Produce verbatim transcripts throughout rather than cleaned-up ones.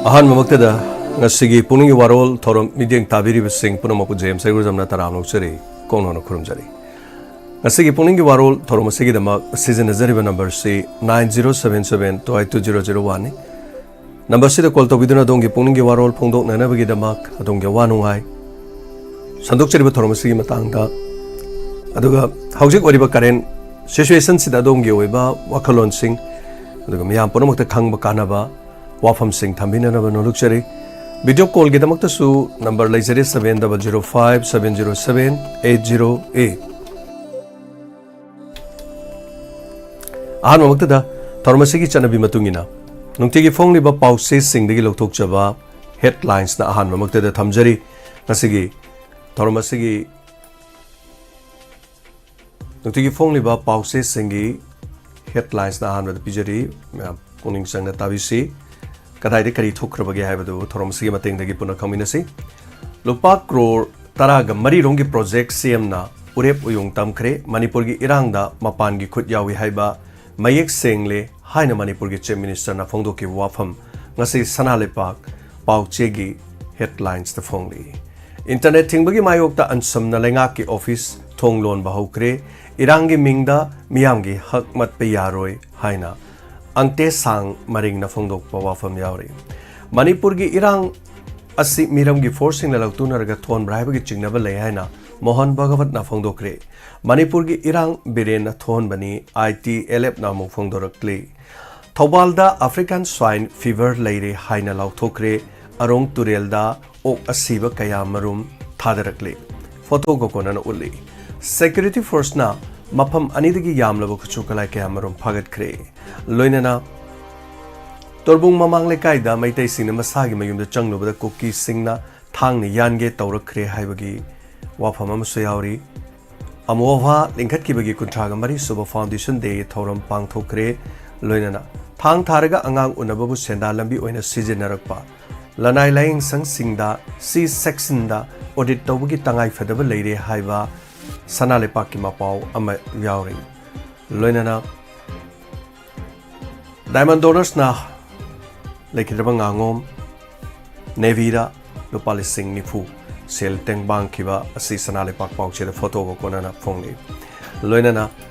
ꯑꯍꯥꯟꯕꯃꯛꯇꯗ ꯉꯁꯤꯒꯤ ꯄꯨꯛꯅꯤꯡꯒꯤ ꯋꯥꯔꯣꯜ ꯊꯧꯔꯝ ꯃꯤꯠꯌꯦꯡ ꯇꯥꯕꯤꯔꯤꯕꯁꯤꯡ ꯄꯨꯝꯅꯃꯛꯄꯨ ꯖꯦꯝꯁ ꯍꯩꯒ꯭ꯔꯨꯖꯝꯅ ꯇꯔꯥꯝꯅ ꯑꯣꯛꯆꯔꯤ, ꯀꯣꯡꯅꯣꯟꯅ ꯈꯨꯔꯨꯝꯖꯔꯤ꯫ ꯉꯁꯤꯒꯤ ꯄꯨꯛꯅꯤꯡꯒꯤ ꯋꯥꯔꯣꯜ ꯊꯧꯔꯝ ꯑꯁꯤꯒꯤꯗꯃꯛ ꯁꯤꯖꯤꯟꯅꯖꯔꯤꯕ ꯅꯝꯕꯔꯁꯤ nine zero seven seven two eight two zero zero one ꯅꯤ꯫ ꯅꯝꯕꯔꯁꯤꯗ ꯀꯣꯜ ꯇꯧꯕꯤꯗꯨꯅ ꯑꯗꯣꯝꯒꯤ ꯄꯨꯛꯅꯤꯡꯒꯤ ꯋꯥꯔꯣꯜ ꯐꯣꯡꯗꯣꯛꯅꯅꯕꯒꯤꯗꯃꯛ ꯑꯗꯣꯝꯒꯤ ꯑꯋꯥ ꯅꯨꯡꯉꯥꯏ ꯁꯟꯗꯣꯛꯆꯔꯤꯕ ꯊꯧꯔꯝ ꯑꯁꯤꯒꯤ ꯃꯇꯥꯡꯗ, ꯑꯗꯨꯒ ꯍꯧꯖꯤꯛ ꯑꯣꯏꯔꯤꯕ ꯀꯔꯦꯟ ꯁꯤꯆꯨꯋꯦꯁꯟꯁꯤꯗ ꯑꯗꯣꯝꯒꯤ ꯑꯣꯏꯕ ꯋꯥꯈꯜꯂꯣꯟꯁꯤꯡ, ꯑꯗꯨꯒ ꯃꯤꯌꯥꯝ ꯄꯨꯝꯅꯃꯛꯇ ꯈꯪꯕ ꯀꯥꯟꯅꯕ ꯋꯥꯐꯝꯁꯤꯡ ꯊꯝꯕꯤꯅꯅꯕ ꯅꯣꯂꯨꯛꯆꯔꯤ꯫ ꯚꯤꯗꯤꯑꯣ ꯀꯣꯜꯒꯤꯗꯃꯛꯇꯁꯨ ꯅꯝꯕꯔ ꯂꯩꯖꯔꯦ, seven double zero five seven zero seven eight zero eight꯫ ꯑꯍꯥꯟꯕꯃꯛꯇꯗ ꯊꯧꯔꯝ ꯑꯁꯤꯒꯤ ꯆꯠꯅꯕꯤ ꯃꯇꯨꯡ ꯏꯟꯅ ꯅꯨꯡꯇꯤꯒꯤ ꯐꯣꯡꯂꯤꯕ ꯄꯥꯎꯆꯦꯁꯤꯡꯗꯒꯤ ꯂꯧꯊꯣꯛꯆꯕ ꯍꯦꯗꯂꯥꯏꯟꯁꯅ ꯑꯍꯥꯟꯕꯃꯛꯇꯗ ꯊꯝꯖꯔꯤ꯫ ꯉꯁꯤꯒꯤ ꯊꯧꯔꯝ ꯑꯁꯤꯒꯤ ꯅꯨꯡꯇꯤꯒꯤ ꯐꯣꯡꯂꯤꯕ ꯄꯥꯎꯆꯦꯁꯤꯡꯒꯤ ꯍꯦꯗꯂꯥꯏꯟꯁꯅ ꯑꯍꯥꯟꯕꯗ ꯄꯤꯖꯔꯤ꯫ ꯃꯌꯥꯝ ꯄꯨꯛꯅꯤꯡ ꯆꯪꯅ ꯇꯥꯕꯤꯁꯤ꯫ ꯀꯗꯥꯏꯗ ꯀꯔꯤ ꯊꯣꯛꯈ꯭ꯔꯕꯒꯦ ꯍꯥꯏꯕꯗꯨ ꯊꯧꯔꯝ ꯑꯁꯤꯒꯤ ꯃꯇꯦꯡꯗꯒꯤ ꯄꯨꯟꯅ ꯈꯪꯃꯤꯟꯅꯁꯤ꯫ ꯂꯨꯄꯥ ꯀ꯭ꯔꯣꯔ ꯇꯔꯥꯒ ꯃꯔꯤ ꯔꯣꯝꯒꯤ ꯄ꯭ꯔꯣꯖꯦꯛ ꯁꯤ ꯑꯦꯝꯅ ꯎꯔꯦꯞ ꯎꯌꯨꯡ ꯇꯝꯈ꯭ꯔꯦ꯫ ꯃꯅꯤꯄꯨꯔꯒꯤ ꯏꯔꯥꯡꯗ ꯃꯄꯥꯟꯒꯤ ꯈꯨꯠ ꯌꯥꯎꯏ ꯍꯥꯏꯕ ꯃꯌꯦꯛ ꯁꯦꯡꯂꯦ ꯍꯥꯏꯅ ꯃꯅꯤꯄꯨꯔꯒꯤ ꯆꯤꯐ ꯃꯤꯅꯤꯁꯇꯔꯅ ꯐꯣꯡꯗꯣꯛꯈꯤꯕ ꯋꯥꯐꯝ ꯉꯁꯤ ꯁꯅꯥ ꯂꯩꯄꯥꯛ ꯄꯥꯎꯆꯦꯒꯤ ꯍꯦꯗꯂꯥꯏꯟꯁꯇ ꯐꯣꯡꯂꯤ꯫ ꯏꯟꯇꯔꯅꯦꯠ ꯊꯤꯡꯕꯒꯤ ꯃꯥꯌꯣꯛꯇ ꯑꯟꯁꯝꯅ ꯂꯩꯉꯥꯛꯀꯤ ꯑꯣꯐꯤꯁ ꯊꯣꯡ ꯂꯣꯟꯕ ꯍꯧꯈ꯭ꯔꯦ꯫ ꯏꯔꯥꯡꯒꯤ ꯃꯤꯡꯗ ꯃꯤꯌꯥꯝꯒꯤ ꯍꯛ ꯃꯠꯄ ꯌꯥꯔꯣꯏ ꯍꯥꯏꯅ ꯑꯪꯇꯦꯁꯥꯡ ꯃꯔꯤꯡꯅ ꯐꯣꯡꯗꯣꯛꯄ ꯋꯥꯐꯝ ꯌꯥꯎꯔꯤ꯫ ꯃꯅꯤꯄꯨꯔꯒꯤ ꯏꯔꯥꯡ ꯑꯁꯤ ꯃꯤꯔꯝꯒꯤ ꯐꯣꯔꯁꯁꯤꯡꯅ ꯂꯧꯇꯨꯅꯔꯒ ꯊꯣꯟꯕ꯭ꯔꯥ ꯍꯥꯏꯕꯒꯤ ꯆꯤꯡꯅꯕ ꯂꯩ ꯍꯥꯏꯅ ꯃꯣꯍꯟ ꯚꯒꯋꯠꯅ ꯐꯣꯡꯗꯣꯛꯈ꯭ꯔꯦ꯫ ꯃꯅꯤꯄꯨꯔꯒꯤ ꯏꯔꯥꯡ ꯕꯤꯔꯦꯟꯅ ꯊꯣꯛꯍꯟꯕꯅꯤ, ꯑꯥꯏ ꯇꯤ ꯑꯦꯜ ꯑꯦꯐꯅ ꯑꯃꯨꯛ ꯐꯣꯡꯗꯣꯔꯛꯂꯤ꯫ ꯊꯧꯕꯥꯜꯗ ꯑꯐ꯭ꯔꯤꯀꯥꯟ ꯁ꯭ꯋꯥꯏꯟ ꯐꯤꯚꯔ ꯂꯩꯔꯦ ꯍꯥꯏꯅ ꯂꯥꯎꯊꯣꯛꯈ꯭ꯔꯦ꯫ ꯑꯔꯣꯡ ꯇꯨꯔꯦꯜꯗ ꯑꯣꯛ ꯑꯁꯤꯕ ꯀꯌꯥ ꯃꯔꯨꯝ ꯊꯥꯗꯔꯛꯂꯤ꯫ ꯐꯣꯇꯣ ꯒꯣꯀꯣꯅꯅ ꯎꯠꯂꯤ꯫ ꯁꯦꯀ꯭ꯌꯨꯔꯤꯇꯤ ꯐꯣꯔꯁꯅ ꯃꯐꯝ ꯑꯅꯤꯗꯒꯤ ꯌꯥꯝꯂꯕ ꯈꯨꯠꯁꯨ ꯈꯨꯠꯂꯥꯏ ꯀꯌꯥ ꯃꯔꯨꯝ ꯐꯥꯒꯠꯈ꯭ꯔꯦ꯫ ꯂꯣꯏꯅꯅ ꯇꯣꯔꯕꯨꯡ ꯃꯃꯥꯡ ꯂꯩꯀꯥꯏꯗ ꯃꯩꯇꯩꯁꯤꯡꯅ ꯃꯁꯥꯒꯤ ꯃꯌꯨꯝꯗ ꯆꯪꯂꯨꯕꯗ ꯀꯨꯀꯤꯁꯤꯡꯅ ꯊꯥꯡꯅ ꯌꯥꯟꯒꯦ ꯇꯧꯔꯛꯈ꯭ꯔꯦ ꯍꯥꯏꯕꯒꯤ ꯋꯥꯐꯝ ꯑꯃꯁꯨ ꯌꯥꯎꯔꯤ꯫ ꯑꯃꯣꯚꯥ ꯂꯤꯡꯈꯠꯈꯤꯕꯒꯤ ꯀꯨꯟꯊ꯭ꯔꯥꯒ ꯃꯔꯤ ꯁꯨꯕ ꯐꯥꯎꯟꯗꯦꯁꯟ ꯗꯦ ꯊꯧꯔꯝ ꯄꯥꯡꯊꯣꯛꯈ꯭ꯔꯦ꯫ ꯂꯣꯏꯅꯅ ꯊꯥꯡ ꯊꯥꯔꯒ ꯑꯉꯥꯡ ꯎꯅꯕꯕꯨ ꯁꯦꯟꯗꯥ ꯂꯝꯕꯤ ꯑꯣꯏꯅ ꯁꯤꯖꯤꯟꯅꯔꯛꯄ ꯂꯅꯥꯏ ꯂꯥꯌꯦꯡꯁꯪꯁꯤꯡꯗ ꯁꯤ ꯁꯦꯛꯁꯟꯗ ꯑꯣꯗꯤꯠ ꯇꯧꯕꯒꯤ ꯇꯉꯥꯏꯐꯗꯕ ꯂꯩꯔꯦ ꯍꯥꯏꯕ ꯁꯅꯥ ꯂꯩꯄꯥꯛꯀꯤ ꯃꯄꯥꯎ ꯑꯃ ꯌꯥꯎꯔꯤ꯫ ꯂꯣꯏꯅꯅ ꯗꯥꯏꯃꯟ ꯗꯣꯅꯔꯁꯅ ꯂꯩꯈꯤꯗ꯭ꯔꯕ ꯉꯥꯉꯣꯝ ꯅꯦꯚꯤꯗ ꯂꯨꯄꯥ ꯂꯤꯁꯤꯡ ꯅꯤꯐꯨ ꯁꯦꯜ ꯇꯦꯡꯕꯥꯡꯈꯤꯕ ꯑꯁꯤ ꯁꯅꯥ ꯂꯩꯄꯥꯛ ꯄꯥꯎꯆꯦꯗ ꯐꯣꯇꯣꯒ ꯀꯣꯟꯅꯅ ꯐꯣꯡꯂꯤ꯫ ꯂꯣꯏꯅꯅ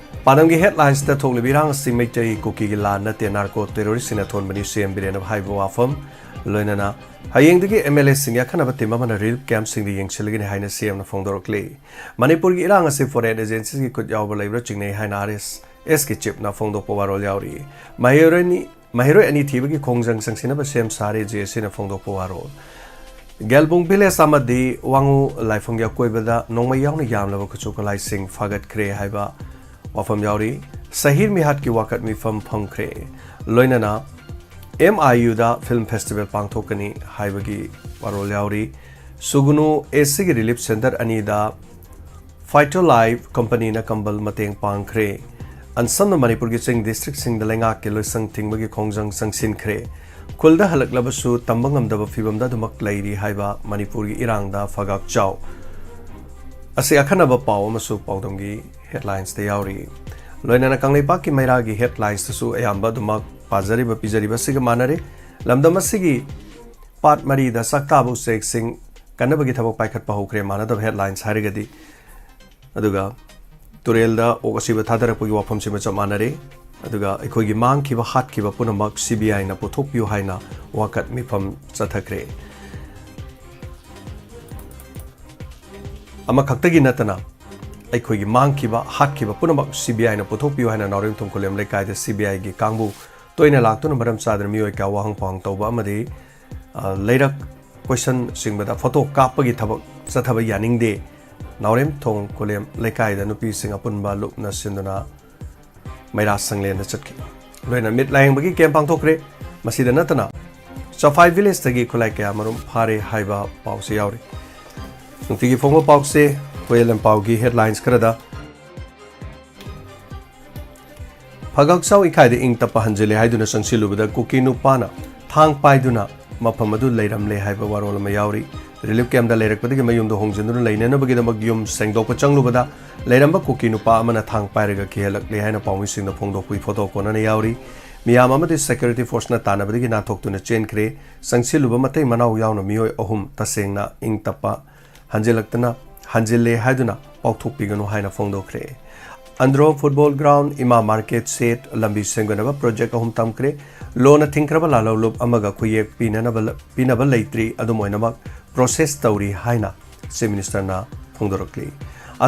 ꯄꯥꯟꯗꯝꯒꯤ ꯍꯦꯗꯂꯥꯏꯟꯁꯇ ꯊꯣꯛꯂꯤꯕ ꯏꯔꯥꯡ ꯑꯁꯤ ꯃꯩꯇꯩ ꯀꯨꯀꯤꯒꯤ ꯂꯥꯟ ꯅꯠꯇꯦ, ꯅꯥꯔꯀꯣ ꯇꯦꯔꯣꯔꯤꯁꯁꯤꯡꯅ ꯊꯣꯟꯕꯅꯤ, ꯁꯤ ꯑꯦꯝ ꯕꯤꯔꯦꯟꯅ ꯍꯥꯏꯕ ꯋꯥꯐꯝ꯫ ꯂꯣꯏꯅꯅ ꯍꯌꯦꯡꯗꯒꯤ ꯑꯦꯝ ꯑꯦꯜ ꯑꯦꯁꯤꯡꯒꯤ ꯑꯈꯟꯅꯕ ꯇꯤꯝ ꯑꯃꯅ ꯔꯤꯂꯤꯐ ꯀꯦꯝꯞꯁꯤꯡꯗ ꯌꯦꯡꯁꯤꯜꯂꯒꯅꯤ ꯍꯥꯏꯅ ꯁꯤ ꯑꯦꯝꯅ ꯐꯣꯡꯗꯣꯔꯛꯂꯤ꯫ ꯃꯅꯤꯄꯨꯔꯒꯤ ꯏꯔꯥꯡ ꯑꯁꯤ ꯐꯣꯔꯦꯟ ꯑꯦꯖꯦꯟꯁꯤꯁꯀꯤ ꯈꯨꯠ ꯌꯥꯎꯕ ꯂꯩꯕ꯭ꯔꯥ ꯆꯤꯡꯅꯩ ꯍꯥꯏꯅ ꯑꯥꯔ ꯑꯦꯁ ꯑꯦꯁꯀꯤ ꯆꯤꯞꯅ ꯐꯣꯡꯗꯣꯛꯄ ꯋꯥꯔꯣꯜ ꯌꯥꯎꯔꯤ꯫ ꯃꯍꯩꯔꯣꯏ ꯑꯅꯤ ꯃꯍꯩꯔꯣꯏ ꯑꯅꯤ ꯊꯤꯕꯒꯤ ꯈꯣꯡꯖꯪ ꯆꯪꯁꯤꯟꯅꯕ ꯁꯦꯝ ꯁꯥꯔꯦ, ꯖꯦ ꯑꯦꯁ ꯁꯤꯅ ꯐꯣꯡꯗꯣꯛꯄ ꯋꯥꯔꯣꯜ꯫ ꯒꯦꯜꯕꯨꯡ ꯚꯤꯂꯦꯖ ꯑꯃꯗꯤ ꯋꯥꯉꯨ ꯂꯥꯏꯐꯝꯒꯤ ꯑꯀꯣꯏꯕꯗ ꯅꯣꯡꯃꯩ ꯌꯥꯎꯅ ꯌꯥꯝꯂꯕ ꯈꯨꯠꯁꯨ ꯈꯨꯠꯂꯥꯏꯁꯤꯡ ꯐꯥꯒꯠꯈ꯭ꯔꯦ ꯍꯥꯏꯕ ꯋꯥꯐꯝ ꯌꯥꯎꯔꯤ꯫ ꯁꯍꯤꯔ ꯃꯤꯍꯥꯠꯀꯤ ꯋꯥꯀꯠ ꯃꯤꯐꯝ ꯐꯝꯈ꯭ꯔꯦ꯫ ꯂꯣꯏꯅꯅ ꯑꯦꯝ ꯑꯥꯏ ꯌꯨꯗ ꯐꯤꯜꯝ ꯐꯦꯁꯇꯤꯚꯦꯜ ꯄꯥꯡꯊꯣꯛꯀꯅꯤ ꯍꯥꯏꯕꯒꯤ ꯋꯥꯔꯣꯜ ꯌꯥꯎꯔꯤ꯫ ꯁꯨꯒꯨꯅꯨ ꯑꯦ ꯁꯤꯒꯤ ꯔꯤꯂꯤꯐ ꯁꯦꯟꯇꯔ ꯑꯅꯤꯗ ꯐꯥꯏꯇꯣ ꯂꯥꯏꯐ ꯀꯝꯄꯅꯤꯅ ꯀꯝꯕꯜ ꯃꯇꯦꯡ ꯄꯥꯡꯈ꯭ꯔꯦ꯫ ꯑꯟꯁꯝꯅ ꯃꯅꯤꯄꯨꯔꯒꯤ ꯆꯤꯡ ꯗꯤꯁꯇ꯭ꯔꯤꯛꯁꯤꯡꯗ ꯂꯩꯉꯥꯛꯀꯤ ꯂꯣꯏꯁꯪ ꯊꯤꯡꯕꯒꯤ ꯈꯣꯡꯖꯪ ꯆꯪꯁꯤꯟꯈ꯭ꯔꯦ꯫ ꯈꯨꯜꯗ ꯍꯜꯂꯛꯂꯕꯁꯨ ꯇꯝꯕ ꯉꯝꯗꯕ ꯐꯤꯕꯝꯗ ꯑꯗꯨꯃꯛ ꯂꯩꯔꯤ ꯍꯥꯏꯕ ꯃꯅꯤꯄꯨꯔꯒꯤ ꯏꯔꯥꯡꯗ ꯐꯒꯥꯛ ꯆꯥꯎ ꯑꯁꯤ ꯑꯈꯟꯅꯕ ꯄꯥꯎ ꯑꯃꯁꯨ ꯄꯥꯎꯗꯝꯒꯤ ꯍꯦꯗꯂꯥꯏꯟꯁꯇ ꯌꯥꯎꯔꯤ꯫ ꯂꯣꯏꯅꯅ ꯀꯪꯂꯩꯄꯥꯛꯀꯤ ꯃꯩꯔꯥꯒꯤ ꯍꯦꯗꯂꯥꯏꯟꯁꯇꯁꯨ ꯑꯌꯥꯝꯕ ꯑꯗꯨꯃꯛ ꯄꯥꯖꯔꯤꯕ ꯄꯤꯖꯔꯤꯕ ꯑꯁꯤꯒ ꯃꯥꯟꯅꯔꯤ꯫ ꯂꯝꯗꯝ ꯑꯁꯤꯒꯤ ꯄꯥꯠ ꯃꯔꯤꯗ ꯆꯥꯛꯇꯥꯕ ꯎꯆꯦꯛꯁꯤꯡ ꯀꯟꯅꯕꯒꯤ ꯊꯕꯛ ꯄꯥꯏꯈꯠꯄ ꯍꯧꯈ꯭ꯔꯦ꯫ ꯃꯥꯟꯅꯗꯕ ꯍꯦꯗꯂꯥꯏꯟꯁ ꯍꯥꯏꯔꯒꯗꯤ, ꯑꯗꯨꯒ ꯇꯨꯔꯦꯜꯗ ꯑꯣꯛ ꯑꯁꯤꯕ ꯊꯥꯗꯔꯛꯄꯒꯤ ꯋꯥꯐꯝꯁꯤꯃ ꯆꯞ ꯃꯥꯟꯅꯔꯦ꯫ ꯑꯗꯨꯒ ꯑꯩꯈꯣꯏꯒꯤ ꯃꯥꯡꯈꯤꯕ, ꯍꯥꯠꯈꯤꯕ ꯄꯨꯝꯅꯃꯛ ꯁꯤ ꯕꯤ ꯑꯥꯏꯅ ꯄꯨꯊꯣꯛꯄꯤꯌꯨ ꯍꯥꯏꯅ ꯋꯥꯀꯠ ꯃꯤꯐꯝ ꯆꯠꯊꯈ꯭ꯔꯦ꯫ ꯑꯃꯈꯛꯇꯒꯤ ꯅꯠꯇꯅ ꯑꯩꯈꯣꯏꯒꯤ ꯃꯥꯡꯈꯤꯕ, ꯍꯥꯠꯈꯤꯕ ꯄꯨꯝꯅꯃꯛ ꯁꯤ ꯕꯤ ꯑꯥꯏꯅ ꯄꯨꯊꯣꯛꯄꯤꯌꯨ ꯍꯥꯏꯅ ꯅꯥꯎꯔꯦꯝꯊꯣꯡ ꯈꯨꯂꯦꯝ ꯂꯩꯀꯥꯏꯗ ꯁꯤ ꯕꯤ ꯑꯥꯏꯒꯤ ꯀꯥꯡꯕꯨ ꯇꯣꯏꯅ ꯂꯥꯛꯇꯨꯅ ꯃꯔꯝ ꯆꯥꯗꯅ ꯃꯤꯑꯣꯏ ꯀꯌꯥ ꯋꯥꯍꯪ ꯄꯥꯎꯍꯪ ꯇꯧꯕ ꯑꯃꯗꯤ, ꯑ, ꯂꯩꯔꯛ ꯀꯣꯏꯁꯟ ꯆꯤꯡꯕꯗ ꯐꯣꯇꯣ ꯀꯥꯞꯄꯒꯤ ꯊꯕꯛ ꯆꯠꯊꯕ ꯌꯥꯅꯤꯡꯗꯦ꯫ ꯅꯥꯎꯔꯦꯝꯊꯣꯡ ꯈꯨꯂꯦꯝ ꯂꯩꯀꯥꯏꯗ ꯅꯨꯄꯤꯁꯤꯡ ꯑꯄꯨꯟꯕ ꯂꯨꯞꯅ ꯁꯤꯟꯗꯨꯅ ꯃꯩꯔꯥ ꯁꯪꯂꯦꯟꯗ ꯆꯠꯈꯤ꯫ ꯂꯣꯏꯅ ꯃꯤꯠ ꯂꯥꯌꯦꯡꯕꯒꯤ ꯀꯦꯝ ꯄꯥꯡꯊꯣꯛꯈ꯭ꯔꯦ꯫ ꯃꯁꯤꯗ ꯅꯠꯇꯅ ꯆꯐꯥꯏ ꯚꯤꯂꯦꯖꯇꯒꯤ ꯈꯨꯠꯂꯥꯏ ꯀꯌꯥ ꯃꯔꯨꯝ ꯐꯥꯔꯦ ꯍꯥꯏꯕ ꯄꯥꯎꯁꯨ ꯌꯥꯎꯔꯤ꯫ ꯅꯨꯡꯇꯤꯒꯤ ꯐꯣꯡꯕ ꯄꯥꯎꯁꯦ ꯍꯨꯏꯌꯦꯟ ꯂꯟꯄꯥꯎꯒꯤ ꯍꯦꯗꯂꯥꯏꯟꯁ ꯈꯔꯗ꯫ ꯐꯒꯥꯛꯆꯥꯎ ꯏꯀꯥꯏꯗ ꯏꯪ ꯇꯞꯄ ꯍꯟꯖꯤꯜꯂꯦ ꯍꯥꯏꯗꯨꯅ ꯆꯪꯁꯤꯜꯂꯨꯕꯗ ꯀꯨꯀꯤ ꯅꯨꯄꯥꯅ ꯊꯥꯡ ꯄꯥꯏꯗꯨꯅ ꯃꯐꯝ ꯑꯗꯨ ꯂꯩꯔꯝꯂꯦ ꯍꯥꯏꯕ ꯋꯥꯔꯣꯜ ꯑꯃ ꯌꯥꯎꯔꯤ꯫ ꯔꯤꯂꯤꯐ ꯀꯦꯝꯞꯇ ꯂꯩꯔꯛꯄꯗꯒꯤ ꯃꯌꯨꯝꯗ ꯍꯣꯡꯖꯤꯟꯗꯨꯅ ꯂꯩꯅꯅꯕꯒꯤꯗꯃꯛ ꯌꯨꯝ ꯁꯦꯡꯗꯣꯛꯄ ꯆꯪꯂꯨꯕꯗ ꯂꯩꯔꯝꯕ ꯀꯨꯀꯤ ꯅꯨꯄꯥ ꯑꯃꯅ ꯊꯥꯡ ꯄꯥꯏꯔꯒ ꯀꯤꯍꯜꯂꯛꯂꯦ ꯍꯥꯏꯅ ꯄꯥꯎꯃꯤꯁꯤꯡꯅ ꯐꯣꯡꯗꯣꯛꯄꯒꯤ ꯐꯣꯇꯣ ꯀꯣꯟꯅꯅ ꯌꯥꯎꯔꯤ꯫ ꯃꯤꯌꯥꯝ ꯑꯃꯗꯤ security forceꯅ ꯇꯥꯟꯅꯕꯗꯒꯤ ꯅꯥꯟꯊꯣꯛꯇꯨꯅ ꯆꯦꯟꯈ꯭ꯔꯦ꯫ ꯆꯪꯁꯤꯜꯂꯨꯕ ꯃꯇꯩ ꯃꯅꯥꯎ ꯌꯥꯎꯅ ꯃꯤꯑꯣꯏ ꯑꯍꯨꯝ ꯇꯁꯦꯡꯅ ꯏꯪ ꯇꯞꯄ ꯍꯟꯖꯤꯜꯂꯛꯇꯅ, ꯍꯟꯖꯤꯜꯂꯦ ꯍꯥꯏꯗꯨꯅ ꯄꯥꯎꯊꯣꯛꯄꯤꯒꯅꯨ ꯍꯥꯏꯅ ꯐꯣꯡꯗꯣꯛꯈ꯭ꯔꯦ꯫ ꯑꯟꯗ꯭ꯔꯣ football ground, ꯏꯃꯥ market shed, ꯂꯝꯕꯤ ꯁꯦꯝꯒꯠꯅꯕ project ꯑꯍꯨꯝ ꯇꯝꯈ꯭ꯔꯦ꯫ ꯂꯣꯟꯅ ꯊꯤꯡꯈ꯭ꯔꯕ ꯂꯥꯜꯍꯧꯂꯨꯞ ꯑꯃꯒ ꯈꯨꯌꯦꯛ ꯄꯤꯅꯅꯕ ꯂ-, ꯄꯤꯅꯕ ꯂꯩꯇ꯭ꯔꯤ꯫ ꯑꯗꯨꯝ ꯑꯣꯏꯅꯃꯛ process ꯇꯧꯔꯤ ꯍꯥꯏꯅ Chief Ministerꯅ ꯐꯣꯡꯗꯣꯔꯛꯂꯤ꯫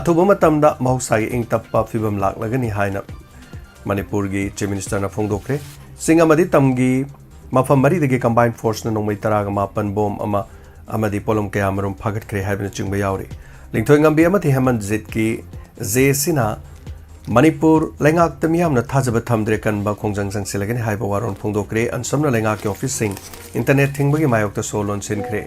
ꯑꯊꯨꯕ ꯃꯇꯝꯗ ꯃꯍꯧꯁꯥꯒꯤ ꯏꯪ ꯇꯞꯄ ꯐꯤꯕꯝ ꯂꯥꯛꯂꯒꯅꯤ ꯍꯥꯏꯅ ꯃꯅꯤꯄꯨꯔꯒꯤ Chief Ministerꯅ ꯐꯣꯡꯗꯣꯛꯈ꯭ꯔꯦ꯫ ꯆꯤꯡ ꯑꯃꯗꯤ ꯇꯝꯒꯤ ꯃꯐꯝ ꯃꯔꯤꯗꯒꯤ combined forceꯅ ꯅꯣꯡꯃꯩ ꯇꯔꯥꯒ ꯃꯥꯄꯟ, bomb ꯑꯃ ꯑꯃꯗꯤ ꯄꯣꯠꯂꯝ ꯀꯌꯥꯃꯔꯨꯝ ꯐꯥꯒꯠꯈ꯭ꯔꯦ ꯍꯥꯏꯕꯅꯆꯤꯡꯕ ꯌꯥꯎꯔꯤ꯫ ꯂꯤꯡꯊꯣꯏꯉꯝꯕꯤ ꯑꯃꯗꯤ ꯍꯦꯃꯟꯖꯤꯠꯀꯤ JACꯅ ꯃꯅꯤꯄꯨꯔ ꯂꯩꯉꯥꯛꯇ ꯃꯤꯌꯥꯝꯅ ꯊꯥꯖꯕ ꯊꯝꯗ꯭ꯔꯦ, ꯀꯟꯕ ꯈꯣꯡꯖꯪ ꯆꯪꯁꯤꯜꯂꯒꯅꯤ ꯍꯥꯏꯕ ꯋꯥꯔꯣꯜ ꯐꯣꯡꯗꯣꯛꯈ꯭ꯔꯦ꯫ ꯑꯟꯁꯝꯅ ꯂꯩꯉꯥꯛꯀꯤ officeꯁꯤꯡ internet ꯊꯤꯡꯕꯒꯤ ꯃꯥꯌꯣꯛꯇ ꯁꯣ ꯂꯣꯟꯁꯤꯟꯈ꯭ꯔꯦ꯫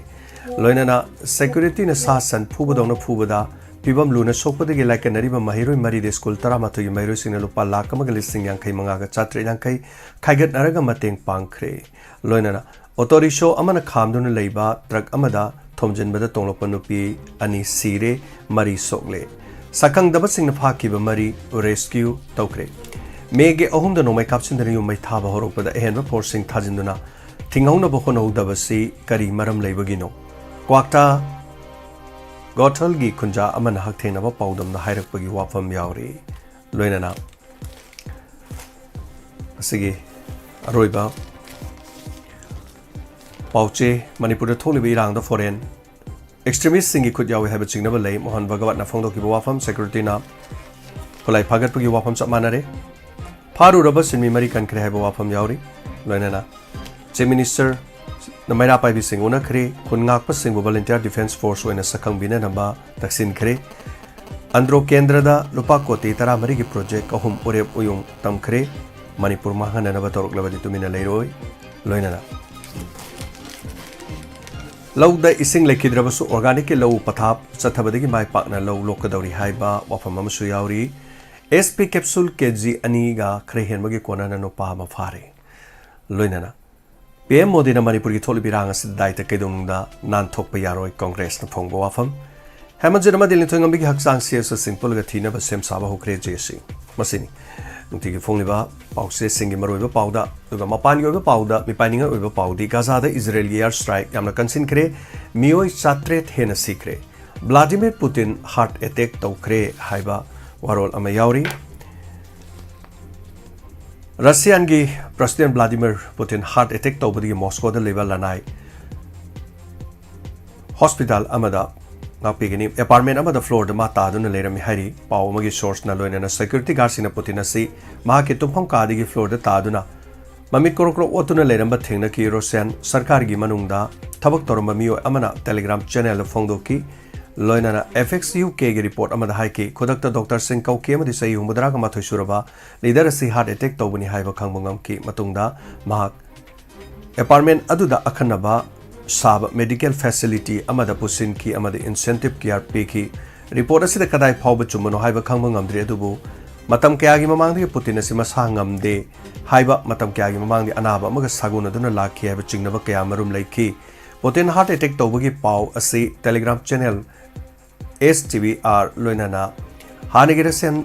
ꯂꯣꯏꯅꯅ securityꯅ ꯁꯥ ꯁꯟ ꯐꯨꯕꯗꯧꯅ ꯐꯨꯕꯗ ꯐꯤꯕꯝ ꯂꯨꯅ ꯁꯣꯛꯄꯗꯒꯤ ꯂꯥꯏꯀꯠꯅꯔꯤꯕ ꯃꯍꯩꯔꯣꯏ ꯃꯔꯤꯗꯤ school ꯇꯔꯥꯃꯥꯊꯣꯏꯒꯤ ꯃꯍꯩꯔꯣꯏꯁꯤꯡꯅ ꯂꯨꯄꯥ ꯂꯥꯈ ꯑꯃꯒ ꯂꯤꯁꯤꯡ ꯌꯥꯡꯈꯩ ꯃꯉꯥꯒ ꯆꯥꯇ꯭ꯔꯦꯠ ꯌꯥꯡꯈꯩ ꯈꯥꯏꯒꯠꯅꯔꯒ ꯃꯇꯦꯡ ꯄꯥꯡꯈ꯭ꯔꯦ꯫ ꯂꯣꯏꯅꯅ auto rickshaw ꯑꯃꯅ ꯈꯥꯝꯗꯨꯅ ꯂꯩꯕ truck ꯑꯃꯗ ꯊꯣꯝꯖꯤꯟꯕꯗ ꯇꯣꯡꯂꯛꯄ ꯅꯨꯄꯤ ꯑꯅꯤ ꯁꯤꯔꯦ, ꯃꯔꯤ ꯁꯣꯛꯂꯦ꯫ ꯁꯛꯈꯪꯗꯕꯁꯤꯡꯅ ꯐꯥꯈꯤꯕ ꯃꯔꯤ rescue ꯇꯧꯈ꯭ꯔꯦ꯫ Mayꯒꯤ ꯑꯍꯨꯝꯗ ꯅꯣꯡꯃꯩ ꯀꯥꯞꯁꯤꯟꯗꯨꯅ ꯌꯨꯝ ꯃꯩ ꯊꯥꯕ ꯍꯧꯔꯛꯄꯗ ꯑꯍꯦꯟꯕ forceꯁꯤꯡ ꯊꯥꯖꯤꯟꯗꯨꯅ ꯊꯤꯡꯍꯧꯅꯕ ꯍꯣꯠꯅꯍꯧꯗꯕꯁꯤ ꯀꯔꯤ ꯃꯔꯝ ꯂꯩꯕꯒꯤꯅꯣ? ꯀ꯭ꯋꯥꯛꯇꯥ ꯒꯣꯊꯜꯒꯤ ꯈꯨꯟꯖꯥ ꯑꯃꯅ ꯍꯛꯊꯦꯡꯅꯕ ꯄꯥꯎꯗꯝꯗ ꯍꯥꯏꯔꯛꯄꯒꯤ ꯋꯥꯐꯝ ꯌꯥꯎꯔꯤ꯫ ꯂꯣꯏꯅꯅ ꯑꯁꯤꯒꯤ ꯑꯔꯣꯏꯕ ꯄꯥꯎꯆꯦ, ꯃꯅꯤꯄꯨꯔꯗ ꯊꯣꯛꯂꯤꯕ ꯏꯔꯥꯡꯗ foreign extremistꯁꯤꯡꯒꯤ ꯈꯨꯠ ꯌꯥꯎꯏ ꯍꯥꯏꯕ ꯆꯤꯡꯅꯕ ꯂꯩ꯫ ꯃꯣꯍꯟ ꯚꯒꯋꯠꯅ ꯐꯣꯡꯗꯣꯛꯈꯤꯕ ꯋꯥꯐꯝ, securityꯅ ꯈꯨꯠꯂꯥꯏ ꯐꯥꯒꯠꯄꯒꯤ ꯋꯥꯐꯝ ꯆꯞ ꯃꯥꯟꯅꯔꯦ꯫ ꯐꯥꯔꯨꯔꯕ ꯁꯤꯟꯃꯤ ꯃꯔꯤ ꯀꯟꯈ꯭ꯔꯦ ꯍꯥꯏꯕ ꯋꯥꯐꯝ ꯌꯥꯎꯔꯤ꯫ ꯂꯣꯏꯅꯅ Chief Ministerꯅ ꯃꯩꯔꯥ ꯄꯥꯏꯕꯤꯁꯤꯡ ꯎꯅꯈ꯭ꯔꯦ꯫ ꯈꯨꯟ ꯉꯥꯛꯄꯁꯤꯡꯕꯨ Volunteer Defence Force ꯑꯣꯏꯅ ꯁꯛꯈꯪꯕꯤꯅꯅꯕ ꯇꯛꯁꯤꯟꯈ꯭ꯔꯦ꯫ ꯑꯟꯗ꯭ꯔꯣ ꯀꯦꯟꯗ꯭ꯔꯗ ꯂꯨꯄꯥ ꯀꯣꯇꯤ ꯇꯔꯥꯃꯔꯤꯒꯤ project ꯑꯍꯨꯝ ꯎꯔꯦꯞ ꯎꯌꯨꯡ ꯇꯝꯈ꯭ꯔꯦ꯫ ꯃꯅꯤꯄꯨꯔ ꯃꯥꯡꯍꯟꯅꯅꯕ ꯇꯧꯔꯛꯂꯕꯗꯤ ꯇꯨꯃꯤꯟꯅ ꯂꯩꯔꯣꯏ꯫ ꯂꯣꯏꯅꯅ ꯂꯧꯗ ꯏꯁꯤꯡ ꯂꯩꯈꯤꯗ꯭ꯔꯕꯁꯨ organicꯀꯤ ꯂꯧ ꯄꯊꯥꯞ ꯆꯠꯊꯕꯗꯒꯤ ꯃꯥꯏ ꯄꯥꯛꯅ ꯂꯧ ꯂꯣꯛꯀꯗꯧꯔꯤ ꯍꯥꯏꯕ ꯋꯥꯐꯝ ꯑꯃꯁꯨ ꯌꯥꯎꯔꯤ꯫ SP capsule KG ꯑꯅꯤꯒ ꯈꯔ ꯍꯦꯟꯕꯒꯤ ꯀꯣꯟꯅꯅ ꯅꯨꯄꯥ ꯑꯃ ꯐꯥꯔꯦ꯫ ꯂꯣꯏꯅꯅ PM ꯃꯣꯗꯤꯅ ꯃꯅꯤꯄꯨꯔꯒꯤ ꯊꯣꯛꯂꯤꯕ ꯏꯔꯥꯡ ꯑꯁꯤꯗ ꯗꯥꯏꯇ ꯀꯩꯗꯧꯅꯨꯡꯗ ꯅꯥꯟꯊꯣꯛꯄ ꯌꯥꯔꯣꯏ, ꯀꯪꯒ꯭ꯔꯦꯁꯅ ꯐꯣꯡꯕ ꯋꯥꯐꯝ꯫ ꯍꯦꯃꯟꯖꯤꯠ ꯑꯃꯗꯤ ꯂꯤꯟꯊꯣꯏꯉꯝꯕꯤꯒꯤ ꯍꯛꯆꯥꯡ ꯁꯦꯁꯁꯤꯡ ꯄꯨꯜꯂꯒ ꯊꯤꯅꯕ ꯁꯦꯝ ꯁꯥꯕ ꯍꯧꯈ꯭ꯔꯦ, JAC꯫ ꯃꯁꯤꯅꯤ꯫ ꯅꯨꯡꯇꯤꯒꯤ ꯐꯣꯡꯂꯤꯕ ꯄꯥꯎꯆꯦꯁꯤꯡꯒꯤ ꯃꯔꯨꯑꯣꯏꯕ ꯄꯥꯎꯗ, ꯑꯗꯨꯒ ꯃꯄꯥꯟꯒꯤ ꯑꯣꯏꯕ ꯄꯥꯎꯗ, ꯃꯤꯄꯥꯏꯅꯤꯡꯉꯥꯏ ꯑꯣꯏꯕ ꯄꯥꯎꯗꯤ ꯒꯥꯖꯥꯗ ꯏꯖꯔꯦꯜꯒꯤ air strike ꯌꯥꯝꯅ ꯀꯟꯁꯤꯟꯈ꯭ꯔꯦ, ꯃꯤꯑꯣꯏ ꯆꯥꯇ꯭ꯔꯦꯠ ꯍꯦꯟꯅ ꯁꯤꯈ꯭ꯔꯦ꯫ ꯕ꯭ꯂꯥꯗꯤꯃꯤꯔ ꯄꯨꯇꯤꯟ heart attack ꯇꯧꯈ꯭ꯔꯦ ꯍꯥꯏꯕ ꯋꯥꯔꯣꯜ ꯑꯃ ꯌꯥꯎꯔꯤ꯫ ꯔꯁꯤꯌꯥꯟꯒꯤ ꯄ꯭ꯔꯁꯤꯗꯦꯟ ꯕ꯭ꯂꯥꯗꯤꯃꯤꯔ ꯄꯨꯇꯤꯟ heart attack ꯇꯧꯕꯗꯒꯤ ꯃꯣꯁꯀꯣꯗ ꯂꯩꯕ ꯂꯅꯥꯏ ꯍꯣꯁꯄꯤꯇꯥꯜ ꯑꯃꯗ ꯉꯥꯛꯄꯤꯒꯅꯤ꯫ ꯑꯦꯄꯥꯔꯠꯃꯦꯟ ꯑꯃꯗ ꯐ꯭ꯂꯣꯔꯗ ꯃꯥ ꯇꯥꯗꯨꯅ ꯂꯩꯔꯝꯃꯤ ꯍꯥꯏꯔꯤ꯫ ꯄꯥꯎ ꯑꯃꯒꯤ ꯁꯣꯔꯁꯅ ꯂꯣꯏꯅꯅ ꯁꯦꯀ꯭ꯌꯨꯔꯤꯇꯤ ꯒꯥꯔꯗꯁꯤꯡꯅ ꯄꯨꯇꯤꯟ ꯑꯁꯤ ꯃꯍꯥꯛꯀꯤ ꯇꯨꯝꯐꯝ ꯀꯥꯗꯒꯤ ꯐ꯭ꯂꯣꯔꯗ ꯇꯥꯗꯨꯅ ꯃꯃꯤꯠ ꯀ꯭ꯔꯣꯛ ꯀ꯭ꯔꯣꯛ ꯑꯣꯠꯇꯨꯅ ꯂꯩꯔꯝꯕ ꯊꯦꯡꯅꯈꯤ꯫ ꯔꯣꯁꯤꯌꯥꯟ ꯁꯔꯀꯥꯔꯒꯤ ꯃꯅꯨꯡꯗ ꯊꯕꯛ ꯇꯧꯔꯝꯕ ꯃꯤꯑꯣꯏ ꯑꯃꯅ ꯇꯦꯂꯤꯒ꯭ꯔꯥꯝ ꯆꯦꯅꯦꯜꯗ ꯐꯣꯡꯗꯣꯛꯈꯤ꯫ ꯂꯣꯏꯅꯅ F X U Kꯒꯤ ꯔꯤꯄꯣꯔꯠ ꯑꯃꯗ ꯍꯥꯏꯈꯤ, ꯈꯨꯗꯛꯇ ꯗꯣꯛꯇꯔꯁꯤꯡ ꯀꯧꯈꯤ ꯑꯃꯗꯤ ꯆꯍꯤ ꯍꯨꯝꯐꯨꯇꯔꯥꯒ ꯃꯥꯊꯣꯏ ꯁꯨꯔꯕ ꯂꯤꯗꯔ ꯑꯁꯤ heart attack ꯇꯧꯕꯅꯤ ꯍꯥꯏꯕ ꯈꯪꯕ ꯉꯝꯈꯤ꯫ ꯃꯇꯨꯡꯗ ꯃꯍꯥꯛ ꯑꯦꯄꯥꯔꯠꯃꯦꯟ ꯑꯗꯨꯗ ꯑꯈꯟꯅꯕ ꯁꯥꯕ ꯃꯦꯗꯤꯀꯦꯜ ꯐꯦꯁꯤꯂꯤꯇꯤ ꯑꯃꯗ ꯄꯨꯁꯤꯟꯈꯤ ꯑꯃꯗꯤ intensive care ꯄꯤꯈꯤ꯫ ꯔꯤꯄꯣꯔꯠ ꯑꯁꯤꯗ ꯀꯗꯥꯏ ꯐꯥꯎꯕ ꯆꯨꯝꯕꯅꯣ ꯍꯥꯏꯕ ꯈꯪꯕ ꯉꯝꯗ꯭ꯔꯤ, ꯑꯗꯨꯕꯨ ꯃꯇꯝ ꯀꯌꯥꯒꯤ ꯃꯃꯥꯡꯗꯒꯤ ꯄꯨꯇꯤꯟ ꯑꯁꯤ ꯃꯁꯥ ꯉꯝꯗꯦ ꯍꯥꯏꯕ, ꯃꯇꯝ ꯀꯌꯥꯒꯤ ꯃꯃꯥꯡꯗꯒꯤ ꯑꯅꯥꯕ ꯑꯃꯒ ꯁꯥꯒꯣꯟꯅꯗꯨꯅ ꯂꯥꯛꯈꯤ ꯍꯥꯏꯕ ꯆꯤꯡꯅꯕ ꯀꯌꯥ ꯃꯔꯨꯝ ꯂꯩꯈꯤ꯫ ꯄꯨꯇꯤꯟ heart attack ꯇꯧꯕꯒꯤ ꯄꯥꯎ ꯑꯁꯤ Telegram channel S T V R ꯂꯣꯏꯅꯅ ꯍꯥꯟꯅꯒꯤ ꯔꯁꯤꯌꯟ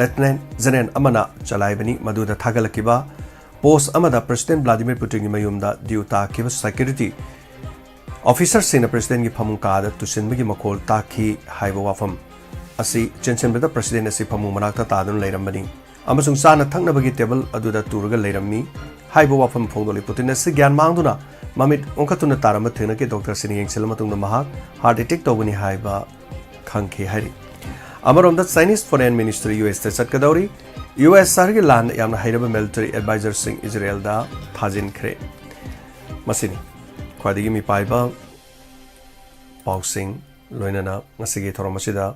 ꯂꯦꯐꯇꯤꯅꯦꯟ ꯖꯦꯅꯔꯦꯜ ꯑꯃꯅ ꯆꯂꯥꯏꯕꯅꯤ꯫ ꯃꯗꯨꯗ ꯊꯥꯒꯠꯂꯛꯈꯤꯕ ꯄꯣꯁ ꯑꯃꯗ ꯄ꯭ꯔꯁꯤꯗꯦꯟ ꯕ꯭ꯂꯥꯗꯤꯃꯤꯔ ꯄꯨꯇꯤꯟꯒꯤ ꯃꯌꯨꯝꯗ ꯗ꯭ꯌꯨ ꯇꯥꯈꯤꯕ ꯁꯦꯀ꯭ꯌꯨꯔꯤꯇꯤ ꯑꯣꯐꯤꯁꯔꯁꯤꯡꯅ ꯄ꯭ꯔꯁꯤꯗꯦꯟꯒꯤ ꯐꯃꯨꯡ ꯀꯥꯗ ꯇꯨꯁꯤꯟꯕꯒꯤ ꯃꯈꯣꯜ ꯇꯥꯈꯤ ꯍꯥꯏꯕ ꯋꯥꯐꯝ ꯑꯁꯤ ꯆꯦꯟꯁꯤꯟꯕꯗ ꯄ꯭ꯔꯁꯤꯗꯦꯟ ꯑꯁꯤ ꯐꯃꯨꯡ ꯃꯅꯥꯛꯇ ꯇꯥꯗꯨꯅ ꯂꯩꯔꯝꯕꯅꯤ ꯑꯃꯁꯨꯡ ꯆꯥꯅ ꯊꯛꯅꯕꯒꯤ ꯇꯦꯕꯜ ꯑꯗꯨꯗ ꯇꯨꯔꯒ ꯂꯩꯔꯝꯃꯤ ꯍꯥꯏꯕ ꯋꯥꯐꯝ ꯐꯣꯡꯗꯣꯛꯂꯤ꯫ ꯄꯨꯇꯤꯟ ꯑꯁꯤ ꯒ꯭ꯌꯥꯟ ꯃꯥꯡꯗꯨꯅ ꯃꯃꯤꯠ ꯑꯣꯟꯈꯠꯇꯨꯅ ꯇꯥꯔꯝꯕ ꯊꯦꯡꯅꯈꯤ꯫ ꯗꯣꯛꯇꯔꯁꯤꯡꯅ ꯌꯦꯡꯁꯤꯜꯂ ꯃꯇꯨꯡꯗ ꯃꯍꯥꯛ heart attack ꯇꯧꯕꯅꯤ ꯍꯥꯏꯕ ꯈꯪꯈꯤ ꯍꯥꯏꯔꯤ꯫ ꯑꯃꯔꯣꯝꯗ Chinese Foreign Ministry U S ꯇ ꯆꯠꯀꯗꯧꯔꯤ꯫ U S ꯁꯍꯔꯒꯤ ꯂꯥꯟꯗ ꯌꯥꯝꯅ ꯍꯩꯔꯕ ꯃꯤꯂꯤꯇꯔꯤ ꯑꯦꯗꯚꯥꯏꯖꯔꯁꯤꯡ ꯏꯖꯔꯦꯜꯗ ꯊꯥꯖꯤꯟꯈ꯭ꯔꯦ꯫ ꯃꯁꯤꯅꯤ ꯈ꯭ꯋꯥꯏꯗꯒꯤ ꯃꯤꯄꯥꯏꯕ ꯄꯥꯎꯁꯤꯡ ꯂꯣꯏꯅꯅ ꯉꯁꯤꯒꯤ ꯊꯧꯔꯝ ꯑꯁꯤꯗ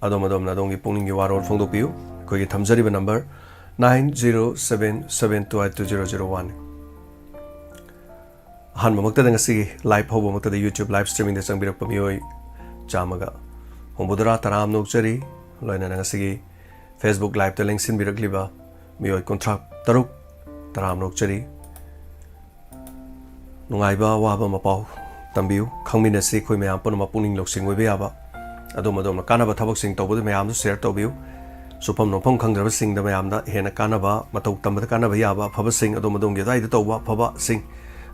ꯑꯗꯣꯝ ꯑꯗꯣꯝꯅ ꯑꯗꯣꯝꯒꯤ ꯄꯨꯛꯅꯤꯡꯒꯤ ꯋꯥꯔꯣꯜ ꯐꯣꯡꯗꯣꯛꯄꯤꯌꯨ꯫ ꯑꯩꯈꯣꯏꯒꯤ ꯊꯝꯖꯔꯤꯕ number nine zero seven seven two eight two zero zero one꯫ ꯑꯍꯥꯟꯕꯃꯛꯇꯗ ꯉꯁꯤꯒꯤ ꯂꯥꯏꯚ ꯍꯧꯕꯃꯛꯇꯗ YouTube ꯂꯥꯏꯚ ꯁ꯭ꯇ꯭ꯔꯤꯃꯤꯡꯗ ꯆꯪꯕꯤꯔꯛꯄ ꯃꯤꯑꯣꯏ ꯆꯥꯝꯃꯒ ꯍꯨꯝꯐꯨꯇꯔꯥ ꯇꯔꯥ ꯑꯃ ꯅꯣꯛꯆꯔꯤ꯫ ꯂꯣꯏꯅꯅ ꯉꯁꯤꯒꯤ Facebook ꯂꯥꯏꯚꯇ ꯂꯦꯡꯁꯤꯟꯕꯤꯔꯛꯂꯤꯕ ꯃꯤꯑꯣꯏ ꯀꯨꯟꯊ꯭ꯔꯥ ꯇꯔꯨꯛ ꯇꯔꯥ ꯑꯃ ꯅꯣꯛꯆꯔꯤ꯫ ꯅꯨꯡꯉꯥꯏꯕ ꯑꯋꯥꯕ ꯃꯄꯥꯎ ꯇꯝꯕꯤꯌꯨ, ꯈꯪꯃꯤꯟꯅꯁꯤ꯫ ꯑꯩꯈꯣꯏ ꯃꯌꯥꯝ ꯄꯨꯝꯅꯃꯛ ꯄꯨꯛꯅꯤꯡ ꯂꯧꯁꯤꯡ ꯑꯣꯏꯕ ꯌꯥꯕ ꯑꯗꯣꯝ ꯑꯗꯣꯝꯅ ꯀꯥꯟꯅꯕ ꯊꯕꯛꯁꯤꯡ ꯇꯧꯕꯗ ꯃꯌꯥꯝꯁꯨ ꯁꯤꯌꯔ ꯇꯧꯕꯤꯌꯨ꯫ ꯁꯨꯐꯝ ꯅꯣꯝꯐꯝ ꯈꯪꯗ꯭ꯔꯕꯁꯤꯡꯗ ꯃꯌꯥꯝꯗ ꯍꯦꯟꯅ ꯀꯥꯟꯅꯕ, ꯃꯇꯧ ꯇꯝꯕꯗ ꯀꯥꯟꯅꯕ ꯌꯥꯕ ꯑꯐꯕꯁꯤꯡ, ꯑꯗꯣꯝ ꯑꯗꯣꯝꯒꯤ ꯑꯗꯨꯋꯥꯏꯗ ꯇꯧꯕ ꯑꯐꯕꯁꯤꯡ,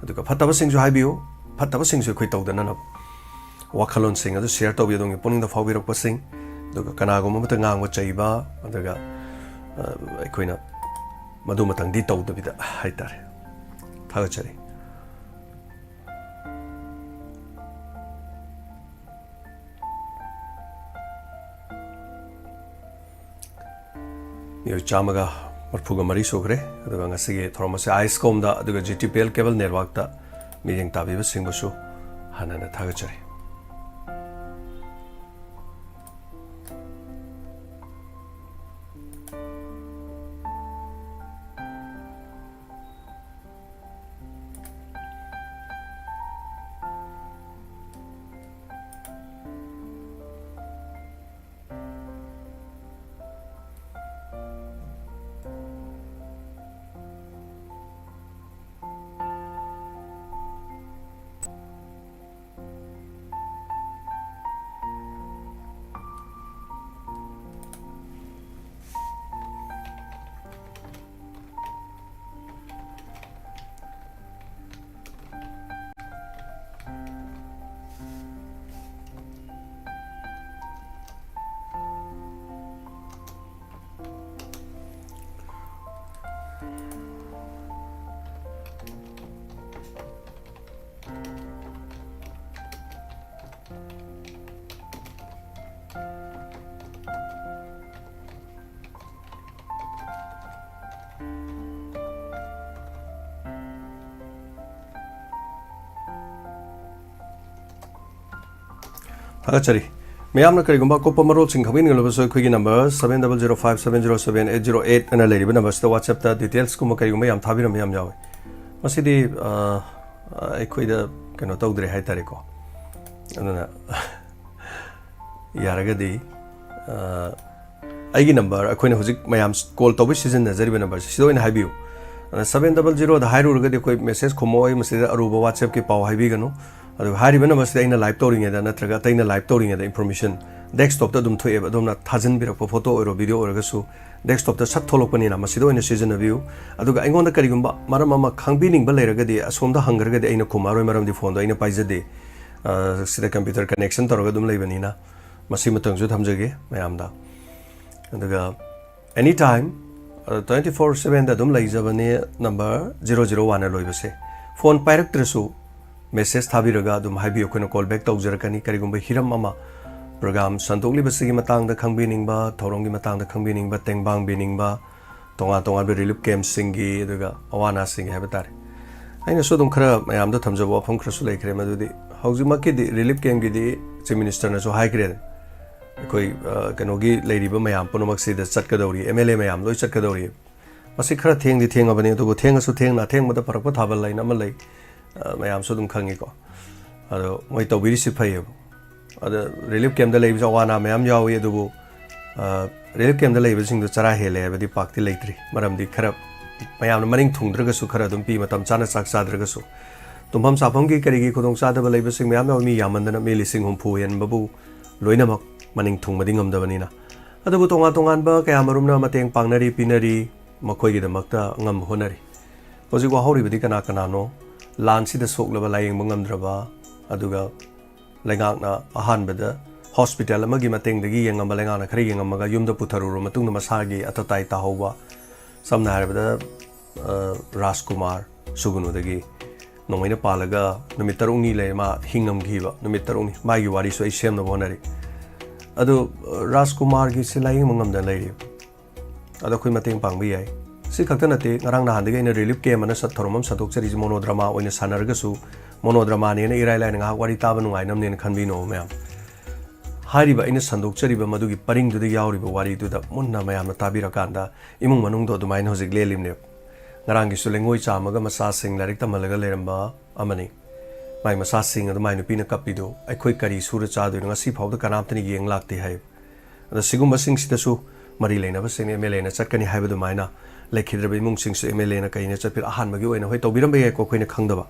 ꯑꯗꯨꯒ ꯐꯠꯇꯕꯁꯤꯡꯁꯨ ꯍꯥꯏꯕꯤꯌꯨ, ꯐꯠꯇꯕꯁꯤꯡꯁꯨ ꯑꯩꯈꯣꯏ ꯇꯧꯗꯅꯅꯕ꯫ ꯋꯥꯈꯜꯂꯣꯟꯁꯤꯡ ꯑꯗꯨ share ꯇꯧꯕꯤꯌꯨ, ꯑꯗꯣꯝꯒꯤ ꯄꯨꯛꯅꯤꯡꯗ ꯐꯥꯎꯕꯤꯔꯛꯄꯁꯤꯡ, ꯑꯗꯨꯒ ꯀꯅꯥꯒꯨꯝꯕ ꯑꯃꯠꯇ ꯉꯥꯡꯕ ꯆꯩꯕ, ꯑꯗꯨꯒ, ꯑ, ꯑꯩꯈꯣꯏꯅ ꯃꯗꯨꯃꯇꯪꯗꯤ ꯇꯧꯗꯕꯤꯗ ꯍꯥꯏꯇꯥꯔꯦ꯫ ꯊꯥꯒꯠꯆꯔꯤ꯫ ꯃꯤꯑꯣꯏ ꯆꯥꯝꯃꯒ ꯃꯔꯤꯐꯨꯒ ꯃꯔꯤ ꯁꯨꯈ꯭ꯔꯦ꯫ ꯑꯗꯨꯒ ꯉꯁꯤꯒꯤ ꯊꯧꯔꯝ ꯑꯁꯤ ꯑꯥꯏꯁꯀꯣꯝꯗ ꯑꯗꯨꯒ G T P L cable ꯅꯦꯠꯋꯥꯛꯇ ꯃꯤꯠꯌꯦꯡ ꯇꯥꯕꯤꯕꯁꯤꯡꯕꯨꯁꯨ ꯍꯟꯅ ꯍꯟꯅ ꯊꯥꯒꯠꯆꯔꯤ꯫ ꯊꯥꯒꯠꯆꯔꯤ꯫ ꯃꯌꯥꯝꯅ ꯀꯔꯤꯒꯨꯝꯕ ꯑꯀꯨꯞꯄ ꯃꯔꯣꯜꯁꯤꯡ ꯈꯪꯕꯤꯅꯤꯡꯂꯕꯁꯨ ꯑꯩꯈꯣꯏꯒꯤ number seven double zero five seven zero seven eight zero eight ꯑꯅ ꯂꯩꯔꯤꯕ number ꯁꯤꯗ WhatsApp ꯇ details ꯀꯨꯝꯕ ꯀꯔꯤꯒꯨꯝꯕ ꯌꯥꯝ ꯊꯥꯕꯤꯔꯝꯕ ꯌꯥꯝ ꯌꯥꯎꯋꯤ꯫ ꯃꯁꯤꯗꯤ, ꯑ, ꯑꯩꯈꯣꯏꯗ ꯀꯩꯅꯣ ꯇꯧꯗ꯭ꯔꯦ ꯍꯥꯏꯇꯥꯔꯦꯀꯣ꯫ ꯑꯗꯨꯅ ꯌꯥꯔꯒꯗꯤ, ꯑ, ꯑꯩꯒꯤ number, ꯑꯩꯈꯣꯏꯅ ꯍꯧꯖꯤꯛ ꯃꯌꯥꯝ call ꯇꯧꯕꯩ ꯁꯤꯖꯤꯟꯅꯖꯔꯤꯕ number ꯁꯤ, ꯁꯤꯗ ꯑꯣꯏꯅ ꯍꯥꯏꯕꯤꯌꯨ꯫ ꯑꯗ seven double zero ꯗ ꯍꯥꯏꯔꯨꯔꯒꯗꯤ ꯑꯩꯈꯣꯏ message ꯈꯨꯝꯃꯛꯑꯣꯏ, ꯃꯁꯤꯗ ꯑꯔꯨꯕ WhatsApp ꯀꯤ ꯄꯥꯎ ꯍꯥꯏꯕꯤꯒꯅꯨ꯫ ꯑꯗꯨꯒ ꯍꯥꯏꯔꯤꯕ number ꯁꯤꯗ ꯑꯩꯅ live ꯇꯧꯔꯤꯉꯩꯗ ꯅꯠꯇ꯭ꯔꯒ ꯑꯇꯩꯅ live ꯇꯧꯔꯤꯉꯩꯗ information ꯗꯦꯁꯛꯇꯣꯞꯇ ꯑꯗꯨꯝ ꯊꯣꯛꯑꯦꯕ꯫ ꯑꯗꯣꯝꯅ ꯊꯥꯖꯤꯟꯕꯤꯔꯛꯄ ꯐꯣꯇꯣ ꯑꯣꯏꯔꯣ, ꯚꯤꯗꯤꯑꯣ ꯑꯣꯏꯔꯒꯁꯨ ꯗꯦꯁꯛꯇꯣꯞꯇ ꯁꯠ ꯊꯣꯛꯂꯛꯄꯅꯤꯅ ꯃꯁꯤꯗ ꯑꯣꯏꯅ ꯁꯤꯖꯤꯟꯅꯕꯤꯌꯨ꯫ ꯑꯗꯨꯒ ꯑꯩꯉꯣꯟꯗ ꯀꯔꯤꯒꯨꯝꯕ ꯃꯔꯝ ꯑꯃ ꯈꯪꯕꯤꯅꯤꯡꯕ ꯂꯩꯔꯒꯗꯤ, ꯑꯁꯣꯝꯗ ꯍꯪꯈ꯭ꯔꯒꯗꯤ ꯑꯩꯅ ꯈꯨꯝꯃꯔꯣꯏ, ꯃꯔꯝꯗꯤ ꯐꯣꯟꯗꯣ ꯑꯩꯅ ꯄꯥꯏꯖꯗꯦ꯫ ꯑ, ꯁꯤꯗ ꯀꯝꯄ꯭ꯌꯨꯇꯔ ꯀꯅꯦꯛꯁꯟ ꯇꯧꯔꯒ ꯑꯗꯨꯝ ꯂꯩꯕꯅꯤꯅ꯫ ꯃꯁꯤꯃꯇꯪꯁꯨ ꯊꯝꯖꯒꯦ ꯃꯌꯥꯝꯗ꯫ ꯑꯗꯨꯒ ꯑꯦꯅꯤ ꯇꯥꯏꯝ, ꯇ꯭ꯋꯦꯟꯇꯤ ꯐꯣꯔ ꯁꯕꯦꯟꯗ ꯑꯗꯨꯝ ꯂꯩꯖꯕꯅꯦ, ꯅꯝꯕꯔ ꯖꯤꯔꯣ ꯖꯤꯔꯣ ꯋꯥꯟꯅ ꯂꯣꯏꯕꯁꯦ꯫ ꯐꯣꯟ ꯄꯥꯏꯔꯛꯇ꯭ꯔꯁꯨ ꯃꯦꯁꯦꯖ ꯊꯥꯕꯤꯔꯒ ꯑꯗꯨꯝ ꯍꯥꯏꯕꯤꯌꯨ, ꯑꯩꯈꯣꯏꯅ ꯀꯣꯜ ꯕꯦꯛ ꯇꯧꯖꯔꯛꯀꯅꯤ꯫ ꯀꯔꯤꯒꯨꯝꯕ ꯍꯤꯔꯝ ꯑꯃ, ꯄ꯭ꯔꯣꯒ꯭ꯔꯥꯝ ꯁꯟꯗꯣꯛꯂꯤꯕꯁꯤꯒꯤ ꯃꯇꯥꯡꯗ ꯈꯪꯕꯤꯅꯤꯡꯕ, ꯊꯧꯔꯝꯒꯤ ꯃꯇꯥꯡꯗ ꯈꯪꯕꯤꯅꯤꯡꯕ, ꯇꯦꯡꯕꯥꯡꯕꯤꯅꯤꯡꯕ, ꯇꯣꯉꯥꯟ ꯇꯣꯉꯥꯟꯕ ꯔꯤꯂꯤꯐ ꯀꯦꯝꯞꯁꯤꯡꯒꯤ, ꯑꯗꯨꯒ ꯑꯋꯥ ꯑꯅꯥꯁꯤꯡꯒꯤ ꯍꯥꯏꯕ ꯇꯥꯔꯦ꯫ ꯑꯩꯅꯁꯨ ꯑꯗꯨꯝ ꯈꯔ ꯃꯌꯥꯝꯗ ꯊꯝꯖꯕ ꯋꯥꯐꯝ ꯈꯔꯁꯨ ꯂꯩꯈ꯭ꯔꯦ, ꯃꯗꯨꯗꯤ ꯍꯧꯖꯤꯛꯃꯛꯀꯤꯗꯤ ꯔꯤꯂꯤꯐ ꯀꯦꯝꯞꯀꯤꯗꯤ ꯆꯤꯐ ꯃꯤꯅꯤꯁꯇꯔꯅꯁꯨ ꯍꯥꯏꯈ꯭ꯔꯦ, ꯑꯩꯈꯣꯏ, ꯑ, ꯀꯩꯅꯣꯒꯤ ꯂꯩꯔꯤꯕ ꯃꯌꯥꯝ ꯄꯨꯝꯅꯃꯛꯁꯤꯗ ꯆꯠꯀꯗꯧꯔꯤ, ꯑꯦꯝ ꯑꯦꯜ ꯑꯦ ꯃꯌꯥꯝ ꯂꯣꯏ ꯆꯠꯀꯗꯧꯔꯤ꯫ ꯃꯁꯤ ꯈꯔ ꯊꯦꯡꯗꯤ ꯊꯦꯡꯉꯕꯅꯤ, ꯑꯗꯨꯕꯨ ꯊꯦꯡꯉꯁꯨ ꯊꯦꯡꯅ, ꯑꯊꯦꯡꯕꯗ ꯄꯔꯛꯄ ꯊꯥꯕꯜ ꯍꯥꯏꯅ ꯑꯃ ꯂꯩ, ꯑ, ꯃꯌꯥꯝꯁꯨ ꯑꯗꯨꯝ ꯈꯪꯉꯤꯀꯣ꯫ ꯑꯗꯣ ꯃꯣꯏ ꯇꯧꯕꯤꯔꯤꯁꯤ ꯐꯩꯌꯦꯕ꯫ ꯑꯗ ꯔꯤꯂꯤꯐ ꯀꯦꯝꯞꯇ ꯂꯩꯕꯁꯨ ꯑꯋꯥ ꯑꯅꯥ ꯃꯌꯥꯝ ꯌꯥꯎꯏ, ꯑꯗꯨꯕꯨ, ꯑ, ꯔꯤꯂꯤꯐ ꯀꯦꯝꯞꯇ ꯂꯩꯕꯁꯤꯡꯗꯣ ꯆꯔꯥ ꯍꯦꯜꯂꯦ ꯍꯥꯏꯕꯗꯤ ꯄꯥꯛꯇꯤ ꯂꯩꯇ꯭ꯔꯤ, ꯃꯔꯝꯗꯤ ꯈꯔ ꯃꯌꯥꯝꯅ ꯃꯅꯤꯡ ꯊꯨꯡꯗ꯭ꯔꯒꯁꯨ ꯈꯔ ꯑꯗꯨꯝ ꯄꯤ, ꯃꯇꯝ ꯆꯥꯅ ꯆꯥꯛ ꯆꯥꯗ꯭ꯔꯒꯁꯨ꯫ ꯇꯨꯝꯐꯝ ꯆꯥꯐꯝꯒꯤ ꯀꯔꯤꯒꯤ ꯈꯨꯗꯣꯡꯆꯥꯗꯕ ꯂꯩꯕꯁꯤꯡ ꯃꯌꯥꯝ ꯌꯥꯎꯏ, ꯃꯤ ꯌꯥꯝꯃꯟꯗꯅ ꯃꯤ ꯂꯤꯁꯤꯡ ꯍꯨꯝꯐꯨ ꯍꯦꯟꯕꯕꯨ ꯂꯣꯏꯅꯃꯛ ꯃꯅꯤꯡ ꯊꯨꯡꯕꯗꯤ ꯉꯝꯗꯕꯅꯤꯅ꯫ ꯑꯗꯨꯕꯨ ꯇꯣꯉꯥꯟ ꯇꯣꯉꯥꯟꯕ ꯀꯌꯥꯃꯔꯨꯝꯅ ꯃꯇꯦꯡ ꯄꯥꯡꯅꯔꯤ, ꯄꯤꯅꯔꯤ, ꯃꯈꯣꯏꯒꯤꯗꯃꯛꯇ ꯑꯉꯝꯕ ꯍꯣꯠꯅꯔꯤ꯫ ꯍꯧꯖꯤꯛ ꯋꯥꯍꯧꯔꯤꯕꯗꯤ ꯀꯅꯥ ꯀꯅꯥꯅꯣ? ꯂꯥꯟꯁꯤꯗ ꯁꯣꯛꯂꯕ, ꯂꯥꯌꯦꯡꯕ ꯉꯝꯗ꯭ꯔꯕ, ꯑꯗꯨꯒ ꯂꯩꯉꯥꯛꯅ ꯑꯍꯥꯟꯕꯗ ꯍꯣꯁꯄꯤꯇꯥꯜ ꯑꯃꯒꯤ ꯃꯇꯦꯡꯗꯒꯤ ꯌꯦꯡꯉꯝꯕ, ꯂꯩꯉꯥꯛꯅ ꯈꯔ ꯌꯦꯡꯉꯝꯃꯒ ꯌꯨꯝꯗ ꯄꯨꯊꯔꯨꯔꯕ ꯃꯇꯨꯡꯗ ꯃꯁꯥꯒꯤ ꯑꯇ ꯑꯇꯥꯏ ꯇꯥꯍꯧꯕ, ꯁꯝꯅ ꯍꯥꯏꯔꯕꯗ, ꯑ, ꯔꯥꯖꯀꯨꯃꯥꯔ ꯁꯨꯒꯨꯅꯨꯗꯒꯤ ꯅꯣꯡꯃꯩꯅ ꯄꯥꯜꯂꯒ ꯅꯨꯃꯤꯠ ꯇꯔꯨꯛꯅꯤ ꯂꯩ ꯃꯥ ꯍꯤꯡꯉꯝꯈꯤꯕ, ꯅꯨꯃꯤꯠ ꯇꯔꯨꯛꯅꯤ꯫ ꯃꯥꯒꯤ ꯋꯥꯔꯤꯁꯨ ꯑꯩ ꯁꯦꯝꯅꯕ ꯍꯣꯠꯅꯔꯤ꯫ ꯑꯗꯨ, ꯑ, ꯔꯥꯖꯀꯨꯃꯥꯔꯒꯤꯁꯤ ꯂꯥꯌꯦꯡꯕ ꯉꯝꯗꯅ ꯂꯩꯔꯤ꯫ ꯑꯗꯣ ꯑꯩꯈꯣꯏ ꯃꯇꯦꯡ ꯄꯥꯡꯕ ꯌꯥꯏ꯫ ꯁꯤ ꯈꯛꯇ ꯅꯠꯇꯦ, ꯉꯔꯥꯡ ꯅꯍꯥꯟꯗꯒꯤ ꯑꯩꯅ ꯔꯤꯂꯤꯐ ꯀꯦꯝꯞ ꯑꯅ ꯁꯠ ꯊꯧꯔꯝ ꯑꯃ ꯁꯟꯗꯣꯛꯆꯔꯤꯁꯤ ꯃꯣꯅꯣꯗ꯭ꯔꯃꯥ ꯑꯣꯏꯅ ꯁꯥꯟꯅꯔꯒꯁꯨ, ꯃꯣꯅꯣꯗ꯭ꯔꯃꯥꯅꯦꯅ ꯏꯔꯥꯏ ꯂꯥꯏꯅ ꯉꯥꯏꯍꯥꯛ ꯋꯥꯔꯤ ꯇꯥꯕ ꯅꯨꯡꯉꯥꯏꯅꯕꯅꯦꯅ ꯈꯟꯕꯤꯅꯣ ꯃꯌꯥꯝ꯫ ꯍꯥꯏꯔꯤꯕ ꯑꯩꯅ ꯁꯟꯗꯣꯛꯆꯔꯤꯕ ꯃꯗꯨꯒꯤ ꯄꯔꯤꯡꯗꯨꯗ ꯌꯥꯎꯔꯤꯕ ꯋꯥꯔꯤꯗꯨꯗ ꯃꯨꯟꯅ ꯃꯌꯥꯝꯅ ꯇꯥꯕꯤꯔꯀꯥꯟꯗ ꯏꯃꯨꯡ ꯃꯅꯨꯡꯗꯣ ꯑꯗꯨꯃꯥꯏꯅ ꯍꯧꯖꯤꯛ ꯂꯦꯜꯂꯤꯕꯅꯦꯕ꯫ ꯉꯔꯥꯡꯒꯤꯁꯨ ꯂꯩꯉꯣꯏ ꯆꯥꯝꯃꯒ ꯃꯆꯥꯁꯤꯡ ꯂꯥꯏꯔꯤꯛ ꯇꯝꯍꯜꯂꯒ ꯂꯩꯔꯝꯕ ꯑꯃꯅꯤ꯫ ꯃꯥꯏ ꯃꯆꯥꯁꯤꯡ ꯑꯗꯨ ꯃꯥꯏ ꯅꯨꯄꯤꯅ ꯀꯞꯄꯤꯗꯨ ꯑꯩꯈꯣꯏ ꯀꯔꯤ ꯁꯨꯔ ꯆꯥꯗꯣꯏꯅꯣ, ꯉꯁꯤ ꯐꯥꯎꯗ ꯀꯅꯥꯝꯇꯅ ꯌꯦꯡ ꯂꯥꯛꯇꯦ ꯍꯥꯏ꯫ ꯑꯗꯣ ꯁꯤꯒꯨꯝꯕꯁꯤꯡꯁꯤꯗꯁꯨ ꯃꯔꯤ ꯂꯩꯅꯕꯁꯤꯡꯅ ꯑꯦꯝ ꯑꯦꯜ ꯑꯦꯅ ꯆꯠꯀꯅꯤ ꯍꯥꯏꯕ ꯑꯗꯨꯃꯥꯏꯅ ꯂꯩꯈꯤꯗ꯭ꯔꯕ ꯏꯃꯨꯡꯁꯤꯡꯁꯨ ꯑꯦꯝ ꯑꯦꯜ ꯑꯦꯅ ꯀꯩꯅ ꯆꯠꯄꯤꯔ-, ꯑꯍꯥꯟꯕꯒꯤ ꯑꯣꯏꯅ ꯍꯣꯏ ꯇꯧꯕꯤꯔꯝꯕ ꯌꯥꯏꯀꯣ, ꯑꯩꯈꯣꯏꯅ ꯈꯪꯗꯕ꯫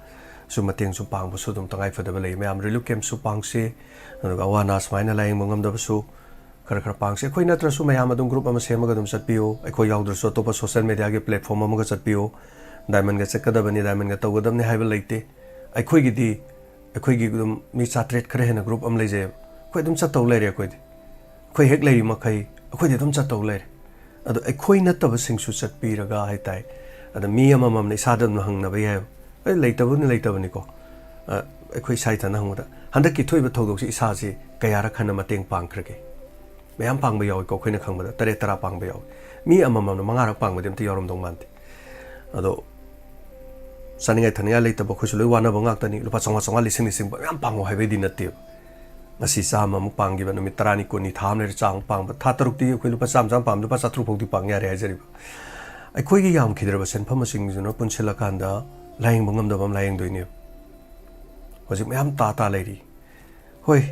ꯁꯨ ꯃꯇꯦꯡꯁꯨ ꯄꯥꯡꯕꯁꯨ ꯑꯗꯨꯝ ꯇꯉꯥꯏ ꯐꯗꯕ ꯂꯩ꯫ ꯃꯌꯥꯝ relief camp ꯁꯨ ꯄꯥꯡꯁꯤ, ꯑꯗꯨꯒ ꯑꯋꯥ ꯑꯅꯥ ꯁꯨꯃꯥꯏꯅ ꯂꯥꯌꯦꯡꯕ ꯉꯝꯗꯕꯁꯨ ꯈꯔ ꯈꯔ ꯄꯥꯡꯁꯤ꯫ ꯑꯩꯈꯣꯏ ꯅꯠꯇ꯭ꯔꯁꯨ ꯃꯌꯥꯝ ꯑꯗꯨꯝ group ꯑꯃ ꯁꯦꯝꯃꯒ ꯑꯗꯨꯝ ꯆꯠꯄꯤꯌꯨ꯫ ꯑꯩꯈꯣꯏ ꯌꯥꯎꯗ꯭ꯔꯁꯨ ꯑꯇꯣꯞꯄ social media ꯒꯤ platform ꯑꯃꯒ ꯆꯠꯄꯤꯌꯨ꯫ Diamond ꯒ ꯆꯠꯀꯗꯕꯅꯤ, Diamond ꯒ ꯇꯧꯒꯗꯕꯅꯤ ꯍꯥꯏꯕ ꯂꯩꯇꯦ꯫ ꯑꯩꯈꯣꯏꯒꯤꯗꯤ, ꯑꯩꯈꯣꯏꯒꯤ ꯑꯗꯨꯝ ꯃꯤ ꯆꯥꯇ꯭ꯔꯦꯠ ꯈꯔ ꯍꯦꯟꯅ group ꯑꯃ ꯂꯩꯖꯩꯕ꯫ ꯑꯩꯈꯣꯏ ꯑꯗꯨꯝ ꯆꯠꯇꯧ ꯂꯩꯔꯦ ꯑꯩꯈꯣꯏꯗꯤ꯫ ꯑꯩꯈꯣꯏ ꯍꯦꯛ ꯂꯩꯔꯤ ꯃꯈꯩ ꯑꯩꯈꯣꯏꯗꯤ ꯑꯗꯨꯝ ꯆꯠꯇꯧ ꯂꯩꯔꯦ꯫ ꯑꯗꯣ ꯑꯩꯈꯣꯏ ꯅꯠꯇꯕꯁꯤꯡꯁꯨ ꯆꯠꯄꯤꯔꯒ ꯍꯥꯏ ꯇꯥꯏ꯫ ꯑꯗ ꯃꯤ ꯑꯃꯃꯝꯅ ꯏꯁꯥꯗ ꯑꯗꯨꯝ ꯍꯪꯅꯕ ꯌꯥꯏꯕ꯫ ꯑꯦ, ꯂꯩꯇꯕꯅꯤ, ꯂꯩꯇꯕꯅꯤꯀꯣ꯫ ꯑ, ꯑꯩꯈꯣꯏ ꯏꯁꯥ ꯏꯊꯟꯗ ꯍꯪꯕꯗ, ꯍꯟꯗꯛꯀꯤ ꯊꯣꯛꯏꯕ ꯊꯧꯗꯣꯛꯁꯤ ꯏꯁꯥꯁꯤ ꯀꯌꯥꯔꯛ ꯍꯟꯅ ꯃꯇꯦꯡ ꯄꯥꯡꯈ꯭ꯔꯒꯦ? ꯃꯌꯥꯝ ꯄꯥꯡꯕ ꯌꯥꯎꯏꯀꯣ, ꯑꯩꯈꯣꯏꯅ ꯈꯪꯕꯗ ꯇꯔꯦꯠ ꯇꯔꯥ ꯄꯥꯡꯕ ꯌꯥꯎꯏ꯫ ꯃꯤ ꯑꯃꯃꯝꯅ ꯃꯉꯥꯔꯛ ꯄꯥꯡꯕꯗꯤ ꯑꯝꯇ ꯌꯥꯎꯔꯝꯗꯧ ꯃꯥꯟꯗꯦ꯫ ꯑꯗꯣ ꯆꯥꯅꯤꯡꯉꯥꯏ ꯊꯛꯅꯤꯡꯉꯥꯏ ꯂꯩꯇꯕ ꯑꯩꯈꯣꯏꯁꯨ ꯂꯣꯏ ꯋꯥꯅꯕ ꯉꯥꯛꯇꯅꯤ꯫ ꯂꯨꯄꯥ ꯆꯥꯝꯃꯉꯥ, ꯆꯥꯝꯃꯉꯥ, ꯂꯤꯁꯤꯡ, ꯂꯤꯁꯤꯡ ꯃꯌꯥꯝ ꯄꯥꯡꯉꯣ ꯍꯥꯏꯕꯩꯗꯤ ꯅꯠꯇꯦꯕ꯫ ꯉꯁꯤ ꯆꯥꯝꯃ ꯑꯃꯨꯛ ꯄꯥꯡꯈꯤꯕ, ꯅꯨꯃꯤꯠ ꯇꯔꯥꯅꯤ, ꯀꯨꯟꯅꯤ, ꯊꯥ ꯑꯃ ꯂꯩꯔ ꯆꯥꯝꯃ ꯑꯃꯨꯛ ꯄꯥꯡꯕ, ꯊꯥ ꯇꯔꯨꯛꯇꯤ ꯑꯩꯈꯣꯏ ꯂꯨꯄꯥ ꯆꯥꯝꯃ, ꯆꯥꯝꯃ ꯄꯥꯡꯕ, ꯂꯨꯄꯥ ꯆꯥꯇ꯭ꯔꯨꯛ ꯐꯥꯎꯗꯤ ꯄꯥꯡ ꯌꯥꯔꯦ ꯍꯥꯏꯖꯔꯤꯕ꯫ ꯑꯩꯈꯣꯏꯒꯤ ꯌꯥꯝꯈꯤꯗ꯭ꯔꯕ ꯁꯦꯟꯐꯝꯁꯤꯡꯁꯤꯅ ꯄꯨꯟꯁꯤꯜꯂꯀꯥꯟꯗ ꯂꯥꯌꯦꯡꯕ ꯉꯝꯗꯕ ꯑꯃ ꯂꯥꯌꯦꯡꯗꯣꯏꯅꯦꯕ꯫ ꯍꯧꯖꯤꯛ ꯃꯌꯥꯝ ꯇꯥ ꯇꯥ ꯂꯩꯔꯤ꯫ ꯍꯣꯏ,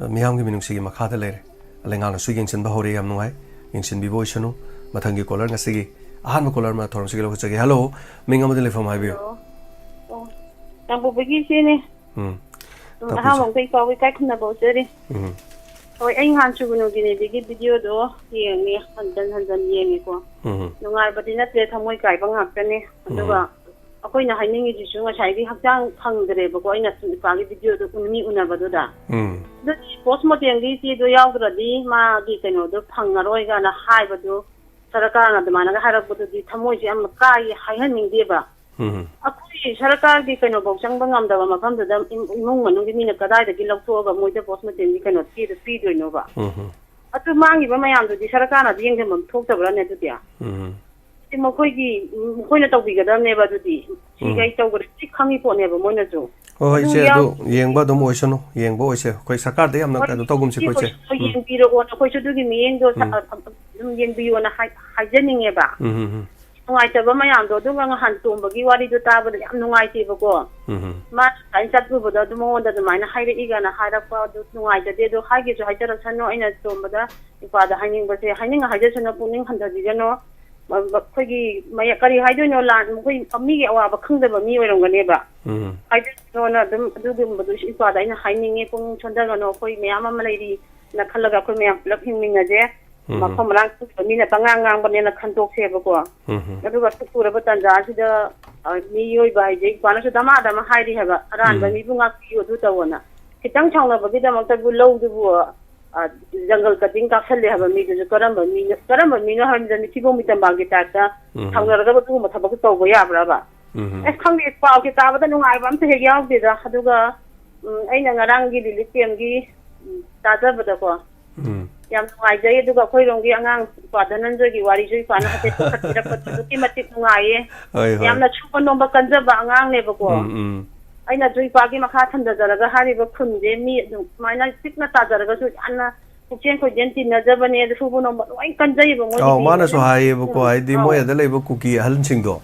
ꯃꯤꯌꯥꯝꯒꯤ ꯃꯤꯅꯨꯡꯁꯤꯒꯤ ꯃꯈꯥꯗ ꯂꯩꯔꯦ꯫ ꯂꯩꯉꯥꯛꯅꯁꯨ ꯌꯦꯡꯁꯤꯟꯕ ꯍꯧꯔꯦ, ꯌꯥꯝ ꯅꯨꯡꯉꯥꯏ꯫ ꯌꯦꯡꯁꯤꯟꯕꯤꯕ ꯑꯣꯏꯁꯅꯨ꯫ ꯃꯊꯪꯒꯤ caller, ꯉꯁꯤꯒꯤ ꯑꯍꯥꯟꯕ caller ꯑꯃ ꯊꯧꯔꯝꯁꯤꯒꯤ ꯂꯧꯈꯠꯆꯒꯦ꯫ Hello, ꯃꯤꯡ ꯑꯃꯗꯤ ꯂꯩꯐꯝ ꯍꯥꯏꯕꯤꯌꯨ꯫ Hello. ꯑꯣ, ꯌꯥꯝꯕꯨꯕꯒꯤ ꯏꯆꯦꯅꯦ꯫ ꯎꯝ, ꯎꯝ, ꯇꯥꯛꯄꯤꯁꯤ꯫ ꯑꯍꯥꯟꯕ ꯃꯈꯩ ꯏꯄꯥꯕꯨ ꯏꯀꯥꯏ ꯈꯨꯝꯅꯕ ꯎꯠꯆꯔꯤ꯫ ꯎꯝ꯫ ꯍꯣꯏ, ꯑꯩ ꯅꯍꯥꯟ ꯁꯨꯒꯅꯨꯒꯤꯅꯦꯕꯤꯒꯤ video ꯗꯣ ꯌꯦꯡꯉꯦ, ꯍꯟꯖꯟ ꯍꯟꯖꯟ ꯌꯦꯡꯉꯦꯀꯣ꯫ ꯎꯝ꯫ ꯅꯨꯡꯉꯥꯏꯕꯗꯤ ꯅꯠꯇ꯭ꯔꯦ, ꯊꯃꯣꯏ ꯀꯥꯏꯕ ꯉꯥꯛꯇꯅꯦ꯫ ꯑꯗꯨꯒ ꯎꯝ꯫ ꯑꯩꯈꯣꯏꯅ ꯍꯥꯏꯅꯤꯡꯉꯤꯁꯤꯁꯨ ꯉꯁꯥꯏꯒꯤ ꯍꯛꯆꯥꯡ ꯐꯪꯗ꯭ꯔꯦꯕꯀꯣ, ꯑꯩꯅ ꯁꯨꯝ ꯏꯄꯥꯒꯤ video ꯗꯣ ꯎ-, ꯃꯤ ꯎꯅꯕꯗꯨꯗ꯫ ꯎꯝ꯫ ꯑꯗꯨ post mortem ꯒꯤ ꯏꯆꯦꯗꯣ ꯌꯥꯎꯗ꯭ꯔꯗꯤ ꯃꯥꯒꯤ ꯀꯩꯅꯣꯗꯣ ꯐꯪꯉꯔꯣꯏ ꯀꯥꯏꯅ ꯍꯥꯏꯕꯗꯨ ꯁꯔꯀꯥꯔꯅ ꯑꯗꯨꯃꯥꯏꯅꯒ ꯍꯥꯏꯔꯛꯄꯗꯨꯗꯤ ꯊꯃꯣꯏꯁꯦ ꯌꯥꯝꯅ ꯀꯥꯏ ꯍꯥꯏꯍꯟꯅꯤꯡꯗꯦꯕ꯫ ꯎꯝ꯫ ꯑꯩꯈꯣꯏ ꯁꯔꯀꯥꯔꯒꯤ ꯀꯩꯅꯣꯐꯧ ꯆꯪꯕ ꯉꯝꯗꯕ ꯃꯐꯝꯗꯨꯗ ꯏꯃꯨꯡ ꯃꯅꯨꯡꯒꯤ ꯃꯤꯅ ꯀꯗꯥꯏꯗꯒꯤ ꯂꯧꯊꯣꯛꯑꯒ ꯃꯣꯏꯗ post mortem ꯒꯤ ꯀꯩꯅꯣ ꯆꯦꯗꯣ ꯄꯤꯗꯣꯏꯅꯣꯕ? ꯎꯝ꯫ ꯑꯗꯨ ꯃꯥꯡꯉꯤꯕ ꯃꯌꯥꯝꯗꯨꯗꯤ ꯁꯔꯀꯥꯔꯅ ꯑꯗꯨ ꯌꯦꯡꯁꯤꯟꯐꯝ ꯊꯣꯛꯇꯕ꯭ꯔꯥꯅꯦ ꯑꯗꯨꯗꯤ? ꯎꯝ꯫ ꯁꯤ ꯃꯈꯣꯏꯒꯤ, ꯃꯈꯣꯏꯅ ꯇꯧꯕꯤꯒꯗꯕꯅꯦꯕ ꯑꯗꯨꯗꯤ꯫ ꯁꯤ ꯎꯝ꯫ ꯀꯩ ꯇꯧꯈ꯭ꯔꯦ? ꯁꯤ ꯈꯪꯉꯤ ꯄꯣꯠꯅꯦꯕ ꯃꯣꯏꯅꯁꯨ꯫ ꯍꯣꯏ, ꯍꯣꯏ, ꯑꯗꯨ ꯏꯆꯦ, ꯑꯗꯨ ꯌꯥꯎ- ꯌꯦꯡꯕ ꯑꯗꯨꯝ ꯑꯣꯏꯁꯅꯨ, ꯌꯦꯡꯕ ꯑꯣꯏꯁꯦ꯫ ꯑꯩꯈꯣꯏ ꯁꯔꯀꯥꯔꯗ ꯌꯥꯝꯅ ꯍꯣꯏ, ꯀꯩꯅꯣ ꯇꯧꯒꯨꯝꯁꯤꯀꯣ, ꯏꯆꯦ, ꯏꯆꯦ꯫ ꯑꯩꯈꯣꯏ ꯎꯝ꯫ ꯌꯦꯡꯕꯤꯔꯛꯑꯣ, ꯅꯈꯣꯏꯁꯨ ꯑꯗꯨꯒꯤ ꯃꯤꯠꯌꯦꯡꯗꯣ ꯁ-, ꯎꯝ꯫ ꯑ-, ꯑ-, ꯑꯗꯨꯝ ꯌꯦꯡꯕꯤꯌꯣꯅ ꯍꯥꯏ-, ꯍꯥꯏꯖꯅꯤꯡꯉꯦꯕ꯫ ꯎꯝ, ꯎꯝ, ꯎꯝ꯫ ꯅꯨꯡꯉꯥꯏꯇꯕ ꯃꯌꯥꯝꯗꯣ, ꯑꯗꯨꯒ ꯅꯍꯥꯟ ꯇꯣꯝꯕꯒꯤ ꯋꯥꯔꯤꯗꯣ ꯇꯥꯕꯗ ꯌꯥꯝ ꯅꯨꯡꯉꯥꯏꯇꯦꯕꯀꯣ꯫ ꯎꯝ, ꯎꯝ꯫ ꯃꯥ ꯑꯗꯨꯃꯥꯏꯅ ꯆꯠꯂꯨꯕꯗꯣ ꯑꯗꯨ ꯃꯉꯣꯟꯗ ꯑꯗꯨꯃꯥꯏꯅ ꯍꯥꯏꯔꯛꯏꯒꯅ ꯍꯥꯏꯔꯛꯄ ꯑꯗꯨ ꯅꯨꯡꯉꯥꯏꯖꯗꯦ꯫ ꯑꯗꯣ ꯍꯥꯏꯒꯦꯁꯨ ꯍꯥꯏꯖꯔꯛꯁꯅꯨ, ꯑꯩꯅ ꯇꯣꯝꯕꯗ, ꯏꯄꯥꯗ ꯍꯥꯏꯅꯤꯡꯕꯁꯦ, ꯍꯥꯏꯅꯤꯡꯉ ꯍꯥꯏꯖꯁꯅꯨ, ꯄꯨꯛꯅꯤꯡ ꯍꯟꯊꯕꯤꯒꯅꯨ꯫ ꯃ-, ꯃ-, ꯑꯩꯈꯣꯏꯒꯤ ꯃꯌꯥ-, ꯀꯔꯤ ꯍꯥꯏꯗꯣꯏꯅꯣ, ꯂꯥꯟ, ꯃꯈꯣꯏ ꯃꯤꯒꯤ ꯑꯋꯥꯕ ꯈꯪꯗꯕ ꯃꯤ ꯑꯣꯏꯔꯝꯒꯅꯦꯕ꯫ ꯎꯝ꯫ ꯍꯥꯏꯗꯣꯏꯅꯣꯅ ꯑꯗꯨꯝ ꯑꯗꯨꯒꯨꯝꯕꯗꯨꯁꯨ ꯏꯄꯥꯗ ꯑꯩꯅ ꯍꯥꯏꯅꯤꯡꯉꯦ, "ꯄꯨꯛꯅꯤꯡ ꯁꯣꯟꯊꯒꯅꯣ, ꯑꯩꯈꯣꯏ ꯃꯌꯥꯝ ꯑꯃ ꯂꯩꯔꯤꯅ ꯈꯜꯂꯒ ꯑꯩꯈꯣꯏ ꯃꯌꯥꯝ ꯄꯨꯂꯞ ꯍꯤꯡꯃꯤꯟꯅꯁꯦ꯫ ꯎꯝ꯫ ꯃꯐꯝ ꯃꯔꯥꯡ ꯈꯪꯗꯕ ꯃꯤꯅ ꯄꯉꯥꯡ ꯉꯥꯡꯕꯅꯦꯅ ꯈꯟꯗꯣꯛꯁꯦꯕꯀꯣ꯫ ꯎꯝ꯫ ꯑꯗꯨꯒ ꯁꯨꯛ ꯆꯨꯔꯕ ꯇꯥꯟꯖꯥꯁꯤꯗ, ꯑ, ꯃꯤꯑꯣꯏꯕ ꯍꯥꯏꯁꯦ ꯏꯄꯥꯅꯁꯨ ꯗꯃꯥ ꯗꯃꯥ ꯍꯥꯏꯔꯤ ꯍꯥꯏꯕ, "ꯑꯔꯥꯟꯕ ꯎꯝ꯫ ꯃꯤꯕꯨ ꯉꯥꯛꯄꯤꯌꯨ, ꯑꯗꯨ ꯇꯧꯑꯣꯅ"꯫ ꯈꯤꯇꯪ ꯁꯥꯎꯅꯕꯒꯤꯗꯃꯛꯇꯕꯨ ꯂꯧꯗꯨꯕꯨ, ꯑ, ꯖꯪꯒꯜ ꯀꯇꯤꯡ ꯀꯥꯞꯁꯜꯂꯦ ꯍꯥꯏꯕ ꯃꯤꯗꯨꯁꯨ ꯀꯔꯝꯕ ꯃꯤꯅꯣ, ꯀꯔꯝꯕ ꯃꯤꯅꯣ ꯍꯥꯏꯕꯗ ꯃꯤꯊꯤꯕꯣꯡ ꯃꯤꯇꯝꯕꯥꯡꯒꯤ ꯇꯥꯏꯞꯇ ꯎꯝ꯫ ꯁꯥꯎꯅꯔꯒ ꯑꯗꯨꯒꯨꯝꯕ ꯊꯕꯛꯇꯨ ꯇꯧꯕ ꯌꯥꯕ꯭ꯔꯕ? ꯎꯝ꯫ ꯑꯁ, ꯈꯪꯗꯦ, ꯄꯥꯎꯁꯦ ꯇꯥꯕꯗ ꯅꯨꯡꯉꯥꯏꯕ ꯑꯝꯇ ꯍꯦꯛ ꯌꯥꯎꯗꯦꯗ꯫ ꯑꯗꯨꯒ, ꯎꯝ, ꯑꯩꯅ ꯉꯔꯥꯡꯒꯤ relief camp ꯀꯤ, ꯎꯝ, ꯇꯥꯖꯕꯗꯀꯣ, ꯎꯝ꯫ ꯌꯥꯝ ꯅꯨꯡꯉꯥꯏꯖꯩ꯫ ꯑꯗꯨꯒ ꯑꯩꯈꯣꯏꯔꯣꯝꯒꯤ ꯑꯉꯥꯡ ꯏꯄ꯭ꯋꯥ ꯙꯅꯟꯖꯣꯏꯒꯤ ꯋꯥꯔꯤꯁꯨ ꯏꯄ꯭ꯋꯥꯅ ꯍꯥꯏꯐꯦꯠ ꯄꯨꯈꯠꯄꯤꯔꯛꯄꯗꯣ ꯑꯗꯨꯛꯀꯤ ꯃꯇꯤꯛ ꯅꯨꯡꯉꯥꯏꯌꯦ꯫ ꯍꯣꯏ, ꯍꯣꯏ꯫ ꯌꯥꯝꯅ ꯁꯨꯕ ꯅꯣꯝꯕ ꯀꯟꯖꯕ ꯑꯉꯥꯡꯅꯦꯕꯀꯣ꯫ ꯎꯝ, ꯎꯝ꯫ ꯑꯩꯅꯁꯨ ꯏꯄꯥꯒꯤ ꯃꯈꯥ ꯊꯝꯖꯖꯔꯒ ꯍꯥꯏꯔꯤꯕ ꯈꯨꯟꯁꯦ ꯃꯤ ꯑꯗꯨꯝ ꯁꯨꯃꯥꯏꯅ ꯄꯤꯛꯅ ꯇꯥꯖꯔꯒꯁꯨ ꯌꯥꯝꯅ ꯄꯨꯛꯆꯦꯟ ꯈꯣꯏꯖꯦꯟ ꯇꯤꯟꯅꯖꯕꯅꯦ, ꯑꯗꯨ ꯁꯨꯕ ꯅꯣꯝꯕ ꯂꯣꯏ ꯀꯟꯖꯩꯕ ꯃꯣꯏꯒꯤꯗꯤ꯫ ꯑꯧ, ꯃꯥꯅꯁꯨ ꯍꯥꯏꯌꯦꯕꯀꯣ, ꯍꯥꯏꯗꯤ ꯑꯧ꯫ ꯃꯣꯏ ꯑꯗ ꯂꯩꯕ ꯀꯨꯀꯤ ꯑꯍꯜꯁꯤꯡꯗꯣ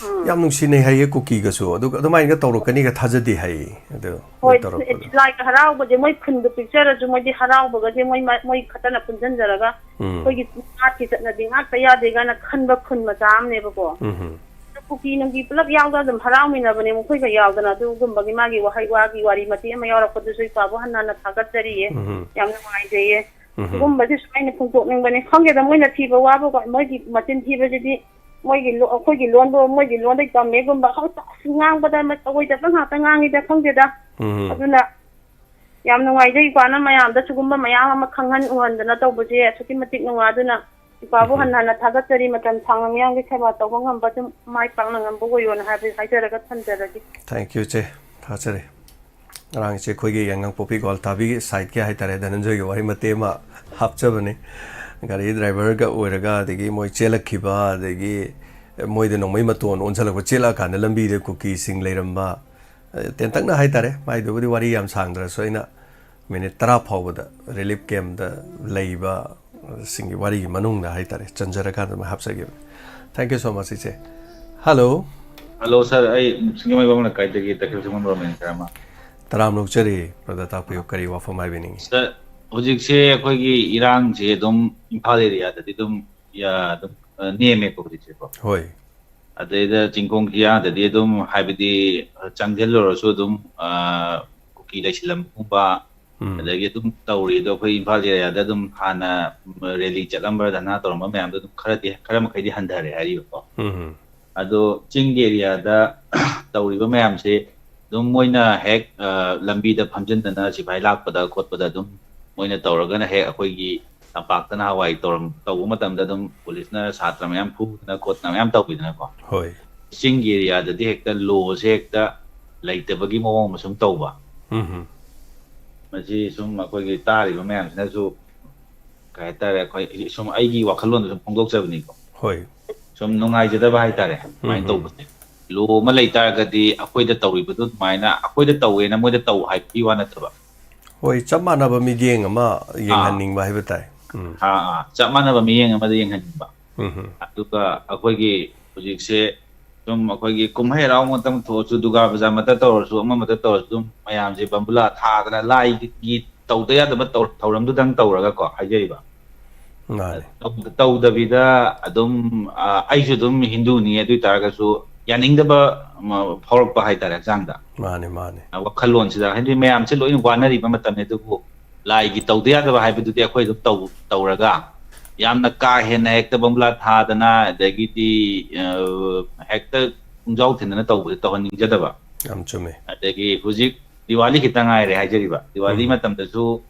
ꯎꯝ꯫ ꯌꯥꯝ ꯅꯨꯡꯁꯤꯅꯩ ꯍꯥꯏꯌꯦ ꯀꯨꯀꯤꯒꯁꯨ, ꯑꯗꯨꯒ ꯑꯗꯨꯃꯥꯏꯅꯒ ꯇꯧꯔꯛꯀꯅꯤꯒ ꯊꯥꯖꯗꯦ ꯍꯥꯏꯌꯦ꯫ ꯑꯗꯨ ꯍꯣꯏ, ꯇꯧꯔꯛꯄꯗꯣ꯫ ꯂꯥꯏꯒ ꯍꯔꯥꯎꯕꯁꯦ ꯃꯣꯏ ꯈꯨꯟꯗ ꯄꯤꯛꯆꯔꯁꯨ ꯃꯣꯏꯗꯤ ꯍꯔꯥꯎꯕꯒꯁꯦ ꯃꯣꯏ ꯃ-, ꯃꯣꯏ ꯈꯛꯇꯅ ꯄꯨꯟꯁꯤꯟꯖꯔꯒ ꯎꯝ꯫ ꯑꯩꯈꯣꯏꯒꯤ ꯅꯥꯠꯀꯤ ꯆꯠꯅꯕꯤ ꯉꯥꯛꯇ ꯌꯥꯗꯦ ꯀꯥꯏꯅ ꯈꯟꯕ ꯈꯨꯟ ꯃꯆꯥ ꯑꯃꯅꯦꯕꯀꯣ꯫ ꯎꯝ꯫ ꯑꯗꯣ ꯀꯨꯀꯤ ꯅꯨꯡꯒꯤ ꯄꯨꯂꯞ ꯌꯥꯎꯗꯅ ꯑꯗꯨꯝ ꯍꯔꯥꯎꯃꯤꯟꯅꯕꯅꯦ ꯃꯈꯣꯏꯒ ꯌꯥꯎꯗꯅ꯫ ꯑꯗꯨꯒꯨꯝꯕꯒꯤ ꯃꯥꯒꯤ ꯋꯥꯍꯩ ꯋꯥꯒꯤ ꯋꯥꯔꯤ ꯃꯇꯦꯛ ꯑꯃ ꯌꯥꯎꯔꯛꯄꯗꯨꯁꯨ ꯏꯄꯥꯕꯨ ꯍꯟꯅ ꯍꯟꯅ ꯊꯥꯒꯠꯆꯔꯤꯌꯦ꯫ ꯎꯝ꯫ ꯌꯥꯝ ꯅꯨꯡꯉꯥꯏꯖꯩꯌꯦ꯫ ꯎꯝ꯫ ꯁꯤꯒꯨꯝꯕꯁꯤꯁꯨ ꯑꯩꯅ ꯐꯣꯡꯗꯣꯛꯅꯤꯡꯕꯅꯦ꯫ ꯈꯪꯗꯦꯗ, ꯃꯣꯏꯅ ꯊꯤꯕ ꯋꯥꯕ, ꯃꯣꯏꯒꯤ ꯃꯆꯤꯟ ꯊꯤꯕꯁꯤꯗꯤ ꯃꯣꯏꯒꯤ ꯂꯣ-, ꯑꯩꯈꯣꯏꯒꯤ ꯂꯣꯟꯗꯣ ꯃꯣꯏꯒꯤ ꯂꯣꯟꯗꯒꯤ ꯇꯝꯃꯦꯒꯨꯝꯕ, ꯈꯪꯗꯦ, ꯑꯁ, ꯉꯥꯡꯕꯗ ꯑꯃ ꯑꯣꯏꯗꯕ ꯉꯥꯛꯇ ꯉꯥꯡꯉꯤꯗ, ꯈꯪꯗꯦꯗ꯫ ꯎꯝ꯫ ꯑꯗꯨꯅ ꯌꯥꯝ ꯅꯨꯡꯉꯥꯏꯖꯩ ꯏꯄꯥꯅ ꯃꯌꯥꯝꯗ ꯁꯤꯒꯨꯝꯕ ꯃꯌꯥꯝ ꯑꯃ ꯈꯪꯍꯟ ꯎꯍꯟꯗꯅ ꯇꯧꯕꯁꯦ ꯑꯁꯨꯛꯀꯤ ꯃꯇꯤꯛ ꯅꯨꯡꯉꯥꯏ꯫ ꯑꯗꯨꯅ ꯏꯄꯥꯕꯨ ꯎꯝ꯫ ꯍꯟꯅ ꯍꯟꯅ ꯊꯥꯒꯠꯆꯔꯤ꯫ ꯃꯇꯝ ꯁꯥꯡꯅ ꯃꯤꯌꯥꯝꯒꯤ ꯁꯦꯕꯥ ꯇꯧꯕ ꯉꯝꯕ ꯑꯗꯨꯝ ꯃꯥꯏ ꯄꯥꯛꯅ ꯉꯝꯕ ꯑꯣꯏꯌꯣꯅ ꯍꯥꯏꯕ ꯍꯥꯏꯖꯔꯒ ꯊꯝꯖꯔꯒꯦ꯫ Thank you, ꯏꯆꯦ꯫ ꯊꯥꯒꯠꯆꯔꯤ꯫ ꯉꯔꯥꯡ ꯏꯆꯦ ꯑꯩꯈꯣꯏꯒꯤ ꯌꯥꯏꯉꯪꯄꯣꯛꯄꯤ ꯒ꯭ꯋꯥꯜꯇꯥꯕꯤꯒꯤ side ꯀꯤ ꯍꯥꯏꯇꯥꯔꯦ, ꯙꯅꯟꯖꯣꯏꯒꯤ ꯋꯥꯔꯤ ꯃꯇꯦꯛ ꯑꯃ ꯍꯥꯞꯆꯕꯅꯤ꯫ ꯒꯥꯔꯤ driver ꯒ ꯑꯣꯏꯔꯒ, ꯑꯗꯒꯤ ꯃꯣꯏ ꯆꯦꯜꯂꯛꯈꯤꯕ, ꯑꯗꯒꯤ ꯃꯣꯏꯗ ꯅꯣꯡꯃꯩ ꯃꯇꯣꯟ ꯑꯣꯟꯁꯤꯜꯂꯛꯄ, ꯆꯦꯜꯂꯛꯑꯀꯥꯟꯗ ꯂꯝꯕꯤꯗ ꯀꯨꯀꯤꯁꯤꯡ ꯂꯩꯔꯝꯕ, ꯑ, ꯇꯦꯟꯇꯛꯅ ꯍꯥꯏꯇꯥꯔꯦ, ꯃꯥꯏꯗꯨꯕꯨꯗꯤ ꯋꯥꯔꯤ ꯌꯥꯝ ꯁꯥꯡꯗ꯭ꯔꯁꯨ ꯑꯩꯅ minute ꯇꯔꯥ ꯐꯥꯎꯕꯗ relief camp ꯇ ꯂꯩꯕ ꯁꯤꯡꯒꯤ ꯋꯥꯔꯤꯒꯤ ꯃꯅꯨꯡꯗ ꯍꯥꯏꯇꯥꯔꯦ, ꯆꯟꯖꯔꯀꯥꯟꯗ ꯑꯗꯨꯃꯥꯏꯅ ꯍꯥꯞꯆꯒꯦ꯫ Thank you so much, ꯏꯆꯦ꯫ Hello꯫ Hello, sir, ꯑꯩ ꯁꯤꯡꯖꯃꯩ ꯕꯥꯃꯟ ꯂꯩꯀꯥꯏꯗꯒꯤ ꯇꯈꯦꯜ ꯁꯤꯡꯕꯝ ꯔꯣꯃꯦꯟ ꯁꯔꯃ꯫ ꯇꯔꯥꯝꯅ ꯑꯣꯛꯆꯔꯤ, brother, ꯇꯥꯛꯄꯤꯌꯨ, ꯀꯔꯤ ꯋꯥꯐꯝ ꯍꯥꯏꯕꯤꯅꯤꯡꯉꯤ? Sir, ꯍꯧꯖꯤꯛꯁꯦ ꯑꯩꯈꯣꯏꯒꯤ ꯏꯔꯥꯡꯁꯦ ꯑꯗꯨꯝ ꯏꯝꯐꯥꯜ area ꯗꯗꯤ ꯑꯗꯨꯝ, ꯌꯥ-, ꯑꯗꯨꯝ ꯑ, ꯅꯦꯝꯃꯦꯀꯣ ꯍꯧꯖꯤꯛꯁꯦꯀꯣ꯫ ꯍꯣꯏ꯫ ꯑꯗꯩꯗ ꯆꯤꯡꯈꯣꯡ ꯆꯤꯌꯥꯗꯗꯤ ꯑꯗꯨꯝ, ꯍꯥꯏꯕꯗꯤ, ꯑ, ꯆꯪꯁꯤꯜꯂꯨꯔꯁꯨ ꯑꯗꯨꯝ, ꯑ, ꯀꯨꯀꯤ ꯂꯩꯁꯤꯜꯂꯝꯕꯒꯨꯝꯕ, ꯎꯝ꯫ ꯑꯗꯒꯤ ꯑꯗꯨꯝ ꯇꯧꯔꯤ ꯑꯗꯣ, ꯑꯩꯈꯣꯏ ꯏꯝꯐꯥꯜ ꯑꯦꯔꯤꯌꯥꯗ ꯑꯗꯨꯝ ꯍꯥꯟꯅ ꯔꯦꯂꯤ ꯆꯠꯂꯝꯕ, ꯙꯔꯅꯥ ꯇꯧꯔꯝꯕ ꯃꯌꯥꯝꯗꯣ ꯑꯗꯨꯝ ꯈꯔꯗꯤ, ꯈꯔ ꯃꯈꯩꯗꯤ ꯍꯟꯊꯔꯦ ꯍꯥꯏꯔꯤꯕꯀꯣ꯫ ꯎꯝ꯫ ꯑꯗꯣ ꯆꯤꯡꯒꯤ ꯑꯦꯔꯤꯌꯥꯗ ꯇꯧꯔꯤꯕ ꯃꯌꯥꯝꯁꯦ ꯑꯗꯨꯝ ꯃꯣꯏꯅ ꯍꯦꯛ, ꯑ, ꯂꯝꯕꯤꯗ ꯐꯝꯖꯤꯟꯗꯅ ꯁꯤꯐꯥꯏ ꯂꯥꯛꯄꯗ ꯈꯣꯠꯄꯗ ꯑꯗꯨꯝ ꯃꯣꯏꯅ ꯇꯧꯔꯒꯅ ꯍꯦꯛ ꯑꯩꯈꯣꯏꯒꯤ ꯇꯝꯄꯥꯛꯇ ꯅꯍꯥꯟꯋꯥꯏ ꯇꯧꯔꯝ-, ꯇꯧꯕ ꯃꯇꯝꯗ ꯑꯗꯨꯝ ꯄꯨꯂꯤꯁꯅ ꯁꯥꯇ꯭ꯔ ꯃꯌꯥꯝ ꯐꯨꯗꯅ ꯈꯣꯠꯇꯅ ꯃꯌꯥꯝ ꯇꯧꯕꯤꯗꯅꯀꯣ꯫ ꯍꯣꯏ꯫ ꯆꯤꯡꯒꯤ ꯑꯦꯔꯤꯌꯥꯗꯗꯤ ꯍꯦꯛꯇ ꯂꯣꯁꯦ ꯍꯦꯛꯇ ꯂꯩꯇꯕꯒꯤ ꯃꯑꯣꯡ ꯑꯃ ꯁꯨꯝ ꯇꯧꯕ꯫ ꯎꯝ꯫ ꯃꯁꯤ ꯁꯨꯝ ꯑꯩꯈꯣꯏꯒꯤ ꯇꯥꯔꯤꯕ ꯃꯌꯥꯝꯁꯤꯅꯁꯨ, ꯀꯩ ꯍꯥꯏꯇꯥꯔꯦ, ꯑꯩꯈꯣꯏ ꯁꯨꯝ ꯑꯩꯒꯤ ꯋꯥꯈꯜꯂꯣꯟꯗ ꯁꯨꯝ ꯐꯣꯡꯗꯣꯛꯆꯕꯅꯤꯀꯣ꯫ ꯍꯣꯏ꯫ ꯁꯨꯝ ꯅꯨꯡꯉꯥꯏꯖꯗꯕ ꯍꯥꯏꯇꯥꯔꯦ, ꯑꯗꯨꯃꯥꯏꯅ ꯎꯝ꯫ ꯇꯧꯕꯁꯦ꯫ ꯂꯣ ꯑꯃ ꯂꯩ ꯇꯥꯔꯒꯗꯤ ꯑꯩꯈꯣꯏꯗ ꯇꯧꯔꯤꯕꯗꯨ ꯑꯗꯨꯃꯥꯏꯅ ꯑꯩꯈꯣꯏꯗ ꯇꯧꯋꯦꯅ ꯃꯣꯏꯗ ꯇꯧ ꯍꯥꯏꯕꯒꯤ ꯋꯥ ꯅꯠꯇꯕ꯫ ꯍꯣꯏ, ꯆꯞ ꯃꯥꯟꯅꯕ ꯃꯤꯠꯌꯦꯡ ꯑꯃ ꯑꯥ꯫ ꯌꯦꯡꯍꯟꯅꯤꯡꯕ ꯍꯥꯏꯕ ꯇꯥꯏ꯫ ꯎꯝ꯫ ꯑꯥ, ꯑꯥ, ꯆꯞ ꯃꯥꯟꯅꯕ ꯃꯤꯠꯌꯦꯡ ꯑꯃꯗ ꯌꯦꯡꯍꯟꯅꯤꯡꯕ꯫ ꯎꯝ ꯍꯝ꯫ ꯑꯗꯨꯒ ꯑꯩꯈꯣꯏꯒꯤ ꯍꯧꯖꯤꯛꯁꯦ ꯁꯨꯝ ꯑꯩꯈꯣꯏꯒꯤ ꯀꯨꯝꯍꯩ ꯍꯔꯥꯎ ꯃꯇꯝ ꯊꯣꯛꯑꯁꯨ, ꯗꯨꯔꯒꯥ ꯄꯨꯖꯥ ꯑꯃꯇ ꯇꯧꯔꯁꯨ, ꯑꯃꯃꯇ ꯇꯧꯔꯁꯨ, ꯑꯗꯨꯝ ꯃꯌꯥꯝꯁꯦ ꯕꯝꯕꯨꯂꯥ ꯊꯥꯗꯅ ꯂꯥꯏꯒꯤ ꯇꯧꯗ ꯌꯥꯗꯕ ꯇꯧ-, ꯊꯧꯔꯝꯗꯨꯗꯪ ꯇꯧꯔꯒꯀꯣ, ꯍꯥꯏꯖꯔꯤꯕ꯫ ꯃꯥꯅꯦ꯫ ꯇꯧ-, ꯇꯧꯗꯕꯤꯗ ꯑꯗꯨꯝ, ꯑ, ꯑꯩꯁꯨ ꯑꯗꯨꯝ ꯍꯤꯟꯗꯨꯅꯤ, ꯑꯗꯨ ꯑꯣꯏ ꯇꯥꯔꯒꯁꯨ ꯌꯥꯅꯤꯡꯗꯕ ꯑꯃ ꯐꯥꯎꯔꯛꯄ ꯍꯥꯏꯇꯥꯔꯦ ꯍꯛꯆꯥꯡꯗ꯫ ꯃꯥꯅꯦ, ꯃꯥꯅꯦ꯫ ꯑ, ꯋꯥꯈꯜꯂꯣꯟꯁꯤꯗ, ꯍꯥꯏꯗꯤ ꯃꯌꯥꯝꯁꯦ ꯂꯣꯏꯅ ꯋꯥꯅꯔꯤꯕ ꯃꯇꯝꯅꯤ, ꯑꯗꯨꯕꯨ ꯂꯥꯏꯒꯤ ꯇꯧꯗ ꯌꯥꯗꯕ ꯍꯥꯏꯕꯗꯨꯗꯤ ꯑꯩꯈꯣꯏ ꯑꯗꯨꯝ ꯇꯧ-, ꯇꯧꯔꯒ, ꯌꯥꯝꯅ ꯀꯥ ꯍꯦꯟꯅ ꯍꯦꯛꯇ ꯕꯣꯝꯕꯨꯂꯥ ꯊꯥꯗꯅ, ꯑꯗꯒꯤꯗꯤ, ꯑ, ꯍꯦꯛꯇ ꯄꯨꯡꯖꯥꯎ ꯊꯤꯟꯗꯅ ꯇꯧꯕꯁꯦ ꯇꯧꯍꯟꯅꯤꯡꯖꯗꯕ꯫ ꯌꯥꯝ ꯆꯨꯝꯃꯦ꯫ ꯑꯗꯒꯤ ꯍꯧꯖꯤꯛ ꯗꯤꯋꯥꯂꯤ ꯈꯤꯇꯪ ꯉꯥꯏꯔꯦ ꯍꯥꯏꯖꯔꯤꯕ꯫ ꯗꯤꯋꯥꯂꯤ ꯎꯝ꯫ ꯃꯇꯝꯗꯁꯨ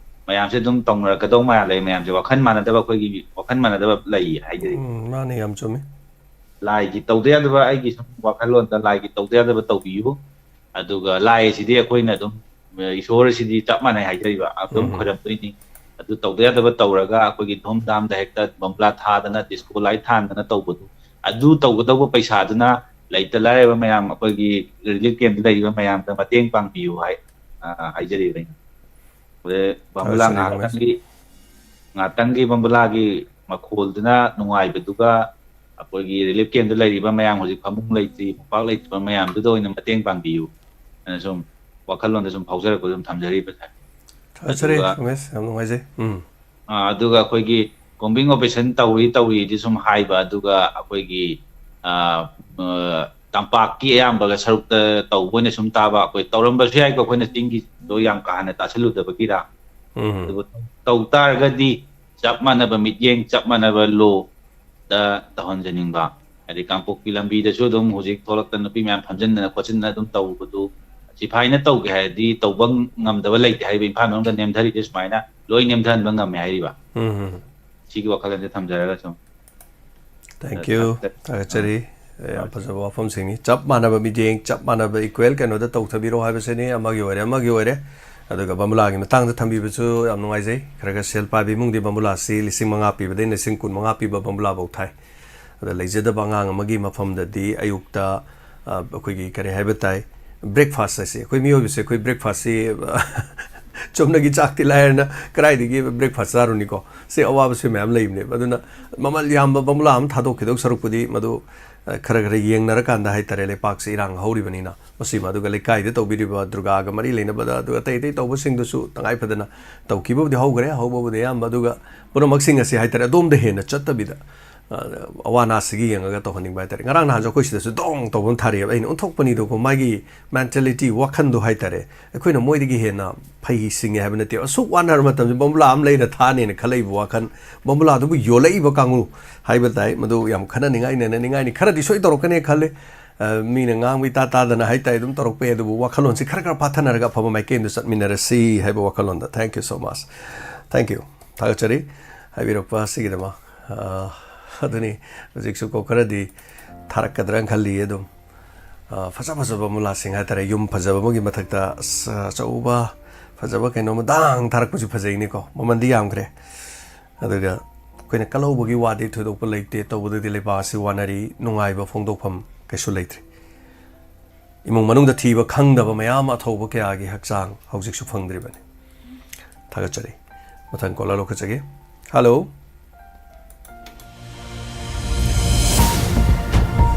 ꯃꯌꯥꯝꯁꯦ ꯑꯗꯨꯝ ꯇꯧꯅꯔꯛꯀꯗꯧ ꯃꯥꯜꯂꯦ, ꯃꯌꯥꯝꯁꯦ ꯋꯥꯈꯜ ꯃꯥꯟꯅꯗꯕ, ꯑꯩꯈꯣꯏꯒꯤ ꯋꯥꯈꯜ ꯃꯥꯟꯅꯗꯕ ꯂꯩ ꯍꯥꯏꯖꯔꯤꯕ꯫ ꯎꯝ, ꯃꯥꯅꯦ, ꯌꯥꯝ ꯆꯨꯝꯃꯦ꯫ ꯂꯥꯏꯒꯤ ꯇꯧꯗ ꯌꯥꯗꯕ, ꯑꯩꯒꯤ ꯁꯨꯝ ꯋꯥꯈꯜꯂꯣꯟꯗ ꯂꯥꯏꯒꯤ ꯇꯧꯗ ꯌꯥꯗꯕ ꯇꯧꯕꯤꯌꯨ꯫ ꯑꯗꯨꯒ ꯂꯥꯏ ꯑꯁꯤꯗꯤ ꯑꯩꯈꯣꯏꯅ ꯑꯗꯨꯝ, ꯏꯁꯣꯔ ꯑꯁꯤꯗꯤ ꯆꯞ ꯃꯥꯟꯅꯩ ꯍꯥꯏꯖꯔꯤꯕ, ꯑꯗꯨꯝ ꯎꯝ꯫ ꯈꯣꯏꯔꯝꯗꯣꯏꯅꯤ꯫ ꯑꯗꯨ ꯇꯧꯗ ꯌꯥꯗꯕ ꯇꯧꯔꯒ ꯑꯩꯈꯣꯏꯒꯤ ꯙꯨꯝ ꯙꯥꯝꯗ ꯍꯦꯛꯇ ꯕꯣꯝꯕ꯭ꯂꯥ ꯊꯥꯗꯅ, ꯗꯤꯁꯀꯣ ꯂꯥꯏꯠ ꯊꯥꯟꯗꯅ ꯇꯧꯕꯗꯨ, ꯑꯗꯨ ꯇꯧꯒꯗꯧꯕ ꯄꯩꯁꯥꯗꯨꯅ ꯂꯩꯇ ꯂꯥꯏꯔꯕ ꯃꯌꯥꯝ, ꯑꯩꯈꯣꯏꯒꯤ ꯔꯤꯂꯤꯐ ꯀꯦꯝꯞꯇ ꯂꯩꯔꯤꯕ ꯃꯌꯥꯝꯗ ꯃꯇꯦꯡ ꯄꯥꯡꯕꯤꯌꯨ ꯍꯥꯏ, ꯑ, ꯍꯥꯏꯖꯔꯤꯕ ꯑꯩꯅ꯫ ꯑꯗꯩ ꯕꯣꯝꯕꯨꯂꯥ ꯐꯖꯔꯦ, ꯉꯥꯏꯍꯥꯛꯇꯪꯒꯤ, ꯉꯥꯏꯍꯥꯛꯇꯪꯒꯤ ꯕꯣꯝꯕꯨꯂꯥꯒꯤ ꯃꯈꯣꯜꯗꯨꯅ ꯅꯨꯡꯉꯥꯏꯕꯗꯨꯒ ꯑꯩꯈꯣꯏꯒꯤ ꯔꯤꯂꯤꯐ ꯀꯦꯝꯞꯇ ꯂꯩꯔꯤꯕ ꯃꯌꯥꯝ, ꯍꯧꯖꯤꯛ ꯐꯃꯨꯡ ꯂꯩꯇ꯭ꯔꯤ, ꯃꯣꯝꯄꯥꯛ ꯂꯩꯇ꯭ꯔꯤꯕ ꯃꯌꯥꯝꯗꯨꯗ ꯑꯣꯏꯅ ꯃꯇꯦꯡ ꯄꯥꯡꯕꯤꯌꯨ ꯍꯥꯏꯅ ꯁꯨꯝ ꯋꯥꯈꯜꯂꯣꯟꯗ ꯁꯨꯝ ꯐꯥꯎꯖꯔꯛꯄꯗꯨ ꯑꯗꯨꯝ ꯊꯝꯖꯔꯤꯕ ꯁꯥꯔ꯫ ꯐꯖꯔꯦ, ꯑꯗꯨꯒ ꯔꯣꯃꯦꯁ, ꯌꯥꯝ ꯅꯨꯡꯉꯥꯏꯖꯩ꯫ ꯎꯝ꯫ ꯑꯥ, ꯑꯗꯨꯒ ꯑꯩꯈꯣꯏꯒꯤ ꯀꯣꯝꯕꯤꯡ ꯑꯣꯄꯔꯦꯁꯟ ꯇꯧꯔꯤ ꯇꯧꯔꯤꯗꯤ ꯁꯨꯝ ꯍꯥꯏꯕ, ꯑꯗꯨꯒ ꯑꯩꯈꯣꯏꯒꯤ, ꯑ, ꯑ, ꯇꯝꯄꯥꯛꯀꯤ ꯑꯌꯥꯝꯕꯒ ꯁꯔꯨꯛꯇ ꯇꯧꯕ ꯑꯣꯏꯅ ꯁꯨꯝ ꯇꯥꯕ꯫ ꯑꯩꯈꯣꯏ ꯇꯧꯔꯝꯕꯁꯨ ꯌꯥꯏꯀꯣ, ꯑꯩꯈꯣꯏꯅ ꯆꯤꯡꯒꯤꯗꯣ ꯌꯥꯝ ꯀꯥ ꯍꯦꯟꯅ ꯇꯥꯁꯜꯂꯨꯗꯕꯒꯤꯔ꯫ ꯎꯝ꯫ ꯑꯗꯨꯕꯨ ꯇꯧ ꯇꯥꯔꯒꯗꯤ ꯆꯞ ꯃꯥꯟꯅꯕ ꯃꯤꯠꯌꯦꯡ, ꯆꯞ ꯃꯥꯟꯅꯕ ꯂꯣꯗ ꯇꯧꯍꯟꯖꯅꯤꯡꯕ꯫ ꯍꯥꯏꯗꯤ ꯀꯥꯡꯄꯣꯛꯄꯤ ꯂꯝꯕꯤꯗꯁꯨ ꯑꯗꯨꯝ ꯍꯧꯖꯤꯛ ꯊꯣꯛꯂꯛꯇꯅ ꯅꯨꯄꯤ ꯃꯌꯥꯝ ꯐꯝꯖꯤꯟꯗꯅ ꯈꯣꯠꯆꯤꯟꯗꯅ ꯑꯗꯨꯝ ꯇꯧꯕꯗꯨ ꯁꯤꯐꯥꯏꯅ ꯇꯧꯒꯦ ꯍꯥꯏꯔꯗꯤ ꯇꯧꯕ ꯉꯝꯗꯕ ꯂꯩꯇꯦ ꯍꯥꯏꯔꯤꯕ, ꯏꯝꯐꯥꯜ ꯃꯅꯨꯡꯗ ꯅꯦꯝꯊꯔꯤꯁꯦ ꯁꯨꯃꯥꯏꯅ ꯂꯣꯏ ꯅꯦꯝꯊꯍꯟꯕ ꯉꯝꯃꯦ ꯍꯥꯏꯔꯤꯕ꯫ ꯎꯝ꯫ ꯁꯤꯒꯤ ꯋꯥꯈꯜꯂꯣꯟꯁꯦ ꯊꯝꯖꯔꯒ ꯁꯨꯝ, thank ꯑ, you꯫ ꯊꯥꯒꯠ-, ꯊꯥꯒꯠꯆꯔꯤ꯫ ꯑ, ꯌꯥꯝ ꯐꯖꯕ ꯋꯥꯐꯝꯁꯤꯡꯅꯤ꯫ ꯆꯞ ꯃꯥꯟꯅꯕ ꯃꯤꯠꯌꯦꯡ, ꯆꯞ ꯃꯥꯟꯅꯕ equal ꯀꯩꯅꯣꯗ ꯇꯧꯊꯕꯤꯔꯣ ꯍꯥꯏꯕꯁꯤꯅꯤ꯫ ꯑꯃꯒꯤ ꯑꯣꯏꯔꯦ, ꯑꯃꯒꯤ ꯑꯣꯏꯔꯦ꯫ ꯑꯗꯨꯒ ꯕꯝꯕꯨꯂꯥꯒꯤ ꯃꯇꯥꯡꯗ ꯊꯝꯕꯤꯕꯁꯨ ꯌꯥꯝ ꯅꯨꯡꯉꯥꯏꯖꯩ꯫ ꯈꯔ ꯈꯔ ꯁꯦꯜ ꯄꯥꯏꯕ ꯏꯃꯨꯡꯗꯤ ꯕꯝꯕꯨꯂꯥꯁꯤ ꯂꯤꯁꯤꯡ ꯃꯉꯥ ꯄꯤꯕꯗꯩꯅ ꯂꯤꯁꯤꯡ ꯀꯨꯟ ꯃꯉꯥ ꯄꯤꯕ ꯕꯝꯕꯨꯂꯥꯐꯧ ꯊꯥꯏ꯫ ꯑꯗ ꯂꯩꯖꯗꯕ ꯑꯉꯥꯡ ꯑꯃꯒꯤ ꯃꯐꯝꯗꯗꯤ ꯑꯌꯨꯛꯇ, ꯑ, ꯑꯩꯈꯣꯏꯒꯤ ꯀꯔꯤ ꯍꯥꯏꯕ ꯇꯥꯏ, breakfast ꯍꯥꯏꯁꯦ, ꯑꯩꯈꯣꯏ ꯃꯤꯑꯣꯏꯕꯁꯦ ꯑꯩꯈꯣꯏ breakfastꯁꯤ ꯆꯨꯝꯅꯒꯤ ꯆꯥꯛꯇꯤ ꯂꯥꯏꯔꯅ ꯀꯗꯥꯏꯗꯒꯤ breakfast ꯆꯥꯔꯨꯅꯤꯀꯣ? ꯁꯤ ꯑꯋꯥꯕꯁꯨ ꯃꯌꯥꯝ ꯂꯩꯕꯅꯦꯕ꯫ ꯑꯗꯨꯅ ꯃꯃꯜ ꯌꯥꯝꯕ ꯕꯝꯕꯨꯂꯥ ꯑꯃ ꯊꯥꯗꯣꯛꯈꯤꯗꯧ ꯁꯔꯨꯛꯄꯨꯗꯤ ꯃꯗꯨ, ꯑ, ꯈꯔ ꯈꯔ ꯌꯦꯡꯅꯔꯀꯥꯟꯗ ꯍꯥꯏꯇꯥꯔꯦ, ꯂꯩꯄꯥꯛꯁꯤ ꯏꯔꯥꯡ ꯍꯧꯔꯤꯕꯅꯤꯅ ꯃꯁꯤꯃ, ꯑꯗꯨꯒ ꯂꯩꯀꯥꯏꯗ ꯇꯧꯕꯤꯔꯤꯕ ꯗꯨꯔꯒꯥꯒ ꯃꯔꯤ ꯂꯩꯅꯕꯗ, ꯑꯗꯨꯒ ꯑꯇꯩ ꯑꯇꯩ ꯇꯧꯕꯁꯤꯡꯗꯨꯁꯨ ꯇꯉꯥꯏ ꯐꯗꯅ ꯇꯧꯈꯤꯕꯕꯨꯗꯤ ꯍꯧꯈ꯭ꯔꯦ, ꯍꯧꯕꯕꯨꯗꯤ ꯑꯌꯥꯝꯕ, ꯑꯗꯨꯒ ꯄꯨꯝꯅꯃꯛꯁꯤꯡ ꯑꯁꯤ ꯍꯥꯏꯇꯥꯔꯦ, ꯑꯗꯣꯝꯗ ꯍꯦꯟꯅ ꯆꯠꯇꯕꯤꯗ, ꯑ, ꯑꯋꯥ ꯑꯅꯥꯁꯤꯒꯤ ꯌꯦꯡꯉꯒ ꯇꯧꯍꯟꯅꯤꯡꯕ ꯍꯥꯏꯇꯥꯔꯦ꯫ ꯉꯔꯥꯡ ꯅꯍꯥꯟꯁꯨ ꯑꯩꯈꯣꯏ ꯁꯤꯗꯁꯨ ꯗꯣꯡ ꯇꯧꯕ ꯑꯃ ꯊꯥꯔꯛꯑꯦꯕ꯫ ꯑꯩꯅ ꯑꯣꯟꯊꯣꯛꯄꯅꯤꯗꯀꯣ, ꯃꯥꯒꯤ mentality, ꯋꯥꯈꯟꯗꯣ ꯍꯥꯏꯇꯥꯔꯦ, ꯑꯩꯈꯣꯏꯅ ꯃꯣꯏꯗꯒꯤ ꯍꯦꯟꯅ ꯐꯩ ꯁꯤꯡꯉꯦ ꯍꯥꯏꯕ ꯅꯠꯇꯦ꯫ ꯑꯁꯨꯛ ꯋꯥꯅꯔ ꯃꯇꯝꯁꯤ ꯕꯝꯕꯨꯂꯥ ꯑꯃ ꯂꯩꯔ ꯊꯥꯅꯦꯅ ꯈꯜꯂꯛꯏꯕ ꯋꯥꯈꯜ, ꯕꯝꯕꯨꯂꯥꯗꯨꯕꯨ ꯌꯣꯜꯂꯛꯏꯕ ꯀꯥꯡꯕꯨ ꯍꯥꯏꯕ ꯇꯥꯏ, ꯃꯗꯨ ꯌꯥꯝ ꯈꯟꯅꯅꯤꯡꯉꯥꯏ, ꯅꯩꯅꯅꯤꯡꯉꯥꯏꯅꯤ꯫ ꯈꯔꯗꯤ ꯁꯣꯏ ꯇꯧꯔꯛꯀꯅꯤ ꯈꯜꯂꯤ꯫ ꯑ, ꯃꯤꯅ ꯉꯥꯡꯕ ꯏꯇꯥ ꯇꯥꯗꯅ ꯍꯥꯏꯇꯥꯔꯦ, ꯑꯗꯨꯝ ꯇꯧꯔꯛꯄ ꯌꯥꯏ꯫ ꯑꯗꯨꯕꯨ ꯋꯥꯈꯜꯂꯣꯟꯁꯤ ꯈꯔ ꯈꯔ ꯐꯥꯊꯅꯔꯒ ꯑꯐꯕ ꯃꯥꯏꯀꯩꯗ ꯆꯠꯃꯤꯟꯅꯔꯁꯤ ꯍꯥꯏꯕ ꯋꯥꯈꯜꯂꯣꯟꯗ꯫ Thank you so much꯫ Thank you꯫ ꯊꯥꯒꯠꯆꯔꯤ ꯍꯥꯏꯕꯤꯔꯛꯄ ꯑꯁꯤꯒꯤꯗꯃꯛ꯫ ꯑ, ꯑꯗꯨꯅꯤ, ꯍꯧꯖꯤꯛꯁꯨ ꯀꯣ ꯈꯔꯗꯤ ꯊꯥꯔꯛꯀꯗ꯭ꯔꯅ ꯈꯜꯂꯤ꯫ ꯑꯗꯨꯝ, ꯑ, ꯐꯖ ꯐꯖꯕ ꯃꯨꯂꯥꯁꯤꯡ ꯍꯥꯏꯇꯥꯔꯦ, ꯌꯨꯝ ꯐꯖꯕ ꯑꯃꯒꯤ ꯃꯊꯛꯇ ꯑꯁ, ꯑꯆꯧꯕ ꯐꯖꯕ ꯀꯩꯅꯣꯝꯃ ꯗꯥꯡ ꯊꯥꯔꯛꯄꯁꯨ ꯐꯖꯩꯅꯤꯀꯣ, ꯃꯃꯟꯗꯤ ꯌꯥꯝꯈ꯭ꯔꯦ꯫ ꯑꯗꯨꯒ ꯑꯩꯈꯣꯏꯅ ꯀꯜꯍꯧꯕꯒꯤ ꯋꯥꯗꯤ ꯊꯣꯏꯗꯣꯛꯄ ꯂꯩꯇꯦ, ꯇꯧꯕꯗꯗꯤ ꯂꯩꯕꯥꯛ ꯑꯁꯤ ꯋꯥꯅꯔꯤ, ꯅꯨꯡꯉꯥꯏꯕ ꯐꯣꯡꯗꯣꯛꯐꯝ ꯀꯩꯁꯨ ꯂꯩꯇ꯭ꯔꯦ꯫ ꯏꯃꯨꯡ ꯃꯅꯨꯡꯗ ꯊꯤꯕ ꯈꯪꯗꯕ ꯃꯌꯥꯝ ꯑꯊꯧꯕ ꯀꯌꯥꯒꯤ ꯍꯛꯆꯥꯡ ꯍꯧꯖꯤꯛꯁꯨ ꯐꯪꯗ꯭ꯔꯤꯕꯅꯤ꯫ ꯊꯥꯒꯠꯆꯔꯤ꯫ ꯃꯊꯪ caller ꯂꯧꯈꯠꯆꯒꯦ꯫ Hello꯫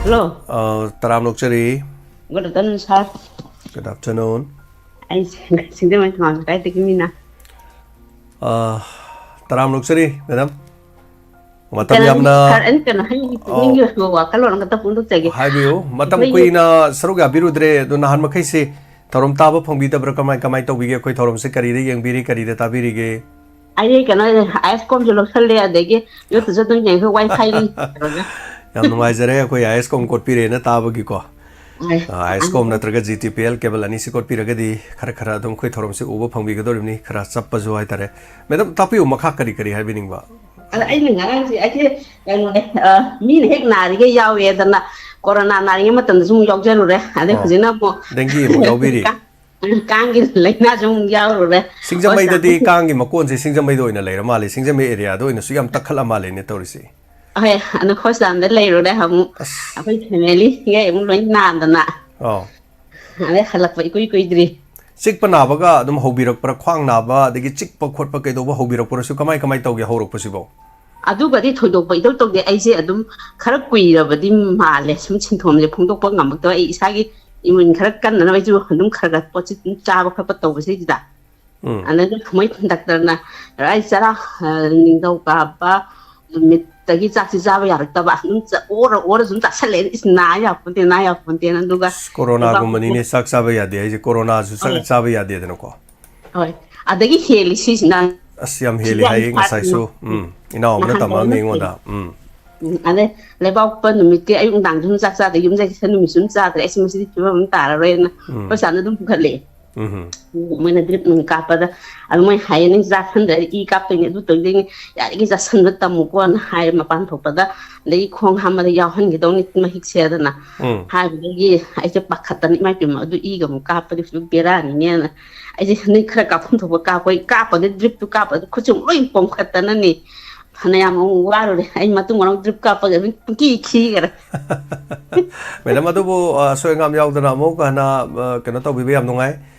Hello꯫ ꯑ, ꯇꯔꯥꯝ ꯂꯧꯆꯔꯤ꯫ Good afternoon, sir꯫ Good afternoon꯫ ꯑꯩ ꯁꯤꯡꯖꯃꯩ ꯊꯣꯡ ꯂꯩꯀꯥꯏꯗꯒꯤ ꯃꯤꯅ꯫ ꯑ, ꯇꯔꯥꯝ ꯂꯧꯆꯔꯤ, madam꯫ ꯃꯇꯝ ꯀꯩꯅꯣ, ꯌꯥꯝꯅ ꯁꯥꯔ, ꯑꯩꯅ ꯀꯩꯅꯣ ꯍꯥꯏꯅꯤꯡꯉꯤ, ꯑꯣ꯫ ꯄꯨꯛꯅꯤꯡꯒꯤ ꯑꯣꯏꯕ ꯋꯥꯈꯜꯂꯣꯟ ꯑꯃꯈꯛꯇ ꯐꯣꯡꯗꯣꯛꯆꯒꯦ꯫ ꯍꯥꯏꯕꯤꯌꯨ꯫ ꯃꯇꯝ ꯑꯩꯈꯣꯏꯒꯤ ꯀꯨꯏꯅ ꯁꯔꯨꯛ ꯌꯥꯕꯤꯔꯨꯗ꯭ꯔꯦ, ꯑꯗꯣ ꯅꯍꯥꯟ ꯃꯈꯩꯁꯤ ꯊꯧꯔꯝ ꯇꯥꯕ ꯐꯪꯕꯤꯗꯕ꯭ꯔꯥ? ꯀꯃꯥꯏ, ꯀꯃꯥꯏ ꯇꯧꯕꯤꯒꯦ? ꯑꯩꯈꯣꯏ ꯊꯧꯔꯝꯁꯦ ꯀꯔꯤꯗ ꯌꯦꯡꯕꯤꯔꯤ, ꯀꯔꯤꯗ ꯇꯥꯕꯤꯔꯤꯒꯦ? ꯑꯩ ꯀꯩꯅꯣ, ꯑꯥꯏ ꯑꯦꯁ ꯀꯣꯝꯁꯨ ꯂꯧꯁꯜꯂꯦ, ꯑꯗꯒꯤ ꯌꯨꯇꯨꯕꯁꯨ ꯑꯗꯨꯝ ꯌꯦꯡꯉꯦ, ꯋꯥꯏ ꯐꯥꯏ ꯇꯧꯔꯒ꯫ ꯌꯥꯝ ꯅꯨꯡꯉꯥꯏꯖꯔꯦ, ꯑꯩꯈꯣꯏ ꯑꯥꯏ ꯑꯦꯁ ꯀꯣꯝ ꯀꯣꯠꯄꯤꯔꯦꯅ ꯇꯥꯕꯒꯤꯀꯣ꯫ ꯍꯣꯏ꯫ ꯑꯥ, ꯑꯥꯏ ꯑꯦꯁ ꯀꯣꯝ ꯅꯠꯇ꯭ꯔꯒ G T P L cable ꯑꯅꯤꯁꯤ ꯀꯣꯠꯄꯤꯔꯒꯗꯤ ꯈꯔ ꯈꯔ ꯑꯗꯨꯝ ꯑꯩꯈꯣꯏ ꯊꯧꯔꯝꯁꯤ ꯎꯕ ꯐꯪꯕꯤꯒꯗꯧꯔꯤꯕꯅꯤ, ꯈꯔ ꯆꯞꯄꯁꯨ ꯍꯥꯏꯇꯥꯔꯦ꯫ ꯃꯦꯗꯥꯝ, ꯇꯥꯛꯄꯤꯌꯨ, ꯃꯈꯥ ꯀꯔꯤ ꯀꯔꯤ ꯍꯥꯏꯕꯤꯅꯤꯡꯕ? ꯑꯗ ꯑꯩꯅ ꯉꯔꯥꯡꯁꯦ ꯑꯩꯁꯦ ꯀꯩꯅꯣꯅꯦ, ꯑ, ꯃꯤꯅ ꯍꯦꯛ ꯅꯥꯔꯤꯒꯩ ꯌꯥꯎꯋꯦꯗꯅ ꯀꯣꯔꯣꯅꯥ ꯅꯥꯔꯤꯉꯩ ꯃꯇꯝꯗꯁꯨ ꯑꯃꯨꯛ ꯌꯥꯎꯖꯔꯨꯔꯦ꯫ ꯑꯗꯩ ꯑꯣ, ꯍꯧꯖꯤꯛꯅ ꯑꯃꯨꯛ ꯗꯦꯡꯒꯤ ꯑꯃꯨꯛ ꯌꯥꯎꯕꯤꯔꯤ꯫ ꯀꯥꯡ-, ꯀꯥꯡꯒꯤ ꯂꯥꯏꯅꯥꯁꯨ ꯑꯃꯨꯛ ꯌꯥꯎꯔꯨꯔꯦ꯫ ꯁꯤꯡꯖꯃꯩꯗꯗꯤ ꯍꯣꯁꯄꯤꯇꯥꯜꯗ ꯀꯥꯡꯒꯤ ꯃꯀꯣꯟꯁꯦ ꯁꯤꯡꯖꯃꯩꯗ ꯑꯣꯏꯅ ꯂꯩꯔ ꯃꯥꯜꯂꯦ, ꯁꯤꯡꯖꯃꯩ ꯑꯦꯔꯤꯌꯥꯗ ꯑꯣꯏꯅꯁꯨ ꯌꯥꯝ ꯇꯛꯈꯠꯂ ꯃꯥꯜꯂꯦꯅꯦ ꯇꯧꯔꯤꯁꯦ꯫ ꯍꯣꯏ, ꯑꯗꯨ ꯍꯣꯁꯄꯤꯇꯥꯜꯗ ꯂꯩꯔꯨꯔꯦ ꯑꯃꯨꯛ꯫ ꯑꯁ꯫ ꯑꯩꯈꯣꯏ ꯐꯦꯃꯤꯂꯤꯒꯩ ꯑꯃꯨꯛ ꯂꯣꯏ ꯅꯥꯗꯅ꯫ ꯑꯧ꯫ ꯑꯗꯩ ꯍꯜꯂꯛꯄ ꯏꯀꯨꯏ ꯀꯨꯏꯗ꯭ꯔꯤ꯫ ꯆꯤꯛꯄ ꯅꯥꯕꯒ ꯑꯗꯨꯝ ꯍꯧꯕꯤꯔꯛꯄ꯭ꯔꯥ? ꯈ꯭ꯋꯥꯡ ꯅꯥꯕ, ꯑꯗꯒꯤ ꯆꯤꯛꯄ ꯈꯣꯠꯄ ꯀꯩꯗꯧꯕ ꯍꯧꯕꯤꯔꯛꯄ꯭ꯔꯁꯨ ꯀꯃꯥꯏ, ꯀꯃꯥꯏ ꯇꯧꯒꯦ ꯍꯧꯔꯛꯄꯁꯤꯕꯣ? ꯑꯗꯨꯒꯗꯤ ꯊꯣꯏꯗꯣꯛꯄ ꯏꯇꯧ ꯇꯧꯗꯦ꯫ ꯑꯩꯁꯦ ꯑꯗꯨꯝ ꯈꯔ ꯀꯨꯏꯔꯕꯗꯤ ꯃꯥꯜꯂꯦ ꯁꯨꯝ ꯁꯤꯝꯇꯣꯝꯁꯦ ꯐꯣꯡꯗꯣꯛꯄ ꯉꯝꯃꯛꯇꯕ꯫ ꯑꯩ ꯏꯁꯥꯒꯤ ꯏꯃ꯭ꯌꯨꯟ ꯈꯔ ꯀꯟꯅꯅꯕ ꯑꯩꯁꯨ ꯑꯗꯨꯝ ꯈꯔ ꯈꯔ ꯄꯣꯠꯁꯤ ꯑꯗꯨꯝ ꯆꯥꯕ ꯈꯣꯠꯄ ꯇꯧꯕꯁꯤꯗ꯫ ꯎꯝ꯫ ꯑꯗꯩꯗ ꯃꯣꯏ ꯗꯥꯛꯇꯔꯅ ꯑꯩ ꯆꯔꯥ, ꯑ, ꯅꯤꯡꯊꯧꯀꯥꯕ ꯅꯨꯃꯤꯠꯇꯒꯤ ꯆꯥꯛꯁꯤ ꯆꯥꯕ ꯌꯥꯔꯛꯇꯕ꯫ ꯑꯗꯨꯝ ꯆ-, ꯑꯣꯔ ꯑꯣꯔ ꯁꯨꯝ ꯆꯥꯁꯜꯂꯛꯑꯦ꯫ ꯏꯁ, ꯅꯥ ꯌꯥꯄꯣꯟꯇꯦ, ꯅꯥ ꯌꯥꯄꯣꯟꯇꯦꯅ꯫ ꯑꯗꯨꯒ ꯑꯁ, ꯀꯣꯔꯣꯅꯥꯒꯨꯝꯕꯅꯤꯅꯦ, ꯆꯥꯛ ꯆꯥꯕ ꯌꯥꯗꯦ ꯍꯥꯏꯁꯦ꯫ ꯀꯣꯔꯣꯅꯥꯁꯨ ꯆꯥꯛ ꯍꯣꯏ꯫ ꯆꯥꯕ ꯌꯥꯗꯦꯗꯅꯀꯣ꯫ ꯍꯣꯏ꯫ ꯑꯗꯒꯤ ꯍꯦꯜꯂꯤ ꯁꯤꯁꯤꯅ꯫ ꯑꯁ, ꯌꯥꯝ ꯍꯦꯜꯂꯤ ꯁꯤꯗ ꯍꯥꯏꯌꯦ ꯐꯥꯁ-, ꯉꯁꯥꯏꯁꯨ꯫ ꯎꯝ꯫ ꯏꯅꯥꯎ ꯑꯃꯅ ꯅꯍꯥꯟ ꯇꯝꯃꯛꯑꯝꯃꯤ ꯀꯣꯔꯣꯅꯥ ꯑꯩꯉꯣꯟꯗ꯫ ꯎꯝ꯫ ꯎꯝ, ꯑꯗꯩ ꯂꯩꯕꯥꯛꯄꯣꯛꯄ ꯅꯨꯃꯤꯠꯀꯤ ꯑꯌꯨꯛ ꯅꯨꯡꯗꯥꯡꯁꯨ ꯑꯗꯨꯝ ꯆꯥꯛ ꯆꯥꯗꯦ, ꯌꯨꯝꯖꯩ ꯁꯟ ꯅꯨꯃꯤꯠꯁꯨ ꯑꯗꯨꯝ ꯆꯥꯗ꯭ꯔꯦ꯫ ꯑꯩꯁ, ꯃꯁꯤꯗꯤ ꯐꯤꯕꯝ ꯑꯃ ꯇꯥꯔꯔꯣꯏꯅ ꯎꯝ꯫ ꯑꯩꯈꯣꯏ ꯁꯥꯅ ꯑꯗꯨꯝ ꯄꯨꯈꯠꯂꯛꯑꯦ꯫ ꯎꯝ꯫ ꯃꯣꯏꯅ ꯗ꯭ꯔꯤꯞ ꯅꯨꯡ ꯀꯥꯞꯄꯗ, ꯑꯗꯨ ꯃꯣꯏ ꯍꯥꯏꯌꯦ, "ꯅꯪ ꯆꯥꯁꯟꯗ꯭ꯔꯗꯤ ꯏ ꯀꯥꯞꯇꯣꯏꯅꯦ, ꯑꯗꯨ ꯇꯧꯗꯣꯏꯅꯦ, ꯌꯥꯔꯤꯈꯩ ꯆꯥꯁꯟꯕ ꯇꯝꯃꯨꯀꯣꯅ" ꯍꯥꯏꯔꯦ꯫ ꯃꯄꯥꯟ ꯊꯣꯛꯄꯗ, ꯑꯗꯒꯤ ꯈꯣꯡ ꯍꯥꯝꯕꯗ ꯌꯥꯎꯍꯟꯒꯗꯧꯅꯤ ꯃꯍꯤꯛꯁꯦ ꯑꯗꯨꯅ ꯎꯝ꯫ ꯍꯥꯏꯕꯗꯒꯤ ꯑꯩꯁꯦ ꯄꯥꯈꯠꯇꯅ, "ꯏꯃꯥ ꯏꯄꯦꯝꯃ, ꯑꯗꯨ ꯏꯒ ꯑꯃꯨꯛ ꯀꯥꯞꯄꯗꯤ ꯐꯖꯅ ꯕꯦꯔꯥꯅꯤꯅꯦꯅ" ꯑꯩꯁꯦ ꯅꯣꯏ ꯈꯔ ꯀꯥꯞꯐꯝ ꯊꯣꯛꯄ ꯀꯥꯞꯄꯣꯏ, ꯀꯥꯞꯄꯗ ꯗ꯭ꯔꯤꯞꯇꯨ ꯀꯥꯞꯄꯗ ꯈꯨꯠꯁꯨ ꯂꯣꯏ ꯄꯣꯝꯈꯠꯇꯅꯅꯦ꯫ ꯐꯅꯌꯥꯝ ꯑꯃꯨꯛ ꯋꯥꯔꯨꯔꯦ꯫ ꯑꯩ ꯃꯇꯨꯡ ꯃꯅꯥꯎ ꯗ꯭ꯔꯤꯞ ꯀꯥꯞꯄꯒ ꯑꯗꯨꯝ ꯄꯨꯡꯀꯤ ꯈꯤꯈꯔꯦ꯫ ꯃꯦꯗꯥꯝ, ꯑꯗꯨꯕꯨ, ꯑ, ꯑꯁꯣꯏ ꯑꯉꯥꯝ ꯌꯥꯎꯗꯅ ꯑꯃꯨꯛ ꯍꯟꯅ, ꯑ, ꯀꯩꯅꯣ ꯇꯧꯕꯤꯕ ꯌꯥꯝ ꯅꯨꯡꯉꯥꯏ꯫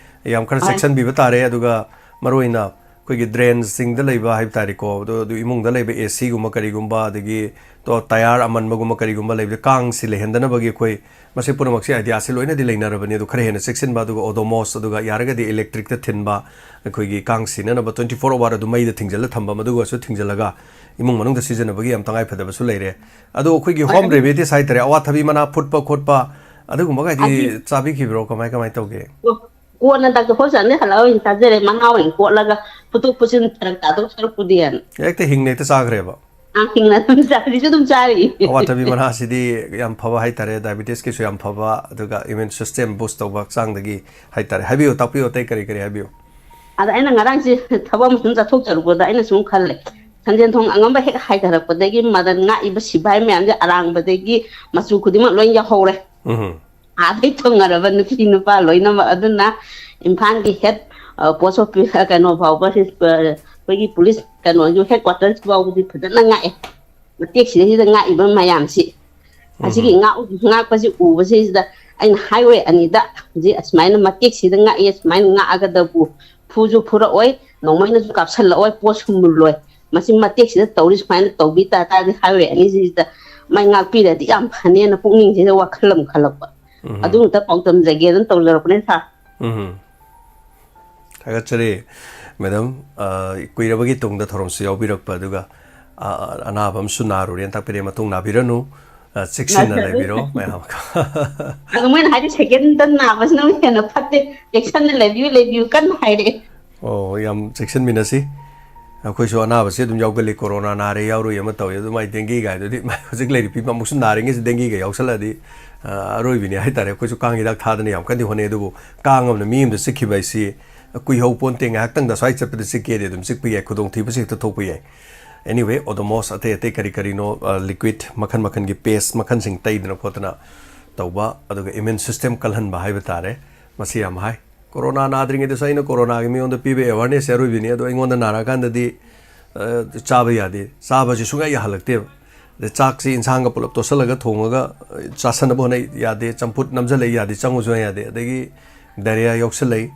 ꯌꯥꯝ ꯈꯔ ꯍꯣꯏ꯫ ꯆꯦꯛꯁꯤꯟꯕꯤꯕ ꯇꯥꯔꯦ꯫ ꯑꯗꯨꯒ ꯃꯔꯨ ꯑꯣꯏꯅ ꯑꯩꯈꯣꯏꯒꯤ ꯗ꯭ꯔꯦꯟꯁꯤꯡꯗ ꯂꯩꯕ ꯍꯥꯏꯕ ꯇꯥꯔꯦꯀꯣ, ꯑꯗꯣ ꯑꯗꯨ ꯏꯃꯨꯡꯗ ꯂꯩꯕ ꯑꯦ ꯁꯤꯒꯨꯝꯕ ꯀꯔꯤꯒꯨꯝꯕ, ꯑꯗꯒꯤ ꯇꯣ-, ꯇꯌꯥꯔ ꯑꯃꯟꯕꯒꯨꯝꯕ ꯀꯔꯤꯒꯨꯝꯕ ꯂꯩꯕꯗ ꯀꯥꯡꯁꯤ ꯂꯩꯍꯟꯗꯅꯕꯒꯤ ꯑꯩꯈꯣꯏ ꯃꯁꯤ ꯄꯨꯝꯅꯃꯛꯁꯤ ꯑꯥꯏꯗꯤꯌꯥꯁꯤ ꯂꯣꯏꯅꯗꯤ ꯂꯩꯅꯔꯕꯅꯤ꯫ ꯑꯗꯨ ꯈꯔ ꯍꯦꯟꯅ ꯆꯦꯛꯁꯤꯟꯕ, ꯑꯗꯨꯒ ꯑꯣꯗꯣꯃꯣꯁ, ꯑꯗꯨꯒ ꯌꯥꯔꯒꯗꯤ ꯏꯂꯦꯛꯇ꯭ꯔꯤꯛꯇ ꯊꯤꯟꯕ, ꯑꯩꯈꯣꯏꯒꯤ ꯀꯥꯡ ꯁꯤꯅꯅꯕ twenty four hour ꯑꯗꯨ ꯃꯩꯗ ꯊꯤꯡꯖꯤꯜꯂ ꯊꯝꯕ, ꯃꯗꯨꯒꯁꯨ ꯊꯤꯡꯖꯤꯜꯂꯒ ꯏꯃꯨꯡ ꯃꯅꯨꯡꯗ ꯁꯤꯖꯤꯟꯅꯕꯒꯤ ꯌꯥꯝ ꯇꯉꯥꯏ ꯐꯗꯕꯁꯨ ꯂꯩꯔꯦ꯫ ꯑꯗꯣ ꯑꯩꯈꯣꯏꯒꯤ ꯍꯣꯏ, ꯍꯣꯝ ꯑꯗꯨ ꯔꯦꯃꯦꯗꯤꯁ ꯍꯥꯏꯇꯥꯔꯦ, ꯑꯋꯥꯊꯕꯤ ꯃꯅꯥ ꯐꯨꯠꯄ ꯈꯣꯠꯄ ꯑꯗꯨꯒꯨꯝꯕꯒꯗꯤ ꯑꯗꯨ ꯆꯥꯕꯤꯈꯤꯕ꯭ꯔꯣ? ꯀꯃꯥꯏ, ꯀꯃꯥꯏ ꯇꯧꯒꯦ? ꯀꯣꯟꯅ ꯗꯥꯛꯇꯔ ꯍꯣꯁꯄꯤꯇꯥꯜꯗ ꯍꯜꯂꯛꯑ ꯑꯣꯏꯅ ꯆꯥꯖꯔꯦ꯫ ꯃꯅꯥ ꯑꯣꯏꯅ ꯀꯣꯠꯂꯒ ꯐꯨꯠꯇꯣꯛ ꯐꯨꯠꯆꯤꯟ ꯐꯔꯛ ꯇꯥꯗꯧ ꯁꯔꯨꯛꯄꯨꯗꯤꯅ꯫ ꯍꯦꯛꯇ ꯍꯤꯡꯅ ꯍꯦꯛꯇ ꯆꯥꯈ꯭ꯔꯦꯕ? ꯑ, ꯍꯤꯡꯅ ꯑꯗꯨꯝ ꯆꯥ-, ꯍꯧꯖꯤꯛꯁꯨ ꯑꯗꯨꯝ ꯆꯥꯔꯤ꯫ ꯑꯋꯥꯊꯕꯤ ꯃꯅꯥꯁꯤꯗꯤ ꯌꯥꯝ ꯐꯕ ꯍꯥꯏꯇꯥꯔꯦ, ꯗꯥꯏꯕꯤꯇꯤꯁꯀꯤꯁꯨ ꯌꯥꯝ ꯐꯕ, ꯑꯗꯨꯒ ꯏꯃ꯭ꯌꯨꯟ ꯁꯤꯁꯇꯦꯝ ꯕꯨꯁ ꯇꯧꯕ ꯍꯛꯆꯥꯡꯗꯒꯤ ꯍꯥꯏꯇꯥꯔꯦ꯫ ꯍꯥꯏꯕꯤꯌꯨ, ꯇꯥꯛꯄꯤꯌꯨ, ꯑꯇꯩ ꯀꯔꯤ ꯀꯔꯤ ꯍꯥꯏꯕꯤꯌꯨ? ꯑꯗ ꯑꯩꯅ ꯉꯔꯥꯡꯁꯦ ꯊꯕꯛ ꯑꯃ ꯁꯨꯝ ꯆꯠꯊꯣꯛꯆꯔꯨꯕꯗ ꯑꯩꯅ ꯁꯨꯝ ꯈꯜꯂꯦ, ꯁꯟꯖꯦꯟ ꯊꯣꯡ ꯑꯉꯝꯕ ꯍꯦꯛ ꯍꯥꯏꯊꯔꯛꯄꯗꯒꯤ ꯃꯗꯟ ꯉꯥꯛꯏꯕ ꯁꯤꯐꯥꯏ ꯃꯌꯥꯝꯁꯦ ꯑꯔꯥꯡꯕꯗꯒꯤ ꯃꯆꯨ ꯈꯨꯗꯤꯡꯃꯛ ꯂꯣꯏ ꯌꯥꯎꯍꯧꯔꯦ꯫ ꯎꯝ꯫ ꯑꯥꯗꯩ ꯊꯨꯡꯉꯔꯕ ꯅꯨꯄꯤ ꯅꯨꯄꯥ ꯂꯣꯏꯅꯃꯛ꯫ ꯑꯗꯨꯅ ꯏꯝꯐꯥꯜꯒꯤ ꯍꯦꯠ, ꯑ, ꯄꯣꯁ ꯑꯣꯐꯤꯁ, ꯑ, ꯀꯩꯅꯣ ꯐꯥꯎꯕ, ꯑ, ꯑꯩꯈꯣꯏꯒꯤ ꯄꯨꯂꯤꯁ ꯀꯩꯅꯣꯒꯤ ꯍꯦꯠ ꯀ꯭ꯋꯥꯇꯔꯁ ꯐꯥꯎꯕꯗꯤ ꯐꯖꯅ ꯉꯥꯛꯑꯦ꯫ ꯃꯇꯦꯛꯁꯤꯗꯩꯁꯤꯗ ꯉꯥꯛꯏꯕ ꯃꯌꯥꯝꯁꯤ, ꯑꯁꯤꯒꯤ ꯎꯝ꯫ ꯉꯥꯛ-, ꯉꯥꯛꯄꯁꯤ ꯎꯕꯁꯤꯗ ꯑꯩꯅ ꯍꯥꯏꯋꯦ ꯑꯅꯤꯗ ꯍꯧꯖꯤꯛ ꯑꯁꯨꯃꯥꯏꯅ ꯃꯇꯦꯛꯁꯤꯗ ꯉꯥꯛꯑꯦ, ꯁꯨꯃꯥꯏꯅ ꯉꯥꯛꯑꯒꯗꯕꯨ ꯐꯨꯁꯨ ꯐꯨꯔꯛꯑꯣꯏ, ꯅꯣꯡꯃꯩꯅꯁꯨ ꯀꯥꯞꯁꯜꯂꯛꯑꯣꯏ, ꯄꯣꯠꯁꯨ ꯃꯨꯜꯂꯣꯏ꯫ ꯃꯁꯤ ꯃꯇꯦꯛꯁꯤꯗ ꯇꯧꯔꯤ ꯁꯨꯃꯥꯏꯅ ꯇꯧꯕꯤ ꯇꯥ ꯇꯥꯔꯗꯤ ꯍꯥꯏꯋꯦ ꯑꯅꯤꯁꯤꯗ ꯃꯩ ꯉꯥꯛꯄꯤꯔꯗꯤ ꯌꯥꯝ ꯐꯅꯦꯅ ꯄꯨꯛꯅꯤꯡꯁꯤꯗ ꯋꯥꯈꯜ ꯑꯃ ꯈꯜꯂꯛꯄ꯫ ꯎꯝ꯫ ꯑꯗꯨ ꯑꯝꯇ ꯄꯥꯎꯗꯝꯖꯒꯦꯅ ꯇꯧꯖꯔꯛꯄꯅꯦ, ꯁꯥꯔ꯫ ꯎꯝ꯫ ꯊꯥꯒꯠꯆꯔꯤ, ꯃꯦꯗꯥꯝ꯫ ꯑ, ꯀꯨꯏꯔꯕꯒꯤ ꯇꯨꯡꯗ ꯊꯧꯔꯝꯁꯨ ꯌꯥꯎꯕꯤꯔꯛꯄ, ꯑꯗꯨꯒ, ꯑ, ꯑꯅꯥꯕ ꯑꯃꯁꯨ ꯅꯥꯔꯨꯔꯦꯅ ꯇꯥꯛꯄꯤꯔꯦ, ꯃꯇꯨꯡ ꯅꯥꯕꯤꯔꯅꯨ꯫ ꯑ, ꯆꯦꯛꯁꯤꯟꯅ ꯅꯥꯖꯔꯣꯏ꯫ ꯂꯩꯕꯤꯔꯣ, ꯃꯌꯥꯝ꯫ ꯑꯗꯣ ꯃꯣꯏꯅ ꯍꯥꯏꯗꯤ ꯁꯦꯀꯦꯟꯗ ꯅꯥꯕꯁꯤꯅ ꯑꯃꯨꯛ ꯍꯦꯟꯅ ꯐꯠꯇꯦ, ꯆꯦꯛꯁꯤꯟꯅ ꯂꯩꯕꯤꯌꯨ, ꯂꯩꯕꯤꯌꯨ ꯀꯟꯅ ꯍꯥꯏꯔꯛꯑꯦ꯫ ꯑꯣ, ꯌꯥꯝ ꯆꯦꯛꯁꯤꯟꯃꯤꯟꯅꯁꯤ꯫ ꯑꯩꯈꯣꯏꯁꯨ ꯑꯅꯥꯕꯁꯤ ꯑꯗꯨꯝ ꯌꯥꯎꯒꯜꯂꯤ, ꯀꯣꯔꯣꯅꯥ ꯅꯥꯔꯦ ꯌꯥꯎꯔꯨꯏ ꯑꯃ ꯇꯧꯏ, ꯑꯗꯨ ꯃꯥꯏ ꯗꯦꯡꯒꯤ ꯒꯥꯏꯗꯨꯗꯤ ꯃꯥꯏ ꯍꯧꯖꯤꯛ ꯂꯩꯔꯤꯕ ꯐꯤꯕꯝ ꯑꯃꯨꯛꯁꯨ ꯅꯥꯔꯤꯉꯩꯁꯤ ꯗꯦꯡꯒꯤ ꯒꯥꯏ ꯌꯥꯎꯁꯜꯂꯛꯑꯗꯤ, ꯑ, ꯑꯔꯣꯏꯕꯤꯅꯤ ꯍꯥꯏꯇꯥꯔꯦ꯫ ꯑꯩꯈꯣꯏꯁꯨ ꯀꯥꯡ ꯍꯤꯗꯥꯛ ꯊꯥꯗꯅ ꯌꯥꯝ ꯀꯟꯅꯗꯤ ꯍꯣꯠꯅꯩ, ꯑꯗꯨꯕꯨ ꯀꯥꯡ ꯑꯃꯅ ꯃꯤ ꯑꯃꯗ ꯆꯤꯛꯈꯤꯕ ꯍꯥꯏꯁꯤ ꯀꯨꯏꯍꯧ ꯄꯣꯟꯇꯦ, ꯉꯥꯏꯍꯥꯛꯇꯪꯗ ꯑꯁ꯭ꯋꯥꯏ ꯆꯠꯄꯗ ꯆꯤꯛꯀꯦꯗꯤ ꯑꯗꯨꯝ ꯆꯤꯛꯄ ꯌꯥꯏ, ꯈꯨꯗꯣꯡꯊꯤꯕꯁꯤ ꯍꯦꯛꯇ ꯊꯣꯛꯄ ꯌꯥꯏ꯫ Anyway, ꯑꯣꯗꯣꯃꯣꯁ ꯑꯇꯩ ꯑꯇꯩ ꯀꯔꯤ ꯀꯔꯤꯅꯣ, ꯑ, ꯂꯤꯀ꯭ꯋꯤꯠ ꯃꯈꯜ ꯃꯈꯜꯒꯤ ꯄꯦꯁ ꯃꯈꯜꯁꯤꯡ ꯇꯩꯗꯅ ꯈꯣꯠꯇꯅ ꯇꯧꯕ, ꯑꯗꯨꯒ ꯏꯃ꯭ꯌꯨꯟ ꯁꯤꯁꯇꯦꯝ ꯀꯜꯍꯟꯕ ꯍꯥꯏꯕ ꯇꯥꯔꯦ, ꯃꯁꯤ ꯌꯥꯝ ꯍꯥꯏ꯫ ꯀꯣꯔꯣꯅꯥ ꯅꯥꯗ꯭ꯔꯤꯉꯩꯗꯁꯨ ꯑꯩꯅ ꯀꯣꯔꯣꯅꯥꯒꯤ ꯃꯤꯉꯣꯟꯗ ꯄꯤꯕ ꯑꯦꯋꯥꯔꯅꯦꯁꯁꯦ ꯑꯔꯣꯏꯕꯤꯅꯤ, ꯑꯗꯣ ꯑꯩꯉꯣꯟꯗ ꯅꯥꯔꯛꯑꯀꯥꯟꯗꯗꯤ, ꯑ, ꯆꯥꯕ ꯌꯥꯗꯦ, ꯆꯥꯕꯁꯤ ꯁꯨꯡꯌꯥ ꯌꯥꯍꯜꯂꯛꯇꯦꯕ꯫ ꯑꯗꯩ ꯆꯥꯛꯁꯤ ꯏꯟꯁꯥꯡꯒ ꯄꯨꯂꯞ ꯇꯣꯠꯁꯜꯂꯒ ꯊꯣꯡꯉꯒ, ꯑ, ꯆꯥꯁꯟꯅꯕ ꯍꯣꯠꯅꯩ, ꯌꯥꯗꯦ, ꯆꯝꯐꯨꯠ ꯅꯝꯁꯤꯜꯂꯛꯏ, ꯌꯥꯗꯦ, ꯆꯪꯉꯨꯁꯨ ꯌꯥꯗꯦ, ꯑꯗꯒꯤ ꯗꯥꯏꯔꯤꯌꯥ ꯌꯥꯎꯁꯜꯂꯛꯏ,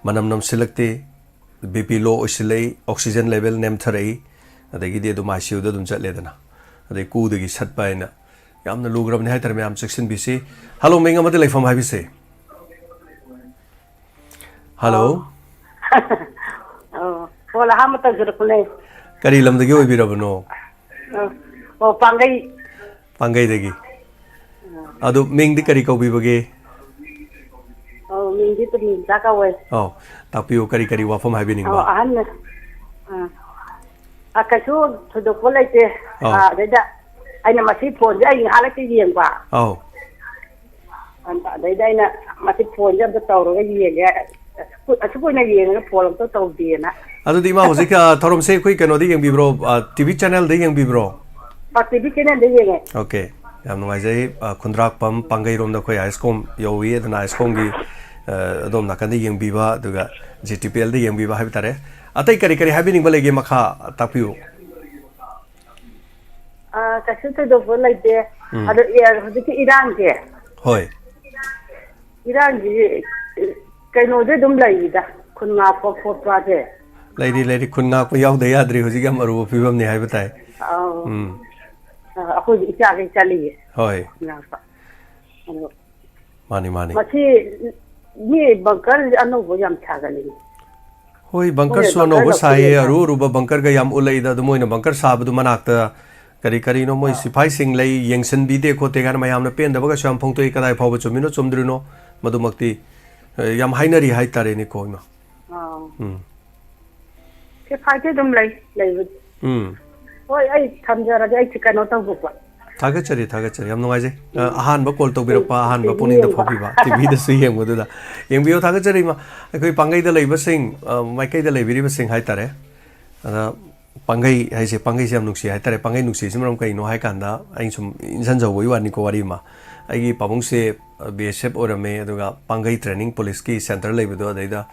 ꯃꯅꯝ ꯅꯝꯁꯤꯜꯂꯛꯇꯦ, ꯕꯤ ꯄꯤ ꯂꯣ ꯑꯣꯏꯁꯤꯜꯂꯛꯏ, ꯑꯣꯛꯁꯤꯖꯦꯟ ꯂꯦꯚꯦꯜ ꯅꯦꯝꯊꯔꯛꯏ, ꯑꯗꯒꯤꯗꯤ ꯑꯗꯨꯝ ꯑꯥꯏ ꯁꯤ ꯌꯨꯗ ꯑꯗꯨꯝ ꯆꯠꯂꯦꯗꯅ, ꯑꯗꯩ ꯀꯨꯗꯒꯤ ꯁꯠꯄ ꯍꯥꯏꯅ ꯌꯥꯝꯅ ꯂꯨꯈ꯭ꯔꯕꯅꯤ ꯍꯥꯏꯇꯥꯔꯦ꯫ ꯃꯌꯥꯝ ꯆꯦꯛꯁꯤꯟꯕꯤꯁꯤ꯫ ꯍꯜꯂꯣ, ꯃꯤꯡ ꯑꯃꯗꯤ ꯂꯩꯐꯝ ꯍꯥꯏꯕꯤꯁꯦ꯫ ꯍꯜꯂꯣ꯫ ꯑꯣ꯫ ꯑꯣ, ꯐꯣꯟ ꯑꯍꯥꯟꯕ ꯇꯧꯖꯔꯛꯄꯅꯦ꯫ ꯀꯔꯤ ꯂꯝꯗꯒꯤ ꯑꯣꯏꯕꯤꯔꯕꯅꯣ? ꯑꯣ, ꯑꯣ, ꯄꯥꯡꯒꯩ꯫ ꯄꯥꯡꯒꯩꯗꯒꯤ꯫ ꯑꯥ꯫ ꯑꯗꯨ ꯃꯤꯡꯗꯤ ꯀꯔꯤ ꯀꯧꯕꯤꯕꯒꯦ? ꯑꯣ, ꯃꯤꯡꯗꯤ ꯇꯨꯃꯤꯟꯆꯥ ꯀꯧꯋꯦ꯫ ꯑꯧ, ꯇꯥꯛꯄꯤꯌꯨ, ꯀꯔꯤ ꯀꯔꯤ ꯋꯥꯐꯝ ꯍꯥꯏꯕꯤꯅꯤꯡꯕ? ꯑꯣ, ꯑꯍꯟꯅ꯫ ꯑꯥ꯫ ꯑ, ꯀꯩꯁꯨ ꯊꯣꯏꯗꯣꯛꯄ ꯂꯩꯇꯦ꯫ ꯑꯧ꯫ ꯑ, ꯑꯗꯩꯗ ꯑꯩꯅ ꯃꯁꯤ ꯐꯣꯟꯁꯦ ꯑꯩ ꯉꯥꯏꯍꯥꯛ ꯂꯩꯇ ꯌꯦꯡꯕ꯫ ꯑꯧ꯫ ꯑꯗ-, ꯑꯗꯩꯗ ꯑꯩꯅ ꯃꯁꯤ ꯐꯣꯟꯁꯦ ꯑꯝꯇ ꯇꯧꯔꯒ ꯌꯦꯡꯒꯦ꯫ ꯑꯁꯨꯛ ꯀꯨꯏ-, ꯑꯁꯨꯛ ꯀꯨꯏꯅ ꯌꯦꯡꯉꯒ ꯐꯣꯟ ꯑꯝꯇ ꯇꯧꯗꯦꯅ꯫ ꯑꯗꯨꯗꯤ ꯏꯃꯥ ꯍꯧꯖꯤꯛ, ꯑ, ꯊꯧꯔꯝꯁꯦ ꯑꯩꯈꯣꯏ ꯀꯩꯅꯣꯗ ꯌꯦꯡꯕꯤꯕ꯭ꯔꯣ? ꯑ, ꯇꯤ ꯚꯤ ꯆꯦꯅꯦꯜꯗ ꯌꯦꯡꯕꯤꯕ꯭ꯔꯣ? ꯑ, ꯇꯤ ꯚꯤ ꯆꯦꯅꯦꯜꯗ ꯌꯦꯡꯉꯦ꯫ ꯑꯣꯀꯦ꯫ ꯌꯥꯝ ꯅꯨꯡꯉꯥꯏꯖꯩ꯫ ꯑ, ꯈꯨꯟꯗ꯭ꯔꯥꯛꯄꯝ ꯄꯥꯡꯒꯩꯔꯣꯝꯗ ꯑꯩꯈꯣꯏ ꯑꯥꯏ ꯑꯦꯁ ꯀꯣꯝ ꯌꯧꯏ꯫ ꯑꯗꯨꯅ ꯑꯥꯏ ꯑꯦꯁ ꯀꯣꯝꯒꯤ, ꯑ, ꯑꯗꯣꯝ ꯅꯥꯀꯟꯗ ꯌꯦꯡꯕꯤꯕ, ꯑꯗꯨꯒ ꯖꯤ ꯇꯤ ꯄꯤ ꯑꯦꯜꯗ ꯌꯦꯡꯕꯤꯕ ꯍꯥꯏꯕ ꯇꯥꯔꯦ꯫ ꯑꯇꯩ ꯀꯔꯤ ꯀꯔꯤ ꯍꯥꯏꯕꯤꯅꯤꯡꯕ ꯂꯩꯒꯦ? ꯃꯈꯥ ꯇꯥꯛꯄꯤꯌꯨ꯫ ꯑ, ꯀꯩꯁꯨ ꯊꯣꯏꯗꯣꯛꯄ ꯂꯩꯇꯦ꯫ ꯎꯝ꯫ ꯑꯗꯣ, ꯑꯦ, ꯍꯧꯖꯤꯛꯀꯤ ꯏꯔꯥꯡꯁꯦ, ꯍꯣꯏ꯫ ꯏꯔꯥꯡꯁꯤ ꯀꯩꯅꯣꯗꯤ ꯑꯗꯨꯝ ꯂꯩꯔꯤꯗ, ꯈꯨꯟ ꯉꯥꯛꯄ ꯈꯣꯠꯄꯁꯦ꯫ ꯂꯩꯔꯤ, ꯂꯩꯔꯤ꯫ ꯈꯨꯟ ꯉꯥꯛꯄ ꯌꯥꯎꯗ ꯌꯥꯗ꯭ꯔꯤ꯫ ꯍꯧꯖꯤꯛ ꯌꯥꯝ ꯑꯔꯨꯕ ꯐꯤꯕꯝꯅꯤ ꯍꯥꯏꯕ ꯇꯥꯏ꯫ ꯑꯧ꯫ ꯎꯝ꯫ ꯑ, ꯑꯩꯈꯣꯏꯁꯨ ꯏꯆꯥꯈꯩ ꯆꯠꯂꯤꯌꯦ꯫ ꯍꯣꯏ꯫ ꯈꯨꯟ ꯉꯥꯛꯄ꯫ ꯑꯗꯣ ꯃꯥꯅꯤ, ꯃꯥꯅꯤ꯫ ꯃꯁꯤ ꯃꯤ ꯕꯪꯀꯔ ꯑꯅꯧꯕ ꯌꯥꯝ ꯁꯥꯒꯠꯂꯤ꯫ ꯍꯣꯏ, ꯃꯣꯏꯅ ꯕꯪꯀꯔꯁꯨ ꯕꯪꯀꯔ ꯑꯅꯧꯕ ꯁꯥꯏꯌꯦ, ꯂꯧꯊꯣꯛꯑꯦꯅ꯫ ꯑꯔꯨ ꯑꯔꯨꯕ ꯕꯪꯀꯔꯒ ꯌꯥꯝ ꯎꯠꯂꯛꯏꯗ, ꯑꯗꯨ ꯃꯣꯏꯅ ꯕꯪꯀꯔ ꯁꯥꯕꯗꯨ ꯃꯅꯥꯛꯇ ꯀꯔꯤ ꯀꯔꯤꯅꯣ ꯃꯣꯏ ꯑꯥ꯫ ꯁꯤꯐꯥꯏꯁꯤꯡ ꯂꯩ, ꯌꯦꯡꯁꯤꯟꯕꯤꯗꯦ ꯈꯣꯠꯇꯦ ꯀꯥꯏꯅ ꯃꯌꯥꯝꯅ ꯄꯦꯟꯗꯕꯒꯁꯨ ꯌꯥꯝ ꯐꯣꯡꯗꯣꯛꯏ꯫ ꯀꯗꯥꯏ ꯐꯥꯎꯕ ꯆꯨꯝꯃꯤꯅꯣ ꯆꯨꯝꯗ꯭ꯔꯤꯅꯣ ꯃꯗꯨꯃꯛꯇꯤ, ꯑ, ꯌꯥꯝ ꯍꯥꯏꯅꯔꯤ ꯍꯥꯏꯇꯥꯔꯦꯅꯦꯀꯣ, ꯏꯃꯥ꯫ ꯑꯥ꯫ ꯎꯝ꯫ ꯁꯤꯐꯥꯏꯗꯤ ꯑꯗꯨꯝ ꯂꯩ, ꯂꯩꯕꯗꯤ꯫ ꯎꯝ꯫ ꯍꯣꯏ, ꯑꯩ ꯊꯝꯖꯔꯒꯦ, ꯑꯩ ꯀꯩꯅꯣ ꯇꯧꯕꯀꯣ꯫ ꯊꯥꯒꯠꯆꯔꯤ, ꯊꯥꯒꯠꯆꯔꯤ꯫ ꯌꯥꯝ ꯅꯨꯡꯉꯥꯏꯖꯩ꯫ ꯑ, ꯎꯝ꯫ ꯑꯍꯥꯟꯕ ꯀꯣꯜ ꯇꯧꯕꯤꯔꯛꯄ, ꯎꯝ, ꯑꯍꯥꯟꯕ ꯇꯤ ꯚꯤ ꯄꯨꯛꯅꯤꯡꯗ ꯌꯦꯡꯕ꯫ ꯐꯥꯎꯕꯤꯕ, ꯇꯤ ꯚꯤꯗꯁꯨ ꯌꯦꯡꯕꯗꯨꯗ꯫ ꯌꯦꯡꯕꯤꯌꯣ, ꯊꯥꯒꯠꯆꯔꯤ, ꯏꯃꯥ꯫ ꯑꯩꯈꯣꯏ ꯄꯥꯡꯒꯩꯗ ꯂꯩꯕꯁꯤꯡ, ꯑ, ꯃꯥꯏꯀꯩꯗ ꯂꯩꯕꯤꯔꯤꯕꯁꯤꯡ ꯍꯥꯏꯇꯥꯔꯦ꯫ ꯑꯗ ꯄꯥꯡꯒꯩ ꯍꯥꯏꯁꯦ, ꯄꯥꯡꯒꯩꯁꯦ ꯌꯥꯝ ꯅꯨꯡꯁꯤ ꯍꯥꯏꯇꯥꯔꯦ꯫ ꯄꯥꯡꯒꯩ ꯅꯨꯡꯁꯤꯁꯤ ꯃꯔꯝ ꯀꯩꯅꯣ ꯍꯥꯏ ꯀꯥꯟꯗ, ꯑꯩꯅ ꯁꯨꯝ ꯏꯟꯁꯤꯟꯖꯧꯕꯒꯤ ꯋꯥꯅꯤꯀꯣ, ꯋꯥꯔꯤ ꯑꯃ꯫ ꯑꯩꯒꯤ ꯄꯥꯕꯨꯡꯁꯦ, ꯑ, ꯕꯤ ꯑꯦꯁ ꯑꯦꯐ ꯑꯣꯏꯔꯝꯃꯦ, ꯑꯗꯨꯒ ꯄꯥꯡꯒꯩ ꯇ꯭ꯔꯦꯅꯤꯡ ꯄꯨꯂꯤꯁꯀꯤ ꯁꯦꯟꯇꯔ ꯂꯩꯕꯗꯣ, ꯑꯗꯩꯗ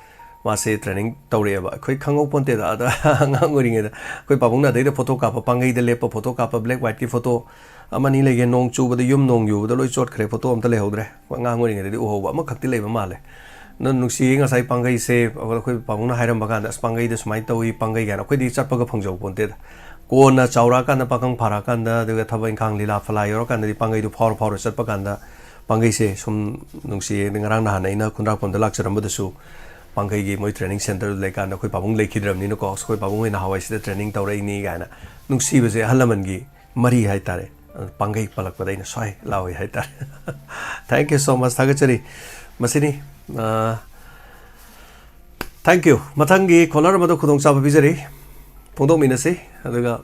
ꯃꯥꯁꯦ ꯇ꯭ꯔꯦꯅꯤꯡ ꯇꯧꯔꯛꯑꯦꯕ꯫ ꯑꯩꯈꯣꯏ ꯈꯪꯍꯧ ꯄꯣꯟꯇꯦꯗ, ꯑꯗ ꯑꯉꯥꯡ ꯑꯣꯏꯔꯤꯉꯩꯗ ꯑꯩꯈꯣꯏ ꯄꯥꯕꯨꯡꯅ ꯑꯗꯩꯗ ꯐꯣꯇꯣ ꯀꯥꯞꯄ, ꯄꯥꯡꯒꯩꯗ ꯂꯦꯞꯄ ꯐꯣꯇꯣ ꯀꯥꯞꯄ, ꯕ꯭ꯂꯦꯛ ꯋꯥꯏꯠꯀꯤ ꯐꯣꯇꯣ ꯑꯃꯅꯤ ꯂꯩꯒꯦ, ꯅꯣꯡ ꯆꯨꯕꯗ, ꯌꯨꯝ ꯅꯣꯡ ꯌꯨꯕꯗ ꯂꯣꯏ ꯆꯣꯠꯈ꯭ꯔꯦ, ꯐꯣꯇꯣ ꯑꯝꯇ ꯂꯩꯍꯧꯗ꯭ꯔꯦ꯫ ꯑꯉꯥꯡ ꯑꯣꯏꯔꯤꯉꯩꯗꯗꯤ ꯎꯍꯧꯕ ꯑꯃꯈꯛꯇꯤ ꯂꯩꯕ ꯃꯥꯜꯂꯦ꯫ ꯅꯪ ꯅꯨꯡꯁꯤꯌꯦ, ꯉꯁꯥꯏ ꯄꯥꯡꯒꯩꯁꯦ ꯑꯩꯈꯣꯏ ꯄꯥꯕꯨꯡꯅ ꯍꯥꯏꯔꯝꯕ ꯀꯥꯟꯗ, "ꯑꯁ, ꯄꯥꯡꯒꯩꯗ ꯁꯨꯃꯥꯏꯅ ꯇꯧꯏ, ꯄꯥꯡꯒꯩ" ꯀꯥꯏꯅ꯫ ꯑꯩꯈꯣꯏꯗꯤ ꯆꯠꯄꯒ ꯐꯪꯖꯕ ꯄꯣꯟꯇꯦꯗ꯫ ꯀꯣꯟꯅ ꯆꯥꯎꯔꯛꯑꯀꯥꯟꯗ, ꯄꯥꯈꯪ ꯐꯥꯔꯛꯑꯀꯥꯟꯗ, ꯑꯗꯨꯒ ꯊꯕꯛ ꯏꯪꯈꯥꯡ ꯂꯤꯂꯥ ꯐꯂꯥ ꯌꯧꯔꯀꯥꯟꯗꯗꯤ ꯄꯥꯡꯒꯩꯗꯨ ꯐꯥꯎꯔ ꯐꯥꯎꯔ ꯆꯠꯄ ꯀꯥꯟꯗ ꯄꯥꯡꯒꯩꯁꯦ ꯁꯨꯝ ꯅꯨꯡꯁꯤꯌꯦ꯫ ꯉꯔꯥꯡ ꯅꯍꯥꯟ ꯑꯩꯅ ꯈꯨꯟꯗ꯭ꯔꯥꯛꯄꯝꯗ ꯂꯥꯛꯆꯔꯝꯕꯗꯁꯨ ꯄꯥꯡꯒꯩꯒꯤ ꯃꯣꯏ training centreꯗꯨ ꯂꯩꯀꯥꯟꯗ ꯑꯩꯈꯣꯏ ꯄꯥꯕꯨꯡ ꯂꯩꯈꯤꯗ꯭ꯔꯕꯅꯤꯅꯀꯣ, ꯑꯁ, ꯑꯩꯈꯣꯏ ꯄꯥꯕꯨꯡ ꯍꯣꯏ ꯅꯍꯥꯟꯋꯥꯏ ꯁꯤꯗ training ꯇꯧꯔꯛꯏꯅꯤ ꯀꯥꯏꯅ꯫ ꯅꯨꯡꯁꯤꯕꯁꯦ ꯑꯍꯜ ꯂꯃꯟꯒꯤ ꯃꯔꯤ ꯍꯥꯏꯇꯥꯔꯦ꯫ ꯄꯥꯡꯒꯩ ꯄꯜꯂꯛꯄꯗ ꯑꯩꯅ ꯁ꯭ꯋꯥꯏ ꯂꯥꯎꯏ ꯍꯥꯏꯇꯥꯔꯦ꯫ Thank you so much, ꯊꯥꯒꯠꯆꯔꯤ꯫ ꯃꯁꯤꯅꯤ꯫ ꯑ, thank you꯫ ꯃꯊꯪꯒꯤ caller ꯑꯃꯗ ꯈꯨꯗꯣꯡꯆꯥꯕ ꯄꯤꯖꯔꯤ, ꯐꯣꯡꯗꯣꯛꯃꯤꯟꯅꯁꯤ꯫ ꯑꯗꯨꯒ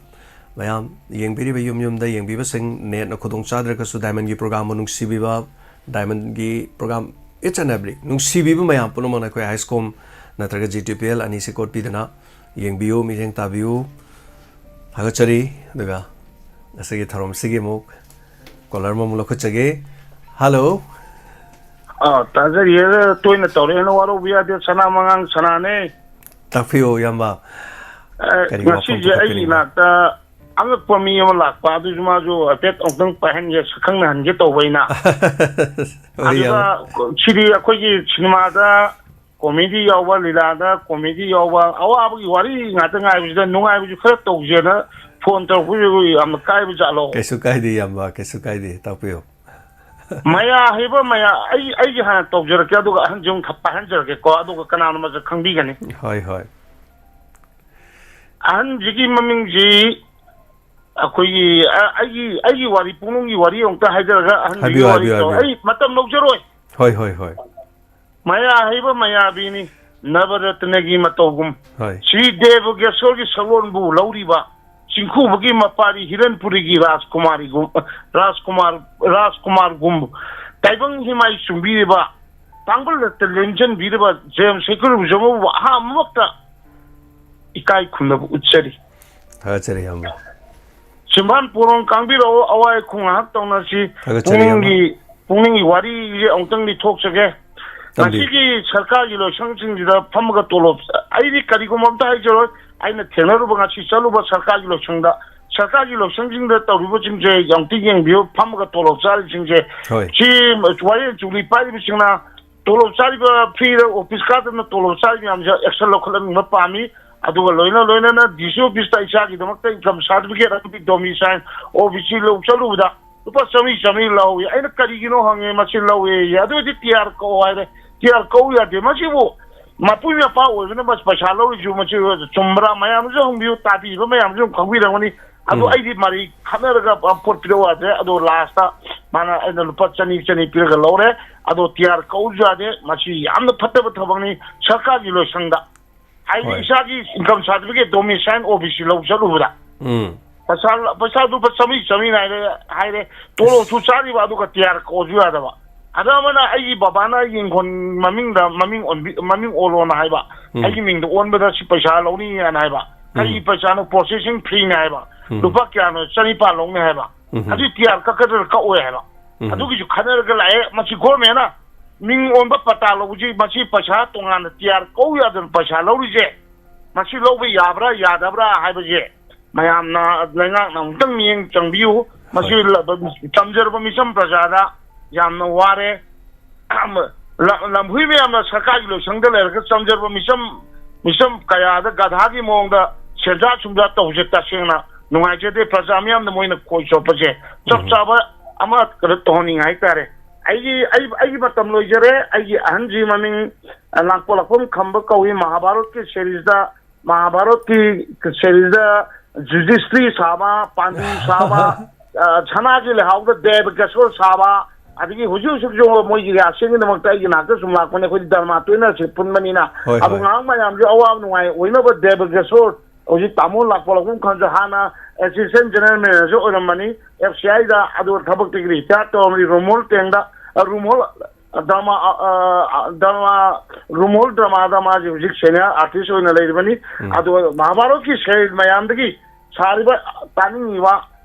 ꯃꯌꯥꯝ ꯌꯦꯡꯕꯤꯔꯤꯕ ꯌꯨꯝ ꯌꯨꯝꯗ ꯌꯦꯡꯕꯤꯕꯁꯤꯡ, netꯅ ꯈꯨꯗꯣꯡ ꯆꯥꯗ꯭ꯔꯒꯁꯨ Diamondꯒꯤ programꯕꯨ ꯅꯨꯡꯁꯤꯕꯤꯕ, Diamondꯒꯤ program each and every ꯅꯨꯡꯁꯤꯕꯤꯕ ꯃꯌꯥꯝ ꯄꯨꯝꯅꯃꯛꯅ ꯑꯩꯈꯣꯏ Highscom ꯅꯠꯇ꯭ꯔꯒ G T P L ꯑꯅꯤꯁꯤ ꯀꯣꯠꯄꯤꯗꯅ ꯌꯦꯡꯕꯤꯌꯨ, ꯃꯤꯠꯌꯦꯡ ꯇꯥꯕꯤꯌꯨ꯫ ꯊꯥꯒꯠꯆꯔꯤ꯫ ꯑꯗꯨꯒ ꯉꯁꯤꯒꯤ ꯊꯧꯔꯝꯁꯤꯒꯤ ꯑꯃꯨꯛ caller ꯑꯃꯃꯨꯛ ꯂꯧꯈꯠꯆꯒꯦ꯫ Hello꯫ ꯑꯥ, ꯇꯥꯖꯔꯤꯌꯦ꯫ ꯇꯣꯏꯅ ꯇꯧꯔꯛꯑꯦꯅ ꯋꯥꯔꯧꯕ ꯌꯥꯗꯦ꯫ ꯁꯅꯥ ꯃꯉꯥꯡ ꯁꯅꯥꯅꯦ꯫ ꯇꯥꯛꯄꯤꯌꯨ, ꯏꯌꯥꯝꯕ꯫ ꯑꯦ, ꯀꯔꯤ ꯋꯥꯐꯝ ꯉꯁꯤꯁꯦ ꯑꯩꯒꯤ ꯄꯨꯊꯣꯛꯆꯅꯤꯡꯕ? ꯏꯅꯥꯛꯇ ꯑꯉꯛꯄ ꯃꯤ ꯑꯃ ꯂꯥꯛꯄ, ꯑꯗꯨꯁꯨ ꯃꯥꯁꯨ ꯍꯥꯏꯐꯦꯠ ꯑꯃꯨꯛꯇꯪ ꯄꯥꯏꯍꯟꯒꯦ, ꯁꯛꯈꯪꯅꯍꯟꯒꯦ ꯇꯧꯕ ꯑꯩꯅ꯫ ꯍꯣꯏ, ꯑꯗꯨꯒ ꯏꯌꯥꯝꯕ꯫ ꯁꯤꯗꯤ ꯑꯩꯈꯣꯏꯒꯤ ꯁꯤꯅꯦꯃꯥꯗ comedy ꯌꯥꯎꯕ, ꯂꯤꯂꯥꯗ comedy ꯌꯥꯎꯕ, ꯑꯋꯥꯕꯒꯤ ꯋꯥꯔꯤ ꯉꯥꯛꯇ ꯉꯥꯏꯕꯁꯤꯗ ꯅꯨꯡꯉꯥꯏꯕꯁꯨ ꯈꯔ ꯇꯧꯁꯦꯅ phone ꯇꯧꯔꯛꯄꯁꯤꯕꯨ ꯌꯥꯝꯅ ꯀꯥꯏꯕ ꯖꯥꯠꯂꯣ? ꯀꯩꯁꯨ ꯀꯥꯏꯗꯦ, ꯏꯌꯥꯝꯕ, ꯀꯩꯁꯨ ꯀꯥꯏꯗꯦ, ꯇꯥꯛꯄꯤꯌꯨ꯫ ꯃꯌꯥ ꯍꯩꯕ ꯃꯌꯥ, ꯑꯩ, ꯑꯩꯒꯤ ꯍꯥꯟꯅ ꯇꯧꯖꯔꯛꯀꯦ, ꯑꯗꯨꯒ ꯑꯍꯟꯁꯤ ꯑꯃꯨꯛ ꯊ-, ꯄꯥꯏꯍꯟꯖꯔꯛꯀꯦꯀꯣ, ꯑꯗꯨꯒ ꯀꯅꯥꯅꯣ ꯃꯁꯛ ꯈꯪꯕꯤꯒꯅꯤ꯫ ꯍꯣꯏ, ꯍꯣꯏ꯫ ꯑꯍꯟꯁꯤꯒꯤ ꯃꯃꯤꯡꯁꯤ ꯑꯩꯈꯣꯏꯒꯤ, ꯑ-, ꯑꯩꯒꯤ, ꯑꯩꯒꯤ ꯋꯥꯔꯤ, ꯄꯨꯛꯅꯨꯡꯒꯤ ꯋꯥꯔꯤ ꯑꯃꯨꯛꯇ ꯍꯥꯏꯖꯔꯒ ꯑꯍꯟꯁꯤꯒꯤ ꯍꯥꯏꯕꯤꯌꯨ, ꯋꯥꯔꯤ ꯍꯥꯏꯕꯤꯌꯨ, ꯇꯧ-, ꯍꯥꯏꯕꯤꯌꯨ꯫ ꯑꯩ ꯃꯇꯝ ꯂꯧꯖꯔꯣꯏ꯫ ꯍꯣꯏ, ꯍꯣꯏ, ꯍꯣꯏ꯫ ꯃꯌꯥ ꯍꯩꯕ ꯃꯌꯥꯕꯤꯅꯤ, ꯅꯕꯔꯠꯅꯒꯤ ꯃꯇꯧꯒꯨꯝ꯫ ꯍꯣꯏ꯫ ꯁ꯭ꯔꯤ ꯗꯦꯕꯒꯦꯁꯣꯔꯒꯤ ꯁꯛꯂꯣꯟꯕꯨ ꯂꯧꯔꯤꯕ ꯆꯤꯡꯈꯨꯕꯒꯤ ꯃꯄꯥꯔꯤ ꯍꯤꯔꯟꯄꯨꯔꯤꯒꯤ ꯔꯥꯖꯀꯨꯃꯥꯔꯤꯒꯨꯝ, ꯔꯥꯖꯀꯨꯃꯥꯔ, ꯔꯥꯖꯀꯨꯃꯥꯔꯒꯨꯝ, ꯇꯥꯏꯕꯪ ꯍꯤꯃꯥꯏ ꯆꯨꯝꯕꯤꯔꯤꯕ, ꯇꯥꯡꯕꯜ ꯔꯠꯇ ꯂꯦꯡꯖꯟꯕꯤꯔꯤꯕ ꯖꯦꯝꯁ ꯍꯩꯀ꯭ꯔꯨꯖꯝꯕꯨ ꯑꯍꯥꯟꯕꯃꯛꯇ ꯏꯀꯥꯏ ꯈꯨꯝꯅꯕ ꯎꯠꯆꯔꯤ꯫ ꯊꯥꯒꯠꯆꯔꯤ, ꯏꯌꯥꯝꯕ꯫ ꯆꯤꯝꯕꯥꯟ ꯄꯣꯔꯣꯡ ꯀꯥꯡꯕꯤꯔꯛꯑꯣ, ꯑꯋꯥ ꯑꯩꯈꯣꯡ ꯉꯥꯏꯍꯥꯛ ꯇꯧꯅꯁꯤ꯫ ꯊꯥꯒꯠꯆꯔꯤ, ꯏꯌꯥꯝꯕ꯫ ꯄꯨꯛꯅꯤꯡꯒꯤ, ꯄꯨꯛꯅꯤꯡꯒꯤ ꯋꯥꯔꯤꯁꯦ ꯑꯃꯨꯛꯇꯪ ꯂꯤꯊꯣꯛꯆꯒꯦ꯫ ꯇꯝꯕꯤꯌꯨ꯫ ꯉꯁꯤꯒꯤ ꯁꯔꯀꯥꯔꯒꯤ ꯂꯣꯏꯁꯪꯁꯤꯡꯁꯤꯗ ꯐꯝꯃꯒ ꯇꯣꯂꯣꯞ, ꯑꯩꯗꯤ ꯀꯔꯤꯒꯨꯝꯕ ꯑꯝꯇ ꯍꯥꯏꯖꯔꯣꯏ꯫ ꯑꯩꯅ ꯊꯦꯡꯅꯔꯨꯕ, ꯉꯁꯤ ꯆꯠꯂꯨꯕ ꯁꯔꯀꯥꯔꯒꯤ ꯂꯣꯏꯁꯪꯗ, ꯁꯔꯀꯥꯔꯒꯤ ꯂꯣꯏꯁꯪꯁꯤꯡꯗ ꯇꯧꯔꯤꯕꯁꯤꯡꯁꯦ ꯑꯝꯇ ꯌꯦꯡꯕꯤꯌꯨ꯫ ꯐꯝꯃꯒ ꯇꯣꯂꯣꯞ ꯆꯥꯔꯤꯁꯤꯡꯁꯦ, ꯍꯣꯏ꯫ ꯁꯤ ꯋꯥꯌꯦꯜ ꯆꯨꯛꯂꯤ ꯄꯥꯏꯔꯤꯕꯁꯤꯡꯅ ꯇꯣꯂꯣꯞ ꯆꯥꯔꯤꯕ, ꯐ꯭ꯔꯤꯗ ꯑꯣꯐꯤꯁ ꯀꯥꯗꯅ ꯇꯣꯂꯣꯞ ꯆꯥꯔꯤꯕ ꯃꯌꯥꯝꯁꯦ ꯑꯦꯛꯁꯟ ꯂꯧꯈꯠꯍꯟꯅꯤꯡꯕ ꯄꯥꯝꯃꯤ꯫ ꯑꯗꯨꯒ ꯂꯣꯏꯅ ꯂꯣꯏꯅꯅ ꯗꯤ ꯁꯤ ꯑꯣꯐꯤꯁꯇ ꯏꯆꯥꯒꯤꯗꯃꯛꯇ ꯏꯟꯀꯝ ꯁꯥꯔꯇꯤꯐꯤꯀꯦꯠ ꯑꯃꯗꯤ ꯗꯣꯃꯤꯁꯥꯏꯜ, ꯑꯣ ꯕꯤ ꯁꯤ ꯂꯧ ꯆꯠꯂꯨꯕꯗ ꯂꯨꯄꯥ ꯆꯥꯝꯃꯔꯤ, ꯆꯥꯝꯃꯔꯤ ꯂꯧꯏ꯫ ꯑꯩꯅ ꯀꯔꯤꯒꯤꯅꯣ ꯍꯪꯉꯦ, "ꯃꯁꯤ ꯂꯧꯋꯦꯌꯦ"꯫ ꯑꯗꯨ ꯑꯣꯏꯔꯗꯤ ꯇꯤ ꯑꯥꯔ ꯀꯛꯑꯣ ꯍꯥꯏꯔꯦ꯫ ꯇꯤ ꯑꯥꯔ ꯀꯛꯎ ꯌꯥꯗꯦ꯫ ꯃꯁꯤꯕꯨ ꯃꯄꯨ ꯃꯄꯥ ꯑꯣꯏꯕꯅ ꯃꯁꯤ ꯄꯩꯁꯥ ꯂꯧꯔꯤꯁꯨ ꯃꯁꯤ ꯆꯨꯝꯕ꯭ꯔꯥ? ꯃꯌꯥꯝꯁꯨ ꯍꯪꯕꯤꯌꯨ, ꯇꯥꯕꯤꯕ ꯃꯌꯥꯝꯁꯨ ꯑꯗꯨꯝ ꯈꯪꯕꯤꯔꯝꯒꯅꯤ꯫ ꯑꯗꯣ ꯎꯝ꯫ ꯑꯩꯗꯤ ꯃꯔꯩ ꯈꯠꯅꯔꯒ ꯄꯣꯠ ꯄꯤꯔꯛꯎ ꯌꯥꯗ꯭ꯔꯦ꯫ ꯑꯗꯣ ꯂꯥꯁꯇ ꯃꯥꯅ ꯑꯩꯅ ꯂꯨꯄꯥ ꯆꯅꯤ, ꯆꯅꯤ ꯄꯤꯔꯒ ꯂꯧꯔꯦ꯫ ꯑꯗꯣ ꯇꯤ ꯑꯥꯔ ꯀꯛꯎꯁꯨ ꯌꯥꯗꯦ꯫ ꯃꯁꯤ ꯌꯥꯝꯅ ꯐꯠꯇꯕ ꯊꯕꯛꯅꯤ ꯁꯔꯀꯥꯔꯒꯤ ꯂꯣꯏꯁꯪꯗ꯫ ꯍꯥꯏꯗꯤ ꯍꯣꯏ꯫ ꯏꯁꯥꯒꯤ ꯏꯟꯀꯝ ꯁꯥꯔꯇꯤꯐꯤꯀꯦꯠ ꯗꯣꯃꯤꯁꯥꯏꯜ ꯑꯣ ꯕꯤ ꯁꯤ ꯂꯧ ꯆꯠꯂꯨꯕꯗ ꯎꯝ꯫ ꯄꯩꯁꯥ, ꯄꯩꯁꯥꯗꯨ ꯂꯨꯄꯥ ꯆꯥꯝꯃꯔꯤ, ꯆꯥꯝꯃꯔꯤ ꯍꯥꯏꯔꯦ, ꯍꯥꯏꯔꯦ꯫ ꯇꯣꯂꯣꯞꯁꯨ ꯆꯥꯔꯤꯕ, ꯑꯗꯨꯒ ꯇꯤ ꯑꯥꯔ ꯀꯛꯑꯣꯁꯨ ꯌꯥꯗꯕ꯫ ꯑꯗ ꯑꯃꯅ ꯑꯩꯒꯤ ꯕꯕꯥꯅ ꯑꯩꯒꯤ ꯏꯪꯈꯣꯜ ꯃꯃꯤꯡꯗ ꯃꯃꯤꯡ ꯑꯣꯟꯕꯤ-, ꯃꯃꯤꯡ ꯑꯣꯜꯂꯣꯅ ꯍꯥꯏꯕ꯫ ꯎꯝ꯫ ꯑꯩꯒꯤ ꯃꯤꯡꯗ ꯑꯣꯟꯕꯗ ꯁꯤ ꯄꯩꯁꯥ ꯂꯧꯅꯤꯅ ꯍꯥꯏꯕ꯫ ꯀꯔꯤ ꯎꯝ꯫ ꯄꯩꯁꯥꯅꯣ? ꯄ꯭ꯔꯣꯁꯦꯁꯤꯡ ꯐꯤꯅꯦ ꯍꯥꯏꯕ꯫ ꯎꯝ꯫ ꯂꯨꯄꯥ ꯀꯌꯥꯅꯣ? ꯆꯅꯤꯄꯥꯟ ꯂꯧꯅꯤ ꯍꯥꯏꯕ꯫ ꯎꯝ꯫ ꯑꯗꯨꯏ ꯇꯤ ꯑꯥꯔ ꯀꯛꯀꯗ꯭ꯔꯥ ꯀꯛꯑꯣꯏ ꯍꯥꯏꯕ꯫ ꯎꯝ꯫ ꯑꯗꯨꯒꯤꯁꯨ ꯈꯟꯅꯔꯒ ꯂꯥꯛꯑꯦ꯫ ꯃꯁꯤ ꯒꯣꯔꯃꯦꯟꯅ ꯃꯤꯡ ꯑꯣꯟꯕ ꯄꯇꯥ ꯂꯧꯕꯁꯤ, ꯃꯁꯤ ꯄꯩꯁꯥ ꯇꯣꯉꯥꯟꯅ ꯇꯤ ꯑꯥꯔ ꯀꯛꯎ ꯌꯥꯗꯅ ꯄꯩꯁꯥ ꯂꯧꯔꯤꯁꯦ, ꯃꯁꯤ ꯂꯧꯕ ꯌꯥꯕ꯭ꯔꯥ ꯌꯥꯗꯕ꯭ꯔꯥ ꯍꯥꯏꯕꯁꯦ ꯃꯌꯥꯝꯅ, ꯂꯩꯉꯥꯛꯅ ꯑꯃꯨꯛꯇꯪ ꯃꯤꯠꯌꯦꯡ ꯆꯪꯕꯤꯌꯨ꯫ ꯃꯁꯤ ꯍꯣꯏ꯫ ꯂ-, ꯇꯝꯖꯔꯕ ꯃꯤꯆꯝ ꯄ꯭ꯔꯖꯥꯗ ꯌꯥꯝꯅ ꯋꯥꯔꯦ꯫ ꯂ-, ꯂꯝꯍꯨꯏ ꯃꯌꯥꯝꯅ ꯁꯔꯀꯥꯔꯒꯤ ꯂꯣꯏꯁꯪꯗ ꯂꯩꯔꯒ ꯆꯝꯖꯔꯕ ꯃꯤꯆꯝ, ꯃꯤꯆꯝ ꯀꯌꯥꯗ ꯒꯙꯥꯒꯤ ꯃꯑꯣꯡꯗ ꯁꯦꯟꯖꯥ ꯊꯨꯝꯖꯥ ꯇꯧꯕꯁꯦ ꯇꯁꯦꯡꯅ ꯅꯨꯡꯉꯥꯏꯖꯗꯦ꯫ ꯄ꯭ꯔꯖꯥ ꯃꯤꯌꯥꯝꯅ ꯃꯣꯏꯅ ꯈꯣꯏ ꯆꯣꯞꯄꯁꯦ ꯆꯞ ꯎꯝ꯫ ꯆꯥꯕ ꯑꯃ ꯀꯩꯅꯣ ꯇꯧꯍꯟꯅꯤꯡꯉꯦ ꯍꯥꯏꯇꯥꯔꯦ꯫ ꯑꯩꯒꯤ, ꯑꯩ, ꯑꯩꯒꯤ ꯃꯇꯝ ꯂꯣꯏꯖꯔꯦ꯫ ꯑꯩꯒꯤ ꯑꯍꯟꯁꯤ ꯃꯃꯤꯡ, ꯑ, ꯂꯥꯡꯄꯣꯛꯂꯥꯛꯄꯝ ꯈꯝꯕ ꯀꯧꯏ꯫ ꯃꯍꯥꯚꯥꯔꯠꯀꯤ ꯁꯦꯔꯤꯁꯇ, ꯃꯍꯥꯚꯥꯔꯠꯀꯤ ꯁꯦꯔꯤꯁꯇ ꯖꯨꯗꯤꯁꯇ꯭ꯔꯤ ꯁꯥꯕ, ꯄꯥꯟꯗꯨ ꯁꯥꯕ, ꯑ, ꯁꯅꯥꯒꯤ ꯂꯩꯍꯥꯎꯗ ꯗꯦꯕ ꯀꯦꯁꯣꯔ ꯁꯥꯕ, ꯑꯗꯒꯤ ꯍꯧꯖꯤꯛ ꯍꯧꯖꯤꯛꯁꯨ ꯃꯣꯏꯒꯤ ꯔꯤꯍꯥꯔꯁꯦꯜꯒꯤꯗꯃꯛꯇ ꯑꯩꯒꯤ ꯅꯥꯛꯇ ꯁꯨꯝ ꯂꯥꯛꯄꯅꯦ꯫ ꯑꯩꯈꯣꯏꯗꯤ ꯗꯔꯃꯥ ꯇꯣꯏꯅ ꯁꯤ ꯄꯨꯟꯕꯅꯤꯅ꯫ ꯍꯣꯏ, ꯑꯗꯨ ꯍꯣꯏ꯫ ꯉꯥꯏꯍꯥꯛ ꯃꯌꯥꯝꯁꯨ ꯑꯋꯥꯕ ꯅꯨꯡꯉꯥꯏ ꯑꯣꯏꯅꯕ ꯗꯦꯕ ꯀꯦꯁꯣꯔ, ꯍꯧꯖꯤꯛ ꯇꯥꯃꯣ ꯂꯥꯛꯄ ꯂꯧꯐꯝ ꯈꯪꯗ꯭ꯔꯦ꯫ ꯍꯥꯟꯅ ꯑꯦꯁꯤꯁꯇꯦꯟ ꯖꯦꯅꯔꯦꯜ ꯃꯦꯅꯦꯖꯔ ꯑꯣꯏꯔꯝꯕꯅꯤ ꯑꯦꯐ ꯁꯤ ꯑꯥꯏꯗ, ꯑꯗꯨ ꯊꯕꯛꯇꯒꯤ ꯔꯤꯇꯥꯌꯔ ꯇꯧꯔꯝꯃꯤ ꯔꯨꯃꯣꯜ ꯇꯦꯡꯗ, ꯑ, ꯔꯨꯃꯣꯜ ꯗ꯭ꯔꯃꯥ, ꯑ, ꯑ, ꯗ꯭ꯔꯃꯥ, ꯔꯨꯃꯣꯜ ꯗ꯭ꯔꯃꯥꯗ ꯃꯥꯁꯦ ꯍꯧꯖꯤꯛ ꯁꯦꯅꯤꯌꯔ ꯑꯥꯔꯇꯤꯁ ꯑꯣꯏꯅ ꯂꯩꯔꯤꯕꯅꯤ꯫ ꯎꯝ꯫ ꯑꯗꯨꯒ ꯃꯍꯥꯚꯥꯔꯠꯀꯤ ꯁꯦꯔꯦꯜ ꯃꯌꯥꯝꯗꯒꯤ ꯁꯥꯔꯤꯕ ꯇꯥꯅꯤꯡꯉꯤꯕ,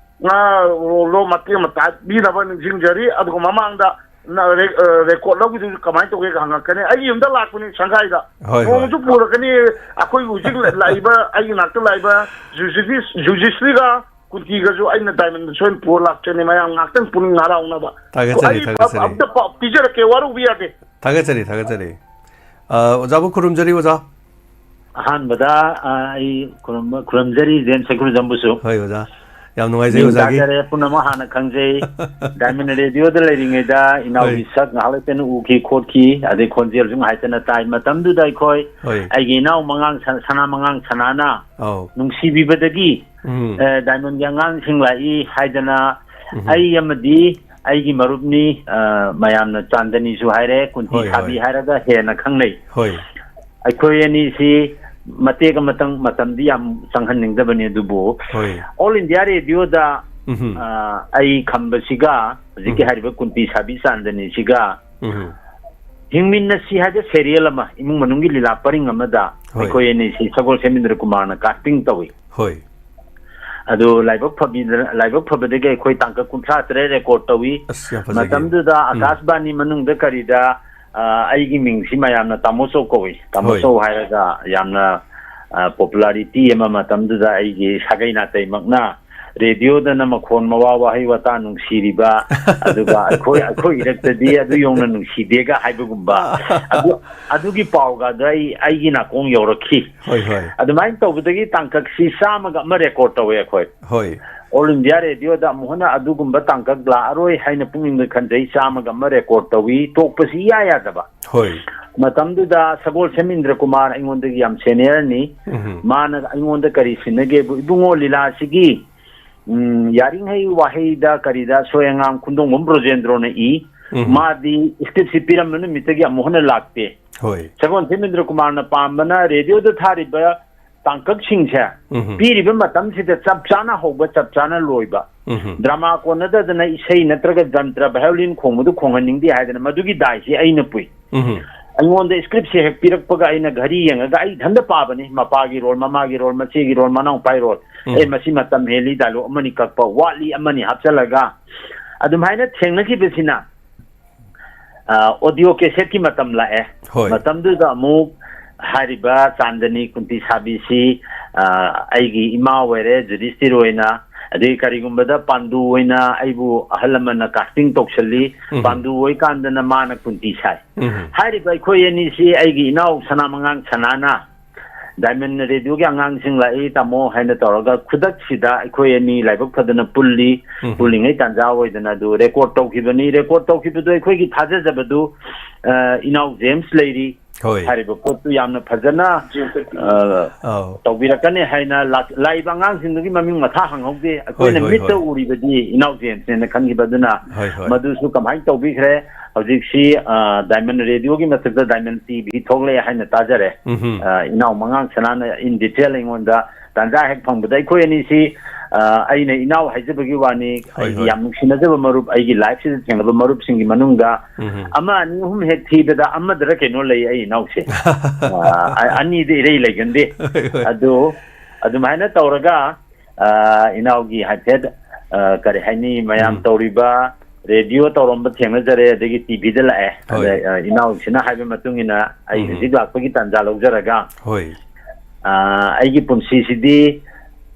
ꯑ, ꯔꯣꯜꯗꯣ ꯃꯇꯦꯛ ꯑꯃ ꯇꯥꯛꯄꯤꯅꯕ ꯅꯤꯡꯁꯤꯡꯖꯔꯤ꯫ ꯑꯗꯨꯒ ꯃꯃꯥꯡꯗ ꯅ-, ꯔꯦ-, ꯑ, ꯔꯦꯀꯣꯔꯠ ꯂꯧꯈꯤꯗꯨꯁꯨ ꯀꯃꯥꯏꯅ ꯇꯧꯒꯦ ꯍꯪꯉꯛꯀꯅꯤ꯫ ꯑꯩꯒꯤ ꯌꯨꯝꯗ ꯂꯥꯛꯄꯅꯤ ꯁꯪꯒꯥꯏꯗ꯫ ꯍꯣꯏ, ꯍꯣꯏ꯫ ꯅꯣꯡꯃꯁꯨ ꯄꯨꯔꯛꯀꯅꯤ꯫ ꯑꯩꯈꯣꯏ ꯍꯧꯖꯤꯛ ꯂ-, ꯂꯥꯛꯏꯕ, ꯑꯩꯒꯤ ꯅꯥꯛꯇ ꯂꯥꯛꯏꯕ ꯖꯨꯖꯤꯁ-, ꯖꯨꯖꯤꯁ꯭ꯔꯤꯒ ꯀꯨꯟꯇꯤꯒꯁꯨ ꯑꯩꯅ ꯗꯥꯏꯃꯟꯗ ꯁꯣꯏꯅ ꯄꯨꯔ ꯂꯥꯛꯆꯅꯤ, ꯃꯌꯥꯝ ꯉꯥꯛꯇꯪ ꯄꯨꯛꯅꯤꯡ ꯍꯔꯥꯎꯅꯕ꯫ ꯊꯥꯒꯠꯆꯔꯤ, ꯑꯩ ꯊꯥꯒꯠꯆꯔꯤ꯫ ꯑꯝꯇ ꯄꯥꯎ ꯄꯤꯖꯔꯛꯀꯦ, ꯋꯥꯔꯧꯕ ꯌꯥꯗꯦ꯫ ꯊꯥꯒꯠꯆꯔꯤ, ꯊꯥꯒꯠꯆꯔꯤ꯫ ꯑ, ꯑꯣꯖꯥꯕꯨ ꯈꯨꯔꯨꯝꯖꯔꯤ, ꯑꯣꯖꯥ꯫ ꯑꯍꯥꯟꯕꯗ, ꯑ, ꯑꯩ ꯈꯨꯔꯨꯝꯕ-, ꯈꯨꯔꯨꯝꯖꯔꯤ ꯖꯦꯟ ꯁꯦꯀꯨꯂꯤꯖꯝꯕꯨꯁꯨ꯫ ꯍꯣꯏ, ꯑꯣꯖꯥ꯫ ꯌꯥꯝ ꯅꯨꯡꯉꯥꯏꯖꯩ, ꯃꯤꯡ ꯑꯣꯖꯥꯒꯤ꯫ ꯇꯥꯖꯔꯦ, ꯄꯨꯝꯅꯃꯛ ꯍꯥꯟꯅ ꯈꯪꯖꯩ꯫ ꯗꯥꯏꯃꯟ ꯔꯦꯗꯤꯑꯣꯗ ꯂꯩꯔꯤꯉꯩꯗ ꯏꯅꯥꯎꯒꯤ ꯍꯣꯏ꯫ ꯁꯛ ꯉꯥꯏꯍꯥꯛ ꯂꯩꯇꯅ ꯎꯈꯤ, ꯈꯣꯠꯈꯤ, ꯑꯗꯩ ꯈꯣꯟꯖꯦꯜꯁꯨ ꯉꯥꯏꯍꯥꯛꯇꯅ ꯇꯥꯏ꯫ ꯃꯇꯝꯗꯨꯗ ꯑꯩꯈꯣꯏ, ꯍꯣꯏ꯫ ꯑꯩꯒꯤ ꯏꯅꯥꯎ ꯃꯉꯥꯡ ꯁ-, ꯁꯅꯥ ꯃꯉꯥꯡ ꯁꯅꯥꯅ ꯑꯧ꯫ ꯅꯨꯡꯁꯤꯕꯤꯕꯗꯒꯤ, ꯎꯝ꯫ ꯑ, ꯗꯥꯏꯃꯟꯒꯤ ꯑꯉꯥꯡꯁꯤꯡ ꯂꯥꯛꯏ ꯍꯥꯏꯗꯅ ꯎꯝ꯫ ꯑꯩ ꯑꯃꯗꯤ ꯑꯩꯒꯤ ꯃꯔꯨꯞꯅꯤ, ꯑ, ꯃꯌꯥꯝꯅ ꯆꯥꯟꯗꯅꯤꯁꯨ ꯍꯥꯏꯔꯦ, ꯀꯨꯟꯇꯤ ꯍꯣꯏ, ꯁꯥꯕꯤ ꯍꯣꯏ꯫ ꯍꯥꯏꯔꯒ ꯍꯦꯟꯅ ꯈꯪꯅꯩ꯫ ꯍꯣꯏ꯫ ꯑꯩꯈꯣꯏ ꯑꯅꯤꯁꯤ ꯃꯇꯦꯛ ꯑꯃꯇꯪ, ꯃꯇꯝꯗꯤ ꯌꯥꯝ ꯆꯪꯍꯟꯅꯤꯡꯗꯕꯅꯤ, ꯑꯗꯨꯕꯨ ꯍꯣꯏ꯫ All India Radioꯗ, ꯎꯝꯍꯨꯝ꯫ ꯑ, ꯑꯩ ꯈꯝꯕꯁꯤꯒ ꯍꯧꯖꯤꯛꯀꯤ ꯎꯝ꯫ ꯍꯥꯏꯔꯤꯕ ꯀꯨꯟꯇꯤ ꯁꯥꯕꯤ ꯆꯥꯟꯗꯅꯤꯁꯤꯒ ꯎꯝꯍꯨꯝ꯫ ꯍꯤꯡꯃꯤꯟꯅꯁꯤ ꯍꯥꯏꯕ serial ꯑꯃ, ꯏꯃꯨꯡ ꯃꯅꯨꯡꯒꯤ ꯂꯤꯂꯥ ꯄꯔꯤꯡ ꯑꯃꯗ ꯍꯣꯏ꯫ ꯑꯩꯈꯣꯏ ꯑꯅꯤꯁꯤ ꯁꯒꯣꯜꯁꯦꯝ ꯏꯟꯗ꯭ꯔ ꯀꯨꯃꯥꯔꯅ casting ꯇꯧꯏ꯫ ꯍꯣꯏ꯫ ꯑꯗꯨ ꯂꯥꯏꯕꯛ ꯐꯕꯤꯗ-, ꯂꯥꯏꯕꯛ ꯐꯕꯗꯒꯤ ꯑꯩꯈꯣꯏ ꯇꯥꯡꯀꯛ ꯀꯨꯟꯊ꯭ꯔꯥ ꯇꯔꯦꯠ record ꯇꯧꯏ꯫ ꯑꯁ, ꯌꯥꯝ ꯐꯖꯩꯌꯦ꯫ ꯃꯇꯝꯗꯨꯗ ꯎꯝ꯫ ꯑꯀꯥꯁꯕꯥꯅꯤ ꯃꯅꯨꯡꯗ ꯀꯔꯤꯗ, ꯑ, ꯑꯩꯒꯤ ꯃꯤꯡꯁꯤ ꯃꯌꯥꯝꯅ ꯇꯥꯃꯣ ꯆꯧ ꯀꯧꯏ꯫ ꯇꯥꯃꯣ ꯍꯣꯏ꯫ ꯆꯧ ꯍꯥꯏꯔꯒ ꯌꯥꯝꯅ, ꯑ, popularity ꯑꯃ ꯃꯇꯝꯗꯨꯗ ꯑꯩꯒꯤ ꯁꯥꯒꯩ ꯅꯥꯇꯩꯃꯛꯅ ꯔꯦꯗꯤꯑꯣꯗꯅ ꯃꯈꯣꯟ ꯃꯋꯥ ꯋꯥꯍꯩ ꯋꯥꯇꯥ ꯅꯨꯡꯁꯤꯔꯤꯕ, ꯑꯗꯨꯒ ꯑꯩꯈꯣꯏ, ꯑꯩꯈꯣꯏ ꯏꯔꯛꯇꯗꯤ ꯑꯗꯨ ꯌꯧꯅ ꯅꯨꯡꯁꯤꯗꯦꯒ ꯍꯥꯏꯕꯒꯨꯝꯕ, ꯑꯗꯨ, ꯑꯗꯨꯒꯤ ꯄꯥꯎꯒꯗꯣ ꯑꯩ, ꯑꯩꯒꯤ ꯅꯥꯀꯣꯡ ꯌꯧꯔꯛꯈꯤ꯫ ꯍꯣꯏ, ꯍꯣꯏ꯫ ꯑꯗꯨꯃꯥꯏꯅ ꯇꯧꯕꯗꯒꯤ ꯇꯥꯡꯀꯛꯁꯤ ꯆꯥꯝꯃꯒ ꯑꯃ record ꯇꯧꯋꯦ ꯑꯩꯈꯣꯏ꯫ ꯍꯣꯏ꯫ All India Radioꯗ ꯑꯃꯨꯛ ꯍꯟꯅ ꯑꯗꯨꯒꯨꯝꯕ ꯇꯥꯡꯀꯛ ꯂꯥꯛꯑꯔꯣꯏ ꯍꯥꯏꯅ ꯄꯨꯛꯅꯤꯡꯗ ꯈꯟꯖꯩ, ꯆꯥꯝꯃꯒ ꯑꯃ record ꯇꯧꯏ, ꯇꯣꯛꯄꯁꯤ ꯏꯌꯥ ꯌꯥꯗꯕ꯫ ꯍꯣꯏ꯫ ꯃꯇꯝꯗꯨꯗ ꯁꯒꯣꯜꯁꯦꯝ ꯏꯟꯗ꯭ꯔ ꯀꯨꯃꯥꯔ ꯑꯩꯉꯣꯟꯗꯒꯤ ꯌꯥꯝ seniorꯅꯤ꯫ ꯎꯝꯍꯨꯝ꯫ ꯃꯥꯅ ꯑꯩꯉꯣꯟꯗ ꯀꯔꯤ ꯁꯤꯟꯅꯒꯦꯕꯨ, "ꯏꯕꯨꯡꯉꯣ, ꯂꯤꯂꯥꯁꯤꯒꯤ, ꯎꯝ, ꯌꯥꯔꯤꯉꯩ ꯋꯥꯍꯩꯗ ꯀꯔꯤꯗ ꯁꯣꯏ ꯑꯉꯥꯝ ꯈꯨꯟꯗꯣꯡꯕꯝ ꯕ꯭ꯔꯣꯖꯦꯟꯗ꯭ꯔꯣꯅ ꯏ꯫ ꯎꯝꯍꯨꯝ꯫ ꯃꯥꯗꯤ scriptꯁꯤ ꯄꯤꯔꯝꯕ ꯅꯨꯃꯤꯠꯇꯒꯤ ꯑꯃꯨꯛ ꯍꯟꯅ ꯂꯥꯛꯇꯦ꯫ ꯍꯣꯏ꯫ ꯁꯒꯣꯜꯁꯦꯝ ꯏꯟꯗ꯭ꯔ ꯀꯨꯃꯥꯔꯅ ꯄꯥꯝꯕꯅ ꯔꯦꯗꯤꯑꯣꯗ ꯊꯥꯔꯤꯕ ꯇꯥꯡꯀꯛꯁꯤꯡꯁꯦ ꯎꯝꯍꯨꯝ꯫ ꯄꯤꯔꯤꯕ ꯃꯇꯝꯁꯤꯗ ꯆꯞ ꯆꯥꯅ ꯍꯧꯕ, ꯆꯞ ꯆꯥꯅ ꯂꯣꯏꯕ꯫ ꯎꯝꯍꯨꯝ꯫ ꯗ꯭ꯔꯃꯥ ꯀꯣꯟꯅꯗꯗꯅ ꯏꯁꯩ ꯅꯠꯇ꯭ꯔꯒ ꯖꯟꯇ꯭ꯔ violin ꯈꯣꯡꯕꯗꯨ ꯈꯣꯡꯍꯟꯅꯤꯡꯗꯦ ꯍꯥꯏꯗꯅ ꯃꯗꯨꯒꯤ ꯗꯥꯏꯁꯤ ꯑꯩꯅ ꯄꯨꯏ꯫ ꯎꯝꯍꯨꯝ꯫ ꯑꯩꯉꯣꯟꯗ scriptꯁꯦ ꯍꯦꯛ ꯄꯤꯔꯛꯄꯒ ꯑꯩꯅ ꯘꯔꯤ ꯌꯦꯡꯉꯒ ꯑꯩ ꯏꯊꯟꯗ ꯄꯥꯕꯅꯤ, ꯃꯄꯥꯒꯤ role, ꯃꯃꯥꯒꯤ role, ꯃꯆꯦꯒꯤ role, ꯃꯅꯥꯎꯄꯥꯒꯤ role꯫ ꯎꯝ꯫ ꯑꯦ, ꯃꯁꯤ ꯃꯇꯝ ꯍꯦꯜꯂꯤ, dialogue ꯑꯃꯅꯤ ꯀꯛꯄ ꯋꯥꯠꯂꯤ, ꯑꯃꯅꯤ ꯍꯥꯞꯆꯜꯂꯒ ꯑꯗꯨꯃꯥꯏꯅ ꯊꯦꯡꯅꯈꯤꯕꯁꯤꯅ ꯑ, audio cassetteꯀꯤ ꯃꯇꯝ ꯂꯥꯛꯑꯦ꯫ ꯍꯣꯏ꯫ ꯃꯇꯝꯗꯨꯗ ꯑꯃꯨꯛ ꯍꯥꯏꯔꯤꯕ ꯆꯥꯟꯗꯅꯤ ꯀꯨꯟꯇꯤ ꯁꯥꯕꯤꯁꯤ, ꯑ, ꯑꯩꯒꯤ ꯏꯃꯥ ꯑꯣꯏꯔꯦ, ꯖꯨꯗꯤꯁꯇꯤꯔ ꯑꯣꯏꯅ ꯑꯗꯩ ꯀꯔꯤꯒꯨꯝꯕꯗ ꯄꯥꯟꯗꯨ ꯑꯣꯏꯅ ꯑꯩꯕꯨ ꯑꯍꯜ ꯂꯃꯟꯅ casting ꯇꯧꯁꯜꯂꯤ꯫ ꯎꯝ꯫ ꯄꯥꯟꯗꯨ ꯑꯣꯏꯀꯥꯟꯗꯅ ꯃꯥꯅ ꯀꯨꯟꯇꯤ ꯁꯥꯏ꯫ ꯎꯝ꯫ ꯍꯥꯏꯔꯤꯕ ꯑꯩꯈꯣꯏ ꯑꯅꯤꯁꯤ ꯑꯩꯒꯤ ꯏꯅꯥꯎ ꯁꯅꯥꯃꯉꯥꯡ ꯁꯅꯥꯅ Diamond Radio ꯒꯤ ꯑꯉꯥꯡꯁꯤꯡ ꯂꯥꯛꯏ ꯇꯥꯃꯣ ꯍꯥꯏꯅ ꯇꯧꯔꯒ ꯈꯨꯗꯛꯁꯤꯗ ꯑꯩꯈꯣꯏ ꯑꯅꯤ ꯂꯥꯏꯕꯛ ꯐꯗꯅ ꯄꯨꯜꯂꯤ꯫ ꯎꯝ꯫ ꯄꯨꯜꯂꯤꯉꯩ ꯇꯥꯟꯖꯥ ꯑꯣꯏꯗꯅ ꯑꯗꯨ record ꯇꯧꯈꯤꯕꯅꯤ꯫ Record ꯇꯧꯈꯤꯕꯗꯨ ꯑꯩꯈꯣꯏꯒꯤ ꯊꯥꯖꯖꯕꯗꯨ, ꯑ, ꯏꯅꯥꯎ ꯖꯦꯝꯁ ꯂꯩꯔꯤ꯫ ꯍꯣꯏ꯫ ꯍꯥꯏꯔꯤꯕ ꯄꯣꯠꯇꯨ ꯌꯥꯝꯅ ꯐꯖꯅ, ꯑ, ꯑꯧ꯫ ꯇꯧꯕꯤꯔꯛꯀꯅꯤ ꯍꯥꯏꯅ ꯂꯥꯛ-, ꯂꯥꯛꯏꯕ ꯑꯉꯥꯡꯁꯤꯡꯗꯨꯒꯤ ꯃꯃꯤꯡ ꯃꯊꯥ ꯍꯪꯍꯧꯗꯦ꯫ ꯑꯩꯈꯣꯏꯅ ꯍꯣꯏ, ꯍꯣꯏ, ꯃꯤꯠꯇ ꯍꯣꯏ꯫ ꯎꯔꯤꯕꯗꯤ ꯏꯅꯥꯎ ꯖꯦꯝꯁꯅꯦꯅ ꯈꯟꯈꯤꯕ꯫ ꯑꯗꯨꯅ ꯍꯣꯏ, ꯍꯣꯏ꯫ ꯃꯗꯨꯁꯨ ꯀꯃꯥꯏꯅ ꯇꯧꯕꯤꯈ꯭ꯔꯦ? ꯍꯧꯖꯤꯛꯁꯤ, ꯑ, Diamond Radio ꯒꯤ ꯃꯊꯛꯇ Diamond T V ꯊꯣꯛꯂꯛꯑꯦ ꯍꯥꯏꯅ ꯇꯥꯖꯔꯦ꯫ ꯎꯝꯍꯨꯝ꯫ ꯑ, ꯏꯅꯥꯎ ꯃꯉꯥꯡ ꯁꯅꯥꯅ in detail ꯑꯩꯉꯣꯟꯗ ꯇꯥꯟꯖꯥ ꯍꯦꯛ ꯐꯪꯕꯗ ꯑꯩꯈꯣꯏ ꯑꯅꯤꯁꯤ, ꯑ, ꯑꯩꯅ ꯏꯅꯥꯎ ꯍꯥꯏꯖꯕꯒꯤ ꯋꯥꯅꯤ, ꯍꯣꯏ, ꯑꯩꯒꯤ ꯍꯣꯏ꯫ ꯌꯥꯝ ꯅꯨꯡꯁꯤꯅꯖꯕ ꯃꯔꯨꯞ, ꯑꯩꯒꯤ life ꯁꯤꯗ ꯊꯦꯡꯅꯕ ꯃꯔꯨꯞꯁꯤꯡꯒꯤ ꯃꯅꯨꯡꯗ ꯎꯝꯍꯨꯝ꯫ ꯑꯃ ꯑꯅꯤ ꯑꯍꯨꯝ ꯍꯦꯛ ꯊꯤꯕꯗ ꯑꯃꯗꯔ ꯀꯩꯅꯣ ꯂꯩ ꯑꯩ ꯏꯅꯥꯎꯁꯦ꯫ ꯑ, ꯑ-, ꯑꯅꯤꯗꯤ ꯏꯔꯩ ꯂꯩꯒꯟꯗꯦ꯫ ꯍꯣꯏ, ꯍꯣꯏ꯫ ꯑꯗꯨ ꯑꯗꯨꯃꯥꯏꯅ ꯇꯧꯔꯒ, ꯑ, ꯏꯅꯥꯎꯒꯤ ꯍꯥꯏꯐꯦꯠ, ꯑ, ꯀꯔꯤ ꯍꯥꯏꯅꯤ, ꯃꯌꯥꯝ ꯎꯝ꯫ ꯇꯧꯔꯤꯕ radio ꯇꯧꯔꯝꯕ ꯊꯦꯡꯅꯖꯔꯦ, ꯑꯗꯒꯤ T V ꯗ ꯂꯥꯛꯑꯦ꯫ ꯍꯣꯏ꯫ ꯑꯗ, ꯑ, ꯏꯅꯥꯎꯁꯤꯅ ꯍꯥꯏꯕ ꯃꯇꯨꯡ ꯏꯟꯅ ꯑꯩ ꯎꯝ꯫ ꯍꯧꯖꯤꯛ ꯂꯥꯛꯄꯒꯤ ꯇꯥꯟꯖꯥ ꯂꯧꯖꯔꯒ, ꯍꯣꯏ꯫ ꯑ, ꯑꯩꯒꯤ ꯄꯨꯟꯁꯤꯁꯤꯗꯤ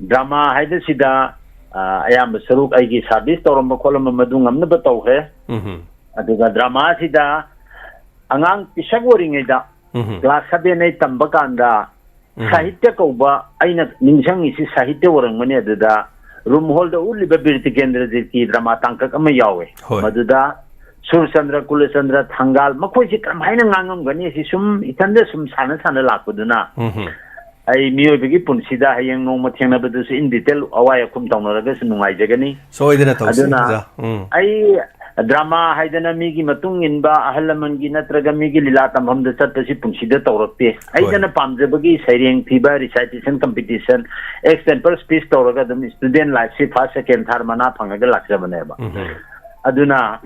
drama ꯍꯥꯏꯕꯁꯤꯗ, ꯑ, ꯑꯌꯥꯝꯕ ꯁꯔꯨꯛ ꯑꯩꯒꯤ service ꯇꯧꯔꯝꯕ ꯈꯣꯠꯂꯝꯕ ꯃꯗꯨ ꯉꯝꯅꯕ ꯇꯧꯈ꯭ꯔꯦ꯫ ꯎꯝ꯫ ꯑꯗꯨꯒ drama ꯁꯤꯗ ꯑꯉꯥꯡ ꯄꯤꯁꯛ ꯑꯣꯏꯔꯤꯉꯩꯗ ꯎꯝ꯫ Class seven eight ꯇꯝꯕ ꯀꯥꯟꯗ ꯎꯝ꯫ ꯁꯥꯍꯤꯇ꯭ꯌ ꯀꯧꯕ, ꯑꯩꯅ ꯅꯤꯡꯁꯤꯡꯉꯤꯁꯤ ꯁꯥꯍꯤꯇ꯭ꯌ ꯑꯣꯏꯔꯝꯒꯅꯤ, ꯑꯗꯨꯗ room hall ꯗ ꯎꯠꯂꯤꯕ ꯕꯤꯔ ꯇꯤꯀꯦꯟꯗ꯭ꯔꯖꯤꯠꯀꯤ drama ꯇꯥꯡꯀꯛ ꯑꯃ ꯌꯥꯎꯋꯦ꯫ ꯍꯣꯏ꯫ ꯃꯗꯨꯗ ꯁꯨꯔꯆꯟꯗ꯭ꯔ, ꯀꯨꯂꯆꯟꯗ꯭ꯔ, ꯊꯪꯒꯥꯜ ꯃꯈꯣꯏꯁꯤ ꯀꯔꯝꯍꯥꯏꯅ ꯉꯥꯡꯉꯝꯒꯅꯤ ꯁꯤ ꯁꯨꯝ ꯏꯊꯟꯗ ꯁꯨꯝ ꯁꯥꯟꯅ ꯁꯥꯟꯅ ꯂꯥꯛꯄꯗꯨꯅ ꯎꯝ꯫ ꯑꯩ ꯃꯤꯑꯣꯏꯕꯒꯤ ꯄꯨꯟꯁꯤꯗ ꯍꯌꯦꯡ ꯅꯣꯡꯃ ꯊꯦꯡꯅꯕꯗꯁꯨ in detail ꯑꯋꯥꯏ ꯑꯈꯨꯝ ꯇꯧꯅꯔꯒꯁꯨ ꯅꯨꯡꯉꯥꯏꯖꯒꯅꯤ꯫ ꯁꯣꯏꯗꯅ ꯇꯧꯁꯤ, ꯑꯗꯨꯅ ꯑꯣꯖꯥ꯫ ꯎꯝ꯫ ꯑꯩ drama ꯍꯥꯏꯗꯅ ꯃꯤꯒꯤ ꯃꯇꯨꯡ ꯏꯟꯕ, ꯑꯍꯜ ꯂꯃꯟꯒꯤ ꯅꯠꯇ꯭ꯔꯒ ꯃꯤꯒꯤ ꯂꯤꯂꯥ ꯇꯝꯐꯝꯗ ꯆꯠꯄꯁꯤ ꯄꯨꯟꯁꯤꯗ ꯇꯧꯔꯛꯇꯦ꯫ ꯍꯣꯏ꯫ ꯑꯩꯗꯅ ꯄꯥꯝꯖꯕꯒꯤ ꯁꯩꯔꯦꯡ ꯊꯤꯕ, recitation competition, extempore speech ꯇꯧꯔꯒ ꯑꯗꯨꯝ student life ꯁꯤ first, second, third ꯃꯅꯥ ꯐꯪꯉꯒ ꯂꯥꯛꯆꯕꯅꯦꯕ꯫ ꯎꯝ꯫ ꯑꯗꯨꯅ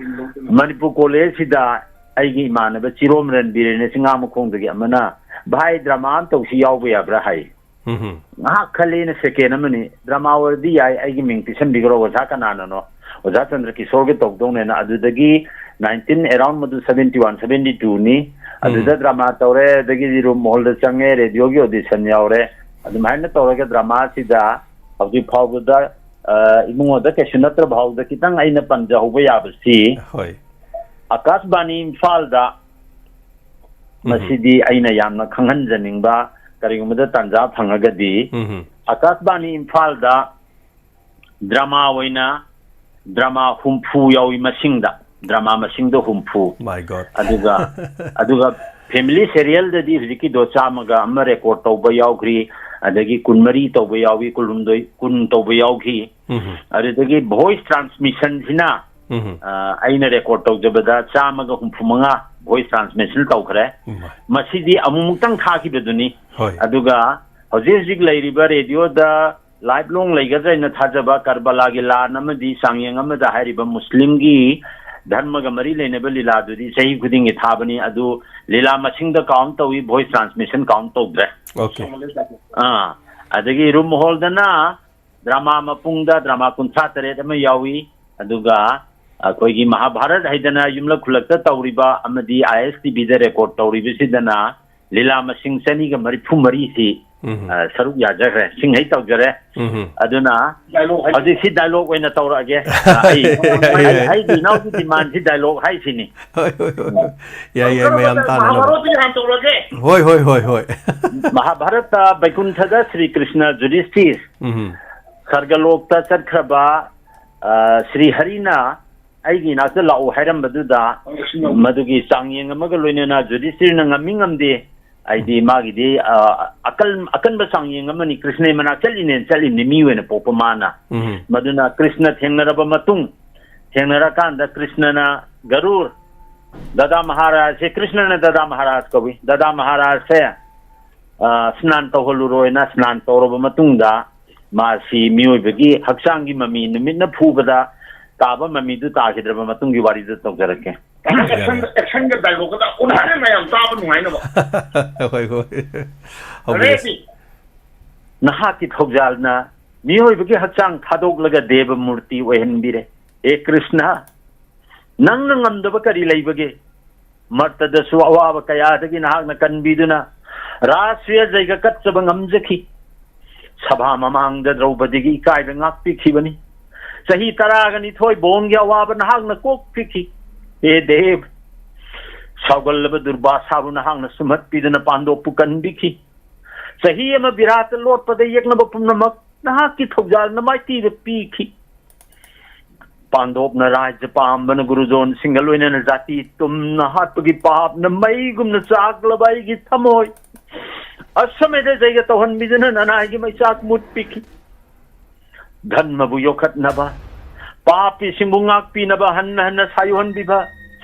ꯃꯅꯤꯄꯨꯔ college ꯁꯤꯗ ꯑꯩꯒꯤ ꯏꯃꯥꯟꯅꯕ ꯆꯤꯔꯣꯝ ꯔꯟꯕꯤꯔꯅ ꯆꯤꯡꯉꯥꯃꯈꯣꯡꯗꯒꯤ ꯑꯃꯅ, "ꯚꯥꯏ, drama ꯑꯃ ꯇꯧꯁꯤ, ꯌꯥꯎꯕ ꯌꯥꯕ꯭ꯔꯥ?" ꯍꯥꯏ꯫ ꯎꯝ꯫ ꯉꯥꯏꯍꯥꯛ ꯈꯜꯂꯤ ꯑꯩꯅ, second ꯑꯃꯅꯤ꯫ Drama ꯑꯣꯏꯔꯗꯤ ꯌꯥꯏ, ꯑꯩꯒꯤ ꯃꯤꯡ ꯄꯤꯁꯟꯕꯤꯈ꯭ꯔꯣ, ꯑꯣꯖꯥ ꯀꯅꯥꯅꯅꯣ? ꯑꯣꯖꯥ ꯆꯟꯗ꯭ꯔ ꯀꯤꯁꯣꯔꯒ ꯇꯧꯗꯧꯅꯦꯅ꯫ ꯑꯗꯨꯗꯒꯤ nineteen, around ꯃꯗꯨ seventy one, seventy two ꯅꯤ꯫ ꯑꯗꯨꯗ ꯎꯝ꯫ Drama ꯇꯧꯔꯦ, ꯑꯗꯒꯤꯗꯤ room hall ꯗ ꯆꯪꯉꯦ, radio ꯒꯤ audition ꯌꯥꯎꯔꯦ꯫ ꯑꯗꯨꯃꯥꯏꯅ ꯇꯧꯔꯒ drama ꯁꯤꯗ ꯍꯧꯖꯤꯛ ꯐꯥꯎꯕꯗ ꯑ, ꯏꯕꯨꯡꯉꯣꯗ ꯀꯩꯁꯨ ꯅꯠꯇ꯭ꯔ ꯚꯥꯎꯗ ꯈꯤꯇꯪ ꯑꯩꯅ ꯄꯟꯖꯍꯧꯕ ꯌꯥꯕꯁꯤ, ꯍꯣꯏ꯫ ꯑꯀꯥꯁꯕꯥꯅꯤ ꯏꯝꯐꯥꯜꯗ, ꯎꯝ꯫ ꯃꯁꯤꯗꯤ ꯑꯩꯅ ꯌꯥꯝꯅ ꯈꯪꯍꯟꯖꯅꯤꯡꯕ, ꯀꯔꯤꯒꯨꯝꯕꯗ ꯇꯥꯟꯖꯥ ꯐꯪꯉꯒꯗꯤ, ꯎꯝ꯫ ꯑꯀꯥꯁꯕꯥꯅꯤ ꯏꯝꯐꯥꯜꯗ ꯗ꯭ꯔꯃꯥ ꯑꯣꯏꯅ ꯗ꯭ꯔꯃꯥ ꯍꯨꯝꯐꯨ ꯌꯥꯎꯏ ꯃꯁꯤꯡꯗ, ꯗ꯭ꯔꯃꯥ ꯃꯁꯤꯡꯗꯣ ꯍꯨꯝꯐꯨ꯫ My God. ꯑꯗꯨꯒ, ꯑꯗꯨꯒ family serialꯗꯗꯤ ꯍꯧꯖꯤꯛꯀꯤꯗꯣ ꯆꯥꯝꯃꯒ ꯑꯃ record ꯇꯧꯕ ꯌꯥꯎꯈ꯭ꯔꯤ, ꯑꯗꯒꯤ ꯀꯨꯟꯃꯔꯤ ꯇꯧꯕ ꯌꯥꯎꯏ, ꯀꯨꯟꯍꯨꯝꯗꯣꯏ, ꯀꯨꯟ ꯇꯧꯕ ꯌꯥꯎꯈꯤ꯫ ꯎꯝ꯫ ꯑꯗꯨꯗꯒꯤ voice transmissionꯁꯤꯅ, ꯎꯝ꯫ ꯑ, ꯑꯩꯅ record ꯇꯧꯖꯕꯗ ꯆꯥꯝꯃꯒ ꯍꯨꯝꯐꯨ ꯃꯉꯥ voice transmission ꯇꯧꯈ꯭ꯔꯦ꯫ ꯎꯝ꯫ ꯃꯁꯤꯗꯤ ꯑꯃꯨꯛꯃꯨꯛꯇꯪ ꯊꯥꯈꯤꯕꯗꯨꯅꯤ꯫ ꯍꯣꯏ꯫ ꯑꯗꯨꯒ ꯍꯧꯖꯤꯛ ꯍꯧꯖꯤꯛ ꯂꯩꯔꯤꯕ radioꯗ live long ꯂꯩꯒꯗ꯭ꯔꯥ ꯍꯥꯏꯅ ꯊꯥꯖꯕ ꯀꯔꯕꯂꯥꯒꯤ ꯂꯥꯟ ꯑꯃꯗꯤ ꯆꯥꯡꯌꯦꯡ ꯑꯃꯗ ꯍꯥꯏꯔꯤꯕ ꯃꯨꯁꯂꯤꯝꯒꯤ ꯙꯔꯃꯒ ꯃꯔꯤ ꯂꯩꯅꯕ ꯂꯤꯂꯥꯗꯨꯗꯤ ꯆꯍꯤ ꯈꯨꯗꯤꯡꯒꯤ ꯊꯥꯕꯅꯤ꯫ ꯑꯗꯨ ꯂꯤꯂꯥ ꯃꯁꯤꯡꯗ count ꯇꯧꯏ, voice transmission count ꯇꯧꯗ꯭ꯔꯦ꯫ Okay꯫ ꯑꯥ, ꯑꯗꯒꯤ ꯔꯨꯝ ꯍꯣꯜꯗꯅ ꯗ꯭ꯔꯃꯥ ꯃꯄꯨꯡꯗ ꯗ꯭ꯔꯃꯥ ꯀꯨꯟꯊ꯭ꯔꯥ ꯇꯔꯦꯠ ꯑꯃ ꯌꯥꯎꯏ꯫ ꯑꯗꯨꯒ ꯑꯩꯈꯣꯏꯒꯤ ꯃꯍꯥꯚꯥꯔꯠ ꯍꯥꯏꯗꯅ ꯌꯨꯝꯂꯛ ꯈꯨꯂꯛꯇ ꯇꯧꯔꯤꯕ ꯑꯃꯗꯤ ISTVꯗ record ꯇꯧꯔꯤꯕꯁꯤꯗꯅ ꯂꯤꯂꯥ ꯃꯁꯤꯡ ꯆꯅꯤꯒ ꯃꯔꯤꯐꯨ ꯃꯔꯤꯁꯤ, ꯎꯝ꯫ ꯑ, ꯁꯔꯨꯛ ꯌꯥꯖꯈ꯭ꯔꯦ, ꯁꯤꯡꯍꯩ ꯇꯧꯖꯔꯦ꯫ ꯎꯝ꯫ ꯑꯗꯨꯅ Dialogue ꯍꯥꯏ- ꯍꯧꯖꯤꯛꯁꯤ dialogue ꯑꯣꯏꯅ ꯇꯧꯔꯛꯑꯒꯦ꯫ ꯑ, ꯑꯩ, ꯑꯩ, ꯑꯩꯒꯤ ꯏꯅꯥꯎꯒꯤ demandꯁꯤ dialogue ꯍꯥꯏꯁꯤꯅꯤ꯫ ꯍꯣꯏ, ꯍꯣꯏ, ꯍꯣꯏ, ꯍꯣꯏ꯫ ꯌꯥꯏ, ꯌꯥꯏ, ꯃꯌꯥꯝ ꯇꯥꯅꯅꯕ꯫ ꯃꯍꯥꯚꯥꯔꯠꯇꯒꯤ ꯍꯥꯟꯅ ꯇꯧꯔꯒꯦ꯫ ꯍꯣꯏ, ꯍꯣꯏ, ꯍꯣꯏ, ꯍꯣꯏ꯫ ꯃꯍꯥꯚꯥꯔꯠꯇ ꯕꯩꯀꯨꯟꯊꯗ ꯁ꯭ꯔꯤ ꯀ꯭ꯔꯤꯁꯅ ꯖꯨꯙꯤꯁꯊꯤꯔ ꯎꯝ꯫ ꯁꯔꯒꯂꯣꯛꯇ ꯆꯠꯈ꯭ꯔꯕ, ꯑ, ꯁ꯭ꯔꯤ ꯍꯔꯤꯅ ꯑꯩꯒꯤ ꯏꯅꯥꯛꯇ ꯂꯥꯛꯎ ꯍꯥꯏꯔꯝꯕꯗꯨꯗ, ꯃꯗꯨꯒꯤ ꯆꯥꯡꯌꯦꯡ ꯑꯃꯒ ꯂꯣꯏꯅꯅ ꯖꯨꯙꯤꯁꯊꯤꯔꯅ ꯉꯝꯃꯤ ꯉꯝꯗꯦ, ꯍꯥꯏꯗꯤ ꯃꯥꯒꯤꯗꯤ, ꯑ, ꯑꯀꯜ-, ꯑꯀꯟꯕ ꯆꯥꯡꯌꯦꯡ ꯑꯃꯅꯤ, ꯀ꯭ꯔꯤꯁꯅꯒꯤ ꯃꯅꯥꯛ ꯆꯠꯂꯤꯅꯦꯅ ꯆꯠꯂꯤꯕꯅꯤ, ꯃꯤ ꯑꯣꯏꯅ ꯄꯣꯛꯄ ꯃꯥꯅ꯫ ꯎꯝ꯫ ꯃꯗꯨꯅ ꯀ꯭ꯔꯤꯁꯅ ꯊꯦꯡꯅꯔꯕ ꯃꯇꯨꯡ, ꯊꯦꯡꯅꯔꯀꯥꯟꯗ ꯀ꯭ꯔꯤꯁꯅꯅ ꯒꯔꯨꯔ, ꯗꯥꯗꯥ ꯃꯍꯥꯔꯥꯖꯁꯦ, ꯀ꯭ꯔꯤꯁꯅꯅ ꯗꯥꯗꯥ ꯃꯍꯥꯔꯥꯖ ꯀꯧꯏ, ꯗꯥꯗꯥ ꯃꯍꯥꯔꯥꯖꯁꯦ, ꯑ, ꯁ꯭ꯅꯥꯟ ꯇꯧꯍꯜꯂꯨꯔꯣꯏꯅ ꯁ꯭ꯅꯥꯟ ꯇꯧꯔꯕ ꯃꯇꯨꯡꯗ ꯃꯥꯁꯤ ꯃꯤꯑꯣꯏꯕꯒꯤ ꯍꯛꯆꯥꯡꯒꯤ ꯃꯃꯤ ꯅꯨꯃꯤꯠꯅ ꯐꯨꯕꯗ ꯇꯥꯕ ꯃꯃꯤꯗꯨ ꯇꯥꯈꯤꯗ꯭ꯔꯕ ꯃꯇꯨꯡꯒꯤ ꯋꯥꯔꯤꯗꯨ ꯇꯧꯖꯔꯛꯀꯦ꯫ ꯑꯦꯛꯁꯟ, ꯑꯦꯛꯁꯟꯒ dialogueꯒꯗ ꯎꯅꯔꯦ ꯃꯌꯥꯝ ꯇꯥꯕ ꯅꯨꯡꯉꯥꯏꯅꯕ꯫ ꯍꯣꯏ, ꯍꯣꯏ꯫ ꯍꯧꯕꯤꯔꯁꯤ꯫ Ready? ꯅꯍꯥꯛꯀꯤ ꯊꯧꯖꯥꯜꯅ ꯃꯤꯑꯣꯏꯕꯒꯤ ꯍꯛꯆꯥꯡ ꯊꯥꯗꯣꯛꯂꯒ ꯗꯦꯕ ꯃꯨꯔꯇꯤ ꯑꯣꯏꯍꯟꯕꯤꯔꯦ꯫ ꯑꯦ ꯀ꯭ꯔꯤꯁꯅ, ꯅꯪꯅ ꯉꯝꯗꯕ ꯀꯔꯤ ꯂꯩꯕꯒꯦ? ꯃꯔꯇꯗꯁꯨ ꯑꯋꯥꯕ ꯀꯌꯥꯗꯒꯤ ꯅꯍꯥꯛꯅ ꯀꯟꯕꯤꯗꯨꯅ ꯔꯥꯁꯇ꯭ꯔꯤꯌ ꯖꯩꯒ ꯀꯠꯆꯕ ꯉꯝꯖꯈꯤ꯫ ꯁꯚꯥ ꯃꯃꯥꯡꯗ ꯗ꯭ꯔꯧꯄꯗꯤꯒꯤ ꯏꯀꯥꯏꯕ ꯉꯥꯛꯄꯤꯈꯤꯕꯅꯤ꯫ ꯆꯍꯤ ꯇꯔꯥꯒ ꯅꯤꯊꯣꯏ ꯕꯣꯟꯒꯤ ꯑꯋꯥꯕ ꯅꯍꯥꯛꯅ ꯀꯣꯛꯄꯤꯈꯤ꯫ ꯍꯦ ꯗꯦꯕ, ꯁꯥꯎꯒꯜꯂꯕ ꯗꯨꯔꯕꯥꯁꯥꯕꯨ ꯅꯍꯥꯛꯅ ꯁꯨꯝꯍꯠꯄꯤꯗꯨꯅ ꯄꯥꯟꯗꯣꯞꯄꯨ ꯀꯟꯕꯤꯈꯤ꯫ ꯆꯍꯤ ꯑꯃ ꯕꯤꯔꯥꯠꯇ ꯂꯣꯠꯄꯗ ꯌꯦꯛꯅꯕ ꯄꯨꯝꯅꯃꯛ ꯅꯍꯥꯛꯀꯤ ꯊꯧꯖꯥꯜꯅ ꯃꯥꯏꯊꯤꯕ ꯄꯤꯈꯤ꯫ ꯄꯥꯟꯗꯣꯞꯅ ꯔꯥꯖ꯭ꯌ ꯄꯥꯝꯕꯅ ꯒꯨꯔꯨꯖꯣꯟ ꯁꯤꯡꯒ ꯂꯣꯏꯅꯅ ꯖꯥꯇꯤ ꯇꯨꯝꯅ ꯍꯥꯠꯄꯒꯤ ꯄꯥꯞꯅ ꯃꯩꯒꯨꯝꯅ ꯆꯥꯛꯂꯕ ꯑꯩꯒꯤ ꯊꯃꯣꯏ ꯑꯁꯃꯦꯗ ꯖꯩꯒ ꯇꯧꯍꯟꯕꯤꯗꯨꯅ ꯅꯅꯥꯏꯒꯤ ꯃꯩꯆꯥꯛ ꯃꯨꯠꯄꯤꯈꯤ꯫ ꯙꯟꯃꯕꯨ ꯌꯣꯛꯈꯠꯅꯕ, ꯄꯥꯄꯤꯁꯤꯡꯕꯨ ꯉꯥꯛꯄꯤꯅꯕ ꯍꯟꯅ ꯍꯟꯅ ꯁꯥꯌꯨꯍꯟꯕꯤꯕ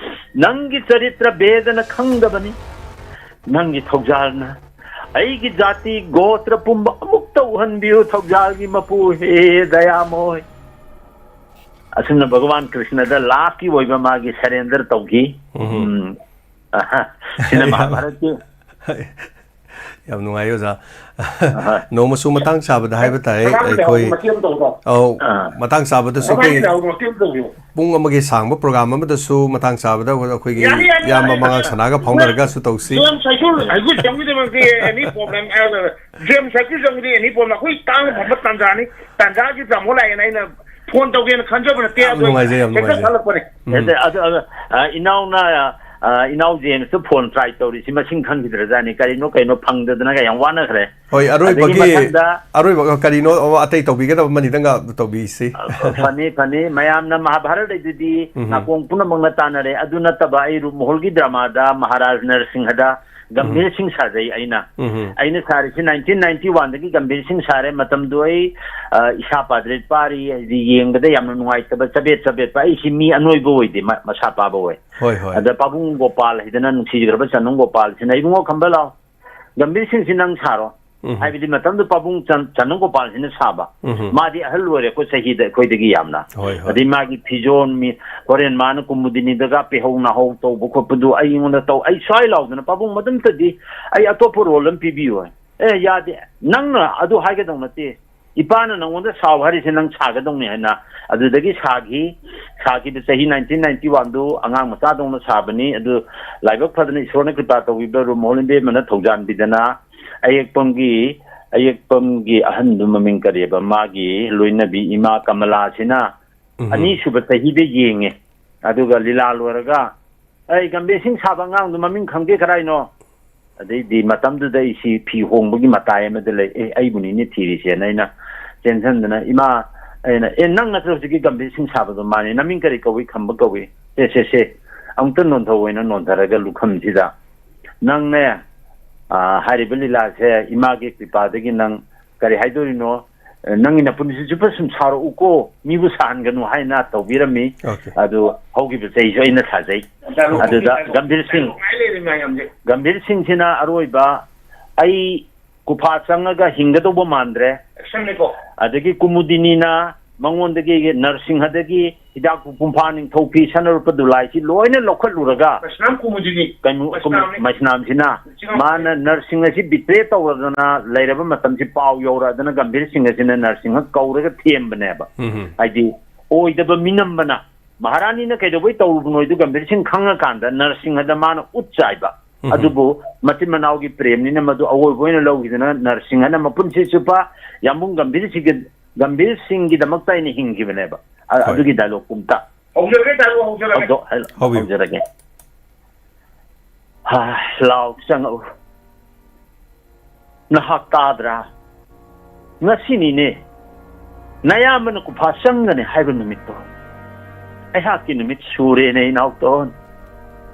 ꯅꯪꯒꯤ ꯆꯔꯤꯇ꯭ꯔ ꯕꯦꯗꯅ ꯈꯪꯗꯕꯅꯤ꯫ ꯅꯪꯒꯤ ꯊꯧꯖꯥꯜꯅ ꯑꯩꯒꯤ ꯖꯥꯇꯤ ꯒꯣꯇ꯭ꯔ ꯄꯨꯝꯕ ꯑꯃꯨꯛꯇ ꯎꯍꯟꯕꯤꯌꯨ, ꯊꯧꯖꯥꯜꯒꯤ ꯃꯄꯨ ꯍꯦ ꯗꯌꯥꯃꯣꯏ꯫ ꯑꯁꯨꯝꯅ ꯚꯒꯋꯥꯟ ꯀ꯭ꯔꯤꯁꯅꯗ ꯂꯥꯁꯀꯤ ꯑꯣꯏꯕ ꯃꯥꯒꯤ ꯁꯔꯦꯟꯗꯔ ꯇꯧꯈꯤ꯫ ꯎꯝ꯫ ꯎꯝ꯫ ꯑꯍ, ꯁꯤꯅ ꯃꯍꯥꯚꯥꯔꯠꯀꯤ꯫ ꯌꯥꯝ ꯅꯨꯡꯉꯥꯏ, ꯑꯣꯖꯥ꯫ ꯑꯍ꯫ ꯅꯣꯡꯃꯁꯨ ꯃꯇꯥꯡ ꯆꯥꯕꯗ ꯍꯥꯏꯕ ꯇꯥꯏ, ꯃꯇꯥꯡ ꯑꯃꯗ ꯑꯩꯈꯣꯏ꯫ ꯃꯇꯦꯛ ꯑꯃ ꯇꯧꯕꯗꯣ꯫ ꯑꯧ, ꯑꯥ꯫ ꯃꯇꯥꯡ ꯆꯥꯕꯗꯁꯨ ꯃꯇꯥꯡ ꯑꯩꯈꯣꯏ ꯑꯃꯗ ꯃꯇꯦꯛ ꯑꯃ ꯇꯧꯕꯤꯌꯨ꯫ ꯄꯨꯡ ꯑꯃꯒꯤ ꯁꯥꯡꯕ ꯄ꯭ꯔꯣꯒ꯭ꯔꯥꯝ ꯑꯃꯗꯁꯨ ꯃꯇꯥꯡ ꯆꯥꯕꯗ ꯑꯩꯈꯣꯏꯒꯤ ꯌꯥꯅꯤ, ꯌꯥꯅꯤ, ꯏꯌꯥꯝꯕ ꯌꯥꯅꯤ, ꯃꯉꯥꯡ ꯌꯥꯅꯤ꯫ ꯁꯅꯥꯒ ꯐꯥꯎꯅꯔꯒꯁꯨ ꯇꯧꯁꯤ꯫ ꯖꯦꯝꯁ ꯍꯥꯏꯀꯨ-, ꯍꯥꯏꯀꯨ ꯆꯪꯕꯤꯗꯃꯛꯇꯤ any problem, ꯑ, ꯖꯦꯝꯁ ꯍꯥꯏꯀꯨ ꯆꯪꯕꯗꯤ any problem꯫ ꯑꯩꯈꯣꯏ ꯇꯥꯡꯅ ꯐꯪꯕ ꯇꯥꯟꯖꯥꯅꯤ꯫ ꯇꯥꯟꯖꯥꯒꯤ ꯇꯥꯃꯣ ꯂꯥꯛꯑꯦꯅ ꯑꯩꯅ ꯐꯣꯟ ꯇꯧꯒꯦꯅ ꯈꯟꯖꯕ ꯅꯠꯇꯦ, ꯌꯥꯝ ꯑꯗꯣ ꯅꯨꯡꯉꯥꯏꯖꯩ, ꯌꯥꯝ ꯍꯦꯛꯇ ꯅꯨꯡꯉꯥꯏꯖꯩ꯫ ꯈꯜꯂꯛꯄꯅꯦ꯫ ꯎꯝ꯫ ꯑꯗ, ꯑꯗ, ꯑꯗ, ꯑ, ꯏꯅꯥꯎꯅ, ꯑ, ꯏꯅꯥꯎ ꯖꯦꯝꯁꯇ ꯐꯣꯟ ꯇ꯭ꯔꯥꯏ ꯇꯧꯔꯤꯁꯤ ꯃꯁꯤꯡ ꯈꯪꯈꯤꯗ꯭ꯔꯖꯥꯠꯅꯤ꯫ ꯀꯔꯤꯅꯣ ꯀꯩꯅꯣ ꯐꯪꯗꯗꯅꯒ ꯌꯥꯝ ꯋꯥꯅꯈ꯭ꯔꯦ꯫ ꯍꯣꯏ, ꯑꯗꯒꯤ ꯑꯔꯣꯏꯕꯒꯤ, ꯃꯊꯪꯗ ꯑꯔꯣꯏꯕ ꯀꯔꯤꯅꯣ, ꯑꯣ, ꯑꯇꯩ ꯇꯧꯕꯤꯒꯗꯕ ꯑꯃꯅꯤꯗꯪꯒ ꯇꯧꯕꯤꯁꯤ꯫ ꯑ, ꯐꯅꯤ, ꯐꯅꯤ꯫ ꯃꯌꯥꯝꯅ ꯃꯍꯥꯚꯥꯔꯠ ꯂꯩꯗꯨꯗꯤ ꯎꯝ꯫ ꯅꯥꯀꯣꯡ ꯄꯨꯝꯅꯃꯛꯅ ꯇꯥꯟꯅꯔꯦ꯫ ꯑꯗꯨ ꯅꯠꯇꯕ ꯑꯩ ꯔꯨꯞ ꯃꯍꯜꯒꯤ ꯗ꯭ꯔꯃꯥꯗ ꯃꯍꯥꯔꯥꯖ ꯅꯔꯁꯤꯡꯍꯗ ꯒꯝꯚꯤꯔ ꯎꯝ꯫ ꯁꯤꯡ ꯁꯥꯖꯩ ꯑꯩꯅ꯫ ꯎꯝ꯫ ꯑꯩꯅ ꯁꯥꯔꯤꯁꯤ nineteen ninety one ꯗꯒꯤ ꯒꯝꯚꯤꯔ ꯁꯤꯡ ꯁꯥꯔꯦ꯫ ꯃꯇꯝꯗꯨ ꯑꯩ, ꯑ, ꯏꯁꯥ ꯄꯥꯗ꯭ꯔꯦ ꯄꯥꯔꯤ, ꯍꯥꯏꯗꯤ ꯌꯦꯡꯕꯗ ꯌꯥꯝꯅ ꯅꯨꯡꯉꯥꯏꯇꯕ ꯆꯕꯦꯠ ꯆꯕꯦꯠꯄ꯫ ꯑꯩꯁꯤ ꯃꯤ ꯑꯅꯣꯏꯕ ꯑꯣꯏꯗꯦ, ꯃ-, ꯃꯁꯥ ꯄꯥꯕ ꯑꯣꯏ꯫ ꯍꯣꯏ, ꯍꯣꯏ꯫ ꯑꯗ ꯄꯥꯕꯨꯡ ꯒꯣꯄꯥꯜ ꯍꯥꯏꯗꯅ ꯅꯨꯡꯁꯤꯈ꯭ꯔꯕ ꯆꯅꯨꯡ ꯒꯣꯄꯥꯜꯁꯤꯅ, "ꯏꯕꯨꯡꯉꯣ ꯈꯝꯕ ꯂꯥꯎ, ꯒꯝꯚꯤꯔ ꯁꯤꯡꯁꯤ ꯅꯪ ꯁꯥꯔꯣ"꯫ ꯎꯝ꯫ ꯍꯥꯏꯕꯗꯤ ꯃꯇꯝꯗꯨ ꯄꯥꯕꯨꯡ ꯆꯟ-, ꯆꯅꯨꯡ ꯒꯣꯄꯥꯜꯁꯤꯅ ꯁꯥꯕ꯫ ꯎꯝ꯫ ꯃꯥꯗꯤ ꯑꯍꯜ ꯑꯣꯏꯔꯦꯀꯣ ꯆꯍꯤꯗ ꯑꯩꯈꯣꯏꯗꯒꯤ ꯌꯥꯝꯅ꯫ ꯍꯣꯏ, ꯍꯣꯏ꯫ ꯑꯗꯩ ꯃꯥꯒꯤ ꯐꯤꯖꯣꯜ, ꯃꯤ ꯍꯣꯔꯦꯟ ꯃꯥꯅ ꯀꯨꯃꯨꯗꯤꯅꯤꯗꯒ ꯄꯦꯍꯧ ꯅꯥꯍꯧ ꯇꯧꯕ ꯈꯣꯠꯄꯗꯨ ꯑꯩꯉꯣꯟꯗ ꯇꯧ-, ꯑꯩ ꯁ꯭ꯋꯥꯏ ꯂꯥꯎꯗꯅ, "ꯄꯥꯕꯨꯡ, ꯃꯗꯨꯝꯇꯗꯤ ꯑꯩ ꯑꯇꯣꯞꯄ ꯔꯣꯜ ꯑꯃ ꯄꯤꯕꯤꯌꯨ" ꯍꯥꯏ꯫ "ꯑꯦ, ꯌꯥꯗꯦ, ꯅꯪꯅ ꯑꯗꯨ ꯍꯥꯏꯒꯗꯧ ꯅꯠꯇꯦ, ꯏꯄꯥꯅ ꯅꯪꯉꯣꯟꯗ ꯁꯥꯎ ꯍꯥꯏꯔꯤꯁꯦ ꯅꯪ ꯁꯥꯒꯗꯧꯅꯤ" ꯍꯥꯏꯅ ꯑꯗꯨꯗꯒꯤ ꯁꯥꯈꯤ꯫ ꯁꯥꯈꯤꯕ ꯆꯍꯤ nineteen ninety one ꯗꯨ ꯑꯉꯥꯡ ꯃꯆꯥꯗꯧꯅ ꯁꯥꯕꯅꯤ꯫ ꯑꯗꯨ ꯂꯥꯏꯕꯛ ꯐꯗꯅ ꯏꯁꯣꯔꯅ ꯀ꯭ꯔꯤꯄꯥ ꯇꯧꯕꯤꯕ ꯔꯨꯝ ꯍꯣꯜ ꯏꯕꯦꯝꯃꯅ ꯊꯧꯖꯥꯟꯕꯤꯗꯅ ꯑꯌꯦꯛꯄꯝꯒꯤ, ꯑꯌꯦꯛꯄꯝꯒꯤ ꯑꯍꯟꯗꯨ ꯃꯃꯤꯡ ꯀꯔꯤꯕ? ꯃꯥꯒꯤ ꯂꯣꯏꯅꯕꯤ ꯏꯃꯥ ꯀꯃꯂꯥꯁꯤꯅ ꯎꯝ꯫ ꯑꯅꯤꯁꯨꯕ ꯆꯍꯤꯗ ꯌꯦꯡꯉꯦ꯫ ꯑꯗꯨꯒ ꯂꯤꯂꯥ ꯂꯣꯏꯔꯒ, "ꯑꯩ ꯒꯝꯚꯤꯔ ꯁꯤꯡ ꯁꯥꯕ ꯑꯉꯥꯡꯗꯨ ꯃꯃꯤꯡ ꯈꯪꯗꯦ, ꯀꯔꯥꯏꯅꯣ?" ꯑꯗꯩꯗꯤ ꯃꯇꯝꯗꯨꯗ ꯑꯩꯁꯤ ꯐꯤ ꯍꯣꯡꯕꯒꯤ ꯃꯇꯥꯏ ꯑꯃꯗ ꯂꯩ꯫ "ꯑꯦ, ꯑꯩꯕꯨꯅꯤꯅꯦ ꯊꯤꯔꯤꯁꯦꯅ" ꯑꯩꯅ ꯆꯦꯟꯁꯟꯗꯅ, "ꯏꯃꯥ," ꯑꯩꯅ, "ꯑꯦ, ꯅꯪ ꯅꯠꯇ꯭ꯔꯣ ꯍꯧꯖꯤꯛꯀꯤ ꯒꯝꯚꯤꯔ ꯁꯤꯡ ꯁꯥꯕꯗꯣ?" "ꯃꯥꯅꯤ꯫ ꯅꯃꯤꯡ ꯀꯔꯤ ꯀꯧꯏ?" "ꯈꯝꯕ ꯀꯧꯏ"꯫ "ꯁꯦ, ꯁꯦ, ꯁꯦ, ꯑꯃꯨꯛꯇ ꯅꯣꯟꯊꯧ" ꯍꯥꯏꯅ ꯅꯣꯟꯊꯔꯒ ꯂꯨꯈꯝꯁꯤꯗ, "ꯅꯪꯅꯦ, ꯑ, ꯍꯥꯏꯔꯤꯕ ꯂꯤꯂꯥꯁꯦ ꯏꯃꯥꯒꯤ ꯀ꯭ꯔꯤꯄꯥꯗꯒꯤ ꯅꯪ ꯀꯔꯤ ꯍꯥꯏꯗꯣꯔꯤꯅꯣ? ꯅꯪꯒꯤ ꯅꯄꯨꯟꯁꯤ ꯆꯨꯞꯄ ꯁꯨꯝ ꯁꯥꯔꯛꯎꯀꯣ, ꯃꯤꯕꯨ ꯁꯥꯍꯟꯒꯅꯨ" ꯍꯥꯏꯅ ꯇꯧꯕꯤꯔꯝꯃꯤ꯫ ꯑꯣꯀꯦ꯫ ꯑꯗꯨ ꯍꯧꯈꯤꯕ ꯆꯍꯤꯁꯨ ꯑꯩꯅ ꯁꯥꯖꯩ꯫ ꯑꯗꯨꯗ ꯒꯝꯚꯤꯔ ꯁꯤꯡ, ꯒꯝꯚꯤꯔ ꯁꯤꯡꯁꯤꯅ ꯑꯔꯣꯏꯕ, ꯑꯩ ꯒꯨꯐꯥ ꯆꯪꯉꯒ ꯍꯤꯡꯒꯗꯧꯕ ꯃꯥꯟꯗ꯭ꯔꯦ꯫ ꯑꯗꯒꯤ ꯀꯨꯃꯨꯗꯤꯅꯤꯅ ꯃꯉꯣꯟꯗꯒꯤ ꯅꯔꯁꯤꯡꯍꯗꯒꯤ ꯍꯤꯗꯥꯛ ꯄꯨꯝꯐꯥ ꯅꯤꯡꯊꯧ ꯐꯤ ꯁꯅꯔꯨꯄ ꯗꯨꯂꯥꯏꯁꯤ ꯂꯣꯏꯅ ꯂꯧꯈꯠꯂꯨꯔꯒ, ꯃꯩꯁꯅꯥꯝ ꯀꯨꯃꯨꯗꯤꯅꯤ꯫ ꯀꯩꯅꯣ, ꯃꯩꯁꯅꯥꯝꯅꯤ꯫ ꯃꯩꯁꯅꯥꯝꯁꯤꯅ ꯃꯥꯅ ꯅꯔꯁꯤꯡ ꯑꯁꯤ ꯕꯤꯇ꯭ꯔꯦ ꯇꯧꯔꯗꯅ ꯂꯩꯔꯕ ꯃꯇꯝꯁꯤ ꯄꯥꯎ ꯌꯧꯔꯛꯑꯗꯅ ꯒꯝꯚꯤꯔ ꯁꯤꯡ ꯑꯁꯤꯅ ꯅꯔꯁꯤꯡꯍ ꯀꯧꯔꯒ ꯊꯦꯝꯕꯅꯦꯕ꯫ ꯎꯝ꯫ ꯍꯥꯏꯗꯤ ꯑꯣꯏꯗꯕ ꯃꯤꯅꯝꯕꯅ ꯃꯍꯥꯔꯥꯅꯤꯅ ꯀꯩꯗꯧꯕꯩ ꯇꯧꯔꯨꯕꯅꯣ ꯍꯥꯏꯗꯨ ꯒꯝꯚꯤꯔ ꯁꯤꯡ ꯈꯪꯉꯀꯥꯟꯗ ꯅꯔꯁꯤꯡꯍꯗ ꯃꯥꯅ ꯎꯠ ꯆꯥꯏꯕ꯫ ꯎꯝ꯫ ꯑꯗꯨꯕꯨ ꯃꯆꯤꯟ ꯃꯅꯥꯎꯒꯤ ꯄ꯭ꯔꯦꯝꯅꯤꯅ ꯃꯗꯨ ꯑꯑꯣꯏꯕ ꯑꯣꯏꯅ ꯂꯧꯈꯤꯗꯅ ꯅꯔꯁꯤꯡꯍꯅ ꯃꯄꯨꯟꯁꯤ ꯆꯨꯞꯄ ꯌꯥꯝꯕꯨꯡ ꯒꯝꯚꯤꯔ ꯁꯤꯡꯒꯤ, ꯒꯝꯚꯤꯔ ꯁꯤꯡꯒꯤꯗꯃꯛꯇ ꯑꯩꯅ ꯍꯤꯡꯈꯤꯕꯅꯦꯕ꯫ ꯑ-, ꯍꯣꯏ꯫ ꯑꯗꯨꯒꯤ ꯗꯥꯏꯂꯣꯛ ꯄꯨꯝꯇ꯫ ꯍꯧꯖꯔꯒꯦ, ꯗꯥꯏꯂꯣꯛ ꯍꯧꯖꯔꯒꯦ꯫ ꯍꯧꯗꯣ-, ꯍꯧ-, ꯍꯧꯕꯤꯌꯨ꯫ ꯍꯧꯖꯔꯒꯦ꯫ ꯍꯥ, ꯂꯥꯎ ꯆꯪꯉꯛꯎ꯫ ꯅꯍꯥꯛ ꯇꯥꯗ꯭ꯔꯥ? ꯉꯁꯤꯅꯤꯅꯦ ꯅꯌꯥꯝꯕꯅ ꯀꯨꯐꯥ ꯆꯪꯒꯅꯤ ꯍꯥꯏꯕ ꯅꯨꯃꯤꯠꯇꯣ꯫ ꯑꯩꯍꯥꯛꯀꯤ ꯅꯨꯃꯤꯠ ꯁꯨꯔꯦꯅꯦ, ꯏꯅꯥꯎꯇꯣꯟ꯫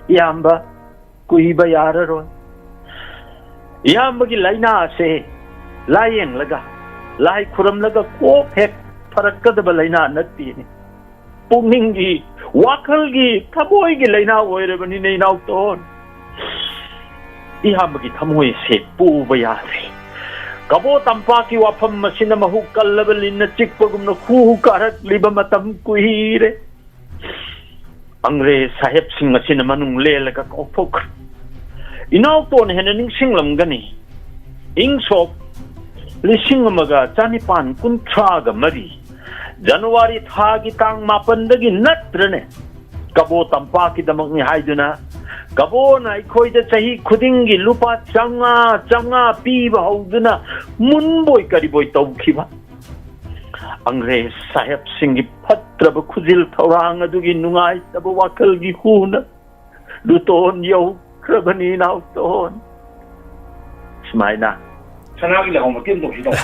ꯏꯌꯥꯝꯕ, ꯀꯨꯏꯕ ꯌꯥꯔꯔꯣꯏ꯫ ꯏꯌꯥꯝꯕꯒꯤ ꯂꯥꯏꯅꯥ ꯑꯁꯦ ꯂꯥꯏꯌꯦꯡꯂꯒ, ꯂꯥꯏ ꯈꯨꯔꯝꯂꯒ ꯀꯣꯛ ꯍꯦꯛ ꯐꯔꯛꯀꯗꯕ ꯂꯥꯏꯅꯥ ꯅꯠꯇꯦꯅꯦ꯫ ꯄꯨꯛꯅꯤꯡꯒꯤ, ꯋꯥꯈꯜꯒꯤ, ꯊꯃꯣꯏꯒꯤ ꯂꯥꯏꯅꯥ ꯑꯣꯏꯔꯕꯅꯤꯅꯦ, ꯏꯅꯥꯎꯇꯣꯟ꯫ ꯏꯌꯥꯝꯕꯒꯤ ꯊꯃꯣꯏ ꯑꯁꯦ ꯄꯨꯕ ꯌꯥꯗ꯭ꯔꯦ꯫ ꯀꯕꯣ ꯇꯝꯄꯥꯛꯀꯤ ꯋꯥꯐꯝ ꯑꯁꯤꯅ ꯃꯍꯨ ꯀꯜꯂꯕ ꯂꯤꯟꯅ ꯆꯤꯛꯄꯒꯨꯝꯅ ꯈꯨ ꯀꯥꯔꯛꯂꯤꯕ ꯃꯇꯝ ꯀꯨꯏꯔꯦ꯫ ꯑꯪꯒ꯭ꯔꯦꯖ ꯁꯥꯍꯦꯕꯁꯤꯡ ꯑꯁꯤꯅ ꯃꯅꯨꯡ ꯂꯦꯜꯂꯒ ꯀꯥꯎꯊꯣꯛꯈ꯭ꯔꯦ꯫ ꯏꯅꯥꯎꯇꯣꯟ ꯍꯦꯟꯅ ꯅꯤꯡꯁꯤꯡꯂꯝꯒꯅꯤ꯫ ꯏꯪ ꯁꯣꯛ ꯂꯤꯁꯤꯡ ꯑꯃꯒ ꯆꯅꯤꯄꯥꯟ ꯀꯨꯟꯊ꯭ꯔꯥꯒ ꯃꯔꯤ, ꯖꯅꯋꯥꯔꯤ ꯊꯥꯒꯤ ꯇꯥꯡ ꯃꯥꯄꯟꯗꯒꯤ ꯅꯠꯇ꯭ꯔꯅꯦ, ꯀꯕꯣ ꯇꯝꯄꯥꯛꯀꯤꯗꯃꯛꯅꯤ ꯍꯥꯏꯗꯨꯅ ꯀꯕꯣꯅ ꯑꯩꯈꯣꯏꯗ ꯆꯍꯤ ꯈꯨꯗꯤꯡꯒꯤ ꯂꯨꯄꯥ ꯆꯥꯝꯃꯉꯥ, ꯆꯥꯝꯃꯉꯥ ꯄꯤꯕ ꯍꯧꯗꯨꯅ ꯃꯨꯟꯕꯣꯏ ꯀꯔꯤꯕꯣꯏ ꯇꯧꯈꯤꯕ꯫ ꯑꯪꯒ꯭ꯔꯦꯖ ꯁꯥꯍꯦꯕꯁꯤꯡꯒꯤ ꯐꯠꯇ꯭ꯔꯕ ꯈꯨꯖꯤꯜ ꯊꯧꯔꯥꯡ ꯑꯗꯨꯒꯤ ꯅꯨꯡꯉꯥꯏꯇꯕ ꯋꯥꯈꯜꯒꯤ ꯍꯨꯅ ꯂꯨꯇꯣꯟ ꯌꯧꯈ꯭ꯔꯕꯅꯤ, ꯏꯅꯥꯎꯇꯣꯟ꯫ ꯁꯨꯃꯥꯏꯅ꯫ ꯁꯅꯥꯒꯤ ꯂꯩꯍꯥꯎ ꯃꯇꯦꯛ ꯑꯃ ꯇꯧꯁꯤ ꯇꯧꯕ꯫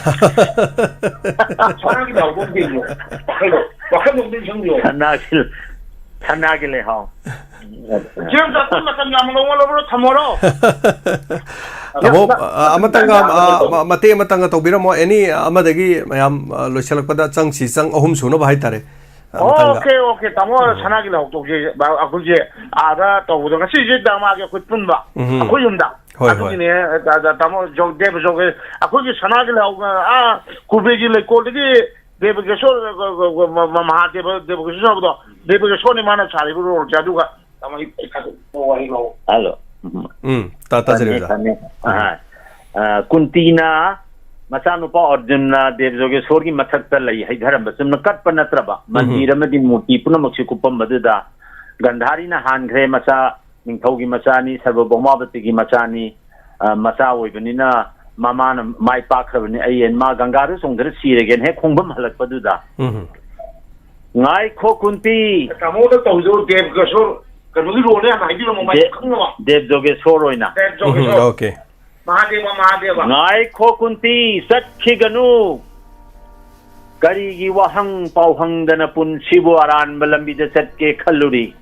ꯁꯅꯥꯒꯤ ꯂꯩꯍꯥꯎꯗꯣ ꯑꯝꯇ ꯌꯦꯡꯉꯣ꯫ ꯋꯥꯈꯜꯗꯣ, ꯋꯥꯈꯜꯗꯣ ꯑꯝꯇ ꯁꯨꯝ ꯌꯦꯡꯉꯣ꯫ ꯁꯅꯥꯒꯤ, ꯁꯅꯥꯒꯤ ꯂꯩꯍꯥꯎ꯫ ꯆꯦꯡ ꯆꯥꯛꯄ ꯃꯇꯝ ꯌꯥꯝ ꯂꯧꯃꯜꯂꯕ꯭ꯔꯣ? ꯊꯝꯃꯣꯔꯣ? ꯇꯥꯃꯣ, ꯃꯇꯝ ꯑ, ꯑꯃꯇꯪꯒ, ꯌꯥꯝ ꯑ, ꯂꯧꯃꯜꯂꯕ꯭ꯔꯣ? ꯃ-, ꯃꯇꯦꯛ ꯑꯃꯇꯪꯒ ꯇꯧꯕꯤꯔꯝꯃꯣ꯫ ꯑꯦꯅꯤ ꯑꯃꯗꯒꯤ ꯃꯌꯥꯝ, ꯑ, ꯂꯣꯏꯁꯤꯜꯂꯛꯄꯗ ꯆꯪꯁꯤ, ꯆꯪ ꯑꯍꯨꯝ ꯁꯨꯅꯕ ꯍꯥꯏꯇꯥꯔꯦ꯫ ꯑ, ꯃꯇꯥꯡꯗ꯫ ꯑꯣꯀꯦ, ꯑꯣꯀꯦ, ꯇꯥꯃꯣ, ꯎꯝ꯫ ꯁꯅꯥꯒꯤ ꯂꯩꯍꯥꯎ ꯇꯧꯁꯦ꯫ ꯑꯩꯈꯣꯏꯁꯦ ꯑꯥꯗ ꯇꯧꯕꯗꯣ, ꯉꯁꯤꯁꯦ ꯗ꯭ꯔꯃꯥꯒꯤ ꯑꯩꯈꯣꯏ ꯄꯨꯟꯕ, ꯎꯝ꯫ ꯑꯩꯈꯣꯏ ꯌꯨꯝꯗ꯫ ꯍꯣꯏ, ꯍꯣꯏ꯫ ꯑꯗꯨꯒꯤꯅꯦ, ꯑ, ꯑ, ꯇꯥꯃꯣ ꯖꯣ-, ꯗꯦꯕ ꯖꯣꯒꯦ-, ꯑꯩꯈꯣꯏꯒꯤ ꯁꯅꯥꯒꯤ ꯂꯩꯍꯥꯎ, ꯑ, ꯀꯨꯕꯦꯔꯒꯤ ꯂꯩꯀꯣꯜꯗꯒꯤ ꯗꯦꯕꯒꯦꯁꯣꯔ, ꯑ, ꯑ, ꯑ, ꯃ-, ꯃ-, ꯃꯍꯥꯗꯦꯕ ꯗꯦꯕꯒꯦꯁꯣꯔ ꯍꯥꯏꯕꯗꯣ, ꯗꯦꯕꯒꯦꯁꯣꯔꯅꯤ ꯃꯥꯅ ꯁꯥꯔꯤꯕ ꯔꯣꯜꯁꯦ꯫ ꯑꯗꯨꯒ ꯇꯥꯃꯣ, ꯑꯩ ꯈꯔ ꯋꯥꯔꯤ ꯂꯧ꯫ ꯍꯜꯂꯣ꯫ ꯎꯝ꯫ ꯎꯝ, ꯇꯥ-, ꯇꯥꯖꯔꯤ, ꯐꯅꯤ, ꯑꯣꯖꯥ꯫ ꯐꯅꯤ꯫ ꯎꯝ꯫ ꯑꯍꯥ꯫ ꯑ, ꯀꯨꯟꯇꯤꯅ ꯃꯆꯥꯅꯨꯄꯥ ꯑꯔꯖꯨꯟꯅ ꯗꯦꯕ ꯖꯣꯒꯦꯁꯣꯔꯒꯤ ꯃꯊꯛꯇ ꯂꯩ ꯍꯩꯊꯔꯝꯕ, ꯆꯨꯝꯅ ꯀꯠꯄ ꯅꯠꯇ꯭ꯔꯕ, ꯎꯝ꯫ ꯃꯟꯗꯤꯔ ꯑꯃꯗꯤ ꯃꯨꯔꯇꯤ ꯄꯨꯝꯅꯃꯛꯁꯤ ꯀꯨꯞꯄꯝꯕꯗꯨꯗ, ꯒꯟꯙꯥꯔꯤꯅ ꯍꯥꯟꯈ꯭ꯔꯦ, ꯃꯆꯥ ꯅꯤꯡꯊꯧꯒꯤ ꯃꯆꯥꯅꯤ, ꯁꯔꯕꯚꯧꯃꯥꯕꯇꯤꯒꯤ ꯃꯆꯥꯅꯤ, ꯑ, ꯃꯆꯥ ꯑꯣꯏꯕꯅꯤꯅ ꯃꯃꯥꯅ ꯃꯥꯏ ꯄꯥꯛꯈ꯭ꯔꯕꯅꯤ, ꯑꯩ ꯃꯥ ꯒꯪꯒꯥꯗ ꯆꯣꯡꯊꯔ ꯁꯤꯔꯒꯦꯅ ꯍꯦꯛ ꯈꯣꯡꯐꯝ ꯍꯜꯂꯛꯄꯗꯨꯗ, ꯎꯝ꯫ ꯉꯥꯏꯈꯣ ꯀꯨꯟꯇꯤ꯫ ꯇꯥꯃꯣꯅ ꯇꯧꯖꯧ, ꯗꯦꯕ ꯀꯁꯣꯔ ꯀꯩꯅꯣꯒꯤ ꯔꯣꯜꯅꯦ ꯍꯥꯟꯅ ꯍꯥꯏꯕꯤꯔꯝꯃꯣ, ꯃꯥꯏ ꯗꯦ-, ꯈꯪꯅꯕ꯫ ꯗꯦꯕ ꯖꯣꯒꯦꯁꯣꯔ ꯑꯣꯏꯅ꯫ ꯗꯦꯕ ꯎꯝ, ꯖꯣꯒꯦꯁꯣꯔ꯫ ꯑꯣꯀꯦ꯫ ꯃꯍꯥꯗꯦꯕ, ꯃꯍꯥꯗꯦꯕ꯫ ꯉꯥꯏꯈꯣ ꯀꯨꯟꯇꯤ, ꯆꯠꯈꯤꯒꯅꯨ꯫ ꯀꯔꯤꯒꯤ ꯋꯥꯍꯪ ꯄꯥꯎꯍꯪꯗꯅ ꯄꯨꯟꯁꯤꯕꯨ ꯑꯔꯥꯟꯕ ꯂꯝꯕꯤꯗ ꯆꯠꯀꯦ ꯈꯜꯂꯨꯔꯤ?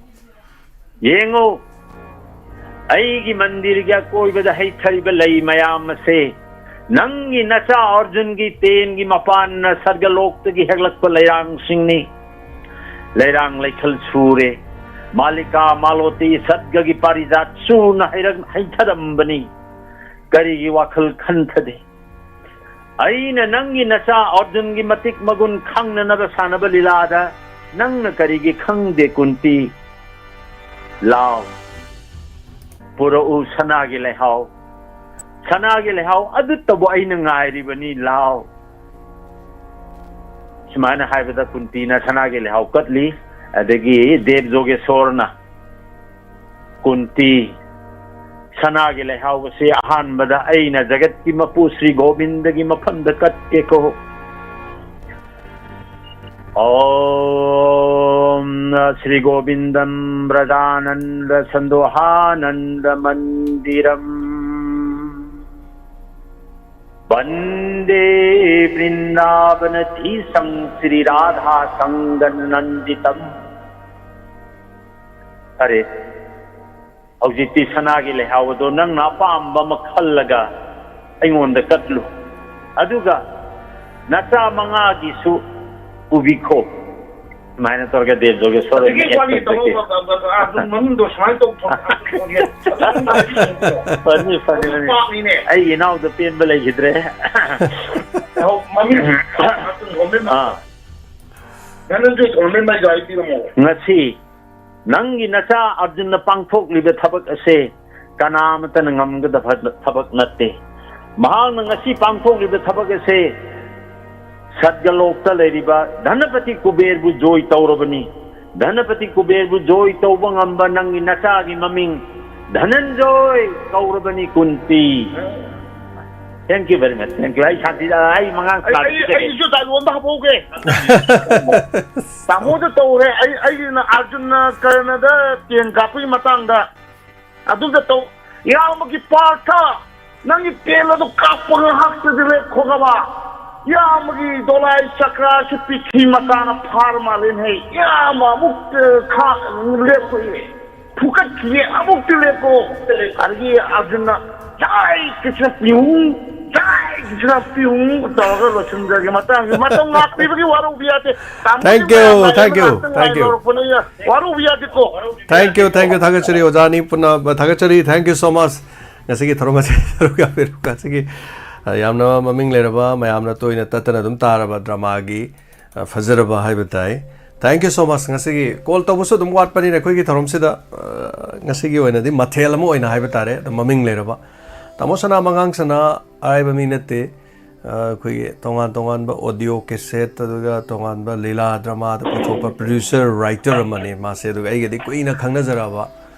ꯌꯦꯡꯉꯨ, ꯑꯩꯒꯤ ꯃꯟꯗꯤꯔꯒꯤ ꯑꯀꯣꯏꯕꯗ ꯍꯩꯊꯔꯤꯕ ꯂꯩ ꯃꯌꯥꯝ ꯑꯁꯦ ꯅꯪꯒꯤ ꯅꯆꯥ ꯑꯔꯖꯨꯟꯒꯤ ꯇꯦꯟꯒꯤ ꯃꯄꯥꯟꯅ ꯁꯔꯒꯂꯣꯛꯇꯒꯤ ꯍꯦꯛꯂꯛꯄ ꯂꯩꯔꯥꯡꯁꯤꯡꯅꯤ꯫ ꯂꯩꯔꯥꯡ ꯂꯩꯈꯜ ꯁꯨꯔꯦ꯫ ꯃꯥꯂꯤꯀꯥ, ꯃꯥꯂꯣꯇꯤ, ꯁꯠꯒꯒꯤ ꯄꯥꯔꯤꯖꯥꯠ ꯁꯨꯅ ꯍꯩꯔꯛ-, ꯍꯩꯊꯔꯝꯕꯅꯤ꯫ ꯀꯔꯤꯒꯤ ꯋꯥꯈꯜ ꯈꯟꯊꯗꯦ? ꯑꯩꯅ ꯅꯪꯒꯤ ꯅꯆꯥ ꯑꯔꯖꯨꯟꯒꯤ ꯃꯇꯤꯛ ꯃꯒꯨꯟ ꯈꯪꯅꯅꯕ ꯁꯥꯟꯅꯕ ꯂꯤꯂꯥꯗ ꯅꯪꯅ ꯀꯔꯤꯒꯤ ꯈꯪꯗꯦ, ꯀꯨꯟꯇꯤ? ꯂꯥꯎ, ꯄꯨꯔꯛꯎ ꯁꯅꯥꯒꯤ ꯂꯩꯍꯥꯎ꯫ ꯁꯅꯥꯒꯤ ꯂꯩꯍꯥꯎ ꯑꯗꯨꯇꯕꯨ ꯑꯩꯅ ꯉꯥꯏꯔꯤꯕꯅꯤ, ꯂꯥꯎ꯫ ꯁꯨꯃꯥꯏꯅ ꯍꯥꯏꯕꯗ ꯀꯨꯟꯇꯤꯅ ꯁꯅꯥꯒꯤ ꯂꯩꯍꯥꯎ ꯀꯠꯂꯤ꯫ ꯑꯗꯒꯤ ꯗꯦꯕ ꯖꯣꯒꯦꯁꯣꯔꯅ ꯀꯨꯟꯇꯤ, ꯁꯅꯥꯒꯤ ꯂꯩꯍꯥꯎ ꯑꯁꯤ ꯑꯍꯥꯟꯕꯗ ꯑꯩꯅ ꯖꯒꯠꯀꯤ ꯃꯄꯨ ꯁ꯭ꯔꯤ ꯒꯣꯕꯤꯟꯗꯒꯤ ꯃꯐꯝꯗ ꯀꯠꯀꯦꯀꯣ꯫ ॐ श्री गोविंदम व्रजानंद संदोहानंद मंदिरम वंदे वृंदावन धीसं श्री राधा संगन नंदितम। ꯐꯔꯦ, ꯍꯧꯖꯤꯛꯇꯤ ꯁꯅꯥꯒꯤ ꯂꯩꯍꯥꯎ ꯑꯗꯣ ꯅꯪꯅ ꯑꯄꯥꯝꯕ ꯑꯃ ꯈꯜꯂꯒ ꯑꯩꯉꯣꯟꯗ ꯀꯠꯂꯨ, ꯑꯗꯨꯒ ꯅꯆꯥ ꯃꯉꯥꯒꯤꯁꯨ ꯄꯨꯕꯤꯈꯣ꯫ ꯁꯨꯃꯥꯏꯅ ꯇꯧꯔꯒ ꯗꯦꯕ ꯖꯣꯒꯦꯁꯣꯔ ꯑꯣꯏꯅ ꯍꯧꯖꯤꯛꯀꯤ ꯋꯥꯔꯤ ꯇꯧꯔꯣ, ꯑꯗꯨꯝ ꯃꯃꯤꯡꯗꯣ ꯁꯨꯃꯥꯏꯅ ꯇꯧꯊꯣꯛ-, ꯐꯅꯤ, ꯐꯅꯤ, ꯐꯅꯤ꯫ ꯄꯥꯝꯃꯤꯅꯦ꯫ ꯑꯩꯒꯤ ꯏꯅꯥꯎꯗ ꯄꯦꯟꯕ ꯂꯩꯈꯤꯗ꯭ꯔꯦ꯫ ꯑꯧ, ꯃꯃꯤꯡ ꯑꯥ꯫ ꯙꯅꯟꯖꯣꯏ ꯊꯣꯟꯕꯩ ꯃꯥꯏ ꯒꯥꯔꯤ ꯄꯤꯔꯝꯃꯣ꯫ ꯉꯁꯤ ꯅꯪꯒꯤ ꯅꯆꯥ ꯑꯔꯖꯨꯟꯅ ꯄꯥꯡꯊꯣꯛꯂꯤꯕ ꯊꯕꯛ ꯑꯁꯦ ꯀꯅꯥ ꯑꯃꯠꯇꯅ ꯉꯝꯒꯗꯕ ꯊꯕꯛ ꯅꯠꯇꯦ꯫ ꯃꯍꯥꯛꯅ ꯉꯁꯤ ꯄꯥꯡꯊꯣꯛꯂꯤꯕ ꯊꯕꯛ ꯑꯁꯦ ꯁꯠꯒꯂꯣꯛꯇ ꯂꯩꯔꯤꯕ ꯙꯅꯄꯇꯤ ꯀꯨꯕꯦꯔꯕꯨ ꯖꯣꯏ ꯇꯧꯔꯕꯅꯤ꯫ ꯙꯅꯄꯇꯤ ꯀꯨꯕꯦꯔꯕꯨ ꯖꯣꯏ ꯇꯧꯕ ꯉꯝꯕ ꯅꯪꯒꯤ ꯅꯆꯥꯒꯤ ꯃꯃꯤꯡ ꯙꯅꯟꯖꯣꯏ ꯀꯧꯔꯕꯅꯤ, ꯀꯨꯟꯇꯤ꯫ Thank you very much. Thank you. ꯑꯩ ꯁꯥꯟꯇꯤ, ꯑꯩ ꯃꯉꯥꯡ ꯑꯩ, ꯑꯩ, ꯁꯥꯟꯇꯤ ꯑꯩꯒꯤꯁꯨ dialogue ꯑꯝꯇ ꯍꯥꯞꯍꯧꯒꯦ꯫ ꯇꯥꯃꯣꯗ ꯇꯧꯔꯦ꯫ ꯑꯩ, ꯑꯩꯒꯤꯅ ꯑꯥꯔꯖꯨꯟꯅ ꯀꯔꯅꯗ ꯇꯦꯟ ꯀꯥꯞꯄꯒꯤ ꯃꯇꯥꯡꯗ ꯑꯗꯨꯗ ꯇꯧ꯫ ꯏꯌꯥꯝꯕꯒꯤ ꯄꯥꯔꯊ, ꯅꯪꯒꯤ ꯇꯦꯟ ꯑꯗꯨ ꯀꯥꯞꯄ ꯉꯥꯏꯍꯥꯛꯇꯗꯤ ꯂꯦꯞꯈꯣꯒꯕ꯫ ꯏꯌꯥꯝꯕꯒꯤ ꯗꯣꯂꯥꯏ ꯆꯀ꯭ꯔꯥꯁꯤ ꯄꯤꯊꯤ ꯃꯆꯥꯅ ꯐꯥꯔ ꯃꯥꯜꯂꯦꯅꯦ꯫ ꯏꯌꯥꯝꯕ ꯑꯃꯨꯛ, ꯑ, ꯈꯥ-, ꯂꯦꯞꯈꯣꯏꯌꯦ꯫ ꯐꯨꯀꯠꯈꯤꯌꯦ, ꯑꯃꯨꯛꯇꯤ ꯂꯦꯞꯄꯣ꯫ ꯑꯗꯒꯤ ꯑꯥꯔꯖꯨꯟꯅ, "ꯖꯥꯏ ꯀ꯭ꯔꯤꯁꯅ ꯄꯤꯌꯨꯡ, ꯖꯥꯏ ꯀ꯭ꯔꯤꯁꯅ ꯄꯤꯌꯨꯡ" ꯇꯧꯔꯒ ꯂꯣꯏꯁꯤꯟꯖꯔꯒꯦ꯫ ꯃꯇꯥꯡꯁꯤ ꯃꯇꯝ ꯉꯥꯛꯄꯤꯕꯒꯤ ꯋꯥꯔꯧꯕ ꯌꯥꯗꯦ꯫ ꯇꯥꯃꯣꯁꯤ Thank you, ꯃꯌꯥꯝ ꯂꯥꯛꯑꯦ, thank you, ꯉꯥꯛꯇꯪ thank ꯉꯥꯏ you꯫ ꯂꯧꯔꯛꯄꯅꯦ꯫ ꯋꯥꯔꯧꯕ ꯌꯥꯗꯦꯀꯣ꯫ Thank you, thank you, ꯊꯥꯒꯠꯆꯔꯤ ꯑꯣꯖꯥ ꯑꯅꯤ ꯄꯨꯟꯅ, ꯊꯥꯒꯠꯆꯔꯤ꯫ Thank you so much꯫ ꯉꯁꯤꯒꯤ ꯊꯧꯔꯝ ꯑꯁꯤ ꯁꯔꯨꯛ ꯌꯥꯕꯤꯔꯛꯄ ꯑꯁꯤꯒꯤ, ꯑ, ꯌꯥꯝꯅ ꯃꯃꯤꯡ ꯂꯩꯔꯕ, ꯃꯌꯥꯝꯅ ꯇꯣꯏꯅ ꯇꯠꯇꯅ ꯑꯗꯨꯝ ꯇꯥꯔꯕ dramaꯒꯤ ꯑ, ꯐꯖꯔꯕ ꯍꯥꯏꯕ ꯇꯥꯏ꯫ Thank you so much꯫ ꯉꯁꯤꯒꯤ call ꯇꯧꯕꯁꯨ ꯑꯗꯨꯝ ꯋꯥꯠꯄꯅꯤꯅ ꯑꯩꯈꯣꯏꯒꯤ ꯊꯧꯔꯝꯁꯤꯗ, ꯑ, ꯉꯁꯤꯒꯤ ꯑꯣꯏꯅꯗꯤ ꯃꯊꯦꯜ ꯑꯃ ꯑꯣꯏꯅ ꯍꯥꯏꯕ ꯇꯥꯔꯦ, ꯑꯗꯨꯝ ꯃꯃꯤꯡ ꯂꯩꯔꯕ꯫ ꯇꯥꯃꯣ ꯁꯅꯥ, ꯃꯉꯥꯡ ꯁꯅꯥ ꯍꯥꯏꯕ ꯃꯤ ꯅꯠꯇꯦ꯫ ꯑ, ꯑꯩꯈꯣꯏꯒꯤ ꯇꯣꯉꯥꯟ ꯇꯣꯉꯥꯟꯕ audio cassette, ꯑꯗꯨꯒ ꯇꯣꯉꯥꯟꯕ ꯂꯤꯂꯥ dramaꯗ ꯄꯨꯊꯣꯛꯄ producer, writer ꯑꯃꯅꯤ ꯃꯥꯁꯦ꯫ ꯑꯗꯨꯒ ꯑꯩꯒꯗꯤ ꯀꯨꯏꯅ ꯈꯪꯅꯖꯔꯛꯑꯕ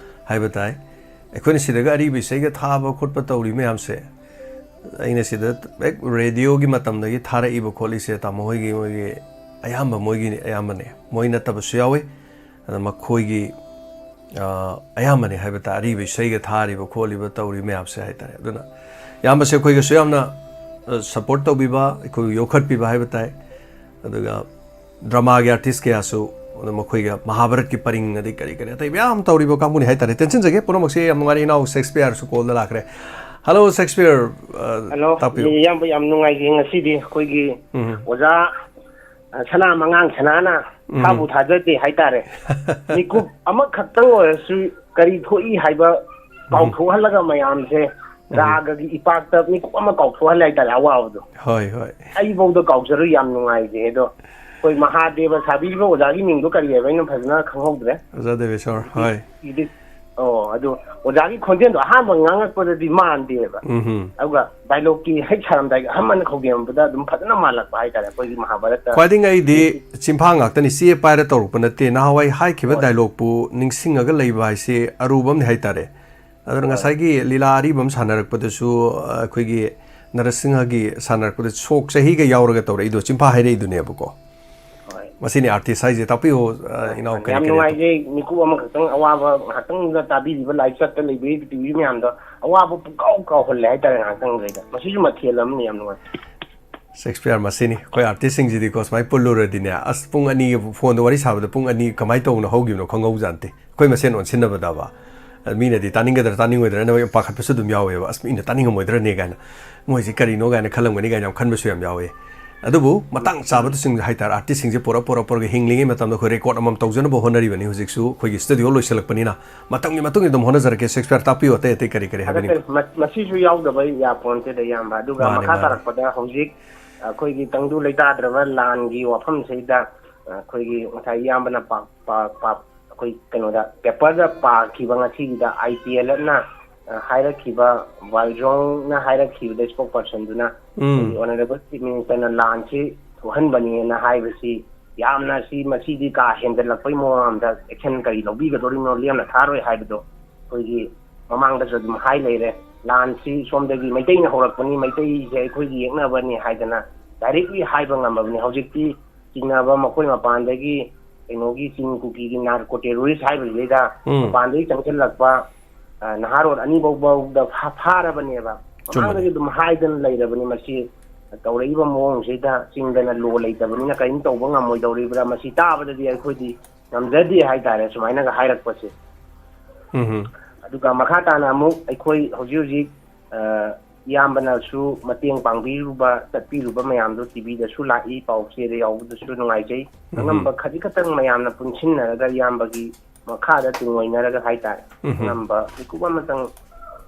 ꯍꯥꯏꯕ ꯇꯥꯏ꯫ ꯑꯩꯈꯣꯏꯅ ꯁꯤꯗꯒ ꯑꯔꯤꯕ ꯏꯁꯩꯒ ꯊꯥꯕ ꯈꯣꯠꯄ ꯇꯧꯔꯤ ꯃꯌꯥꯝꯁꯦ, ꯑꯩꯅ ꯁꯤꯗ ꯍꯦꯛ ꯔꯦꯗꯤꯑꯣꯒꯤ ꯃꯇꯝꯗꯒꯤ ꯊꯥꯔꯛꯏꯕ ꯈꯣꯠꯂꯤꯁꯦ, ꯇꯥꯃꯣ ꯍꯣꯏꯒꯤ, ꯃꯣꯏꯒꯤ ꯑꯌꯥꯝꯕ, ꯃꯣꯏꯒꯤ ꯑꯌꯥꯝꯕꯅꯦ, ꯃꯣꯏ ꯅꯠꯇꯕꯁꯨ ꯌꯥꯎꯋꯤ꯫ ꯑꯗ ꯃꯈꯣꯏꯒꯤ, ꯑ, ꯑꯌꯥꯝꯕꯅꯦ ꯍꯥꯏꯕ ꯇꯥꯏ, ꯑꯔꯤꯕ ꯏꯁꯩꯒ ꯊꯥꯔꯤꯕ ꯈꯣꯠꯂꯤꯕ ꯇꯧꯔꯤ ꯃꯌꯥꯝꯁꯦ ꯍꯥꯏ ꯇꯥꯔꯦ꯫ ꯑꯗꯨꯅ ꯏꯌꯥꯝꯕꯁꯦ ꯑꯩꯈꯣꯏꯒꯁꯨ ꯌꯥꯝꯅ, ꯑ, ꯁꯞꯄꯣꯔꯠ ꯇꯧꯕꯤꯕ, ꯑꯩꯈꯣꯏꯕꯨ ꯌꯣꯛꯈꯠꯄꯤꯕ ꯍꯥꯏꯕ ꯇꯥꯏ꯫ ꯑꯗꯨꯒ ꯗ꯭ꯔꯃꯥꯒꯤ ꯑꯥꯔꯇꯤꯁ ꯀꯌꯥꯁꯨ, ꯑꯗꯨ ꯃꯈꯣꯏꯒ ꯃꯍꯥꯚꯥꯔꯠꯀꯤ ꯄꯔꯤꯡ, ꯑꯗꯩ ꯀꯔꯤ ꯀꯔꯤ ꯑꯇꯩ ꯃꯌꯥꯝ ꯇꯧꯔꯤꯕ ꯀꯥꯡꯕꯨꯅꯤ ꯍꯥꯏ ꯇꯥꯔꯦ꯫ ꯇꯦꯟꯁꯤꯟꯖꯒꯦ꯫ ꯄꯨꯝꯅꯃꯛꯁꯦ ꯌꯥꯝ ꯅꯨꯡꯉꯥꯏꯔꯦ꯫ ꯏꯅꯥꯎ ꯁꯦꯛꯁꯄꯤꯌꯔꯁꯨ ꯀꯣꯜꯗ ꯂꯥꯛꯈ꯭ꯔꯦ꯫ ꯍꯜꯂꯣ, ꯁꯦꯛꯁꯄꯤꯌꯔ, ꯑ, ꯍꯜꯂꯣ, ꯇꯥꯛꯄꯤꯌꯨ꯫ ꯏꯌꯥꯝꯕ, ꯌꯥꯝ ꯅꯨꯡꯉꯥꯏꯖꯩ ꯉꯁꯤꯗꯤ ꯑꯩꯈꯣꯏꯒꯤ ꯎꯝ꯫ ꯑꯣꯖꯥ, ꯑ, ꯁꯅꯥ ꯃꯉꯥꯡ ꯁꯅꯥꯅ ꯎꯝ꯫ ꯊꯥꯕꯨ ꯊꯥꯖꯗꯦ ꯍꯥꯏꯇꯥꯔꯦ꯫ ꯃꯤꯀꯨꯞ ꯑꯃꯈꯛꯇꯪ ꯑꯣꯏꯔꯁꯨ ꯀꯔꯤ ꯊꯣꯛꯏ ꯍꯥꯏꯕ ꯎꯝ꯫ ꯀꯥꯎꯊꯣꯛꯍꯜꯂꯒ ꯃꯌꯥꯝꯁꯦ ꯎꯝ꯫ ꯔꯥꯒꯒꯤ ꯏꯄꯥꯛꯇ ꯃꯤꯀꯨꯞ ꯑꯃ ꯀꯥꯎꯊꯣꯛꯍꯜꯂꯦ ꯍꯥꯏꯇꯥꯔꯦ, ꯑꯋꯥꯕꯗꯣ꯫ ꯍꯣꯏ, ꯍꯣꯏ꯫ ꯑꯩꯐꯧꯗ ꯀꯥꯎꯖꯔꯨ, ꯌꯌꯥꯝ ꯅꯨꯡꯉꯥꯏꯖꯩ꯫ ꯑꯗꯣ ꯑꯩꯈꯣꯏ ꯃꯍꯥꯗꯦꯕ ꯁꯥꯕꯤꯔꯤꯕ ꯑꯣꯖꯥꯒꯤ ꯃꯤꯡꯗꯣ ꯀꯔꯤ ꯍꯥꯏꯕ, ꯑꯩꯅ ꯐꯖꯅ ꯈꯪꯍꯧꯗ꯭ꯔꯦ꯫ ꯑꯣꯖꯥ ꯗꯦꯕꯦꯁꯣꯔ, ꯍꯣꯏ꯫ ꯏꯗꯤꯠ, ꯑꯣ, ꯑꯗꯨ ꯑꯣꯖꯥꯒꯤ ꯈꯣꯟꯖꯦꯜꯗꯣ ꯑꯍꯥꯟꯕ ꯉꯥꯡꯉꯛꯄꯗꯗꯤ ꯃꯥꯟꯗꯦꯕ꯫ ꯎꯝ꯫ ꯑꯗꯨꯒ ꯗꯥꯏꯂꯣꯛꯀꯤ ꯍꯦꯛ ꯁꯥꯔꯝꯗꯥꯏꯒꯤ ꯑꯍꯟꯕꯅ ꯈꯧꯗꯦꯝꯕꯗ ꯑꯗꯨꯝ ꯐꯖꯅ ꯃꯥꯜꯂꯛꯄ ꯍꯥꯏꯇꯥꯔꯦ, ꯑꯩꯈꯣꯏꯒꯤ ꯃꯍꯥꯚꯥꯔꯠꯇ꯫ ꯈ꯭ꯋꯥꯏꯗꯒꯤ ꯑꯩꯗꯤ ꯆꯤꯟꯐꯥ ꯉꯥꯛꯇꯅꯤ, ꯆꯦ ꯄꯥꯏꯔ ꯇꯧꯔꯛꯄ ꯅꯠꯇꯦ꯫ ꯅꯍꯥꯟꯋꯥꯏ ꯍꯥꯏꯈꯤꯕ ꯍꯣꯏ꯫ ꯗꯥꯏꯂꯣꯛꯄꯨ ꯅꯤꯡꯁꯤꯡꯉꯒ ꯂꯩꯕ ꯍꯥꯏꯁꯦ ꯑꯔꯨꯕ ꯑꯃꯅꯤ ꯍꯥꯏꯇꯥꯔꯦ꯫ ꯑꯗꯨꯅ ꯍꯣꯏ꯫ ꯉꯁꯥꯏꯒꯤ ꯂꯤꯂꯥ ꯑꯔꯤꯕ ꯑꯃ ꯁꯥꯟꯅꯔꯛꯄꯗꯁꯨ, ꯑ, ꯑꯩꯈꯣꯏꯒꯤ ꯅꯔꯁꯤꯡꯍꯒꯤ ꯁꯥꯟꯅꯔꯛꯄꯗ ꯁꯣꯛ ꯆꯍꯤꯒ ꯌꯥꯎꯔꯒ ꯇꯧꯔꯛꯏꯗꯣ, ꯆꯤꯟꯐꯥ ꯍꯥꯏꯔꯛꯏꯗꯨꯅꯦꯕꯀꯣ꯫ ꯍꯣꯏ꯫ ꯃꯁꯤꯅꯤ ꯑꯥꯔꯇꯤꯁ ꯍꯥꯏꯁꯦ꯫ ꯇꯥꯛꯄꯤꯌꯨ, ꯑ, ꯍꯣꯏ꯫ ꯏꯅꯥꯎ, ꯀꯔꯤ ꯌꯥꯝ ꯀꯔꯤ ꯅꯨꯡꯉꯥꯏꯖꯩ꯫ ꯃꯤꯀꯨꯞ ꯑꯃꯈꯛꯇꯪ ꯑꯋꯥꯕ ꯉꯥꯏꯍꯥꯛꯇꯪꯗ ꯇꯥꯕꯤꯔꯤꯕ live chat ꯇ ꯂꯩꯕꯤꯔꯤꯕ ꯇꯤꯚꯤ ꯃꯌꯥꯝꯗꯣ ꯑꯋꯥꯕ ꯄꯨꯡꯀꯥꯎ ꯀꯥꯎꯍꯜꯂꯦ ꯍꯥꯏꯇꯥꯔꯦ ꯉꯥꯏꯍꯥꯛꯇꯪꯗꯨꯗ꯫ ꯃꯁꯤꯁꯨ ꯃꯊꯦꯜ ꯑꯃꯅꯤ, ꯌꯥꯝ ꯅꯨꯡꯉꯥꯏ꯫ ꯁꯦꯛꯁꯄꯤꯌꯔ ꯃꯁꯤꯅꯤ꯫ ꯑꯩꯈꯣꯏ ꯑꯥꯔꯇꯤꯁꯁꯤꯡꯁꯤꯗꯤꯀꯣ, ꯁꯨꯃꯥꯏꯅ ꯄꯨꯜꯂꯨꯔꯗꯤꯅꯦ, ꯑꯁ, ꯄꯨꯡ ꯑꯅꯤ ꯐꯣꯟꯗ ꯋꯥꯔꯤ ꯁꯥꯕꯗ ꯄꯨꯡ ꯑꯅꯤ ꯀꯃꯥꯏꯅ ꯇꯧꯕꯅꯣ ꯍꯧꯈꯤꯕꯅꯣ ꯈꯪꯍꯧꯖꯥꯠꯅꯠꯇꯦ꯫ ꯑꯩꯈꯣꯏ ꯃꯁꯦꯟ ꯑꯣꯟꯁꯤꯟꯅꯕꯗꯕ꯫ ꯑ, ꯃꯤꯅꯗꯤ ꯇꯥꯅꯤꯡꯒꯗ꯭ꯔꯥ ꯇꯥꯅꯤꯡꯉꯣꯏꯗ꯭ꯔꯥꯅ ꯄꯥꯈꯠꯄꯁꯨ ꯑꯗꯨꯝ ꯌꯥꯎꯋꯦꯕ꯫ "ꯑꯁ, ꯃꯤꯅ ꯇꯥꯅꯤꯡꯉꯝꯃꯣꯏꯗ꯭ꯔꯅꯦ?" ꯀꯥꯏꯅ꯫ "ꯃꯣꯏꯁꯤ ꯀꯔꯤꯅꯣ?" ꯀꯥꯏꯅ ꯈꯜꯂꯝꯒꯅꯤ ꯀꯥꯏꯅ ꯌꯥꯝ ꯈꯟꯕꯁꯨ ꯌꯥꯝ ꯌꯥꯎꯋꯦ꯫ ꯑꯗꯨꯕꯨ ꯃꯇꯥꯡ ꯆꯥꯕꯗꯁꯤꯡ ꯍꯥꯏꯇꯥꯔꯦ, ꯑꯥꯔꯇꯤꯁꯁꯤꯡꯁꯦ ꯄꯨꯔꯞ, ꯄꯨꯔꯞ, ꯄꯨꯔꯒ ꯍꯤꯡꯂꯤꯉꯩ ꯃꯇꯝꯗ ꯑꯩꯈꯣꯏ ꯔꯦꯀꯣꯔꯗ ꯑꯃꯃꯝ ꯇꯧꯖꯅꯕ ꯍꯣꯠꯅꯔꯤꯕꯅꯤ꯫ ꯍꯧꯖꯤꯛꯁꯨ ꯑꯩꯈꯣꯏꯒꯤ ꯁ꯭ꯇꯨꯗꯤꯑꯣ ꯂꯣꯏꯁꯤꯜꯂꯛꯄꯅꯤꯅ ꯃꯇꯝꯒꯤ ꯃꯇꯨꯡ ꯏꯟꯅ ꯑꯗꯨꯝ ꯍꯣꯠꯅꯖꯔꯛꯀꯦ꯫ ꯁꯦꯛꯁꯄꯤꯌꯔ, ꯇꯥꯛꯄꯤꯌꯨ ꯑꯇꯩ ꯑꯇꯩ ꯀꯔꯤ ꯀꯔꯤ ꯍꯥꯏꯕꯅꯤꯡꯕ꯫ ꯊꯥꯒꯠꯆꯔꯤ꯫ ꯃ-, ꯃꯁꯤꯁꯨ ꯌꯥꯎꯗꯕ ꯌꯥꯄꯣꯟꯇꯦꯗ, ꯏꯌꯥꯝꯕ꯫ ꯑꯗꯨꯒ ꯃꯥꯅꯦ, ꯃꯈꯥ ꯃꯥꯅꯦ꯫ ꯇꯥꯔꯛꯄꯗ ꯍꯧꯖꯤꯛ ꯑꯩꯈꯣꯏꯒꯤ ꯇꯪꯗꯨ ꯂꯩꯇꯥꯗ꯭ꯔꯕ ꯂꯥꯟꯒꯤ ꯋꯥꯐꯝꯁꯤꯗ ꯑꯩꯈꯣꯏꯒꯤ ꯉꯁꯥꯏ ꯏꯌꯥꯝꯕꯅ ꯄꯥ-, ꯄꯥ-, ꯄꯥ-, ꯑꯩꯈꯣꯏ ꯀꯩꯅꯣꯗ ꯄꯦꯄꯔꯗ ꯄꯥꯈꯤꯕ ꯉꯁꯤꯒꯤꯗ IPLFꯅ, ꯑ, ꯍꯥꯏꯔꯛꯈꯤꯕ, ꯋꯥꯏꯖꯣꯡꯅ ꯍꯥꯏꯔꯛꯈꯤꯕꯗ, ꯁ꯭ꯄꯣꯛ ꯄꯔꯁꯟꯗꯨꯅ ꯎꯝ꯫ ꯑꯩꯈꯣꯏꯒꯤ ꯑꯣꯅꯔꯦꯕꯜ ꯆꯤꯐ ꯃꯤꯅꯤꯁꯇꯔꯅ ꯂꯥꯟꯁꯤ ꯊꯣꯛꯍꯟꯕꯅꯦꯅ ꯍꯥꯏꯕꯁꯤ ꯌꯥꯝꯅ ꯁꯤ, ꯃꯁꯤꯗꯤ ꯀꯥ ꯍꯦꯟꯖꯜꯂꯛꯄꯩ ꯃꯑꯣꯡ ꯑꯃꯗ ꯑꯦꯛꯁꯟ ꯀꯔꯤ ꯂꯧꯕꯤꯒꯗꯧꯔꯤꯕꯅꯣ, ꯂꯦꯝꯅ ꯊꯥꯔꯣꯏ ꯍꯥꯏꯕꯗꯣ ꯑꯩꯈꯣꯏꯒꯤ ꯃꯃꯥꯡꯗꯁꯨ ꯑꯗꯨꯝ ꯍꯥꯏ ꯂꯩꯔꯦ, ꯂꯥꯟꯁꯤ ꯁꯣꯝꯗꯒꯤ ꯃꯩꯇꯩꯅ ꯍꯧꯔꯛꯄꯅꯤ, ꯃꯩꯇꯩꯁꯦ ꯑꯩꯈꯣꯏꯒꯤ ꯌꯦꯛꯅꯕꯅꯤ ꯍꯥꯏꯗꯅ directly ꯍꯥꯏꯕ ꯉꯝꯃꯕꯅꯤ꯫ ꯍꯧꯖꯤꯛꯇꯤ ꯆꯤꯡꯅꯕ ꯃꯈꯣꯏ ꯃꯄꯥꯟꯗꯒꯤ ꯀꯩꯅꯣꯒꯤ ꯆꯤꯡ ꯀꯨꯀꯤꯒꯤ narco terrorist ꯍꯥꯏꯕꯁꯤꯗꯩꯗ ꯎꯝ꯫ ꯃꯄꯥꯟꯗꯒꯤ ꯆꯪꯁꯤꯜꯂꯛꯄ, ꯑ, ꯅꯍꯥꯔꯣꯜ ꯑꯅꯤ ꯐꯥꯎꯕꯗ ꯐꯥ-, ꯐꯥꯔꯕꯅꯦꯕ꯫ ꯆꯨꯝꯕꯅꯦ꯫ ꯃꯃꯥꯡꯗꯒꯤ ꯑꯗꯨꯝ ꯍꯥꯏꯗꯅ ꯂꯩꯔꯕꯅꯤ, ꯃꯁꯤ ꯇꯧꯔꯛꯏꯕ ꯃꯑꯣꯡꯁꯤꯗ ꯆꯤꯡꯗꯅ law ꯂꯩꯇꯕꯅꯤꯅ ꯀꯔꯤꯝ ꯇꯧꯕ ꯉꯝꯃꯣꯏꯗꯧꯔꯤꯕ꯭ꯔꯥ? ꯃꯁꯤ ꯇꯥꯕꯗꯗꯤ ꯑꯩꯈꯣꯏꯗꯤ ꯉꯝꯖꯗꯦ ꯍꯥꯏꯇꯥꯔꯦ, ꯁꯨꯃꯥꯏꯅꯒ ꯍꯥꯏꯔꯛꯄꯁꯦ꯫ ꯎꯝ꯫ ꯑꯗꯨꯒ ꯃꯈꯥ ꯇꯥꯅ ꯑꯃꯨꯛ ꯑꯩꯈꯣꯏ ꯍꯧꯖꯤꯛ ꯍꯧꯖꯤꯛ, ꯑ, ꯏꯌꯥꯝꯕꯅꯁꯨ ꯃꯇꯦꯡ ꯄꯥꯡꯕꯤꯔꯨꯕ, ꯆꯠꯄꯤꯔꯨꯕ ꯃꯌꯥꯝꯗꯣ ꯇꯤꯚꯤꯗꯁꯨ ꯂꯥꯛꯏ, ꯄꯥꯎ ꯆꯦꯗ ꯌꯥꯎꯕꯗꯁꯨ ꯅꯨꯡꯉꯥꯏꯖꯩ꯫ ꯎꯝ꯫ ꯑꯉꯝꯕ ꯈꯖꯤꯛ ꯈꯛꯇꯪ ꯃꯌꯥꯝꯅ ꯄꯨꯟꯁꯤꯟꯅꯔꯒ ꯏꯌꯥꯝꯕꯒꯤ ꯃꯈꯥꯗ ꯇꯨꯡꯑꯣꯏꯅꯔꯒ ꯍꯥꯏꯇꯥꯔꯦ, ꯎꯝ꯫ ꯑꯉꯝꯕ ꯃꯤꯀꯨꯞ ꯑꯃꯇꯪ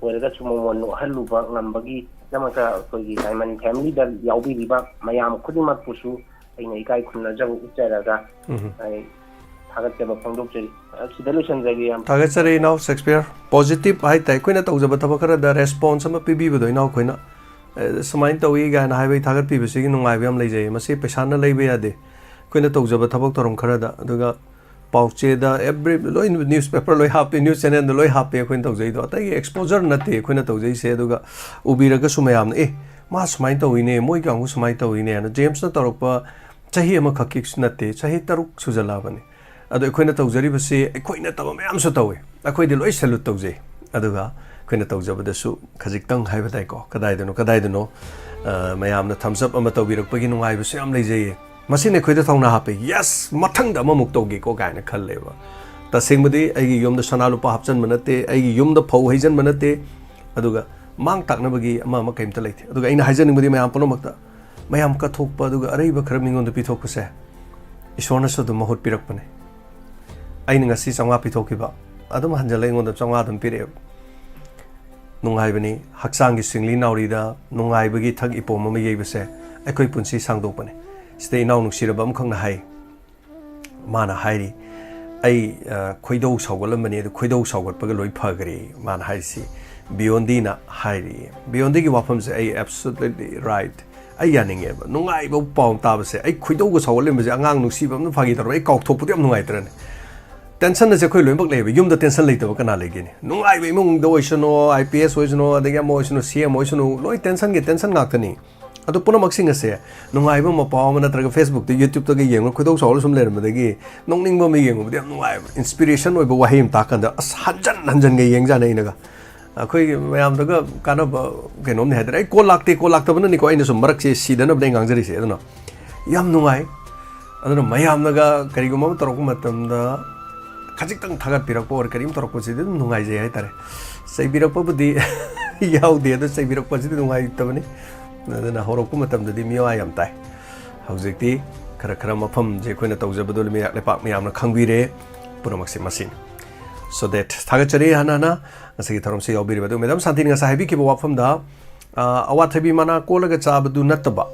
ꯑꯣꯏꯔꯒꯁꯨ ꯃꯉꯣꯟ ꯅꯣꯛꯍꯜꯂꯨꯕ ꯉꯝꯕꯒꯤꯗꯃꯛꯇ ꯑꯩꯈꯣꯏꯒꯤ ꯗꯥꯏꯃꯟ ꯐꯦꯃꯤꯂꯤꯗ ꯌꯥꯎꯕꯤꯔꯤꯕ ꯃꯌꯥꯝ ꯈꯨꯗꯤꯡꯃꯛꯄꯨꯁꯨ ꯑꯩꯅ ꯏꯀꯥꯏ ꯈꯨꯝꯅꯖꯕ ꯎꯠꯆꯔꯒ ꯎꯝ꯫ ꯑꯩ ꯊꯥꯒꯠꯆꯕ ꯐꯣꯡꯗꯣꯛꯆꯔꯤ꯫ ꯑ, ꯁꯤꯗ ꯂꯣꯏꯁꯤꯟꯖꯒꯦ, ꯌꯥꯝ ꯊꯥꯒꯠꯆꯔꯤ ꯏꯅꯥꯎ ꯁꯦꯛꯁꯄꯤꯌꯔ꯫ Positive ꯍꯥꯏ ꯇꯥꯏ, ꯑꯩꯈꯣꯏꯅ ꯇꯧꯖꯕ ꯊꯕꯛ ꯈꯔꯗ response ꯑꯃ ꯄꯤꯕꯤꯕꯗꯣ ꯏꯅꯥꯎꯈꯣꯏꯅ, "ꯑꯦ, ꯁꯨꯃꯥꯏꯅ ꯇꯧꯏ" ꯀꯥꯏꯅ ꯍꯥꯏꯕꯒꯤ ꯊꯥꯒꯠꯄꯤꯕꯁꯤꯒꯤ ꯅꯨꯡꯉꯥꯏꯕ ꯌꯥꯝ ꯂꯩꯖꯩ꯫ ꯃꯁꯤ ꯄꯩꯁꯥꯅ ꯂꯩꯕ ꯌꯥꯗꯦ꯫ ꯑꯩꯈꯣꯏꯅ ꯇꯧꯖꯕ ꯊꯕꯛ ꯊꯧꯔꯝ ꯈꯔꯗ, ꯑꯗꯨꯒ ꯄꯥꯎꯆꯦꯗ, every, ꯂꯣꯏ, newspaper ꯂꯣꯏ ꯍꯥꯞꯄꯤ, news channelꯗ ꯂꯣꯏ ꯍꯥꯞꯄꯤ ꯑꯩꯈꯣꯏꯅ ꯇꯧꯖꯩꯗꯣ꯫ ꯑꯇꯩꯒꯤ exposure ꯅꯠꯇꯦ ꯑꯩꯈꯣꯏꯅ ꯇꯧꯖꯩꯁꯦ꯫ ꯑꯗꯨꯒ ꯎꯕꯤꯔꯒꯁꯨ ꯃꯌꯥꯝꯅ, "ꯑꯦ, ꯃꯥ ꯁꯨꯃꯥꯏꯅ ꯇꯧꯋꯤꯅꯦ, ꯃꯣꯏ ꯀꯥꯡꯕꯨ ꯁꯨꯃꯥꯏꯅ ꯇꯧꯋꯤꯅꯦ" ꯍꯥꯏꯅ꯫ ꯖꯦꯝꯁꯅ ꯇꯧꯔꯛꯄ ꯆꯍꯤ ꯑꯃꯈꯛꯀꯤꯁꯨ ꯅꯠꯇꯦ, ꯆꯍꯤ ꯇꯔꯨꯛ ꯁꯨꯖꯜꯂꯛꯑꯕꯅꯤ꯫ ꯑꯗꯣ ꯑꯩꯈꯣꯏꯅ ꯇꯧꯖꯔꯤꯕꯁꯤ ꯑꯩꯈꯣꯏ ꯅꯠꯇꯕ ꯃꯌꯥꯝꯁꯨ ꯇꯧꯋꯤ꯫ ꯑꯩꯈꯣꯏꯗꯤ ꯂꯣꯏ salute ꯇꯧꯖꯩ꯫ ꯑꯗꯨꯒ ꯑꯩꯈꯣꯏꯅ ꯇꯧꯖꯕꯗꯁꯨ ꯈꯖꯤꯛꯇꯪ ꯍꯥꯏꯕ ꯇꯥꯏꯀꯣ, ꯀꯗꯥꯏꯗꯅꯣ, ꯀꯗꯥꯏꯗꯅꯣ, ꯑ, ꯃꯌꯥꯝꯅ thumbs up ꯑꯃ ꯇꯧꯕꯤꯔꯛꯄꯒꯤ ꯅꯨꯡꯉꯥꯏꯕꯁꯨ ꯌꯥꯝ ꯂꯩꯖꯩꯌꯦ꯫ ꯃꯁꯤꯅ ꯑꯩꯈꯣꯏꯗ ꯊꯧꯅꯥ ꯍꯥꯞꯄꯦ꯫ "Yes, ꯃꯊꯪꯗ ꯑꯃꯃꯨꯛ ꯇꯧꯒꯦꯀꯣ" ꯀꯥꯏꯅ ꯈꯜꯂꯦꯕ꯫ ꯇꯁꯦꯡꯕꯗꯤ ꯑꯩꯒꯤ ꯌꯨꯝꯗ ꯁꯅꯥ ꯂꯨꯄꯥ ꯍꯥꯞꯆꯟꯕ ꯅꯠꯇꯦ, ꯑꯩꯒꯤ ꯌꯨꯝꯗ ꯐꯧ ꯍꯩꯖꯟꯕ ꯅꯠꯇꯦ, ꯑꯗꯨꯒ ꯃꯥꯡ ꯇꯥꯛꯅꯕꯒꯤ ꯑꯃ ꯑꯃ ꯀꯩꯝꯇ ꯂꯩꯇꯦ꯫ ꯑꯗꯨꯒ ꯑꯩꯅ ꯍꯥꯏꯖꯅꯤꯡꯕꯗꯤ ꯃꯌꯥꯝ ꯄꯨꯝꯅꯃꯛꯇ, ꯃꯌꯥꯝ ꯀꯠꯊꯣꯛꯄ ꯑꯗꯨꯒ ꯑꯔꯩꯕ ꯈꯔ ꯃꯤꯉꯣꯟꯗ ꯄꯤꯊꯣꯛꯄꯁꯦ ꯏꯁꯣꯔꯅꯁꯨ ꯑꯗꯨꯝ ꯃꯍꯨꯠ ꯄꯤꯔꯛꯄꯅꯦ꯫ ꯑꯩꯅ ꯉꯁꯤ ꯆꯥꯝꯃꯉꯥ ꯄꯤꯊꯣꯛꯈꯤꯕ, ꯑꯗꯨꯝ ꯍꯟꯖꯜꯂ ꯑꯩꯉꯣꯟꯗ ꯆꯥꯝꯃꯉꯥ ꯑꯗꯨꯝ ꯄꯤꯔꯛꯑꯦꯕ꯫ ꯅꯨꯡꯉꯥꯏꯕꯅꯤ, ꯍꯛꯆꯥꯡꯒꯤ ꯁꯤꯡꯂꯤ ꯅꯥꯎꯔꯤꯗ ꯅꯨꯡꯉꯥꯏꯕꯒꯤ ꯊꯛ ꯏꯄꯣꯝ ꯑꯃ ꯌꯩꯕꯁꯦ ꯑꯩꯈꯣꯏ ꯄꯨꯟꯁꯤ ꯁꯥꯡꯗꯣꯛꯄꯅꯦ꯫ ꯁꯤꯗ ꯏꯅꯥꯎ ꯅꯨꯡꯁꯤꯔꯕ ꯑꯃꯈꯛꯅ ꯍꯥꯏ, ꯃꯥꯅ ꯍꯥꯏꯔꯤ, "ꯑꯩ, ꯑ, ꯈꯣꯏꯗꯧ ꯁꯥꯎꯒꯠꯂꯝꯕꯅꯤ, ꯑꯗꯨ ꯈꯣꯏꯗꯧ ꯁꯥꯎꯒꯠꯄꯒ ꯂꯣꯏ ꯐꯈ꯭ꯔꯦ", ꯃꯥꯅ ꯍꯥꯏꯔꯤꯁꯤ꯫ ꯕꯤꯌꯣꯟꯗꯤꯅ ꯍꯥꯏꯔꯤ꯫ ꯕꯤꯌꯣꯟꯗꯤꯒꯤ ꯋꯥꯐꯝꯁꯦ ꯑꯩ absolutely right꯫ ꯑꯩ ꯌꯥꯅꯤꯡꯉꯦꯕ꯫ ꯅꯨꯡꯉꯥꯏꯕ ꯄꯥꯎ ꯇꯥꯕꯁꯦ꯫ ꯑꯩ ꯈꯣꯏꯗꯧꯒ ꯁꯥꯎꯒꯠꯂꯝꯕꯁꯦ, ꯑꯉꯥꯡ ꯅꯨꯡꯁꯤꯕ ꯑꯃꯅ ꯐꯥꯒꯤ ꯇꯧꯔꯒ ꯑꯩ ꯀꯥꯎꯊꯣꯛꯄꯗꯣ ꯌꯥꯝ ꯅꯨꯡꯉꯥꯏꯇ꯭ꯔꯅꯦ? ꯇꯦꯟꯁꯟ ꯑꯁꯦ ꯑꯩꯈꯣꯏ ꯂꯣꯏꯅꯃꯛ ꯂꯩꯌꯦꯕ꯫ ꯌꯨꯝꯗ ꯇꯦꯟꯁꯟ ꯂꯩꯇꯕ ꯀꯅꯥ ꯂꯩꯒꯦꯅꯦ? ꯅꯨꯡꯉꯥꯏꯕ ꯏꯃꯨꯡꯗ ꯑꯣꯏꯁꯅꯨ, ꯑꯥꯏ ꯄꯤ ꯑꯦꯁ ꯑꯣꯏꯁꯅꯨ, ꯑꯗꯒꯤ ꯑꯃ ꯑꯣꯏꯁꯅꯨ, ꯁꯤ ꯑꯦꯝ ꯑꯣꯏꯁꯅꯨ, ꯂꯣꯏ ꯇꯦꯟꯁꯟꯒꯤ ꯇꯦꯟꯁꯟ ꯉꯥꯛꯇꯅꯤ꯫ ꯑꯗꯨ ꯄꯨꯝꯅꯃꯛꯁꯤꯡ ꯑꯁꯦ ꯅꯨꯡꯉꯥꯏꯕ ꯑꯃ ꯄꯥꯎ ꯑꯃ ꯅꯠꯇ꯭ꯔꯒ ꯐꯦꯁꯕꯨꯛꯇ, ꯌꯨꯇ꯭ꯌꯨꯕꯇꯒ ꯌꯦꯡꯉꯒ ꯈꯣꯏꯗꯧ ꯁꯥꯎꯔ ꯁꯨꯝ ꯂꯩꯔꯝꯕꯗꯒꯤ ꯅꯣꯛꯅꯤꯡꯕ ꯑꯃ ꯌꯦꯡꯉꯨꯕꯗ ꯌꯥꯝ ꯅꯨꯡꯉꯥꯏꯕ, ꯏꯟꯁꯄꯤꯔꯦꯁꯟ ꯑꯣꯏꯕ ꯋꯥꯍꯩ ꯑꯃ ꯇꯥꯛꯀꯥꯟꯗ ꯑꯁ ꯍꯟꯖꯟ ꯍꯟꯖꯟꯒ ꯌꯦꯡꯖꯥꯠꯅꯤ ꯑꯩꯅꯒ꯫ ꯑꯩꯈꯣꯏ ꯃꯌꯥꯝꯗꯒ ꯀꯥꯟꯅꯕ ꯀꯩꯅꯣꯝꯅꯤ ꯍꯥꯏꯇꯥꯔꯦ꯫ ꯑꯩ ꯀꯣꯜ ꯂꯥꯛꯇꯦ, ꯀꯣꯜ ꯂꯥꯛꯇꯕꯅꯅꯤꯀꯣ ꯑꯩꯅ ꯁꯨꯝ ꯃꯔꯛꯁꯦ ꯁꯤꯗꯅꯕꯅꯦ ꯑꯩ ꯉꯥꯡꯖꯔꯤꯁꯦ꯫ ꯑꯗꯨꯅ ꯌꯥꯝ ꯅꯨꯡꯉꯥꯏ꯫ ꯑꯗꯨꯅ ꯃꯌꯥꯝꯅꯒ ꯀꯔꯤꯒꯨꯝꯕ ꯑꯃ ꯇꯧꯔꯛꯄ ꯃꯇꯝꯗ ꯈꯖꯤꯛꯇꯪ ꯊꯥꯒꯠꯄꯤꯔꯛꯄ ꯑꯣꯔ ꯀꯔꯤꯝ ꯇꯧꯔꯛꯄꯁꯤꯗꯤ ꯑꯗꯨꯝ ꯅꯨꯡꯉꯥꯏꯖꯩ ꯍꯥꯏꯇꯥꯔꯦ꯫ ꯆꯩꯕꯤꯔꯛꯄꯕꯨꯗꯤ ꯌꯥꯎꯗꯦ, ꯑꯗꯣ ꯆꯩꯕꯤꯔꯛꯄꯁꯤꯗꯤ ꯅꯨꯡꯉꯥꯏꯇꯕꯅꯤ꯫ ꯑꯗꯨꯅ ꯍꯧꯔꯛꯄ ꯃꯇꯝꯗꯗꯤ ꯃꯤꯋꯥ ꯌꯥꯝ ꯇꯥꯏ꯫ ꯍꯧꯖꯤꯛꯇꯤ ꯈꯔ ꯈꯔ ꯃꯐꯝꯁꯦ ꯑꯩꯈꯣꯏꯅ ꯇꯧꯖꯕꯗꯣ ꯃꯤꯔꯥꯛ ꯂꯩꯄꯥꯛ ꯃꯌꯥꯝꯅ ꯈꯪꯕꯤꯔꯦ꯫ ꯄꯨꯝꯅꯃꯛꯁꯦ ꯃꯁꯤꯅꯤ꯫ So that, ꯊꯥꯒꯠꯆꯔꯤ ꯍꯥꯟꯅ ꯍꯥꯟꯅ ꯉꯁꯤꯒꯤ ꯊꯧꯔꯝꯁꯤ ꯌꯥꯎꯕꯤꯔꯤꯕ ꯑꯗꯨ꯫ ꯃꯦꯗꯥꯝ ꯁꯥꯟꯇꯤꯅ ꯉꯁꯥꯏ ꯍꯥꯏꯕꯤꯈꯤꯕ ꯋꯥꯐꯝꯗ, ꯑ, ꯑꯋꯥꯊꯕꯤ ꯃꯅꯥ ꯀꯣꯜꯂꯒ ꯆꯥꯕꯗꯨ ꯅꯠꯇꯕ,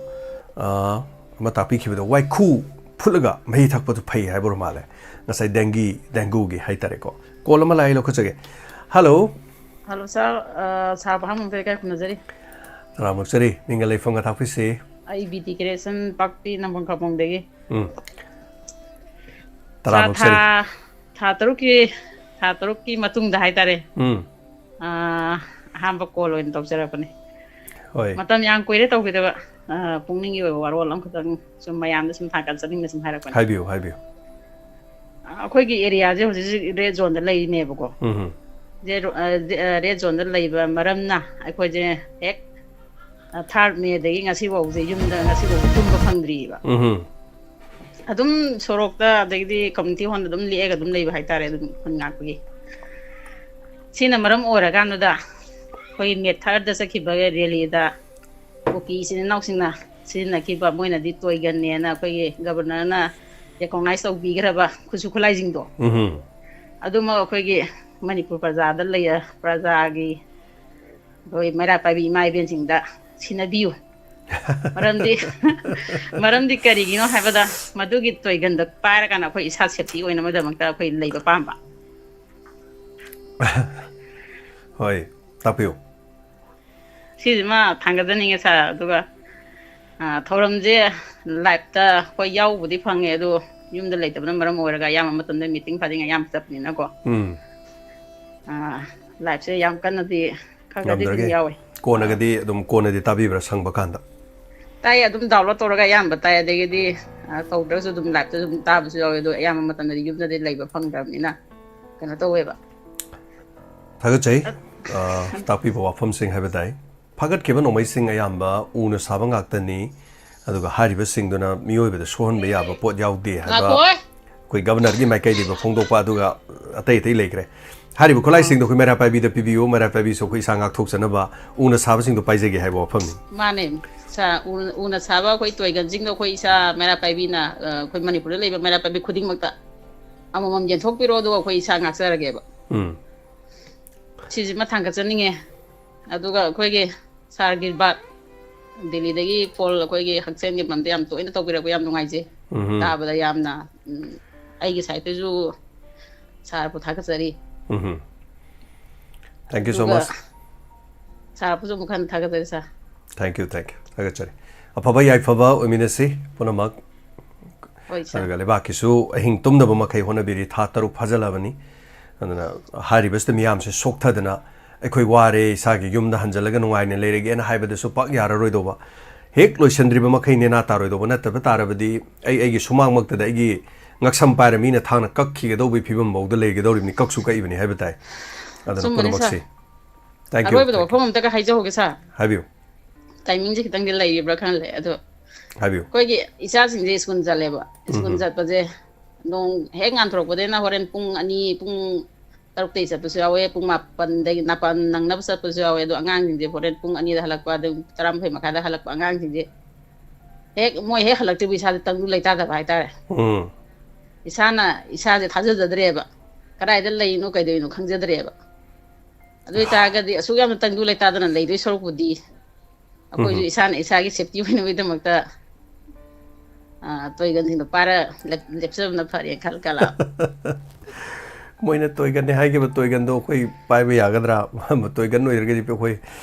ꯑ, ꯑꯃ ꯇꯥꯛꯄꯤꯈꯤꯕꯗꯣ, ꯋꯥꯏꯈꯨ ꯐꯨꯠꯂꯒ ꯃꯍꯤ ꯊꯛꯄꯗꯨ ꯐꯩ ꯍꯥꯏꯕ ꯑꯣꯏꯔ ꯃꯥꯜꯂꯦ꯫ ꯉꯁꯥꯏ ꯗꯦꯡꯒꯤ, ꯗꯦꯡꯒꯨꯒꯤ ꯍꯥꯏꯇꯥꯔꯦꯀꯣ꯫ ꯀꯣꯜ ꯑꯃ ꯂꯥꯛꯑꯦ, ꯂꯧꯈꯠꯆꯒꯦ꯫ ꯍꯜꯂꯣ꯫ ꯍꯜꯂꯣ, ꯁꯥꯔ꯫ ꯑ, ꯁꯥꯔ ꯐꯥꯝꯕꯝꯗ ꯏꯀꯥꯏ ꯈꯨꯝꯅꯖꯔꯤ꯫ ꯇꯔꯥꯃꯨꯛ ꯆꯔꯤ꯫ ꯃꯤꯡꯒ ꯂꯩꯐꯝꯒ ꯇꯥꯛꯄꯤꯁꯤ꯫ ꯑꯩ ꯕꯤ ꯇꯤ ꯀ꯭ꯔꯤꯌꯦꯁꯟ ꯄꯥꯛꯄꯤ ꯅꯝꯕꯣꯜ ꯈꯥꯄꯣꯡꯗꯒꯤ꯫ ꯎꯝ꯫ ꯁꯥꯔ, ꯇꯔꯥꯃꯨꯛ ꯊꯥ, ꯆꯔꯤ꯫ ꯊꯥ ꯇꯔꯨꯛꯀꯤ, ꯊꯥ ꯇꯔꯨꯛꯀꯤ ꯃꯇꯨꯡꯗ ꯍꯥꯏꯇꯥꯔꯦ꯫ ꯎꯝ꯫ ꯑ, ꯑꯍꯥꯟꯕ ꯀꯣꯜ ꯑꯣꯏꯅ ꯇꯧꯖꯔꯛꯄꯅꯦ꯫ ꯍꯣꯏ꯫ ꯃꯇꯝ ꯌꯥꯝ ꯀꯨꯏꯔꯦ ꯇꯧꯈꯤꯗꯕ꯫ ꯑ, ꯄꯨꯛꯅꯤꯡꯒꯤ ꯑꯣꯏꯕ ꯋꯥꯔꯣꯜ ꯑꯃꯈꯛꯇꯪ ꯁꯨꯝ ꯃꯌꯥꯝꯗ ꯁꯨꯝ ꯊꯥꯡꯒꯠꯆꯅꯤꯡꯅ ꯁꯨꯝ ꯍꯥꯏꯔꯛꯄꯅꯦ꯫ ꯍꯥꯏꯕꯤꯌꯨ, ꯍꯥꯏꯕꯤꯌꯨ꯫ ꯑ, ꯑꯩꯈꯣꯏꯒꯤ ꯑꯦꯔꯤꯌꯥꯁꯦ ꯍꯧꯖꯤꯛ ꯍꯧꯖꯤꯛ ꯔꯦꯗ ꯖꯣꯟꯗ ꯂꯩꯔꯤꯅꯦꯕꯀꯣ꯫ ꯎꯝ꯫ ꯔꯦꯗ, ꯑ, ꯔꯦꯗ ꯖꯣꯟꯗ ꯂꯩꯕ ꯃꯔꯝꯅ ꯑꯩꯈꯣꯏꯁꯦ ꯍꯦꯛ, ꯑ, ꯊꯥꯔꯠ ꯃꯦꯗꯒꯤ ꯉꯁꯤꯐꯥꯎꯁꯦ ꯌꯨꯝꯗ ꯉꯁꯤꯐꯥꯎ ꯇꯨꯝꯕ ꯐꯪꯗ꯭ꯔꯤꯑꯕ꯫ ꯎꯝ꯫ ꯑꯗꯨꯝ ꯁꯣꯔꯣꯛꯇ ꯑꯗꯒꯤꯗꯤ ꯀꯝꯃ꯭ꯌꯨꯅꯤꯇꯤ ꯍꯣꯜꯗ ꯑꯗꯨꯝ ꯂꯦꯛꯑꯒ ꯑꯗꯨꯝ ꯂꯩꯕ ꯍꯥꯏꯇꯥꯔꯦ, ꯑꯗꯨꯝ ꯈꯨꯟ ꯉꯥꯛꯄꯒꯤ꯫ ꯁꯤꯅ ꯃꯔꯝ ꯑꯣꯏꯔꯀꯥꯟꯗꯨꯗ ꯑꯩꯈꯣꯏꯒꯤ ꯃꯦ ꯊꯥꯔꯠꯇ ꯆꯠꯈꯤꯕ ꯔꯦꯂꯤꯗ ꯀꯨꯀꯤ ꯏꯆꯤꯟ ꯏꯅꯥꯎꯁꯤꯡꯅ ꯁꯤꯖꯤꯟꯅꯈꯤꯕ, ꯃꯣꯏꯅꯗꯤ ꯇꯣꯏꯒꯟꯅꯦꯅ ꯑꯩꯈꯣꯏꯒꯤ ꯒꯕꯔꯅꯔꯅ ꯔꯦꯀꯣꯛꯅꯥꯏꯁ ꯇꯧꯕꯤꯈ꯭ꯔꯕ ꯈꯨꯠꯁꯨ ꯈꯨꯠꯂꯥꯏꯁꯤꯡꯗꯣ, ꯎꯝꯍꯨꯝ꯫ ꯑꯗꯨꯃꯛ ꯑꯩꯈꯣꯏꯒꯤ ꯃꯅꯤꯄꯨꯔ ꯄ꯭ꯔꯖꯥꯗ ꯂꯩ, ꯄ꯭ꯔꯖꯥꯒꯤ ꯑꯩꯈꯣꯏ ꯃꯩꯔꯥ ꯄꯥꯏꯕꯤ ꯏꯃꯥ ꯏꯕꯦꯟꯁꯤꯡꯗ ꯁꯤꯟꯅꯕꯤꯌꯨ꯫ ꯃꯔꯝꯗꯤ, ꯃꯔꯝꯗꯤ ꯀꯔꯤꯒꯤꯅꯣ ꯍꯥꯏꯕꯗ, ꯃꯗꯨꯒꯤ ꯇꯣꯏꯒꯟꯗ ꯄꯥꯏꯔꯀꯥꯟꯗ ꯑꯩꯈꯣꯏ ꯏꯁꯥ ꯁꯦꯐꯇꯤ ꯑꯣꯏꯅꯕꯒꯤꯗꯃꯛꯇ ꯑꯩꯈꯣꯏ ꯂꯩꯕ ꯄꯥꯝꯕ꯫ ꯍꯣꯏ, ꯇꯥꯛꯄꯤꯌꯨ꯫ ꯁꯤꯁꯤꯃ ꯊꯥꯡꯒꯠꯆꯅꯤꯡꯉꯦ ꯁꯥꯔ꯫ ꯑꯗꯨꯒ, ꯑ, ꯊꯧꯔꯝꯁꯦ ꯂꯥꯏꯞꯇ ꯍꯣꯏ ꯌꯥꯎꯕꯨꯗꯤ ꯐꯪꯉꯦ, ꯑꯗꯣ ꯌꯨꯝꯗ ꯂꯩꯇꯕꯅ ꯃꯔꯝ ꯑꯣꯏꯔꯒ ꯑꯌꯥꯝꯕ ꯃꯇꯝꯗ meeting ꯐꯥꯗꯤꯡ ꯑꯌꯥꯝꯕ ꯆꯠꯄꯅꯤꯅꯀꯣ꯫ ꯎꯝ꯫ ꯑꯥ, liveꯁꯦ ꯌꯥꯝ ꯀꯟꯅꯗꯤ ꯈꯔ ꯈꯔꯗꯤ ꯑꯗꯨꯝ ꯉꯝꯗ꯭ꯔꯒꯦ꯫ ꯌꯥꯎꯋꯦ꯫ ꯀꯣꯟꯅꯒꯗꯤ ꯑꯗꯨꯝ ꯀꯣꯟꯅꯗꯤ ꯇꯥꯕꯤꯕ꯭ꯔꯥ ꯁꯪꯕ ꯀꯥꯟꯗ? ꯇꯥꯏ, ꯑꯗꯨꯝ download ꯇꯧꯔꯒ ꯑꯌꯥꯝꯕ ꯇꯥꯏ꯫ ꯑꯗꯒꯤꯗꯤ, ꯑ, ꯇꯧꯗ꯭ꯔꯒꯁꯨ ꯑꯗꯨꯝ liveꯇ ꯑꯗꯨꯝ ꯇꯥꯕꯁꯨ ꯌꯥꯎꯋꯦ꯫ ꯑꯗꯣ ꯑꯌꯥꯝꯕ ꯃꯇꯝꯗꯗꯤ ꯌꯨꯝꯗꯗꯤ ꯂꯩꯕ ꯐꯪꯗ꯭ꯔꯕꯅꯤꯅ ꯀꯩꯅꯣ ꯇꯧꯋꯦꯕ꯫ ꯊꯥꯒꯠꯆꯩ꯫ ꯑ, ꯇꯥꯛꯄꯤꯕ ꯋꯥꯐꯝꯁꯤꯡ ꯍꯥꯏꯕ ꯇꯥꯏ꯫ ꯐꯥꯒꯠꯈꯤꯕ ꯅꯣꯡꯃꯩꯁꯤꯡ ꯑꯌꯥꯝꯕ ꯎꯅ ꯁꯥꯕ ꯉꯥꯛꯇꯅꯤ, ꯑꯗꯨꯒ ꯍꯥꯏꯔꯤꯕꯁꯤꯡꯗꯨꯅ ꯃꯤꯑꯣꯏꯕꯗ ꯁꯣꯛꯍꯟꯕ ꯌꯥꯕ ꯄꯣꯠ ꯌꯥꯎꯗꯦ ꯍꯥꯏꯕ ꯉꯥꯏꯈꯣ꯫ ꯑꯩꯈꯣꯏ governorꯒꯤ ꯃꯥꯏꯀꯩꯗꯒꯤ ꯐꯣꯡꯗꯣꯛꯄ, ꯑꯗꯨꯒ ꯑꯇꯩ ꯑꯇꯩ ꯂꯩꯈ꯭ꯔꯦ꯫ ꯍꯥꯏꯔꯤꯕ ꯈꯨꯠꯂꯥꯏꯁꯤꯡꯗꯣ ꯑꯩꯈꯣꯏ ꯃꯩꯔꯥ ꯄꯥꯏꯕꯤꯗ ꯄꯤꯕꯤꯌꯨ, ꯃꯩꯔꯥ ꯄꯥꯏꯕꯤꯁꯨ ꯑꯩꯈꯣꯏ ꯏꯁꯥ ꯉꯥꯛꯊꯣꯛꯆꯅꯕ ꯎꯅ ꯁꯥꯕꯁꯤꯡꯗꯣ ꯄꯥꯏꯖꯒꯦ ꯍꯥꯏꯕ ꯋꯥꯐꯝꯅꯤ꯫ ꯃꯥꯅꯦ꯫ ꯁꯥ-, ꯎ-, ꯎꯅ ꯁꯥꯕ ꯑꯩꯈꯣꯏ ꯇꯣꯏꯒꯟꯁꯤꯡꯗꯣ ꯑꯩꯈꯣꯏ ꯏꯁꯥ ꯃꯩꯔꯥ ꯄꯥꯏꯕꯤꯅ, ꯑ, ꯑꯩꯈꯣꯏ ꯃꯅꯤꯄꯨꯔꯗ ꯂꯩꯕ ꯃꯩꯔꯥ ꯄꯥꯏꯕꯤ ꯈꯨꯗꯤꯡꯃꯛꯇ ꯑꯃꯃꯝ ꯌꯦꯟꯊꯣꯛꯄꯤꯔꯣ, ꯑꯗꯨꯒ ꯑꯩꯈꯣꯏ ꯏꯁꯥ ꯉꯥꯛꯆꯔꯒꯦꯕ꯫ ꯎꯝ꯫ ꯁꯤꯁꯤꯃ ꯊꯥꯡꯒꯠꯆꯅꯤꯡꯉꯦ꯫ ꯑꯗꯨꯒ ꯑꯩꯈꯣꯏꯒꯤ ꯁꯥꯔ ꯒꯤꯜꯕꯥꯔꯠ, ꯗꯦꯜꯂꯤꯗꯒꯤ ꯀꯣꯜ ꯑꯩꯈꯣꯏꯒꯤ ꯍꯛꯁꯦꯜꯒꯤ ꯃꯔꯝꯗ ꯌꯥꯝ ꯇꯣꯏꯅ ꯇꯧꯕꯤꯔꯛꯄ ꯌꯥꯝ ꯅꯨꯡꯉꯥꯏꯖꯩ꯫ ꯎꯝꯍꯨꯝ꯫ ꯇꯥꯕꯗ ꯌꯥꯝꯅ, ꯎꯝ, ꯑꯩꯒꯤ ꯁꯥꯏꯠꯇꯁꯨ ꯁꯥꯔꯕꯨ ꯊꯥꯒꯠꯆꯔꯤ꯫ ꯎꯝꯍꯨꯝ꯫ Thank you so ꯑꯗꯨꯒ much꯫ ꯁꯥꯔꯕꯨꯁꯨ ꯑꯃꯨꯛ ꯍꯟꯅ ꯊꯥꯒꯠꯆꯔꯤ, ꯁꯥꯔ꯫ Thank you, thank you꯫ ꯊꯥꯒꯠꯆꯔꯤ꯫ ꯑꯐꯕ ꯌꯥꯏꯐꯕ ꯑꯣꯏꯃꯤꯟꯅꯁꯤ ꯄꯨꯝꯅꯃꯛ꯫ ꯍꯣꯏ, ꯁꯥꯔ꯫ ꯑꯗꯨꯒ ꯂꯩꯕꯥꯛꯀꯤꯁꯨ ꯑꯍꯤꯡ ꯇꯨꯝꯗꯕ ꯃꯈꯩ ꯍꯣꯠꯅꯕꯤꯔꯤ꯫ ꯊꯥ ꯇꯔꯨꯛ ꯐꯥꯖꯤꯜꯂꯕꯅꯤ꯫ ꯑꯗꯨꯅ ꯍꯥꯏꯔꯤꯕꯁꯤꯗ ꯃꯤꯌꯥꯝꯁꯦ ꯁꯣꯛꯊꯗꯅ ꯑꯩꯈꯣꯏ ꯋꯥꯔꯦ, ꯏꯁꯥꯒꯤ ꯌꯨꯝꯗ ꯍꯟꯖꯤꯜꯂꯒ ꯅꯨꯡꯉꯥꯏꯅ ꯂꯩꯔꯒꯦꯅ ꯍꯥꯏꯕꯗꯁꯨ ꯄꯥꯛ ꯌꯥꯔꯔꯣꯏꯗꯧꯕ꯫ ꯍꯦꯛ ꯂꯣꯏꯁꯤꯟꯗ꯭ꯔꯤꯕ ꯃꯈꯩ ꯅꯦꯅꯥ ꯇꯥꯔꯣꯏꯗꯧꯕ꯫ ꯅꯠꯇꯕ ꯇꯥꯔꯕꯗꯤ ꯑꯩ ꯑꯩꯒꯤ ꯁꯨꯃꯥꯡꯃꯛꯇꯗ ꯑꯩꯒꯤ ꯉꯛꯁꯝ ꯄꯥꯏꯔ ꯃꯤꯅ ꯊꯥꯡꯅ ꯀꯛꯈꯤꯒꯗꯧꯕꯒꯤ ꯐꯤꯕꯝ ꯐꯥꯎꯗ ꯂꯩꯒꯗꯧꯔꯤꯕꯅꯤ, ꯀꯛꯁꯨ ꯀꯛꯏꯕꯅꯤ ꯍꯥꯏꯕ ꯇꯥꯏ꯫ ꯑꯗꯨꯅ ꯑꯆꯨꯝꯕꯅꯤ, ꯄꯨꯝꯅꯃꯛꯁꯤ꯫ ꯁꯥꯔ꯫ Thank you, ꯑꯔꯣꯏꯕꯗ thank you꯫ ꯋꯥꯐꯝ ꯑꯝꯇꯒ ꯍꯥꯏꯖꯍꯧꯒꯦ, ꯁꯥꯔ꯫ ꯍꯥꯏꯕꯤꯌꯨ꯫ ꯇꯥꯏꯃꯤꯡꯁꯦ ꯈꯤꯇꯪꯗꯤ ꯂꯩꯔꯤꯕ꯭ꯔꯥ ꯈꯪꯗꯦ, ꯑꯗꯣ ꯍꯥꯏꯕꯤꯌꯨ꯫ ꯑꯩꯈꯣꯏꯒꯤ ꯏꯆꯥꯁꯤꯡꯁꯦ ꯁ꯭ꯀꯨꯜ ꯆꯠꯂꯦꯕ꯫ ꯁ꯭ꯀꯨꯜ ꯎꯝ꯫ ꯆꯠꯄꯁꯦ ꯅꯣꯡ ꯍꯦꯛ ꯉꯥꯟꯊꯣꯔꯛꯄꯗꯩꯅ ꯍꯣꯔꯦꯟ ꯄꯨꯡ ꯑꯅꯤ, ꯄꯨꯡ ꯇꯔꯨꯛꯇꯩ ꯆꯠꯄꯁꯨ ꯌꯥꯎꯋꯦ, ꯄꯨꯡ ꯃꯥꯄꯟꯗꯒꯤ, ꯃꯥꯄꯟ ꯅꯪꯅꯕ ꯆꯠꯄꯁꯨ ꯌꯥꯎꯋꯦ꯫ ꯑꯗꯣ ꯑꯉꯥꯡꯁꯤꯡꯁꯦ ꯍꯣꯔꯦꯟ ꯄꯨꯡ ꯑꯅꯤꯗ ꯍꯜꯂꯛꯄ, ꯑꯗꯨꯝ ꯇꯔꯥꯃꯥꯊꯣꯏ ꯃꯈꯥꯏꯗ ꯍꯜꯂꯛꯄ ꯑꯉꯥꯡꯁꯤꯡꯁꯦ ꯍꯦꯛ, ꯃꯣꯏ ꯍꯦꯛ ꯍꯜꯂꯛꯇ꯭ꯔꯤꯕ ꯏꯁꯥꯁꯦ ꯇꯪꯗꯨ ꯂꯩꯇꯥꯗꯕ ꯍꯥꯏꯇꯥꯔꯦ꯫ ꯎꯝ꯫ ꯏꯁꯥꯅ ꯏꯁꯥꯁꯦ ꯊꯥꯖꯖꯗ꯭ꯔꯦꯕ꯫ ꯀꯗꯥꯏꯗ ꯂꯩꯅꯣ, ꯀꯩꯗꯧꯔꯤꯅꯣ ꯈꯪꯖꯗ꯭ꯔꯦꯕ꯫ ꯑꯗꯨ ꯑꯣꯏꯇꯥꯔꯒꯗꯤ ꯑꯁꯨꯛ ꯌꯥꯝꯅ ꯇꯪꯗꯨ ꯂꯩꯇꯥꯗꯅ ꯂꯩꯗꯣꯏ ꯁꯔꯨꯛꯄꯨꯗꯤ ꯑꯩꯈꯣꯏꯁꯨ ꯎꯝ꯫ ꯏꯁꯥꯅ ꯏꯁꯥꯒꯤ safety ꯑꯣꯏꯅꯕꯒꯤꯗꯃꯛꯇ, ꯑ, ꯇꯣꯏꯒꯟꯁꯤꯡꯗꯣ ꯄꯥꯏꯔ ꯂꯦꯞ-, ꯂꯦꯞꯆꯕꯅ ꯐꯔꯦꯅ ꯈꯜꯂꯦ, ꯀꯂꯥ꯫ ꯃꯣꯏꯅ ꯇꯣꯏꯒꯟꯅꯦ ꯍꯥꯏꯈꯤꯕ ꯇꯣꯏꯒꯟꯗꯣ ꯑꯩꯈꯣꯏ ꯄꯥꯏꯕ ꯌꯥꯒꯗ꯭ꯔꯥ? ꯇꯣꯏꯒꯟ ꯑꯣꯏꯔꯒꯗꯤ ꯑꯩꯈꯣꯏ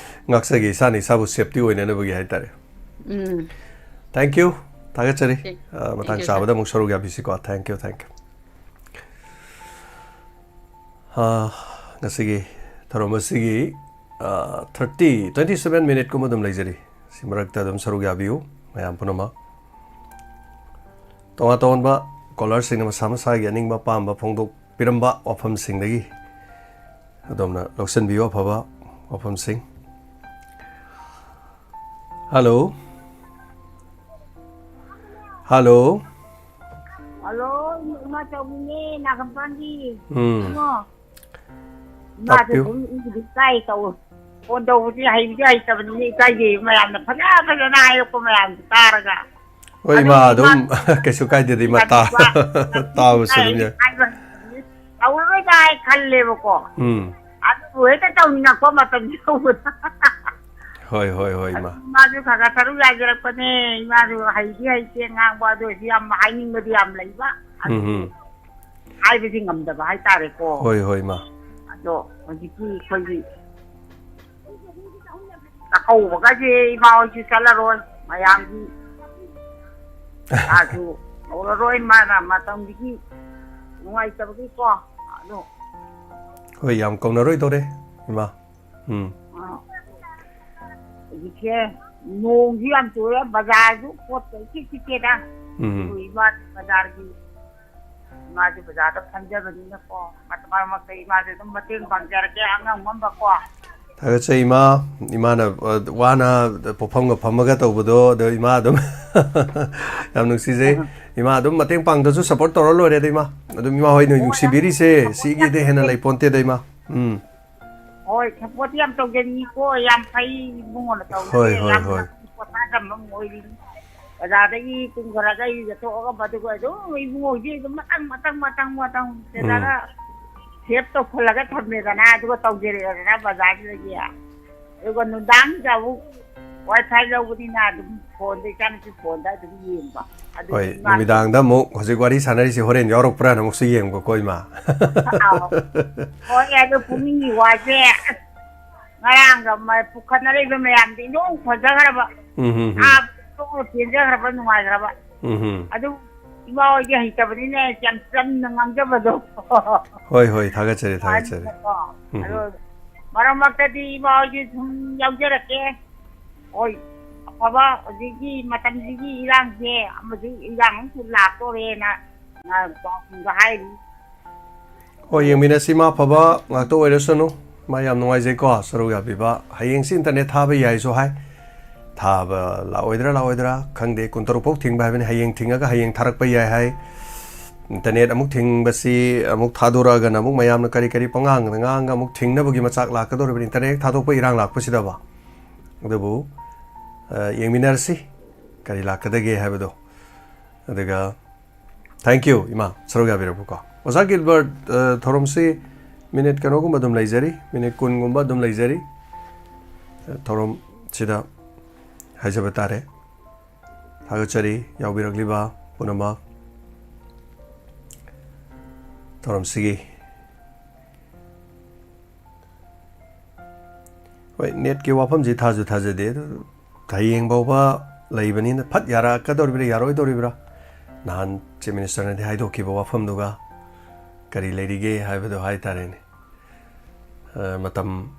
ꯉꯥꯛꯆꯒꯦ, ꯏꯁꯥꯅ ꯏꯁꯥꯕꯨ safety ꯑꯣꯏꯅꯅꯕꯒꯤ ꯍꯥꯏꯇꯥꯔꯦ꯫ ꯎꯝ꯫ Thank you꯫ ꯊꯥꯒꯠꯆꯔꯤ꯫ Okay. ꯑ, ꯃꯇꯥꯡ Thank you, ꯆꯥꯕꯗ sir. ꯑꯃꯨꯛ ꯁꯔꯨꯛ ꯌꯥꯕꯤꯁꯤꯀꯣ꯫ Thank you, thank you. ꯑ, ꯉꯁꯤꯒꯤ ꯊꯧꯔꯝ ꯑꯁꯤꯒꯤ, ꯑ, thirty, twenty seven minute ꯀꯨꯝꯕ ꯑꯗꯨꯝ ꯂꯩꯖꯔꯤ꯫ ꯁꯤ ꯃꯔꯛꯇ ꯑꯗꯨꯝ ꯁꯔꯨꯛ ꯌꯥꯕꯤꯌꯨ, ꯃꯌꯥꯝ ꯄꯨꯝꯅꯃꯛ꯫ ꯇꯣꯉꯥꯟ ꯇꯣꯉꯥꯟꯕ caller ꯁꯤꯡꯅ ꯃꯁꯥ ꯃꯁꯥꯒꯤ ꯑꯅꯤꯡꯕ ꯑꯄꯥꯝꯕ ꯐꯣꯡꯗꯣꯛꯄꯤꯔꯝꯕ ꯋꯥꯐꯝꯁꯤꯡꯗꯒꯤ ꯑꯗꯣꯝꯅ ꯂꯧꯁꯤꯟꯕꯤꯌꯨ ꯑꯐꯕ ꯋꯥꯐꯝꯁꯤꯡ꯫ Hello꯫ Hello꯫ Hello, ꯏꯃꯥ ꯆꯧꯕꯤꯅꯦ, ꯅꯥꯒꯥꯃꯄꯥꯟꯒꯤ꯫ ꯎꯝ꯫ ꯏꯃꯥ꯫ ꯏꯃꯥꯁꯦ ꯇꯥꯛꯄꯤꯌꯨ꯫ ꯑꯗꯨꯝ ꯏꯕꯨꯗꯤ ꯀꯥꯏ ꯇꯧ-, phone ꯇꯧꯕꯁꯤ ꯍꯩꯕꯗꯤ ꯍꯩꯇꯕꯅꯤꯅ ꯏꯀꯥꯏꯖꯩ, ꯃꯌꯥꯝꯅ ꯐꯖ ꯐꯖꯅ ꯍꯥꯏꯔꯛꯄ ꯃꯌꯥꯝꯗꯣ ꯇꯥꯔꯒ꯫ ꯍꯣꯏ, ꯑꯗꯨ ꯏꯃꯥ, ꯏꯃꯥ ꯑꯗꯨꯝ ꯀꯩꯁꯨ ꯀꯥꯏꯗꯦꯗ, ꯏꯃꯥ, ꯇꯥ-, ꯍꯥꯏꯕꯗꯤ ꯇꯥꯕꯁꯨ ꯑꯗꯨꯝ ꯌꯥꯏ꯫ ꯍꯥꯏꯕ ꯇꯧꯔꯔꯣꯏꯗ ꯍꯥꯏ ꯈꯜꯂꯦꯕꯀꯣ꯫ ꯎꯝ꯫ ꯑꯗꯨꯕꯨ ꯍꯦꯛꯇ ꯇꯧꯅꯤꯡꯉꯛꯄ ꯃꯇꯝꯁꯨ ꯌꯧꯕꯗ꯫ ꯍꯣꯏ, ꯍꯣꯏ, ꯍꯣꯏ, ꯏꯃꯥ꯫ ꯑꯗꯨ ꯏꯃꯥꯁꯨ ꯈꯔ ꯈꯔ ꯁꯔꯨꯛ ꯌꯥꯖꯔꯛꯄꯅꯦ꯫ ꯏꯃꯥꯁꯨ ꯍꯩꯗꯤ ꯍꯩꯇꯦ ꯉꯥꯡꯕ, ꯑꯗꯨ ꯑꯣꯏꯔꯁꯨ ꯌꯥꯝ ꯍꯥꯏꯅꯤꯡꯕꯗꯤ ꯌꯥꯝ ꯂꯩꯕ꯫ ꯎꯝ, ꯑꯗꯨꯒꯤ ꯎꯝ꯫ ꯍꯥꯏꯕꯗꯤ ꯉꯝꯗꯕ ꯍꯥꯏꯇꯥꯔꯦꯀꯣ꯫ ꯍꯣꯏ, ꯍꯣꯏ, ꯏꯃꯥ꯫ ꯑꯗꯣ ꯍꯧꯖꯤꯛꯀꯤ ꯑꯩꯈꯣꯏꯒꯤ ꯆꯥꯛꯀꯧꯕꯒꯁꯦ ꯏꯃꯥ ꯍꯣꯏꯁꯨ ꯆꯠꯂꯔꯣꯏ, ꯃꯌꯥꯝꯒꯤ ꯆꯥꯁꯨ ꯍꯧꯔꯔꯣꯏ, ꯃꯥꯅ ꯃꯇꯝꯗꯨꯒꯤ ꯅꯨꯡꯉꯥꯏꯇꯕꯒꯤꯀꯣ꯫ ꯑꯗꯣ ꯍꯣꯏ, ꯌꯥꯝ ꯀꯧꯅꯔꯣꯏꯗꯧꯔꯦ, ꯏꯃꯥ꯫ ꯎꯝ꯫ ꯑ, ꯍꯧꯖꯤꯛꯁꯦ ꯅꯣꯡꯁꯨ ꯌꯥꯝ ꯆꯨꯔꯦ, ꯕꯖꯥꯔꯁꯨ ꯄꯣꯠ ꯀꯩꯁꯨ ꯁꯤꯠꯇꯦꯗ꯫ ꯎꯝ꯫ ꯑꯗꯨ ꯏꯃꯥ ꯕꯖꯥꯔꯒꯤ ꯏꯃꯥꯁꯨ ꯕꯖꯥꯔꯗ ꯐꯝꯖꯕꯅꯤꯅꯀꯣ, ꯃꯔꯛ ꯃꯔꯛꯇ ꯏꯃꯥꯁꯨ ꯑꯗꯨꯝ ꯃꯇꯦꯡ ꯄꯥꯡꯖꯔꯛꯀꯦ ꯑꯉꯝ ꯉꯝꯕꯀꯣ꯫ ꯊꯥꯒꯠꯆꯩ ꯏꯃꯥ, ꯏꯃꯥꯅ, ꯑ, ꯋꯥꯅ ꯄꯣꯠꯐꯝꯒ ꯐꯝꯃꯒ ꯇꯧꯕꯗꯣ, ꯑꯗꯣ ꯏꯃꯥ ꯑꯗꯨꯝ ꯌꯥꯝ ꯅꯨꯡꯁꯤꯖꯩ꯫ ꯎꯝ꯫ ꯏꯃꯥ ꯑꯗꯨꯝ ꯃꯇꯦꯡ ꯄꯥꯡꯗ꯭ꯔꯁꯨ support ꯇꯧꯔ ꯂꯣꯏꯔꯦꯗ ꯏꯃꯥ꯫ ꯑꯗꯨꯝ ꯏꯃꯥ ꯍꯣꯏꯅ ꯍꯣꯏ, ꯅꯨꯡꯁꯤꯕꯤꯔꯤꯁꯦ, support ꯌꯥꯝ ꯁꯤꯒꯤꯗꯤ ꯍꯦꯟꯅ ꯇꯧꯖꯩ꯫ ꯂꯩꯄꯣꯟꯇꯦꯗ ꯏꯃꯥ꯫ ꯎꯝ꯫ ꯍꯣꯏ, support ꯌꯥꯝ ꯇꯧꯖꯅꯤꯀꯣ, ꯌꯥꯝ ꯐꯩ ꯏꯕꯨꯡꯉꯣꯅ ꯇꯧꯔꯤꯁꯦ, ꯍꯣꯏ, ꯍꯣꯏ, ꯌꯥꯝꯅ ꯍꯣꯏ꯫ ꯄꯣꯊꯥꯖꯕ ꯑꯃ ꯑꯣꯏꯔꯤꯅꯤ꯫ ꯕꯖꯥꯔꯗꯒꯤ ꯀꯨꯝꯈ꯭ꯔꯒ ꯏꯔꯨꯖꯊꯣꯛꯑꯒ ꯃꯗꯨꯒ ꯑꯗꯨꯝ ꯏꯕꯨꯡꯉꯣꯁꯤ ꯑꯗꯨꯝ ꯃꯊꯪ, ꯃꯊꯪ, ꯃꯊꯪ, ꯃꯊꯪ ꯎꯝ꯫ ꯆꯦꯜꯂꯒ save ꯇꯧꯁꯜꯂꯒ ꯊꯝꯃꯦꯗꯅ, ꯑꯗꯨꯒ ꯇꯧꯖꯔꯛꯑꯦꯗꯅ ꯕꯖꯥꯔꯁꯤꯗꯒꯤ꯫ ꯑꯗꯨꯒ ꯅꯨꯡꯗꯥꯡꯁꯤꯗ ꯑꯃꯨꯛ WiFi ꯂꯧꯕꯅꯤꯅ ꯑꯗꯨꯝ phoneꯗ, ꯏꯆꯥꯅꯨꯄꯤ phoneꯗ ꯑꯗꯨꯝ ꯌꯦꯡꯕ꯫ ꯑꯗꯨ ꯍꯣꯏ, ꯏꯃꯥ ꯅꯨꯃꯤꯗꯥꯡꯗ ꯑꯃꯨꯛ ꯍꯧꯖꯤꯛ ꯋꯥꯔꯤ ꯁꯥꯟꯅꯔꯤꯁꯦ ꯍꯣꯔꯦꯟ ꯌꯥꯎꯔꯛꯄ꯭ꯔꯥꯅ ꯑꯃꯨꯛꯁꯨ ꯌꯦꯡꯕꯀꯣ, ꯏꯃꯥ꯫ ꯑꯥꯎ꯫ ꯍꯣꯏ, ꯑꯗꯨ ꯄꯨꯛꯅꯤꯡꯒꯤ ꯋꯥꯁꯦ, ꯑꯁ, ꯉꯔꯥꯡꯒ ꯃ-, ꯄꯨꯈꯠꯅꯔꯛꯏꯕ ꯃꯌꯥꯝꯗꯤ ꯏꯅꯣꯡ ꯐꯖꯈ꯭ꯔꯕ꯫ ꯎꯝ, ꯎꯝ, ꯎꯝ꯫ ꯑꯥ, ꯇꯣꯛꯅ ꯄꯦꯟꯖꯈ꯭ꯔꯕ, ꯅꯨꯡꯉꯥꯏꯈ꯭ꯔꯕ꯫ ꯎꯝ ꯍꯝ꯫ ꯑꯗꯨ ꯏꯃꯥ ꯍꯣꯏꯗꯤ ꯍꯩꯇꯕꯅꯤꯅ ꯌꯥꯝ ꯆꯝꯅ ꯉꯥꯡꯖꯕꯗꯣ꯫ ꯍꯣꯏ, ꯍꯣꯏ, ꯊꯥꯒꯠꯆꯔꯤ, ꯊꯥꯒꯠꯆꯔꯤ꯫ ꯀꯣ꯫ ꯎꯝ ꯑꯗꯣ ꯍꯝ꯫ ꯃꯔꯛ ꯃꯔꯛꯇꯗꯤ ꯏꯃꯥ ꯍꯣꯏꯁꯨ ꯁꯨꯝ ꯌꯥꯎꯖꯔꯛꯀꯦ꯫ ꯍꯣꯏ, ꯑꯐꯕ ꯍꯧꯖꯤꯛꯀꯤ ꯃꯇꯝꯁꯤꯒꯤ ꯏꯔꯥꯡꯁꯦ ꯑꯃꯁꯨ ꯏꯔꯥꯡ ꯑꯃꯁꯨ ꯂꯥꯛꯇꯣꯔꯦꯅ, ꯑ, ꯄꯥꯎꯁꯤꯡꯗ ꯍꯥꯏꯔꯤ꯫ ꯍꯣꯏ, ꯌꯦꯡꯃꯤꯟꯅꯁꯤ꯫ ꯏꯃꯥ ꯑꯐꯕ ꯉꯥꯛꯇ ꯑꯣꯏꯔꯁꯅꯨ꯫ ꯃꯥ ꯌꯥꯝ ꯅꯨꯡꯉꯥꯏꯖꯩꯀꯣ, ꯁꯔꯨꯛ ꯌꯥꯕꯤꯕ꯫ ꯍꯌꯦꯡꯁꯤ internet ꯊꯥꯕ ꯌꯥꯏꯁꯨ ꯍꯥꯏ꯫ ꯊꯥꯕ ꯂꯥꯛꯑꯣꯏꯗ꯭ꯔꯥ ꯂꯥꯛꯑꯣꯏꯗ꯭ꯔꯥ ꯈꯪꯗꯦ, ꯀꯨꯟꯇꯔꯨꯛ ꯐꯥꯎ ꯊꯤꯡꯕ ꯍꯥꯏꯕꯅꯤ꯫ ꯍꯌꯦꯡ ꯊꯤꯡꯉꯒ ꯍꯌꯦꯡ ꯊꯥꯔꯛꯄ ꯌꯥꯏ ꯍꯥꯏ꯫ Internet ꯑꯃꯨꯛ ꯊꯤꯡꯕꯁꯤ ꯑꯃꯨꯛ ꯊꯥꯗꯣꯔꯛꯑꯒꯅ ꯑꯃꯨꯛ ꯃꯌꯥꯝꯅ ꯀꯔꯤ ꯀꯔꯤ ꯄꯉꯥꯡꯗ ꯉꯥꯡꯉꯒ ꯑꯃꯨꯛ ꯊꯤꯡꯅꯕꯒꯤ ꯃꯆꯥꯛ ꯂꯥꯛꯀꯗꯧꯔꯤꯕꯅꯤ, internet ꯍꯦꯛ ꯊꯥꯗꯣꯛꯄ ꯏꯔꯥꯡ ꯂꯥꯛꯄꯁꯤꯗꯕ꯫ ꯑꯗꯨꯕꯨ, ꯑ, ꯌꯦꯡꯃꯤꯟꯅꯔꯁꯤ ꯀꯔꯤ ꯂꯥꯛꯀꯗꯒꯦ ꯍꯥꯏꯕꯗꯣ꯫ ꯑꯗꯨꯒ thank you, ꯏꯃꯥ, ꯁꯔꯨꯛ ꯌꯥꯕꯤꯔꯛꯄꯀꯣ꯫ ꯑꯣꯖꯥ ꯒꯤꯜꯕꯔꯠ, ꯑ, ꯊꯧꯔꯝꯁꯤ minute ꯀꯩꯅꯣꯒꯨꯝꯕ ꯑꯗꯨꯝ ꯂꯩꯖꯔꯤ, minute ꯀꯨꯟꯒꯨꯝꯕ ꯑꯗꯨꯝ ꯂꯩꯖꯔꯤ꯫ ꯑ, ꯊꯧꯔꯝꯁꯤꯗ ꯍꯥꯏꯖꯕ ꯇꯥꯔꯦ꯫ ꯊꯥꯒꯠꯆꯔꯤ ꯌꯥꯎꯕꯤꯔꯛꯂꯤꯕ ꯄꯨꯝꯅꯃꯛ꯫ ꯊꯧꯔꯝꯁꯤꯒꯤ ꯍꯣꯏ, netꯀꯤ ꯋꯥꯐꯝꯁꯤ ꯊꯥꯁꯨ ꯊꯥꯖꯗꯦ꯫ ꯑꯗꯨ ꯍꯌꯦꯡ ꯐꯥꯎꯕ ꯂꯩꯕꯅꯤꯅ ꯐꯠ ꯌꯥꯔꯛꯀꯗꯧꯔꯤꯕ꯭ꯔꯥ, ꯌꯥꯔꯣꯏꯗꯧꯔꯤꯕ꯭ꯔꯥ? ꯅꯍꯥꯟ Chief Ministerꯅꯗꯤ ꯍꯥꯏꯗꯣꯛꯈꯤꯕ ꯋꯥꯐꯝꯗꯨꯒ ꯀꯔꯤ ꯂꯩꯔꯤꯒꯦ ꯍꯥꯏꯕꯗꯣ ꯍꯥꯏꯇꯥꯔꯦꯅꯦ꯫ ꯑ, ꯃꯇꯝ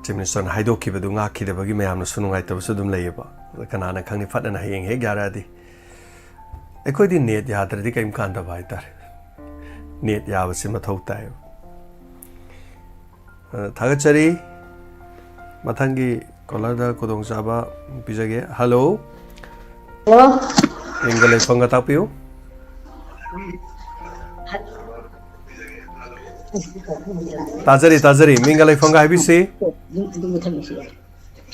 Chief Ministerꯅ ꯍꯥꯏꯗꯣꯛꯈꯤꯕꯗꯨ ꯉꯥꯛꯈꯤꯗꯕꯒꯤ ꯃꯌꯥꯝꯅꯁꯨ ꯅꯨꯡꯉꯥꯏꯇꯕꯁꯨ ꯑꯗꯨꯝ ꯂꯩꯌꯦꯕ꯫ ꯑꯗ ꯀꯅꯥꯅ ꯈꯪꯅꯤ, ꯐꯠ ꯑꯅ ꯍꯌꯦꯡ ꯍꯦꯛ ꯌꯥꯔꯛꯑꯗꯤ꯫ ꯑꯩꯈꯣꯏꯗꯤ net ꯌꯥꯗ꯭ꯔꯗꯤ ꯀꯔꯤꯝ ꯀꯥꯟꯗꯕ ꯍꯥꯏꯇꯥꯔꯦ꯫ Net ꯌꯥꯕꯁꯤ ꯃꯊꯧ ꯇꯥꯏꯌꯦꯕ꯫ ꯑ, ꯊꯥꯒꯠꯆꯔꯤ꯫ ꯃꯊꯪꯒꯤ callerꯗ ꯈꯨꯗꯣꯡꯆꯥꯕ ꯄꯤꯖꯒꯦ꯫ Hello꯫ Hello꯫ ꯃꯤꯡꯒ ꯂꯩꯐꯝꯒ ꯇꯥꯛꯄꯤꯌꯨ꯫ ꯇꯥꯖꯔꯤ, ꯇꯥꯖꯔꯤ꯫ ꯃꯤꯡꯒ ꯂꯩꯐꯝꯒ ꯍꯥꯏꯕꯤꯁꯤ꯫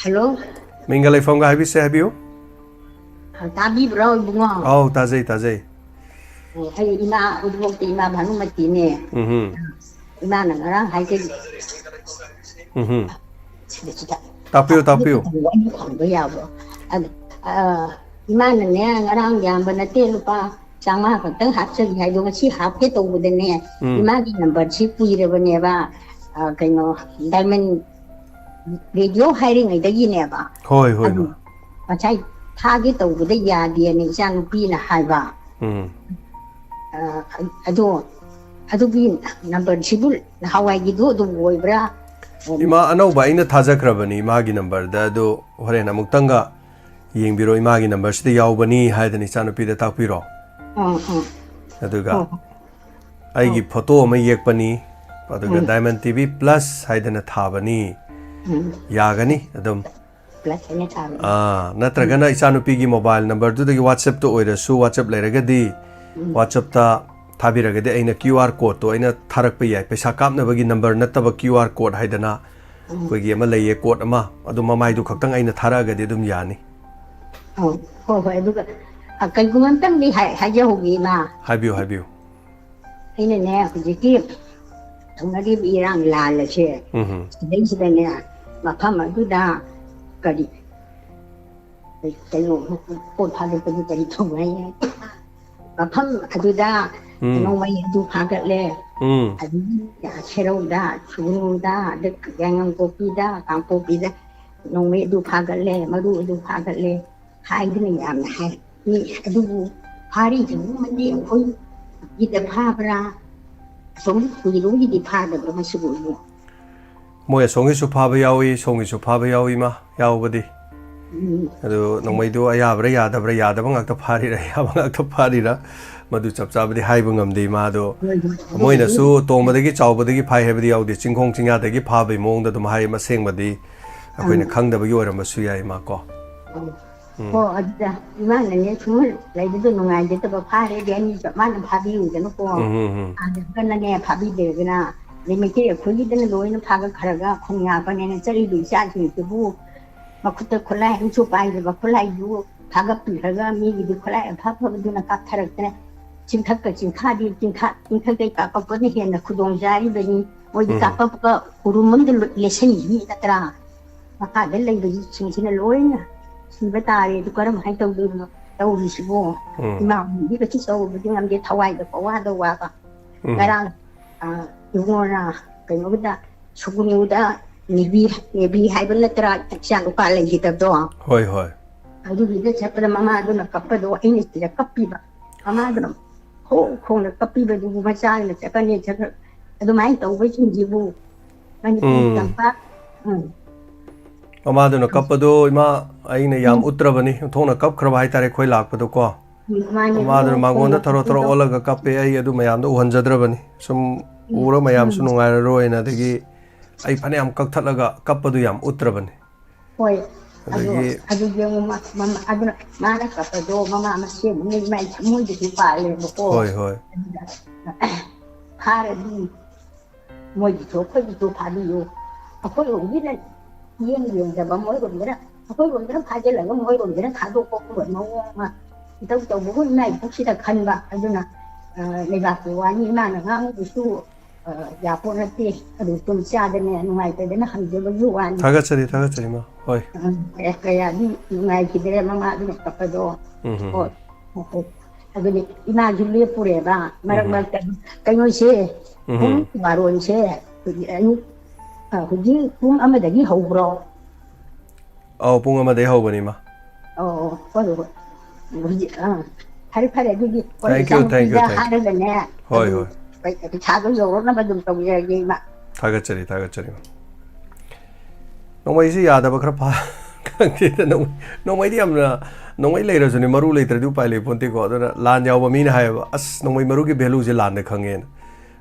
Hello꯫ ꯃꯤꯡꯒ ꯂꯩꯐꯝꯒ ꯍꯥꯏꯕꯤꯁꯤ, ꯍꯥꯏꯕꯤꯌꯨ꯫ ꯑ, ꯇꯥꯕꯤꯕ꯭ꯔꯣ, ꯏꯕꯨꯡꯉꯣ? ꯑꯧ, ꯇꯥꯖꯩ, ꯇꯥꯖꯩ꯫ ꯑꯣ, ꯑꯩ ꯏꯃꯥ ꯎꯔꯤꯄꯣꯛꯇ ꯏꯃꯥ ꯚꯥꯅꯨꯃꯇꯤꯅꯦ꯫ ꯎꯝꯍꯨꯝ꯫ ꯏꯃꯥꯅ ꯉꯔꯥꯡ ꯍꯥꯏꯖꯔꯤ꯫ ꯎꯝꯍꯨꯝ꯫ ꯁꯤꯗ, ꯁꯤꯗ꯫ ꯇꯥꯛꯄꯤꯌꯨ, ꯇꯥꯛꯄꯤꯌꯨ꯫ ꯑꯩ ꯈꯪꯕ ꯌꯥꯕ꯭ꯔꯣ? ꯑꯗ, ꯑ, ꯏꯃꯥꯅꯅꯦ ꯉꯔꯥꯡ ꯌꯥꯝꯕ ꯅꯠꯇꯦ, ꯂꯨꯄꯥ ꯆꯥꯝꯃꯉꯥ ꯈꯛꯇꯪ ꯍꯥꯞꯆꯒꯦ ꯍꯥꯏꯗꯣ ꯉꯁꯤ ꯍꯥꯞꯀꯦ ꯇꯧꯕꯗꯅꯦ, ꯎꯝ꯫ ꯏꯃꯥꯒꯤ numberꯁꯤ ꯀꯨꯏꯔꯕꯅꯦꯕ, ꯑ, ꯀꯩꯅꯣ, Diamond Radio ꯍꯥꯏꯔꯤꯉꯩꯗꯒꯤꯅꯦꯕ꯫ ꯍꯣꯏ, ꯍꯣꯏ, ꯑꯗꯨ ꯃꯥ꯫ ꯉꯁꯥꯏ ꯊꯥꯒꯦ ꯇꯧꯕꯗ ꯌꯥꯗꯦꯅ ꯏꯆꯥ ꯅꯨꯄꯤꯅ ꯍꯥꯏꯕ꯫ ꯎꯝ ꯑ, ꯑꯗꯣ ꯑꯗꯨꯒꯤ ꯅꯝꯕꯔꯁꯤꯕꯨ ꯅꯍꯥꯟꯋꯥꯏꯒꯤꯗꯨ ꯑꯗꯨꯝ ꯑꯣꯏꯕ꯭ꯔꯥ? ꯏꯃꯥ, ꯑꯅꯧꯕ ꯑꯩꯅ ꯊꯥꯖꯈ꯭ꯔꯕꯅꯤ ꯏꯃꯥꯒꯤ ꯅꯝꯕꯔꯗ꯫ ꯑꯗꯣ ꯍꯣꯔꯦꯟ ꯑꯃꯨꯛꯇꯪꯒ ꯌꯦꯡꯕꯤꯔꯣ, ꯏꯃꯥꯒꯤ ꯅꯝꯕꯔꯁꯤꯗ ꯌꯥꯎꯕꯅꯤ ꯍꯥꯏꯗꯅ ꯏꯆꯥꯅꯨꯄꯤꯗ ꯇꯥꯛꯄꯤꯔꯣ꯫ ꯑꯥ ꯑꯥ ꯑꯗꯨꯒ ꯑꯣ ꯑꯩꯒꯤ ꯐꯣꯇꯣ ꯑꯃ ꯌꯦꯛꯄꯅꯤ, ꯑꯗꯨꯒ ꯎꯝ ꯗꯥꯏꯃꯟ ꯇꯤ ꯚꯤ ꯄ꯭ꯂꯁ ꯍꯥꯏꯗꯅ ꯊꯥꯕꯅꯤ꯫ ꯎꯝ ꯌꯥꯒꯅꯤ ꯑꯗꯨꯝ꯫ ꯄ꯭ꯂꯁ ꯑꯅ ꯊꯥꯕꯅꯤ꯫ ꯑꯥ, ꯅꯠꯇ꯭ꯔꯒꯅ ꯏꯆꯥꯅꯨꯄꯤꯒꯤ ꯃꯣꯕꯥꯏꯜ ꯅꯝꯕꯔꯗꯨꯗꯒꯤ WhatsApp-ꯇ ꯑꯣꯏꯔꯁꯨ, WhatsApp ꯂꯩꯔꯒꯗꯤ ꯎꯝ WhatsApp-ꯇ ꯊꯥꯕꯤꯔꯒꯗꯤ ꯑꯩꯅ ꯀ꯭ꯌꯨ ꯑꯥꯔ ꯀꯣꯗꯇꯣ ꯑꯩꯅ ꯊꯥꯔꯛꯄ ꯌꯥꯏ꯫ ꯄꯩꯁꯥ ꯀꯥꯞꯅꯕꯒꯤ ꯅꯝꯕꯔ ꯅꯠꯇꯕ ꯀ꯭ꯌꯨ ꯑꯥꯔ ꯀꯣꯗ ꯍꯥꯏꯗꯅ ꯎꯝ ꯑꯩꯈꯣꯏꯒꯤ ꯑꯃ ꯂꯩꯌꯦ, ꯀꯣꯗ ꯑꯃ, ꯑꯗꯨ ꯃꯃꯥꯏꯗꯨ ꯈꯛꯇꯪ ꯑꯩꯅ ꯊꯥꯔꯛꯑꯒꯗꯤ ꯑꯗꯨꯝ ꯌꯥꯅꯤ꯫ ꯑꯧ, ꯍꯣꯏ ꯍꯣꯏ꯫ ꯑꯗꯨꯒ ꯑ, ꯀꯩꯒꯨꯝꯕ ꯑꯝꯇꯪꯗꯤ ꯍꯥꯏ- ꯍꯥꯏꯖꯍꯧꯒꯦ ꯏꯃꯥ꯫ ꯍꯥꯏꯕꯤꯌꯨ, ꯍꯥꯏꯕꯤꯌꯨ꯫ ꯑꯩꯅꯅꯦ, ꯍꯧꯖꯤꯛꯀꯤ ꯇꯧꯅꯔꯤꯕ ꯏꯔꯥꯡ ꯂꯥꯜ ꯑꯁꯦ ꯎꯝ ꯍꯝ꯫ ꯁꯤꯗꯩꯁꯤꯗꯅꯦ, ꯃꯐꯝ ꯑꯗꯨꯗ ꯀꯔꯤ ꯀꯩꯅꯣ, ꯄꯣꯠ ꯊꯥꯗꯣꯛꯄꯗꯨ ꯀꯔꯤ ꯇꯧꯕ ꯍꯥꯏ? ꯃꯐꯝ ꯑꯗꯨꯗ ꯎꯝ꯫ ꯅꯣꯡꯃꯩ ꯑꯗꯨ ꯐꯥꯒꯠꯂꯦ, ꯎꯝ꯫ ꯑꯗꯒꯤ ꯁꯦꯔꯧꯗ, ꯁꯨꯒꯅꯨꯗ, ꯑꯗ ꯌꯥꯏꯉꯪꯄꯣꯛꯄꯤꯗ, ꯀꯥꯡꯄꯣꯛꯄꯤꯗ ꯅꯣꯡꯃꯩ ꯑꯗꯨ ꯐꯥꯒꯠꯂꯦ, ꯃꯔꯨ ꯑꯗꯨ ꯐꯥꯒꯠꯂꯦ ꯍꯥꯏꯗꯅ ꯌꯥꯝꯅ ꯍꯥꯏ꯫ ꯃꯤ ꯑꯗꯨꯕꯨ ꯐꯥꯔꯤꯁꯤꯡꯗꯨꯃꯗꯤ ꯑꯩꯈꯣꯏꯒꯤꯗ ꯐꯥꯕ꯭ꯔꯥ? ꯑꯁꯣꯝ ꯀꯨꯏꯔꯣꯝꯒꯤꯗꯤ ꯐꯥꯗꯕ꯭ꯔꯥ ꯃꯁꯤꯕꯨ? ꯃꯣꯏ ꯑꯁꯣꯝꯒꯤꯁꯨ ꯐꯥꯕ ꯌꯥꯎꯏ, ꯁꯣꯝꯒꯤꯁꯨ ꯐꯥꯕ ꯌꯥꯎꯏ ꯏꯃꯥ, ꯌꯥꯎꯕꯗꯤ꯫ ꯎꯝ꯫ ꯑꯗꯨ ꯅꯣꯡꯃꯩꯗꯨ ꯑꯌꯥꯕ꯭ꯔꯥ ꯌꯥꯗꯕ꯭ꯔꯥ, ꯌꯥꯗꯕ ꯉꯥꯛꯇ ꯐꯥꯔꯤꯔꯥ, ꯑꯌꯥꯕ ꯉꯥꯛꯇ ꯐꯥꯔꯤꯔꯥ, ꯃꯗꯨ ꯆꯞ ꯆꯥꯕꯗꯤ ꯍꯥꯏꯕ ꯉꯝꯗꯦ ꯏꯃꯥ꯫ ꯑꯗꯣ ꯍꯣꯏ, ꯍꯣꯏ꯫ ꯃꯣꯏꯅꯁꯨ ꯇꯣꯡꯕꯗꯒꯤ ꯆꯥꯎꯕꯗꯒꯤ ꯐꯥꯏ ꯍꯥꯏꯕꯗꯤ ꯌꯥꯎꯗꯦ, ꯆꯤꯡꯈꯣꯡ ꯆꯤꯡꯌꯥꯗꯒꯤ ꯐꯥꯕꯒꯤ ꯃꯑꯣꯡꯗ ꯑꯗꯨꯝ ꯍꯥꯏ, ꯑꯁꯦꯡꯕꯗꯤ ꯑꯩꯈꯣꯏꯅ ꯑꯥ꯫ ꯈꯪꯗꯕꯒꯤ ꯑꯣꯏꯔꯝꯕꯁꯨ ꯌꯥꯏ ꯏꯃꯥ ꯀꯣ꯫ ꯑꯥ꯫ ꯎꯝ꯫ ꯍꯣ, ꯑꯗꯨꯗ ꯏꯃꯥꯅꯅꯦ ꯁꯨꯝ ꯂꯩꯕꯗꯣ ꯅꯨꯡꯉꯥꯏꯖꯗꯕ, ꯐꯥꯔꯦꯗꯤ ꯑꯅꯤ ꯆꯞ ꯃꯥꯟꯅ ꯐꯥꯕꯤꯌꯨꯗꯅꯀꯣ꯫ ꯎꯝ, ꯎꯝ, ꯎꯝ꯫ ꯐꯥꯗ꯭ꯔꯒꯅꯅꯦ, ꯐꯥꯕꯤꯗ꯭ꯔꯒꯅ ꯑꯗꯩ ꯃꯩꯇꯩ ꯑꯩꯈꯣꯏꯒꯤꯗꯅ ꯂꯣꯏꯅ ꯐꯥꯒꯠꯈ꯭ꯔꯒ ꯈꯨꯟꯌꯥꯕꯅꯦꯅ ꯆꯠꯂꯤꯕ ꯏꯆꯥꯁꯤꯡꯁꯤꯕꯨ ꯃꯈꯨꯠꯇ ꯈꯨꯠꯂꯥꯏ ꯑꯃꯁꯨ ꯄꯥꯏꯗꯕ, ꯈꯨꯠꯂꯥꯏꯗꯨ ꯊꯥꯒꯠꯄꯤꯈ꯭ꯔꯒ ꯃꯤꯒꯤꯗꯤ ꯈꯨꯠꯂꯥꯏ ꯑꯐ ꯑꯐꯕꯗꯨꯅ ꯀꯥꯞꯊꯔꯛꯇꯅ ꯆꯤꯡꯊꯛꯀ ꯆꯤꯡꯈꯥꯗꯤ ꯆꯤꯡꯊ-, ꯆꯤꯡꯊꯛꯇꯩ ꯀꯥꯞꯄꯛꯄꯅ ꯍꯦꯟꯅ ꯈꯨꯗꯣꯡ ꯆꯥꯔꯤꯕꯅꯤ꯫ ꯃꯣꯏꯗꯤ ꯎꯝ꯫ ꯀꯥꯞꯄꯛꯄ ꯎꯔꯨꯝ ꯑꯃꯗ ꯂꯣꯏ ꯂꯦꯞꯁꯤꯟꯈꯤꯅꯤ ꯅꯠꯇ꯭ꯔꯥ? ꯃꯈꯥꯗ ꯂꯩꯕꯁꯤꯡꯁꯤꯅ ꯂꯣꯏꯅ ꯁꯤꯕ ꯇꯥꯔꯦ꯫ ꯑꯗꯨ ꯀꯔꯝꯍꯥꯏꯅ ꯇꯧꯗꯣꯏꯅꯣ ꯇꯧꯔꯤꯁꯤꯕꯣ? ꯎꯝ꯫ ꯏꯃꯥ ꯍꯣꯏꯗꯤ ꯀꯩꯁꯨ ꯇꯧꯕꯗꯤ ꯉꯝꯗꯦ, ꯊꯋꯥꯏꯗ ꯄꯋꯥꯗ ꯋꯥꯕ꯫ ꯎꯝ꯫ ꯉꯔꯥꯡ, ꯑ, ꯏꯕꯨꯡꯉꯣꯅ ꯀꯩꯅꯣꯒꯤꯗ, ꯁꯨꯒꯨꯅꯨꯗ ꯅꯦꯕꯤ, ꯅꯦꯕꯤ ꯍꯥꯏꯕ ꯅꯠꯇ꯭ꯔꯥ, ꯏꯆꯥ ꯅꯨꯄꯥ ꯂꯩꯈꯤꯗꯕꯗꯣ? ꯍꯣꯏ, ꯍꯣꯏ꯫ ꯑꯗꯨꯒꯤꯗ ꯆꯠꯄꯗ ꯃꯃꯥꯗꯨꯅ ꯀꯞꯄꯗꯣ ꯑꯩꯅ ꯁꯤꯗ ꯀꯞꯄꯤꯕ꯫ ꯃꯃꯥꯗꯨꯅ ꯈꯣꯡ ꯈꯣꯡꯅ ꯀꯞꯄꯤꯕꯗꯨꯕꯨ ꯃꯆꯥꯗꯨꯅ ꯆꯠꯀꯅꯤ ꯆꯠꯀ-, ꯑꯗꯨꯃꯥꯏꯅ ꯇꯧꯕꯁꯤꯡꯁꯤꯕꯨ ꯃꯅꯤꯄꯨꯔ ꯎꯝ꯫ ꯇꯝꯄꯥꯛ, ꯎꯝ꯫ ꯃꯃꯥꯗꯨꯅ ꯀꯞꯄꯗꯣ, ꯏꯃꯥ, ꯑꯩꯅ ꯌꯥꯝ ꯎꯝ꯫ ꯎꯠꯇ꯭ꯔꯕꯅꯤ, ꯑꯣꯟꯊꯣꯛꯅ ꯀꯞꯈ꯭ꯔꯕ ꯍꯥꯏꯇꯥꯔꯦ ꯑꯩꯈꯣꯏ ꯂꯥꯛꯄꯗꯣꯀꯣ꯫ ꯎꯝ, ꯃꯥꯅꯦ꯫ ꯃꯃꯥꯗꯨꯅ ꯃꯉꯣꯟꯗ ꯊꯔꯣ ꯊꯔꯣ ꯀꯞꯄꯗꯣ꯫ ꯑꯣꯜꯂꯒ ꯀꯞꯄꯦ, ꯑꯩ ꯑꯗꯨ ꯃꯌꯥꯝꯗꯣ ꯎꯍꯟꯖꯗ꯭ꯔꯕꯅꯤ꯫ ꯁꯨꯝ ꯎꯝ, ꯎꯔ ꯃꯌꯥꯝꯁꯨ ꯎꯝ꯫ ꯅꯨꯡꯉꯥꯏꯔꯔꯣꯏꯅ, ꯑꯗꯒꯤ ꯑꯩ ꯐꯅꯌꯥꯝ ꯀꯛꯊꯠꯂꯒ ꯀꯞꯄꯗꯨ ꯌꯥꯝ ꯎꯠꯇ꯭ꯔꯕꯅꯤ꯫ ꯍꯣꯏ, ꯑꯗꯣ ꯑꯗꯒꯤ ꯑꯗꯨꯗꯤ ꯑꯃꯨꯛ ꯃ-, ꯃꯃꯥ, ꯑꯗꯨꯅ ꯃꯥꯅ ꯀꯞꯄꯗꯣ ꯃꯃꯥ ꯃꯁꯦꯟ ꯑꯃꯨꯛ ꯃꯥꯏ ꯊꯃꯣꯏꯗꯁꯨ ꯄꯥꯜꯂꯦꯕꯀꯣ꯫ ꯍꯣꯏ, ꯍꯣꯏ꯫ ꯑꯗꯨꯗ ꯐꯥꯔꯗꯤ ꯃꯣꯏꯒꯤꯁꯨ ꯑꯩꯈꯣꯏꯒꯤꯁꯨ ꯐꯥꯕꯤꯌꯨ꯫ ꯑꯩꯈꯣꯏꯔꯣꯝꯒꯤꯅ ꯌꯦꯡ ꯌꯦꯡꯗꯕ ꯃꯣꯏꯔꯣꯝꯗꯅ, ꯑꯩꯈꯣꯏꯔꯣꯝꯗꯅ ꯐꯥꯖꯤꯜꯂꯒ ꯃꯣꯏꯔꯣꯝꯗꯅ ꯊꯥꯗꯣꯛꯄꯒꯨꯝꯕ ꯃꯑꯣꯡ ꯑꯃ ꯏꯇꯧ ꯇꯧꯕꯒꯨꯝ ꯏꯃꯥ ꯏꯄꯨꯁꯤꯗ ꯈꯟꯕ꯫ ꯑꯗꯨꯅ, ꯑ, ꯂꯩꯕꯥꯛꯀꯤ ꯋꯥꯅꯤ ꯏꯃꯥꯅ ꯉꯥꯡꯕꯗꯨꯁꯨ, ꯑ, ꯌꯥꯄꯣꯠ ꯅꯠꯇꯦ꯫ ꯑꯗꯨ ꯁꯨꯝ ꯆꯥꯗꯅ ꯅꯨꯡꯉꯥꯏꯇꯗꯅ ꯍꯪꯖꯕꯒꯤ ꯋꯥꯅꯤ꯫ ꯊꯥꯒꯠꯆꯔꯤ, ꯊꯥꯒꯠꯆꯔꯤ, ꯏꯃꯥ꯫ ꯍꯣꯏ꯫ ꯑ, ꯀꯌꯥ-, ꯀꯌꯥꯗꯤ ꯅꯨꯡꯉꯥꯏꯈꯤꯗ꯭ꯔꯦ ꯃꯃꯥ ꯑꯗꯨꯅ ꯀꯞꯄꯗꯣ꯫ ꯎꯝ, ꯍꯝ, ꯍꯣꯏ꯫ ꯍꯝ꯫ ꯑꯗꯨꯅꯤ ꯏꯃꯥꯁꯨ ꯂꯦꯞꯄꯨꯔꯦꯕ꯫ ꯃꯔꯛ ꯎꯝ꯫ ꯃꯔꯛꯇ ꯀꯩꯅꯣꯁꯦ, ꯎꯝ꯫ ꯄꯨꯡ ꯕꯥꯔꯣꯁꯦ, ꯑꯩꯈꯣꯏꯒꯤ ꯑꯌꯨꯛ, ꯑ, ꯍꯧꯖꯤꯛ ꯄꯨꯡ ꯑꯃꯗꯒꯤ ꯍꯧꯕ꯭ꯔꯣ? ꯑꯧ, ꯄꯨꯡ ꯑꯃꯗꯒꯤ ꯍꯧꯕꯅꯤ, ꯏꯃꯥ꯫ ꯑꯣ, ꯍꯣꯏ, ꯍꯣꯏ, ꯍꯣꯏ꯫ ꯍꯧꯖꯤꯛ, ꯑꯥ, ꯐꯔꯦ, ꯐꯔꯦ, ꯑꯗꯨꯗꯤ ꯍꯣꯏ, thank you, thank you, ꯏꯆꯥꯅꯨꯄꯤꯗ thank you꯫ ꯍꯥꯏꯔꯒꯅꯦ, ꯍꯣꯏ, ꯑꯗꯨꯝ ꯍꯣꯏ꯫ ꯄꯩ-, ꯄꯩꯁꯥꯗꯣ ꯌꯧꯔꯛꯅꯕ ꯑꯗꯨꯝ ꯇꯧꯖꯔꯒꯦ, ꯏꯃꯥ꯫ ꯊꯥꯒꯠꯆꯔꯤ, ꯊꯥꯒꯠꯆꯔꯤ, ꯏꯃꯥ꯫ ꯅꯣꯡꯃꯩꯁꯤ ꯌꯥꯗꯕ ꯈꯔ ꯐ-, ꯈꯪꯗꯦꯗ, ꯅꯣꯡ-, ꯅꯣꯡꯃꯩꯗꯤ ꯌꯥꯝꯅ, ꯅꯣꯡꯃꯩ ꯂꯩꯔꯁꯨꯅꯦ, ꯃꯔꯨ ꯂꯩꯇ꯭ꯔꯗꯤ ꯎꯄꯥꯏ ꯂꯩ ꯄꯣꯟꯇꯦꯀꯣ꯫ ꯑꯗꯨꯅ ꯂꯥꯟ ꯌꯥꯎꯕ ꯃꯤꯅ ꯍꯥꯏꯌꯦꯕ, "ꯑꯁ, ꯅꯣꯡꯃꯩ ꯃꯔꯨꯒꯤ value ꯁꯦ ꯂꯥꯟꯗ ꯈꯪꯉꯦꯅ"꯫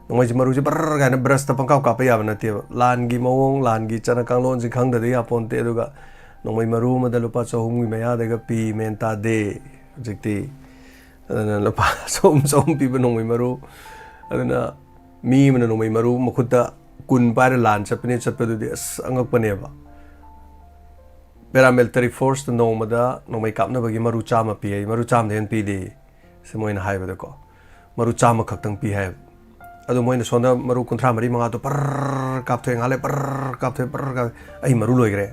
ꯅꯣꯡꯃꯩꯁꯦ ꯃꯔꯨꯁꯦ ꯕꯔꯔ ꯀꯥꯏꯅ ꯕ꯭ꯔꯁꯇ ꯄꯪꯀꯥꯞ ꯀꯥꯞꯄ ꯌꯥꯕ ꯅꯠꯇꯦꯕ꯫ ꯂꯥꯟꯒꯤ ꯃꯑꯣꯡ, ꯂꯥꯟꯒꯤ ꯆꯠꯅ ꯀꯥꯡꯂꯣꯟꯁꯦ ꯈꯪꯗꯗꯤ ꯌꯥꯄꯣꯟꯇꯦ꯫ ꯑꯗꯨꯒ ꯅꯣꯡꯃꯩ ꯃꯔꯨ ꯑꯃꯗ ꯂꯨꯄꯥ ꯆꯍꯨꯝꯒꯤ ꯃꯌꯥꯗꯒ ꯄꯤ, ꯃꯦꯟ ꯇꯥꯗꯦ ꯍꯧꯖꯤꯛꯇꯤ꯫ ꯑꯗꯨꯅ ꯂꯨꯄꯥ ꯆꯍꯨꯝ, ꯆꯍꯨꯝ ꯄꯤꯕ ꯅꯣꯡꯃꯩ ꯃꯔꯨ꯫ ꯑꯗꯨꯅ ꯃꯤ ꯑꯃꯅ ꯅꯣꯡꯃꯩ ꯃꯔꯨ ꯃꯈꯨꯠꯇ ꯀꯨꯟ ꯄꯥꯏꯔ ꯂꯥꯟ ꯆꯠꯄꯅꯦ, ꯆꯠꯄꯗꯨꯗꯤ ꯑꯁ ꯑꯉꯛꯄꯅꯦꯕ꯫ Paramilitary force ꯇ ꯅꯣꯡꯃꯗ ꯅꯣꯡꯃꯩ ꯀꯥꯞꯅꯕꯒꯤ ꯃꯔꯨ ꯆꯥꯝꯃ ꯄꯤ ꯍꯥꯏ, ꯃꯔꯨ ꯆꯥꯝꯃꯗꯩ ꯍꯦꯟꯅ ꯄꯤꯗꯦ꯫ ꯁꯤ ꯃꯣꯏꯅ ꯍꯥꯏꯕꯗꯀꯣ꯫ ꯃꯔꯨ ꯆꯥꯝꯃ ꯈꯛꯇꯪ ꯄꯤ ꯍꯥꯏꯌꯦꯕ꯫ ꯑꯗꯣ ꯃꯣꯏꯅ ꯁꯣꯝꯗ ꯃꯔꯨ ꯀꯨꯟꯊ꯭ꯔꯥ ꯃꯔꯤ ꯃꯉꯥꯗꯣ ꯄꯔꯔ ꯀꯥꯞꯊꯣꯛꯑꯦ, ꯉꯥꯏꯍꯥꯛ ꯂꯩ ꯄꯔꯔ ꯀꯥꯞꯊꯣꯛꯑꯦ, ꯄꯔꯔ ꯀꯥꯞꯊꯣꯛꯑꯦ꯫ ꯑꯩ ꯃꯔꯨ ꯂꯣꯏꯈ꯭ꯔꯦ꯫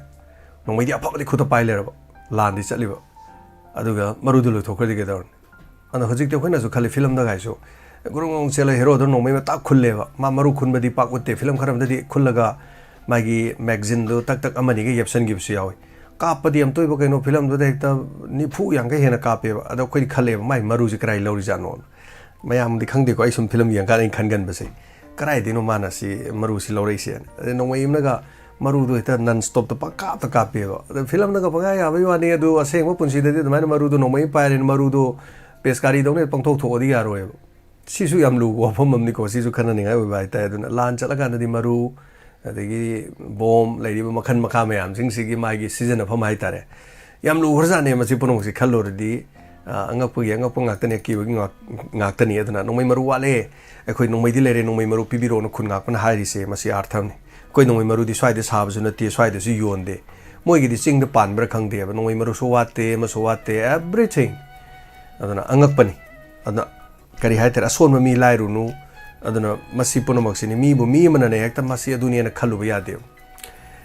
ꯅꯣꯡꯃꯩꯗꯤ ꯑꯐꯕꯗꯤ ꯈꯨꯠꯇ ꯄꯥꯏ ꯂꯩꯔꯕ꯫ ꯂꯥꯟꯗꯤ ꯆꯠꯂꯤꯕ꯫ ꯑꯗꯨꯒ ꯃꯔꯨꯗꯨ ꯂꯣꯏꯊꯣꯛꯈ꯭ꯔꯗꯤ ꯀꯩꯗꯧꯔꯅꯤ? ꯑꯗꯣ ꯍꯧꯖꯤꯛꯇꯤ ꯑꯩꯈꯣꯏꯅꯁꯨ ꯈꯜꯂꯤ, ꯐꯤꯂꯝꯗ ꯀꯥꯏꯁꯨ, ꯒꯨꯔꯨꯡ ꯒꯨꯔꯨꯡ ꯆꯦꯜꯂ ꯍꯦꯔꯣꯗꯣ ꯅꯣꯡꯃꯩ ꯃꯇꯥꯛ ꯈꯨꯜꯂꯦꯕ꯫ ꯃꯥ ꯃꯔꯨ ꯈꯨꯟꯕꯗꯤ ꯄꯥꯛ ꯎꯠꯇꯦ꯫ ꯐꯤꯂꯝ ꯈꯔ ꯑꯃꯗꯗꯤ ꯈꯨꯜꯂꯒ ꯃꯥꯒꯤ magazine ꯗꯣ ꯇꯛ ꯇꯛ ꯑꯃꯅꯤꯒ ꯌꯦꯞꯁꯟꯈꯤꯕꯁꯨ ꯌꯥꯎꯏ꯫ ꯀꯥꯞꯄꯗꯤ ꯑꯝꯇ ꯑꯣꯏꯕ ꯀꯩꯅꯣ, ꯐꯤꯂꯝꯗꯨꯗ ꯍꯦꯛꯇ ꯅꯤꯐꯨ ꯌꯥꯡꯈꯩ ꯍꯦꯟꯅ ꯀꯥꯞꯄꯦꯕ꯫ ꯑꯗꯣ ꯑꯩꯈꯣꯏꯗꯤ ꯈꯜꯂꯦꯕ, "ꯃꯥꯏ ꯃꯔꯨꯁꯦ ꯀꯗꯥꯏ ꯂꯧꯔꯤꯖꯥꯠꯅꯣꯅ?" ꯃꯌꯥꯝꯗꯤ ꯈꯪꯗꯦꯀꯣ, ꯑꯩ ꯁꯨꯝ ꯐꯤꯂꯝ ꯌꯦꯡꯀꯥꯟꯗ ꯑꯩꯅ ꯈꯟꯒꯟꯕꯁꯦ, "ꯀꯗꯥꯏꯗꯩꯅꯣ ꯃꯥꯅ ꯁꯤ ꯃꯔꯨꯁꯤ ꯂꯧꯔꯛꯏꯁꯦꯅ?" ꯑꯗꯩ ꯅꯣꯡꯃꯩ ꯑꯃꯅꯒ ꯃꯔꯨꯗꯣ ꯍꯦꯛꯇ non stopꯇ ꯄꯪꯀꯥꯞꯇ ꯀꯥꯞꯄꯦꯕ꯫ ꯑꯗ ꯐꯤꯂꯝꯗꯒ ꯄꯪꯌꯥ ꯌꯥꯕꯩ ꯋꯥꯅꯤ, ꯑꯗꯨ ꯑꯁꯦꯡꯕ ꯄꯨꯟꯁꯤꯗꯗꯤ ꯑꯗꯨꯃꯥꯏꯅ ꯃꯔꯨꯗꯣ ꯅꯣꯡꯃꯩ ꯑꯃ ꯄꯥꯏꯔꯦꯅ ꯃꯔꯨꯗꯣ ꯄꯦꯁꯀꯥꯔꯤꯗꯧꯅ ꯄꯪꯊꯣꯛ ꯊꯣꯛꯑꯗꯤ ꯌꯥꯔꯣꯏꯕ꯫ ꯁꯤꯁꯨ ꯌꯥꯝ ꯂꯨꯕ ꯋꯥꯐꯝ ꯑꯃꯅꯤꯀꯣ, ꯁꯤꯁꯨ ꯈꯟꯅꯅꯤꯡꯉꯥꯏ ꯑꯣꯏꯕ ꯍꯥꯏꯇꯥꯔꯦ꯫ ꯑꯗꯨꯅ ꯂꯥꯟ ꯆꯠꯂꯀꯥꯟꯗꯗꯤ ꯃꯔꯨ, ꯑꯗꯒꯤ ꯕꯣꯝ, ꯂꯩꯔꯤꯕ ꯃꯈꯜ ꯃꯈꯥ ꯃꯌꯥꯝꯁꯤꯡꯁꯤꯒꯤ ꯃꯥꯒꯤ ꯁꯤꯖꯤꯟꯅꯐꯝ ꯍꯥꯏꯇꯥꯔꯦ꯫ ꯌꯥꯝ ꯂꯨꯈ꯭ꯔꯖꯥꯠꯅꯦ ꯃꯁꯤ ꯄꯨꯝꯅꯃꯛꯁꯦ ꯈꯜꯂꯨꯔꯗꯤ꯫ ꯑ, ꯑꯉꯛꯄꯒꯤ ꯑꯉꯛꯄ ꯉꯥꯛꯇꯅꯤ, ꯑꯀꯤꯕꯒꯤ ꯉꯥꯛ-, ꯉꯥꯛꯇꯅꯤ꯫ ꯑꯗꯨꯅ "ꯅꯣꯡꯃꯩ ꯃꯔꯨ ꯋꯥꯠꯂꯦ, ꯑꯩꯈꯣꯏ ꯅꯣꯡꯃꯩꯗꯤ ꯂꯩꯔꯦ, ꯅꯣꯡꯃꯩ ꯃꯔꯨ ꯄꯤꯕꯤꯔꯛꯑꯣꯅ" ꯈꯨꯟ ꯉꯥꯛꯄꯅ ꯍꯥꯏꯔꯤꯁꯦ ꯃꯁꯤ ꯑꯥꯔꯊ ꯑꯃꯅꯤ꯫ ꯑꯩꯈꯣꯏ ꯅꯣꯡꯃꯩ ꯃꯔꯨꯗꯤ ꯁ꯭ꯋꯥꯏꯗ ꯁꯥꯕꯁꯨ ꯅꯠꯇꯦ, ꯁ꯭ꯋꯥꯏꯗꯁꯨ ꯌꯣꯟꯗꯦ꯫ ꯃꯣꯏꯒꯤꯗꯤ ꯆꯤꯡꯗ ꯄꯥꯟꯕ꯭ꯔꯥ ꯈꯪꯗꯦꯕ, ꯅꯣꯡꯃꯩ ꯃꯔꯨꯁꯨ ꯋꯥꯠꯇꯦ, ꯑꯃꯁꯨ ꯋꯥꯠꯇꯦ, everything꯫ ꯑꯗꯨꯅ ꯑꯉꯛꯄꯅꯤ꯫ ꯑꯗꯨꯅ ꯀꯔꯤ ꯍꯥꯏꯇꯥꯔꯦ, ꯑꯁꯣꯟꯕ ꯃꯤ ꯂꯥꯏꯔꯨꯅꯨ꯫ ꯑꯗꯨꯅ ꯃꯁꯤ ꯄꯨꯝꯅꯃꯛꯁꯤꯅꯤ, ꯃꯤꯕꯨ ꯃꯤ ꯑꯃꯅꯅꯦ ꯍꯦꯛꯇ ꯃꯁꯤ ꯑꯗꯨꯅꯦꯅ ꯈꯜꯂꯨꯕ ꯌꯥꯗꯦꯕ꯫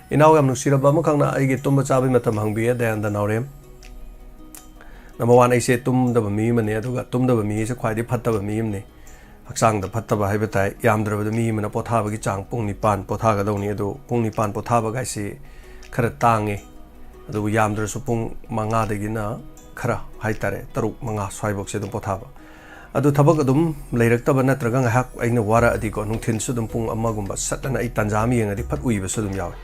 ꯏꯅꯥꯎ ꯌꯥꯝ ꯅꯨꯡꯁꯤꯔꯕ ꯑꯃꯈꯛꯅ ꯑꯩꯒꯤ ꯇꯨꯝꯕ ꯆꯥꯕꯒꯤ ꯃꯇꯝ ꯍꯪꯕꯤꯌꯦ, ꯗꯌꯥꯅꯟꯗ ꯅꯥꯎꯔꯦꯝ꯫ ꯅꯝꯕꯔ ꯋꯥꯟ, ꯑꯩꯁꯦ ꯇꯨꯝꯗꯕ ꯃꯤ ꯑꯃꯅꯦ, ꯑꯗꯨꯒ ꯇꯨꯝꯗꯕ ꯃꯤ ꯍꯥꯏꯁꯦ ꯈ꯭ꯋꯥꯏꯗꯒꯤ ꯐꯠꯇꯕ ꯃꯤ ꯑꯃꯅꯤ꯫ ꯍꯛꯆꯥꯡꯗ ꯐꯠꯇꯕ ꯍꯥꯏꯕ ꯇꯥꯏ꯫ ꯌꯥꯝꯗ꯭ꯔꯕꯗ ꯃꯤ ꯑꯃꯅ ꯄꯣꯊꯥꯕꯒꯤ ꯆꯥꯡ ꯄꯨꯡ ꯅꯤꯄꯥꯟ ꯄꯣꯊꯥꯒꯗꯧꯅꯤ, ꯑꯗꯨ ꯄꯨꯡ ꯅꯤꯄꯥꯟ ꯄꯣꯊꯥꯕ ꯀꯥꯏꯁꯤ ꯈꯔ ꯇꯥꯡꯉꯤ꯫ ꯑꯗꯨꯕꯨ ꯌꯥꯝꯗ꯭ꯔꯁꯨ ꯄꯨꯡ ꯃꯉꯥꯗꯒꯤꯅ ꯈꯔ ꯍꯥꯏꯇꯥꯔꯦ, ꯇꯔꯨꯛ, ꯃꯉꯥ ꯁ꯭ꯋꯥꯏꯐꯧꯁꯦ ꯑꯗꯨꯝ ꯄꯣꯊꯥꯕ꯫ ꯑꯗꯨ ꯊꯕꯛ ꯑꯗꯨꯝ ꯂꯩꯔꯛꯇꯕ ꯅꯠꯇ꯭ꯔꯒ ꯉꯥꯏꯍꯥꯛ ꯑꯩꯅ ꯋꯥꯔꯛꯑꯗꯤꯀꯣ, ꯅꯨꯡꯊꯤꯜꯁꯨ ꯑꯗꯨꯝ ꯄꯨꯡ ꯑꯃꯒꯨꯝꯕ ꯁꯠ ꯑꯅ ꯑꯩ ꯇꯟꯖꯥ ꯑꯃ ꯌꯦꯡꯉꯗꯤ ꯐꯠ ꯎꯏꯕꯁꯨ ꯑꯗꯨꯝ ꯌꯥꯎꯋꯤ꯫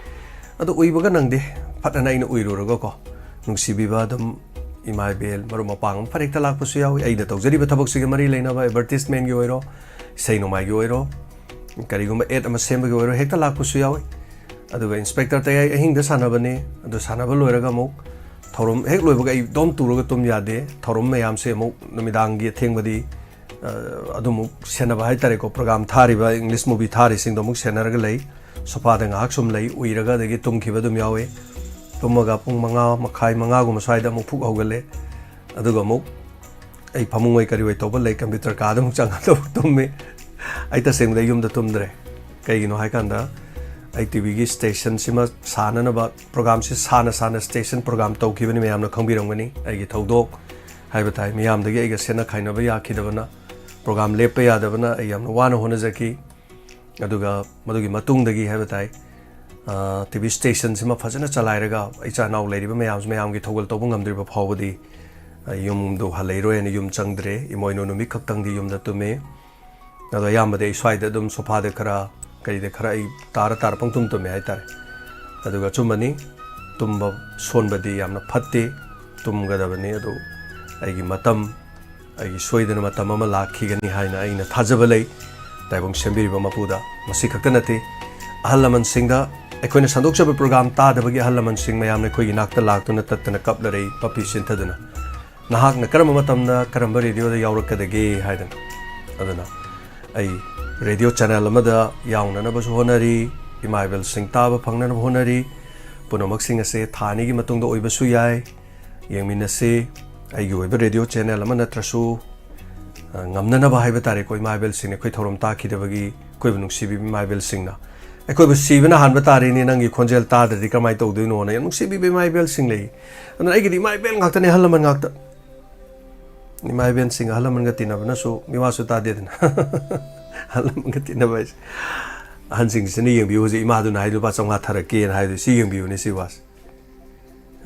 ꯑꯗꯨ ꯎꯏꯕꯒ ꯅꯪꯗꯦ, ꯐꯠ ꯑꯅ ꯑꯩꯅ ꯎꯏꯔꯨꯔꯒꯀꯣ, ꯅꯨꯡꯁꯤꯕꯤꯕ ꯑꯗꯨꯝ ꯏꯃꯥ ꯏꯕꯦꯜ, ꯃꯔꯨꯞ ꯃꯄꯥꯡ ꯑꯃ ꯐꯠ ꯍꯦꯛꯇ ꯂꯥꯛꯄꯁꯨ ꯌꯥꯎꯏ꯫ ꯑꯩꯅ ꯇꯧꯖꯔꯤꯕ ꯊꯕꯛꯁꯤꯒ ꯃꯔꯤ ꯂꯩꯅꯕ, ꯑꯦꯗꯚꯔꯇꯤꯁꯃꯦꯟꯒꯤ ꯑꯣꯏꯔꯣ, ꯏꯁꯩ ꯅꯣꯡꯃꯥꯏꯒꯤ ꯑꯣꯏꯔꯣ, ꯀꯔꯤꯒꯨꯝꯕ ꯑꯦꯗ ꯑꯃ ꯁꯦꯝꯕꯒꯤ ꯑꯣꯏꯔꯣ, ꯍꯦꯛꯇ ꯂꯥꯛꯄꯁꯨ ꯌꯥꯎꯏ꯫ ꯑꯗꯨꯒ ꯏꯟꯁꯄꯦꯛꯇꯔ ꯇꯌꯥꯏ ꯑꯍꯤꯡꯗ ꯁꯥꯟꯅꯕꯅꯦ꯫ ꯑꯗꯨ ꯁꯥꯟꯅꯕ ꯂꯣꯏꯔꯒ ꯑꯃꯨꯛ ꯊꯧꯔꯝ ꯍꯦꯛ ꯂꯣꯏꯕꯒ ꯑꯩ ꯗꯣꯝ ꯇꯨꯔꯒ ꯇꯨꯝ ꯌꯥꯗꯦ꯫ ꯊꯧꯔꯝ ꯃꯌꯥꯝꯁꯦ ꯑꯃꯨꯛ ꯅꯨꯃꯤꯗꯥꯡꯒꯤ ꯑꯊꯦꯡꯕꯗꯤ, ꯑ, ꯑꯗꯨꯃꯨꯛ ꯁꯦꯟꯅꯕ ꯍꯥꯏꯇꯥꯔꯦꯀꯣ, ꯄ꯭ꯔꯣꯒꯥꯝ ꯊꯥꯔꯤꯕ, ꯏꯪꯂꯤꯁ ꯃꯨꯚꯤ ꯊꯥꯔꯤꯁꯤꯡꯗꯣ ꯑꯃꯨꯛ ꯁꯦꯟꯅꯔꯒ ꯂꯩ꯫ ꯁꯣꯐꯥꯗ ꯉꯥꯏꯍꯥꯛ ꯁꯨꯝ ꯂꯩ, ꯎꯏꯔꯒ ꯑꯗꯒꯤ ꯇꯨꯝꯈꯤꯕ ꯑꯗꯨꯝ ꯌꯥꯎꯏ꯫ ꯇꯨꯝꯃꯒ ꯄꯨꯡ ꯃꯉꯥ ꯃꯈꯥꯏ, ꯃꯉꯥꯒꯨꯝꯕ ꯁ꯭ꯋꯥꯏꯗ ꯑꯃꯨꯛ ꯐꯨꯛ ꯍꯧꯒꯠꯂꯦ꯫ ꯑꯗꯨꯒ ꯑꯃꯨꯛ ꯑꯩ ꯐꯃꯨꯡ ꯑꯣꯏ ꯀꯔꯤ ꯑꯣꯏ ꯇꯧꯕ ꯂꯩ, ꯀꯝꯄ꯭ꯌꯨꯇꯔ ꯀꯥꯗ ꯑꯃꯨꯛ ꯆꯪꯉꯒ ꯑꯃꯨꯛ ꯇꯨꯝꯃꯤ꯫ ꯑꯩ ꯇꯁꯦꯡꯕꯗ ꯌꯨꯝꯗ ꯇꯨꯝꯗ꯭ꯔꯦ꯫ ꯀꯩꯒꯤꯅꯣ ꯍꯥꯏꯀꯥꯟꯗ, ꯑꯩ ꯇꯤ ꯚꯤꯒꯤ ꯁ꯭ꯇꯦꯁꯟꯁꯤꯃ ꯁꯥꯅꯅꯕ ꯄ꯭ꯔꯣꯒꯥꯝꯁꯤ ꯁꯥꯅ ꯁꯥꯅ ꯁ꯭ꯇꯦꯁꯟ ꯄ꯭ꯔꯣꯒꯥꯝ ꯇꯧꯈꯤꯕꯅꯤ, ꯃꯌꯥꯝꯅ ꯈꯪꯕꯤꯔꯝꯒꯅꯤ꯫ ꯑꯩꯒꯤ ꯊꯧꯗꯣꯛ ꯍꯥꯏꯕ ꯇꯥꯏ, ꯃꯤꯌꯥꯝꯗꯒꯤ ꯑꯩꯒ ꯁꯦꯠꯅ ꯈꯥꯏꯅꯕ ꯌꯥꯈꯤꯗꯕꯅ, ꯄ꯭ꯔꯣꯒꯥꯝ ꯂꯦꯞꯄ ꯌꯥꯗꯕꯅ ꯑꯩ ꯌꯥꯝꯅ ꯋꯥꯅ ꯍꯣꯠꯅꯖꯈꯤ꯫ ꯑꯗꯨꯒ ꯃꯗꯨꯒꯤ ꯃꯇꯨꯡꯗꯒꯤ ꯍꯥꯏꯕ ꯇꯥꯏ, ꯇꯤ ꯚꯤ ꯁ꯭ꯇꯦꯁꯟꯁꯤꯃ ꯐꯖꯅ ꯆꯂꯥꯏꯔꯒ ꯏꯆꯥ ꯏꯅꯥꯎ ꯂꯩꯔꯤꯕ ꯃꯌꯥꯝꯁꯤ, ꯃꯌꯥꯝꯒꯤ ꯊꯧꯒꯜ ꯇꯧꯕ ꯉꯝꯗ꯭ꯔꯤꯕ ꯐꯥꯎꯕꯗꯤ, ꯑ, ꯌꯨꯝꯗꯨ ꯍꯜꯂꯛꯏꯔꯣꯏ ꯍꯥꯏꯅ ꯌꯨꯝ ꯆꯪꯗ꯭ꯔꯦ꯫ ꯏꯃꯣꯏꯅꯨ ꯅꯨꯃꯤꯠ ꯈꯛꯇꯪꯗꯤ ꯌꯨꯝꯗ ꯇꯨꯝꯃꯤ꯫ ꯑꯗꯣ ꯑꯌꯥꯝꯕꯗꯤ ꯑꯩ ꯁ꯭ꯋꯥꯏꯗ ꯑꯗꯨꯝ ꯁꯣꯐꯥꯗ ꯈꯔ, ꯀꯔꯤꯗ ꯈꯔ ꯑꯩ ꯇꯥꯔ ꯇꯥꯔ ꯄꯪꯇꯨꯝ ꯇꯨꯝꯃꯦ ꯍꯥꯏꯇꯥꯔꯦ꯫ ꯑꯗꯨꯒ ꯑꯆꯨꯝꯕꯅꯤ, ꯇꯨꯝꯕ ꯁꯣꯟꯕꯗꯤ ꯌꯥꯝꯅ ꯐꯠꯇꯦ꯫ ꯇꯨꯝꯒꯗꯕꯅꯤ꯫ ꯑꯗꯨ ꯑꯩꯒꯤ ꯃꯇꯝ, ꯑꯩꯒꯤ ꯁꯣꯏꯗꯅ ꯃꯇꯝ ꯑꯃ ꯂꯥꯛꯈꯤꯒꯅꯤ ꯍꯥꯏꯅ ꯑꯩꯅ ꯊꯥꯖꯕ ꯂꯩ꯫ ꯇꯥꯏꯕꯪ ꯁꯦꯝꯕꯤꯔꯤꯕ ꯃꯄꯨꯗ꯫ ꯃꯁꯤ ꯈꯛꯇ ꯅꯠꯇꯦ, ꯑꯍꯜ ꯂꯃꯟꯁꯤꯡꯗ ꯑꯩꯈꯣꯏꯅ ꯁꯟꯗꯣꯛꯆꯕ ꯄ꯭ꯔꯣꯒ꯭ꯔꯥꯝ ꯇꯥꯗꯕꯒꯤ ꯑꯍꯜ ꯂꯃꯟꯁꯤꯡ ꯃꯌꯥꯝꯅ ꯑꯩꯈꯣꯏꯒꯤ ꯅꯥꯛꯇ ꯂꯥꯛꯇꯨꯅ ꯇꯠꯇꯅ ꯀꯞꯂꯔꯦ, ꯄꯞꯄꯤ ꯁꯤꯟꯊꯗꯨꯅ꯫ "ꯅꯍꯥꯛꯅ ꯀꯔꯝꯕ ꯃꯇꯝꯗ ꯀꯔꯝꯕ ꯔꯦꯗꯤꯑꯣꯗ ꯌꯥꯎꯔꯛꯀꯗꯒꯦ?" ꯍꯥꯏꯗꯅ꯫ ꯑꯗꯨꯅ ꯑꯩ ꯔꯦꯗꯤꯑꯣ ꯆꯦꯅꯦꯜ ꯑꯃꯗ ꯌꯥꯎꯅꯅꯕꯁꯨ ꯍꯣꯠꯅꯔꯤ, ꯏꯃꯥ ꯏꯕꯦꯜꯁꯤꯡ ꯇꯥꯕ ꯐꯪꯅꯅꯕ ꯍꯣꯠꯅꯔꯤ꯫ ꯄꯨꯝꯅꯃꯛꯁꯤꯡ ꯑꯁꯦ ꯊꯥ ꯑꯅꯤꯒꯤ ꯃꯇꯨꯡꯗ ꯑꯣꯏꯕꯁꯨ ꯌꯥꯏ꯫ ꯌꯦꯡꯃꯤꯟꯅꯁꯤ꯫ ꯑꯩꯒꯤ ꯑꯣꯏꯕ ꯔꯦꯗꯤꯑꯣ ꯆꯦꯅꯦꯜ ꯑꯃ ꯅꯠꯇ꯭ꯔꯁꯨ, ꯑ, ꯉꯝꯅꯅꯕ ꯍꯥꯏꯕ ꯇꯥꯔꯦꯀꯣ, ꯏꯃꯥ ꯏꯕꯦꯜꯁꯤꯡꯅ ꯑꯩꯈꯣꯏ ꯊꯧꯔꯝ ꯇꯥꯈꯤꯗꯕꯒꯤ ꯑꯩꯈꯣꯏꯕꯨ ꯅꯨꯡꯁꯤꯕꯤꯕ ꯏꯃꯥ ꯏꯕꯦꯜꯁꯤꯡꯅ꯫ ꯑꯩꯈꯣꯏꯕꯨ ꯁꯤꯕꯅ ꯍꯥꯟꯕ ꯇꯥꯔꯦꯅꯦ, ꯅꯪꯒꯤ ꯈꯣꯟꯖꯦꯜ ꯇꯥꯗ꯭ꯔꯗꯤ ꯀꯔꯝꯍꯥꯏꯅ ꯇꯧꯗꯣꯏꯅꯣꯅ ꯌꯥꯝ ꯅꯨꯡꯁꯤꯕꯤꯕ ꯏꯃꯥ ꯏꯕꯦꯜꯁꯤꯡ ꯂꯩ꯫ ꯑꯗꯨꯅ ꯑꯩꯒꯤꯗꯤ ꯏꯃꯥ ꯏꯕꯦꯜ ꯉꯥꯛꯇꯅꯦ, ꯑꯍꯜ ꯂꯃꯟ ꯉꯥꯛꯇ꯫ ꯏꯃꯥ ꯏꯕꯦꯜꯁꯤꯡ ꯑꯍꯜ ꯂꯃꯟꯒ ꯇꯤꯟꯅꯕꯅꯁꯨ ꯃꯤꯋꯥꯁꯨ ꯇꯥꯗꯦꯗꯅ꯫ ꯑꯍꯜ ꯂꯃꯟꯒ ꯇꯤꯟꯅꯕ ꯍꯥꯏꯁꯦ꯫ ꯑꯍꯟꯁꯤꯡꯁꯤꯅ ꯌꯦꯡꯕꯤꯌꯨ, ꯍꯧꯖꯤꯛ ꯏꯃꯥꯗꯨꯅ ꯍꯥꯏ, "ꯂꯨꯄꯥ ꯆꯥꯝꯃꯉꯥ ꯊꯥꯔꯛꯀꯦꯅ" ꯍꯥꯏꯗꯣ, ꯁꯤ ꯌꯦꯡꯕꯤꯌꯨꯅꯦ, ꯁꯤ ꯋꯥꯁꯦ꯫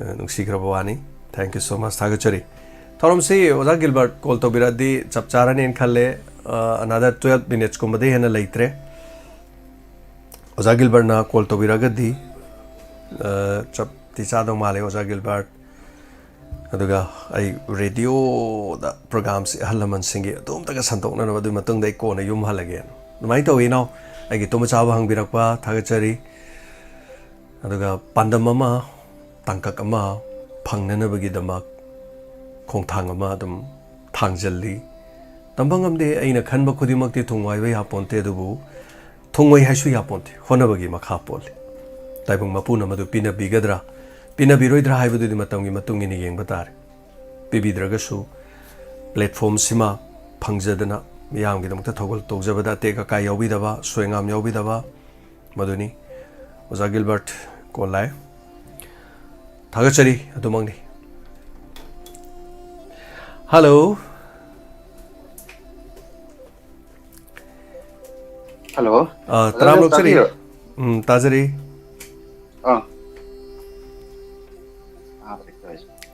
ꯑ, ꯅꯨꯡꯁꯤꯈ꯭ꯔꯕ ꯋꯥꯅꯤ꯫ Thank you so much, ꯊꯥꯒꯠꯆꯔꯤ꯫ ꯊꯧꯔꯝꯁꯤ ꯑꯣꯖꯥ ꯒꯤꯜꯕꯔꯠ ꯀꯣꯜ ꯇꯧꯕꯤꯔꯛꯑꯗꯤ ꯆꯞ ꯆꯥꯔꯅꯦꯅ ꯈꯜꯂꯦ꯫ ꯑ, another twelve minutes ꯀꯨꯝꯕꯗꯩ ꯍꯦꯟꯅ ꯂꯩꯇ꯭ꯔꯦ꯫ ꯑꯣꯖꯥ ꯒꯤꯜꯕꯔꯠꯅ ꯀꯣꯜ ꯇꯧꯕꯤꯔꯛꯑꯒꯗꯤ, ꯑ, ꯆꯞꯇꯤ ꯆꯥꯗꯧ ꯃꯥꯜꯂꯦ, ꯑꯣꯖꯥ ꯒꯤꯜꯕꯔꯠ꯫ ꯑꯗꯨꯒ ꯑꯩ ꯔꯦꯗꯤꯑꯣꯗ ꯄ꯭ꯔꯣꯒ꯭ꯔꯥꯝꯁꯤ ꯑꯍꯜ ꯂꯃꯟꯁꯤꯡꯒꯤ ꯑꯗꯨꯝꯇꯒ ꯁꯟꯗꯣꯛꯅꯅꯕ, ꯑꯗꯨꯒꯤ ꯃꯇꯨꯡꯗ ꯑꯩ ꯀꯣꯟꯅ ꯌꯨꯝ ꯍꯜꯂꯒꯦꯅ꯫ ꯑꯗꯨꯃꯥꯏꯅ ꯇꯧꯋꯤ, ꯏꯅꯥꯎ꯫ ꯑꯩꯒꯤ ꯇꯨꯝꯕ ꯆꯥꯕ ꯍꯪꯕꯤꯔꯛꯄ ꯊꯥꯒꯠꯆꯔꯤ꯫ ꯑꯗꯨꯒ ꯄꯥꯟꯗꯝ ꯑꯃ, ꯇꯥꯡꯀꯛ ꯑꯃ ꯐꯪꯅꯅꯕꯒꯤꯗꯃꯛ ꯈꯣꯡꯊꯥꯡ ꯑꯃ ꯑꯗꯨꯝ ꯊꯥꯡꯖꯜꯂꯤ꯫ ꯇꯝꯕ ꯉꯝꯗꯦ, ꯑꯩꯅ ꯈꯟꯕ ꯈꯨꯗꯤꯡꯃꯛꯇꯤ ꯊꯨꯡꯉꯣꯏꯕ ꯌꯥꯄꯣꯟꯇꯦ, ꯑꯗꯨꯕꯨ ꯊꯨꯡꯉꯣꯏ ꯍꯥꯏꯁꯨ ꯌꯥꯄꯣꯟꯇꯦ, ꯍꯣꯠꯅꯕꯒꯤ ꯃꯈꯥ ꯄꯣꯜꯂꯤ꯫ ꯇꯥꯏꯕꯪ ꯃꯄꯨꯅ ꯃꯗꯨ ꯄꯤꯅꯕꯤꯒꯗ꯭ꯔꯥ, ꯄꯤꯅꯕꯤꯔꯣꯏꯗ꯭ꯔꯥ ꯍꯥꯏꯕꯗꯨꯗꯤ ꯃꯇꯝꯒꯤ ꯃꯇꯨꯡ ꯏꯟꯅ ꯌꯦꯡꯕ ꯇꯥꯔꯦ꯫ ꯄꯤꯕꯤꯗ꯭ꯔꯒꯁꯨ platform ꯁꯤꯃ ꯐꯪꯖꯗꯅ ꯃꯤꯌꯥꯝꯒꯤꯗꯃꯛꯇ ꯊꯧꯒꯜ ꯇꯧꯖꯕꯗ ꯑꯇꯦꯛ ꯑꯀꯥꯏ ꯌꯥꯎꯕꯤꯗꯕ, ꯑꯁꯣꯏ ꯑꯉꯥꯝ ꯌꯥꯎꯕꯤꯗꯕ, ꯃꯗꯨꯅꯤ꯫ ꯑꯣꯖꯥ ꯒꯤꯜꯕꯔꯠ ꯀꯣꯜ ꯂꯥꯛꯑꯦ꯫ ꯊꯥꯒꯠꯆꯔꯤ, ꯑꯗꯨꯃꯛꯅꯤ꯫ ꯍꯜꯂꯣ꯫ ꯍꯜꯂꯣ꯫ ꯑ, ꯑꯣꯖꯥ ꯇꯔꯥꯝ ꯒꯤꯜꯕꯔꯠ ꯂꯣꯛꯆꯔꯤ꯫ ꯇꯥꯕꯤꯔꯣ? ꯎꯝ, ꯇꯥꯖꯔꯤ꯫ ꯑꯥ꯫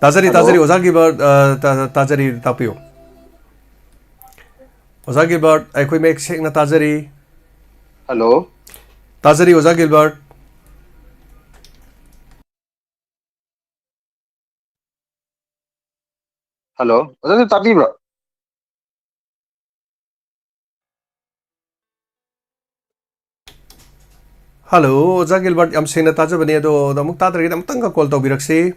ꯇꯥꯖꯔꯤ, ꯍꯜꯂꯣ꯫ ꯇꯥꯖꯔꯤ, ꯑꯣꯖꯥ ꯒꯤꯜꯕꯔꯠ, ꯑ, ꯇꯥ-, ꯇꯥꯖꯔꯤ, ꯇꯥꯛꯄꯤꯌꯨ꯫ ꯑꯣꯖꯥ ꯒꯤꯜꯕꯔꯠ, ꯑꯩꯈꯣꯏ ꯃꯌꯦꯛ ꯁꯦꯡꯅ ꯇꯥꯖꯔꯤ꯫ ꯍꯜꯂꯣ꯫ ꯇꯥꯖꯔꯤ, ꯑꯣꯖꯥ ꯒꯤꯜꯕꯔꯠ꯫ ꯍꯜꯂꯣ, ꯑꯣꯖꯥ, ꯇꯥꯕꯤꯕ꯭ꯔꯣ? ꯍꯜꯂꯣ, ꯑꯣꯖꯥ ꯒꯤꯜꯕꯔꯠ, ꯌꯥꯝ ꯁꯦꯡꯅ ꯇꯥꯖꯕꯅꯤ, ꯑꯗꯣ ꯑꯃꯨꯛ ꯇꯥꯗ꯭ꯔꯒꯗꯤ ꯑꯃꯨꯛꯇꯪꯒ ꯀꯣꯜ ꯇꯧꯕꯤꯔꯛꯁꯤ꯫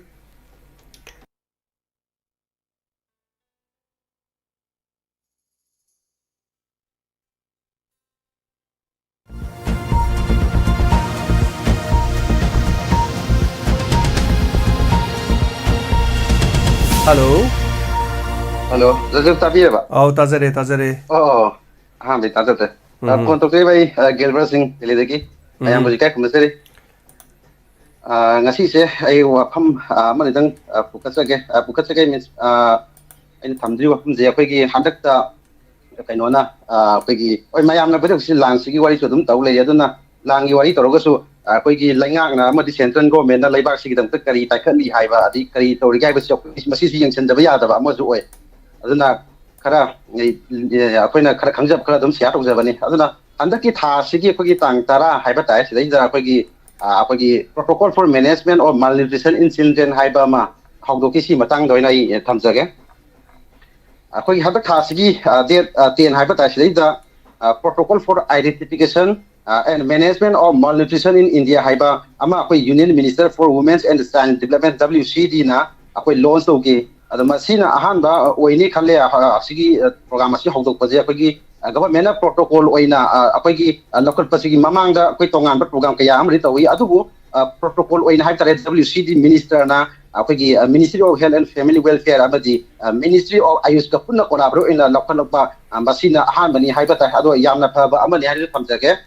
ꯍꯜꯂꯣ꯫ ꯍꯜꯂꯣ, ꯖꯣꯖꯦꯐ ꯇꯥꯕꯤꯔꯕ? ꯑꯧ, ꯇꯥꯖꯔꯦ, ꯇꯥꯖꯔꯦ꯫ ꯑꯣ, ꯑꯣ, ꯑꯍꯥꯟꯕꯗꯤ ꯇꯥꯖꯗ꯭ꯔꯦ꯫ ꯑ, ꯎꯝ꯫ ꯐꯣꯟ ꯇꯧꯖꯔꯤꯕ ꯑꯩ, ꯑ, ꯒꯤꯜꯕꯔꯠ ꯁꯤꯡ, ꯗꯦꯜꯂꯤꯗꯒꯤ꯫ ꯎꯝ꯫ ꯑꯌꯥꯝꯕ ꯍꯧꯖꯤꯛ ꯀꯥꯏ ꯈꯨꯝꯅꯖꯔꯤ꯫ ꯑ, ꯉꯁꯤꯁꯦ ꯑꯩ ꯋꯥꯐꯝ, ꯑ, ꯑꯃꯅꯤꯗꯪ, ꯑ, ꯄꯨꯈꯠꯆꯒꯦ꯫ ꯑ, ꯄꯨꯈꯠꯆꯒꯦ means, ꯑ, ꯑꯩꯅ ꯊꯝꯗꯣꯏ ꯋꯥꯐꯝꯁꯦ ꯑꯩꯈꯣꯏꯒꯤ ꯍꯟꯗꯛꯇ ꯀꯩꯅꯣꯅ, ꯑ, ꯑꯩꯈꯣꯏꯒꯤ, ꯍꯣꯏ, ꯃꯌꯥꯝꯅꯕꯨꯗꯤ ꯍꯧꯖꯤꯛ ꯂꯥꯟꯁꯤꯒꯤ ꯋꯥꯔꯤꯁꯨ ꯑꯗꯨꯝ ꯇꯧ ꯂꯩꯔꯦ꯫ ꯑꯗꯨꯅ ꯂꯥꯟꯒꯤ ꯋꯥꯔꯤ ꯇꯧꯔꯒꯁꯨ, ꯑ, ꯑꯩꯈꯣꯏꯒꯤ ꯂꯩꯉꯥꯛꯅ ꯑꯃꯗꯤ central government ꯂꯩꯕꯥꯛꯁꯤꯒꯤꯗꯃꯛꯇ ꯀꯔꯤ ꯄꯥꯏꯈꯠꯂꯤ ꯍꯥꯏꯕ, ꯑꯗꯩ ꯀꯔꯤ ꯇꯧꯔꯤꯒꯦ ꯍꯥꯏꯕꯁꯤ ꯑꯩꯈꯣꯏ ꯃꯁꯤꯁꯨ ꯌꯦꯡꯁꯤꯟꯗꯕ ꯌꯥꯗꯕ ꯑꯃꯁꯨ ꯑꯣꯏ꯫ ꯑꯗꯨꯅ ꯈꯔ, ꯑꯩ, ꯑꯩꯈꯣꯏꯅ ꯈꯔ ꯈꯪꯖꯕ ꯈꯔ ꯑꯗꯨꯝ share ꯇꯧꯖꯕꯅꯤ꯫ ꯑꯗꯨꯅ ꯍꯟꯗꯛꯀꯤ ꯊꯥ ꯑꯁꯤꯒꯤ ꯑꯩꯈꯣꯏꯒꯤ ꯇꯥꯡ ꯇꯔꯥ ꯍꯥꯏꯕ ꯇꯥꯏ, ꯁꯤꯗꯩꯗ ꯑꯩꯈꯣꯏꯒꯤ, ꯑ, ꯑꯩꯈꯣꯏꯒꯤ Protocol for Management of Malnutrition in Children ꯍꯥꯏꯕ ꯑꯃ ꯍꯧꯗꯣꯛꯈꯤ꯫ ꯁꯤ ꯃꯇꯥꯡꯗ ꯑꯣꯏꯅ ꯑꯩ ꯊꯝꯖꯒꯦ꯫ ꯑꯩꯈꯣꯏꯒꯤ ꯍꯟꯗꯛ ꯊꯥꯁꯤꯒꯤ, ꯑ, date, ꯑ, ten ꯍꯥꯏꯕ ꯇꯥꯏ, ꯁꯤꯗꯩꯗ, ꯑ, Protocol for Identification, ꯑ, and Management of Malnutrition in India ꯍꯥꯏꯕ ꯑꯃ ꯑꯩꯈꯣꯏ Union Minister for Women and Child Development, W C D ꯅ ꯑꯩꯈꯣꯏ launch ꯇꯧꯈꯤ꯫ ꯑꯗꯣ ꯃꯁꯤꯅ ꯑꯍꯥꯟꯕ ꯑꯣꯏꯅꯤ ꯈꯜꯂꯦ, ꯑ, ꯑꯁꯤꯒꯤ, ꯑ, program ꯑꯁꯤ ꯍꯧꯗꯣꯛꯄꯁꯦ꯫ ꯑꯩꯈꯣꯏꯒꯤ, ꯑ, government ꯅ protocol ꯑꯣꯏꯅ, ꯑ, ꯑꯩꯈꯣꯏꯒꯤ, ꯑ, ꯂꯧꯈꯠꯄꯁꯤꯒꯤ ꯃꯃꯥꯡꯗ ꯑꯩꯈꯣꯏ ꯇꯣꯉꯥꯟꯕ program ꯀꯌꯥ ꯑꯃꯗꯤ ꯇꯧꯏ, ꯑꯗꯨꯕꯨ, ꯑ, protocol ꯑꯣꯏꯅ ꯍꯥꯏꯕ ꯇꯥꯔꯦ, W C D minister ꯅ ꯑꯩꯈꯣꯏꯒꯤ, ꯑ, Ministry of Health and Family Welfare ꯑꯃꯗꯤ, ꯑ, Ministry of AYUSH ꯀ ꯄꯨꯟꯅ collaborate ꯑꯣꯏꯅ ꯂꯧꯈꯠꯂꯛꯄ, ꯑ, ꯃꯁꯤꯅ ꯑꯍꯥꯟꯕꯅꯤ ꯍꯥꯏꯕ ꯇꯥꯏ꯫ ꯑꯗꯣ ꯌꯥꯝꯅ ꯐꯕ ꯑꯃꯅꯤ ꯍꯥꯏꯅ ꯊꯝꯖꯒꯦ꯫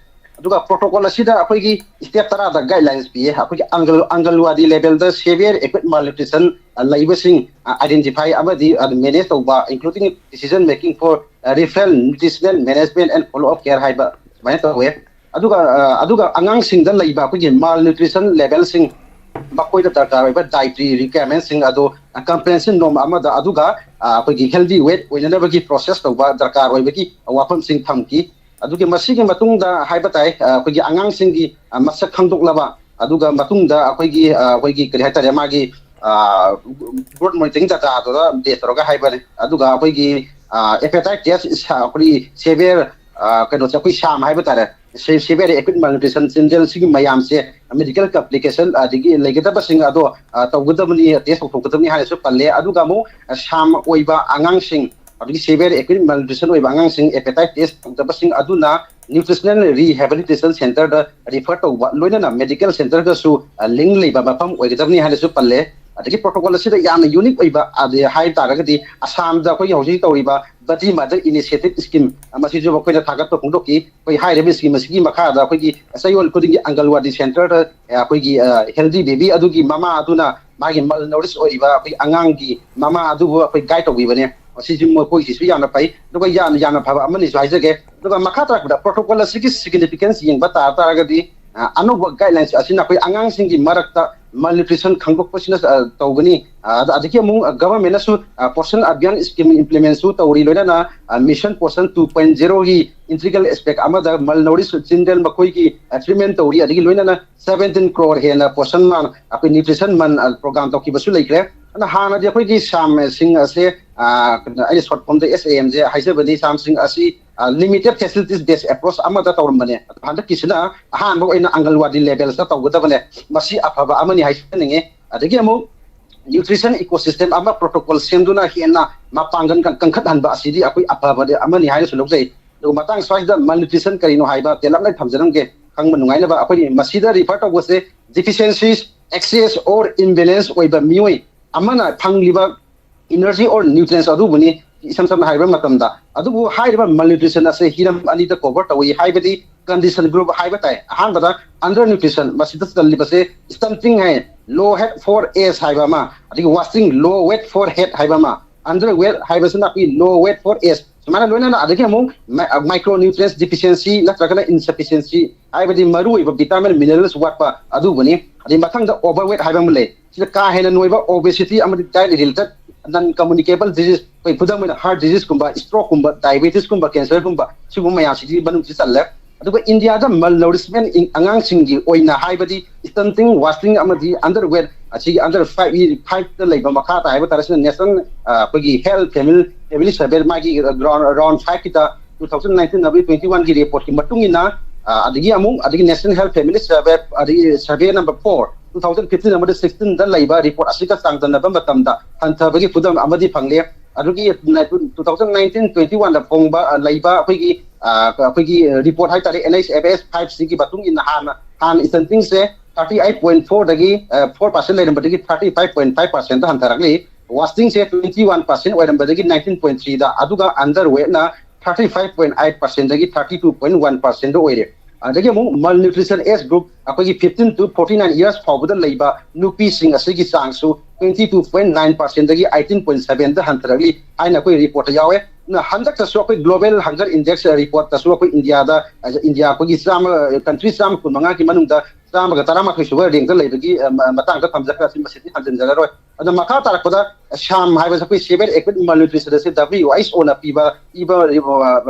ꯑꯗꯨꯒ protocol ꯑꯁꯤꯗ ꯑꯩꯈꯣꯏꯒꯤ step ꯇꯔꯥꯗ guidelines ꯄꯤꯌꯦ꯫ ꯑꯩꯈꯣꯏꯒꯤ ꯑꯪꯒꯜ-, ꯑꯪꯒꯜꯋꯥꯗꯤ level ꯗ severe acute malnutrition, ꯑ, ꯂꯩꯕꯁꯤꯡ, ꯑ, identify ꯑꯃꯗꯤ, ꯑ, manage ꯇꯧꯕ, including decision making for, ꯑ, referral, nutritional management and follow up care ꯍꯥꯏꯕ ꯁꯨꯃꯥꯏꯅ ꯇꯧꯋꯦ꯫ ꯑꯗꯨꯒ ꯑ, ꯑꯗꯨꯒ ꯑꯉꯥꯡꯁꯤꯡꯗ ꯂꯩꯕ ꯑꯩꯈꯣꯏꯒꯤ malnutrition levelꯁꯤꯡ, ꯃꯈꯣꯏꯗ ꯗꯔꯀꯥꯔ ꯑꯣꯏꯕ dietary requirementꯁꯤꯡ ꯑꯗꯨ comprehensive norm ꯑꯃꯗ, ꯑꯗꯨꯒ ꯑ, ꯑꯩꯈꯣꯏꯒꯤ healthy weight ꯑꯣꯏꯅꯅꯕꯒꯤ process ꯇꯧꯕ ꯗꯔꯀꯥꯔ ꯑꯣꯏꯕꯒꯤ ꯋꯥꯐꯝꯁꯤꯡ ꯊꯝꯈꯤ꯫ ꯑꯗꯨꯒꯤ ꯃꯁꯤꯒꯤ ꯃꯇꯨꯡꯗ ꯍꯥꯏꯕ ꯇꯥꯏ, ꯑ, ꯑꯩꯈꯣꯏꯒꯤ ꯑꯉꯥꯡꯁꯤꯡꯒꯤ ꯑ, ꯃꯁꯛ ꯈꯪꯗꯣꯛꯂꯕ, ꯑꯗꯨꯒ ꯃꯇꯨꯡꯗ ꯑꯩꯈꯣꯏꯒꯤ ꯑ, ꯑꯩꯈꯣꯏꯒꯤ ꯀꯔꯤ ꯍꯥꯏꯇꯥꯔꯦ, ꯃꯥꯒꯤ growth monitoring dataꯗꯨꯗ base ꯇꯧꯔꯒ ꯍꯥꯏꯕꯅꯦ꯫ ꯑꯗꯨꯒ ꯑꯩꯈꯣꯏꯒꯤ appetite test, ꯑꯩꯈꯣꯏꯒꯤ severe ꯀꯩꯅꯣꯁꯦ, ꯑꯩꯈꯣꯏ ꯁꯥꯝ ꯍꯥꯏꯕ ꯇꯥꯔꯦ, severe acute malnutrition children, ꯁꯤꯒꯤ ꯃꯌꯥꯝꯁꯦ medical complication ꯑꯗꯒꯤ ꯂꯩꯒꯗꯕꯁꯤꯡ ꯑꯗꯣ ꯑ, ꯇꯧꯒꯗꯕꯅꯤ, test ꯇꯧꯊꯣꯛꯀꯗꯕꯅꯤ ꯍꯥꯏꯅꯁꯨ ꯄꯜꯂꯦ꯫ ꯑꯗꯨꯒ ꯑꯃꯨꯛ ꯑ, ꯁꯥꯝ ꯑꯣꯏꯕ ꯑꯉꯥꯡꯁꯤꯡ, ꯑꯗꯒꯤ severe acute malnutrition ꯑꯣꯏꯕ ꯑꯉꯥꯡꯁꯤꯡ appetite test ꯇꯧꯗꯕꯁꯤꯡ ꯑꯗꯨꯅ nutritional rehabilitation centreꯗ refer ꯇꯧꯕ, ꯂꯣꯏꯅꯅ medical centreꯒꯁꯨ ꯑ, link ꯂꯩꯕ ꯃꯐꯝ ꯑꯣꯏꯒꯗꯕꯅꯤ ꯍꯥꯏꯅꯁꯨ ꯄꯜꯂꯦ꯫ ꯑꯗꯒꯤ protocol ꯑꯁꯤꯗ ꯌꯥꯝꯅ unique ꯑꯣꯏꯕ ꯑꯗ ꯍꯥꯏ ꯇꯥꯔꯒꯗꯤ, ꯑꯁꯥꯝꯗ ꯑꯩꯈꯣꯏꯒꯤ ꯍꯧꯖꯤꯛ ꯇꯧꯔꯤꯕ Badi Mother Initiative Scheme, ꯑ, ꯃꯁꯤꯁꯨ ꯑꯩꯈꯣꯏꯅ ꯊꯥꯒꯠꯄ ꯐꯣꯡꯗꯣꯛꯈꯤ꯫ ꯑꯩꯈꯣꯏ ꯍꯥꯏꯔꯤꯕ scheme ꯑꯁꯤꯒꯤ ꯃꯈꯥꯗ ꯑꯩꯈꯣꯏꯒꯤ ꯆꯌꯣꯜ ꯈꯨꯗꯤꯡꯒꯤ ꯑꯪꯒꯜꯋꯥꯗꯤ centreꯗ, ꯑ, ꯑꯩꯈꯣꯏꯒꯤ ꯑ, healthy baby ꯑꯗꯨꯒꯤ ꯃꯃꯥ ꯑꯗꯨꯅ ꯃꯥꯒꯤ malnourished ꯑꯣꯏꯔꯤꯕ ꯑꯩꯈꯣꯏ ꯑꯉꯥꯡꯒꯤ ꯃꯃꯥ ꯑꯗꯨꯕꯨ ꯑꯩꯈꯣꯏ guide ꯇꯧꯕꯤꯕꯅꯦ꯫ ꯃꯁꯤꯁꯨ ꯃꯈꯣꯏꯒꯤꯁꯨ ꯌꯥꯝꯅ ꯐꯩ꯫ ꯑꯗꯨꯒ ꯌꯥꯝ, ꯌꯥꯝꯅ ꯐꯕ ꯑꯃꯅꯤꯁꯨ ꯍꯥꯏꯖꯒꯦ꯫ ꯑꯗꯨꯒ ꯃꯈꯥ ꯇꯥꯔꯛꯄꯗ protocol ꯑꯁꯤꯒꯤ significance ꯌꯦꯡꯕ ꯇꯥ ꯇꯥꯔꯒꯗꯤ, ꯑ, ꯑꯅꯧꯕ guidelines ꯑꯁꯤꯅ ꯑꯩꯈꯣꯏ ꯑꯉꯥꯡꯁꯤꯡꯒꯤ ꯃꯔꯛꯇ malnutrition ꯈꯪꯗꯣꯛꯄꯁꯤꯅ, ꯑ, ꯇꯧꯒꯅꯤ꯫ ꯑ, ꯑꯗ-, ꯑꯗꯒꯤ ꯑꯃꯨꯛ, ꯑ, governmentꯅꯁꯨ, ꯑ, Poshan Abhiyan scheme implementꯁꯨ ꯇꯧꯔꯤ, ꯂꯣꯏꯅꯅ, ꯑ, Mission Poshan two point zeroꯒꯤ integral aspect ꯑꯃꯗ malnourished children ꯃꯈꯣꯏꯒꯤ, ꯑ, treatment ꯇꯧꯔꯤ꯫ ꯑꯗꯒꯤ ꯂꯣꯏꯅꯅ seventeen crore ꯍꯦꯟꯅ Poshan Maah, ꯑꯩꯈꯣꯏ nutrition month, ꯑ, program ꯇꯧꯈꯤꯕꯁꯨ ꯂꯩꯈ꯭ꯔꯦ꯫ ꯑꯗꯨꯅ ꯍꯥꯟꯅꯗꯤ ꯑꯩꯈꯣꯏꯒꯤ ꯁꯥꯝꯁꯤꯡ ꯑꯁꯦ, ꯑ, ꯑꯩꯅ short formꯗ SAMꯁꯦ ꯍꯥꯏꯖꯕꯅꯤ, ꯁꯥꯝꯁꯤꯡ ꯑꯁꯤ, ꯑ, limited facilities based approach ꯑꯃꯗ ꯇꯧꯔꯝꯕꯅꯦ꯫ ꯑꯗꯣ ꯍꯟꯗꯛꯀꯤꯁꯤꯅ ꯑꯍꯥꯟꯕ ꯑꯣꯏꯅ ꯑꯪꯒꯜꯋꯥꯗꯤ levelꯗ ꯇꯧꯒꯗꯕꯅꯦ꯫ ꯃꯁꯤ ꯑꯐꯕ ꯑꯃꯅꯤ ꯍꯥꯏꯖꯅꯤꯡꯉꯤ꯫ ꯑꯗꯒꯤ ꯑꯃꯨꯛ nutrition ecosystem ꯑꯃ protocol ꯁꯦꯝꯗꯨꯅ ꯍꯦꯟꯅ ꯃꯄꯥꯡꯒꯜ ꯀꯟ-, ꯀꯟꯈꯠꯍꯟꯕ ꯑꯁꯤꯗꯤ ꯑꯩꯈꯣꯏ ꯑꯐꯕ ꯑꯃꯅꯤ ꯍꯥꯏꯅꯁꯨ ꯂꯧꯖꯩ꯫ ꯑꯗꯨꯒ ꯃꯇꯥꯡ ꯁ꯭ꯋꯥꯏꯁꯤꯗ malnutrition ꯀꯔꯤꯅꯣ ꯍꯥꯏꯕ ꯇꯦꯜꯂꯞꯅ ꯊꯝꯖꯔꯝꯒꯦ, ꯈꯪꯕ ꯅꯨꯡꯉꯥꯏꯅꯕ꯫ ꯑꯩꯈꯣꯏꯒꯤ ꯃꯁꯤꯗ refer ꯇꯧꯕꯁꯦ deficiencies, excess or imbalance ꯑꯣꯏꯕ ꯃꯤꯑꯣꯏ ꯑꯃꯅ ꯐꯪꯂꯤꯕ energy or nutrients ꯑꯗꯨꯕꯨꯅꯤ꯫ ꯏꯁꯝ ꯁꯝꯅ ꯍꯥꯏꯔꯕ ꯃꯇꯝꯗ, ꯑꯗꯨꯕꯨ ꯍꯥꯏꯔꯤꯕ malnutrition ꯑꯁꯦ ꯍꯤꯔꯝ ꯑꯅꯤꯗ cover ꯇꯧꯏ, ꯍꯥꯏꯕꯗꯤ condition group ꯍꯥꯏꯕ ꯇꯥꯏ꯫ ꯑꯍꯥꯟꯕꯗ undernutrition, ꯃꯁꯤꯗ ꯆꯜꯂꯤꯕꯁꯦ stunting high, low head for age ꯍꯥꯏꯕ ꯑꯃ, ꯑꯗꯒꯤ wasting, low weight for head ꯍꯥꯏꯕ ꯑꯃ, underweight ꯍꯥꯏꯕꯁꯤꯅ ꯑꯩꯈꯣꯏ low weight for age, ꯃꯥꯅ ꯂꯣꯏꯅꯅ ꯑꯗꯒꯤ ꯑꯃꯨꯛ micronutrients deficiency ꯅꯠꯇ꯭ꯔꯒꯅ insufficiency, ꯍꯥꯏꯕꯗꯤ ꯃꯔꯨꯑꯣꯏꯕ vitamin minerals ꯋꯥꯠꯄ ꯑꯗꯨꯕꯨꯅꯤ꯫ ꯑꯗꯩ ꯃꯊꯪꯗ overweight ꯍꯥꯏꯕ ꯑꯃ ꯂꯩ꯫ ꯁꯤꯗ ꯀꯥ ꯍꯦꯟꯅ ꯅꯣꯏꯕ, obesity ꯑꯃꯗꯤ diet related non communicable disease, ꯑꯩꯈꯣꯏ ꯈꯨꯗꯝ ꯑꯣꯏꯅ heart diseaseꯀꯨꯝꯕ, strokeꯀꯨꯝꯕ, diabetesꯀꯨꯝꯕ, cancerꯒꯨꯝꯕ, ꯁꯤꯒꯨꯝꯕ ꯃꯌꯥꯝꯁꯤꯗꯤ ꯃꯅꯨꯡꯁꯤ ꯆꯜꯂꯦ꯫ ꯑꯗꯨꯒ ꯏꯟꯗꯤꯌꯥꯗ malnourishment ꯑꯉꯥꯡꯁꯤꯡꯒꯤ ꯑꯣꯏꯅ ꯍꯥꯏꯕꯗꯤ stunting, wasting ꯑꯃꯗꯤ underweight, ꯑꯁꯤꯒꯤ under five, fiveꯇ ꯂꯩꯕ ꯃꯈꯥ ꯇꯥꯏ ꯍꯥꯏꯕ ꯇꯥꯔꯦ꯫ ꯁꯤꯅ national ꯑꯩꯈꯣꯏꯒꯤ health family family survey, ꯃꯥꯒꯤ round round fiveꯀꯤꯗ two thousand nineteen ꯑꯃꯗꯤ twenty oneꯒꯤ reportꯀꯤ ꯃꯇꯨꯡ ꯏꯟꯅ, ꯑꯗꯒꯤ ꯑꯃꯨꯛ ꯑꯗꯒꯤ national health family survey ꯑꯗꯒꯤ survey number four two thousand fifteen ꯑꯃꯗꯤ sixteenꯗ ꯂꯩꯕ report ꯑꯁꯤꯒ ꯆꯥꯡꯗꯝꯅꯕ ꯃꯇꯝꯗ ꯍꯟꯊꯕꯒꯤ ꯈꯨꯗꯝ ꯑꯃꯗꯤ ꯐꯪꯂꯦ꯫ ꯑꯗꯨꯒꯤ two thousand nineteen twenty oneꯗ ꯐꯣꯡꯕ ꯂꯩꯕ ꯑꯩꯈꯣꯏꯒꯤ ꯑꯩꯈꯣꯏꯒꯤ report ꯍꯥꯏꯇꯥꯔꯦ, NHFS five Cꯒꯤ ꯃꯇꯨꯡ ꯏꯟꯅ ꯍꯥꯟꯅ ꯍꯥꯟꯅ stuntingꯁꯦ thirty eight point fourꯗꯒꯤ four percent ꯂꯩꯔꯝꯕꯗꯒꯤ thirty five point five percentꯇ ꯍꯟꯊꯔꯛꯂꯤ꯫ Wastingꯁꯦ twenty one percent ꯑꯣꯏꯔꯝꯕꯗꯒꯤ nineteen point threeꯗ, ꯑꯗꯨꯒ underweightꯅ thirty five point eight percentꯗꯒꯤ thirty two point one percentꯗ ꯑꯣꯏꯔꯦ꯫ ꯑꯗꯒꯤ ꯑꯃꯨꯛ malnutrition age group, ꯑꯩꯈꯣꯏꯒꯤ fifteen to forty nine years ꯐꯥꯎꯕꯗ ꯂꯩꯕ ꯅꯨꯄꯤꯁꯤꯡ ꯑꯁꯤꯒꯤ ꯆꯥꯡꯁꯨ twenty two point nine percentꯗꯒꯤ eighteen point sevenꯗ ꯍꯟꯊꯔꯛꯂꯤ ꯍꯥꯏꯅ ꯑꯩꯈꯣꯏ reportꯇ ꯌꯥꯎꯋꯦ꯫ ꯑꯗꯨꯅ ꯍꯟꯗꯛꯇꯁꯨ ꯑꯩꯈꯣꯏ global hunger index reportꯇꯁꯨ ꯑꯩꯈꯣꯏ ꯏꯟꯗꯤꯌꯥꯗ, ꯏꯟꯗꯤꯌꯥ ꯑꯩꯈꯣꯏꯒꯤ ꯆꯥꯝꯃ, country ꯆꯥꯝꯃ ꯀꯨꯟ ꯃꯉꯥꯒꯤ ꯃꯅꯨꯡꯗ ꯆꯥꯝꯃꯒ ꯇꯔꯥꯃꯥꯊꯣꯏ ꯁꯨꯕ rankꯇ ꯂꯩꯕꯒꯤ ꯃꯇꯥꯡꯗ ꯊꯝꯖꯈ꯭ꯔꯦ꯫ ꯑꯁꯤ ꯃꯁꯤꯗꯤ ꯍꯟꯖꯤꯟꯖꯔꯔꯣꯏ꯫ ꯑꯗꯣ ꯃꯈꯥ ꯇꯥꯔꯛꯄꯗ SHAM ꯍꯥꯏꯕꯁꯦ ꯑꯩꯈꯣꯏ severe acute malnutrition ꯑꯁꯤ WHOꯅ ꯄꯤꯕ ꯄꯤꯕ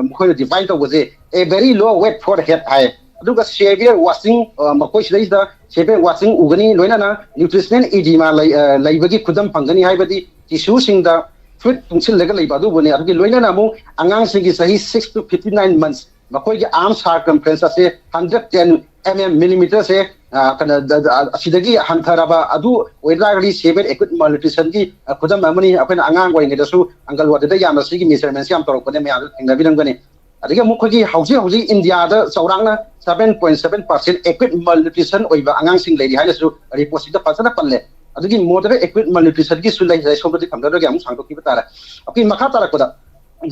ꯃꯈꯣꯏꯅ define ꯇꯧꯕꯁꯦ a very low weight for head ꯍꯥꯏ꯫ ꯑꯗꯨꯒ severe wasting, ꯃꯈꯣꯏ ꯁꯤꯗꯩꯁꯤꯗ severe wasting ꯎꯒꯅꯤ, ꯂꯣꯏꯅꯅ nutritional edema ꯂꯩꯕꯒꯤ ꯈꯨꯗꯝ ꯐꯪꯒꯅꯤ, ꯍꯥꯏꯕꯗꯤ tissueꯁꯤꯡꯗ fluid ꯇꯨꯡꯁꯤꯜꯂꯒ ꯂꯩꯕ ꯑꯗꯨꯕꯨꯅꯤ꯫ ꯑꯗꯨꯒꯤ ꯂꯣꯏꯅꯅ ꯑꯃꯨꯛ ꯑꯉꯥꯡꯁꯤꯡꯒꯤ ꯆꯍꯤ six to fifty nine months, ꯃꯈꯣꯏꯒꯤ arm circumference ꯑꯁꯦ hundred ten mm, millimeterꯁꯦ ꯀꯩꯅꯣ ꯑꯁꯤꯗꯒꯤ ꯍꯟꯊꯔꯕ ꯑꯗꯨ ꯑꯣꯏꯇꯥꯔꯒꯗꯤ severe acute malnutritionꯒꯤ ꯈꯨꯗꯝ ꯑꯃꯅꯤ꯫ ꯑꯩꯈꯣꯏꯅ ꯑꯉꯥꯡ ꯑꯣꯏꯔꯤꯉꯩꯗꯁꯨ ꯑꯪꯒꯜꯋꯥꯗꯤꯗ ꯌꯥꯝꯅ ꯁꯤꯒꯤ measurementꯁꯦ ꯌꯥꯝ ꯇꯧꯔꯛꯄꯅꯦ, ꯃꯌꯥꯝꯁꯨ ꯊꯦꯡꯅꯕꯤꯔꯝꯒꯅꯤ꯫ ꯑꯗꯒꯤ ꯑꯃꯨꯛ ꯑꯩꯈꯣꯏꯒꯤ ꯍꯧꯖꯤꯛ ꯍꯧꯖꯤꯛ ꯏꯟꯗꯤꯌꯥꯗ ꯆꯥꯎꯔꯥꯛꯅ seven point seven percent acute malnutrition ꯑꯣꯏꯕ ꯑꯉꯥꯡꯁꯤꯡ ꯂꯩꯔꯤ ꯍꯥꯏꯅꯁꯨ reportꯁꯤꯗ ꯐꯖꯅ ꯄꯜꯂꯦ꯫ ꯑꯗꯨꯒꯤ moderate acute malnutritionꯒꯤꯁꯨ ꯂꯩ, ꯁꯣꯝꯗꯗꯤ ꯊꯝꯖꯔꯒꯦ, ꯑꯃꯨꯛ ꯁꯥꯡꯗꯣꯛꯈꯤꯕ ꯇꯥꯔꯦ꯫ ꯑꯩꯈꯣꯏ ꯃꯈꯥ ꯇꯥꯔꯛꯄꯗ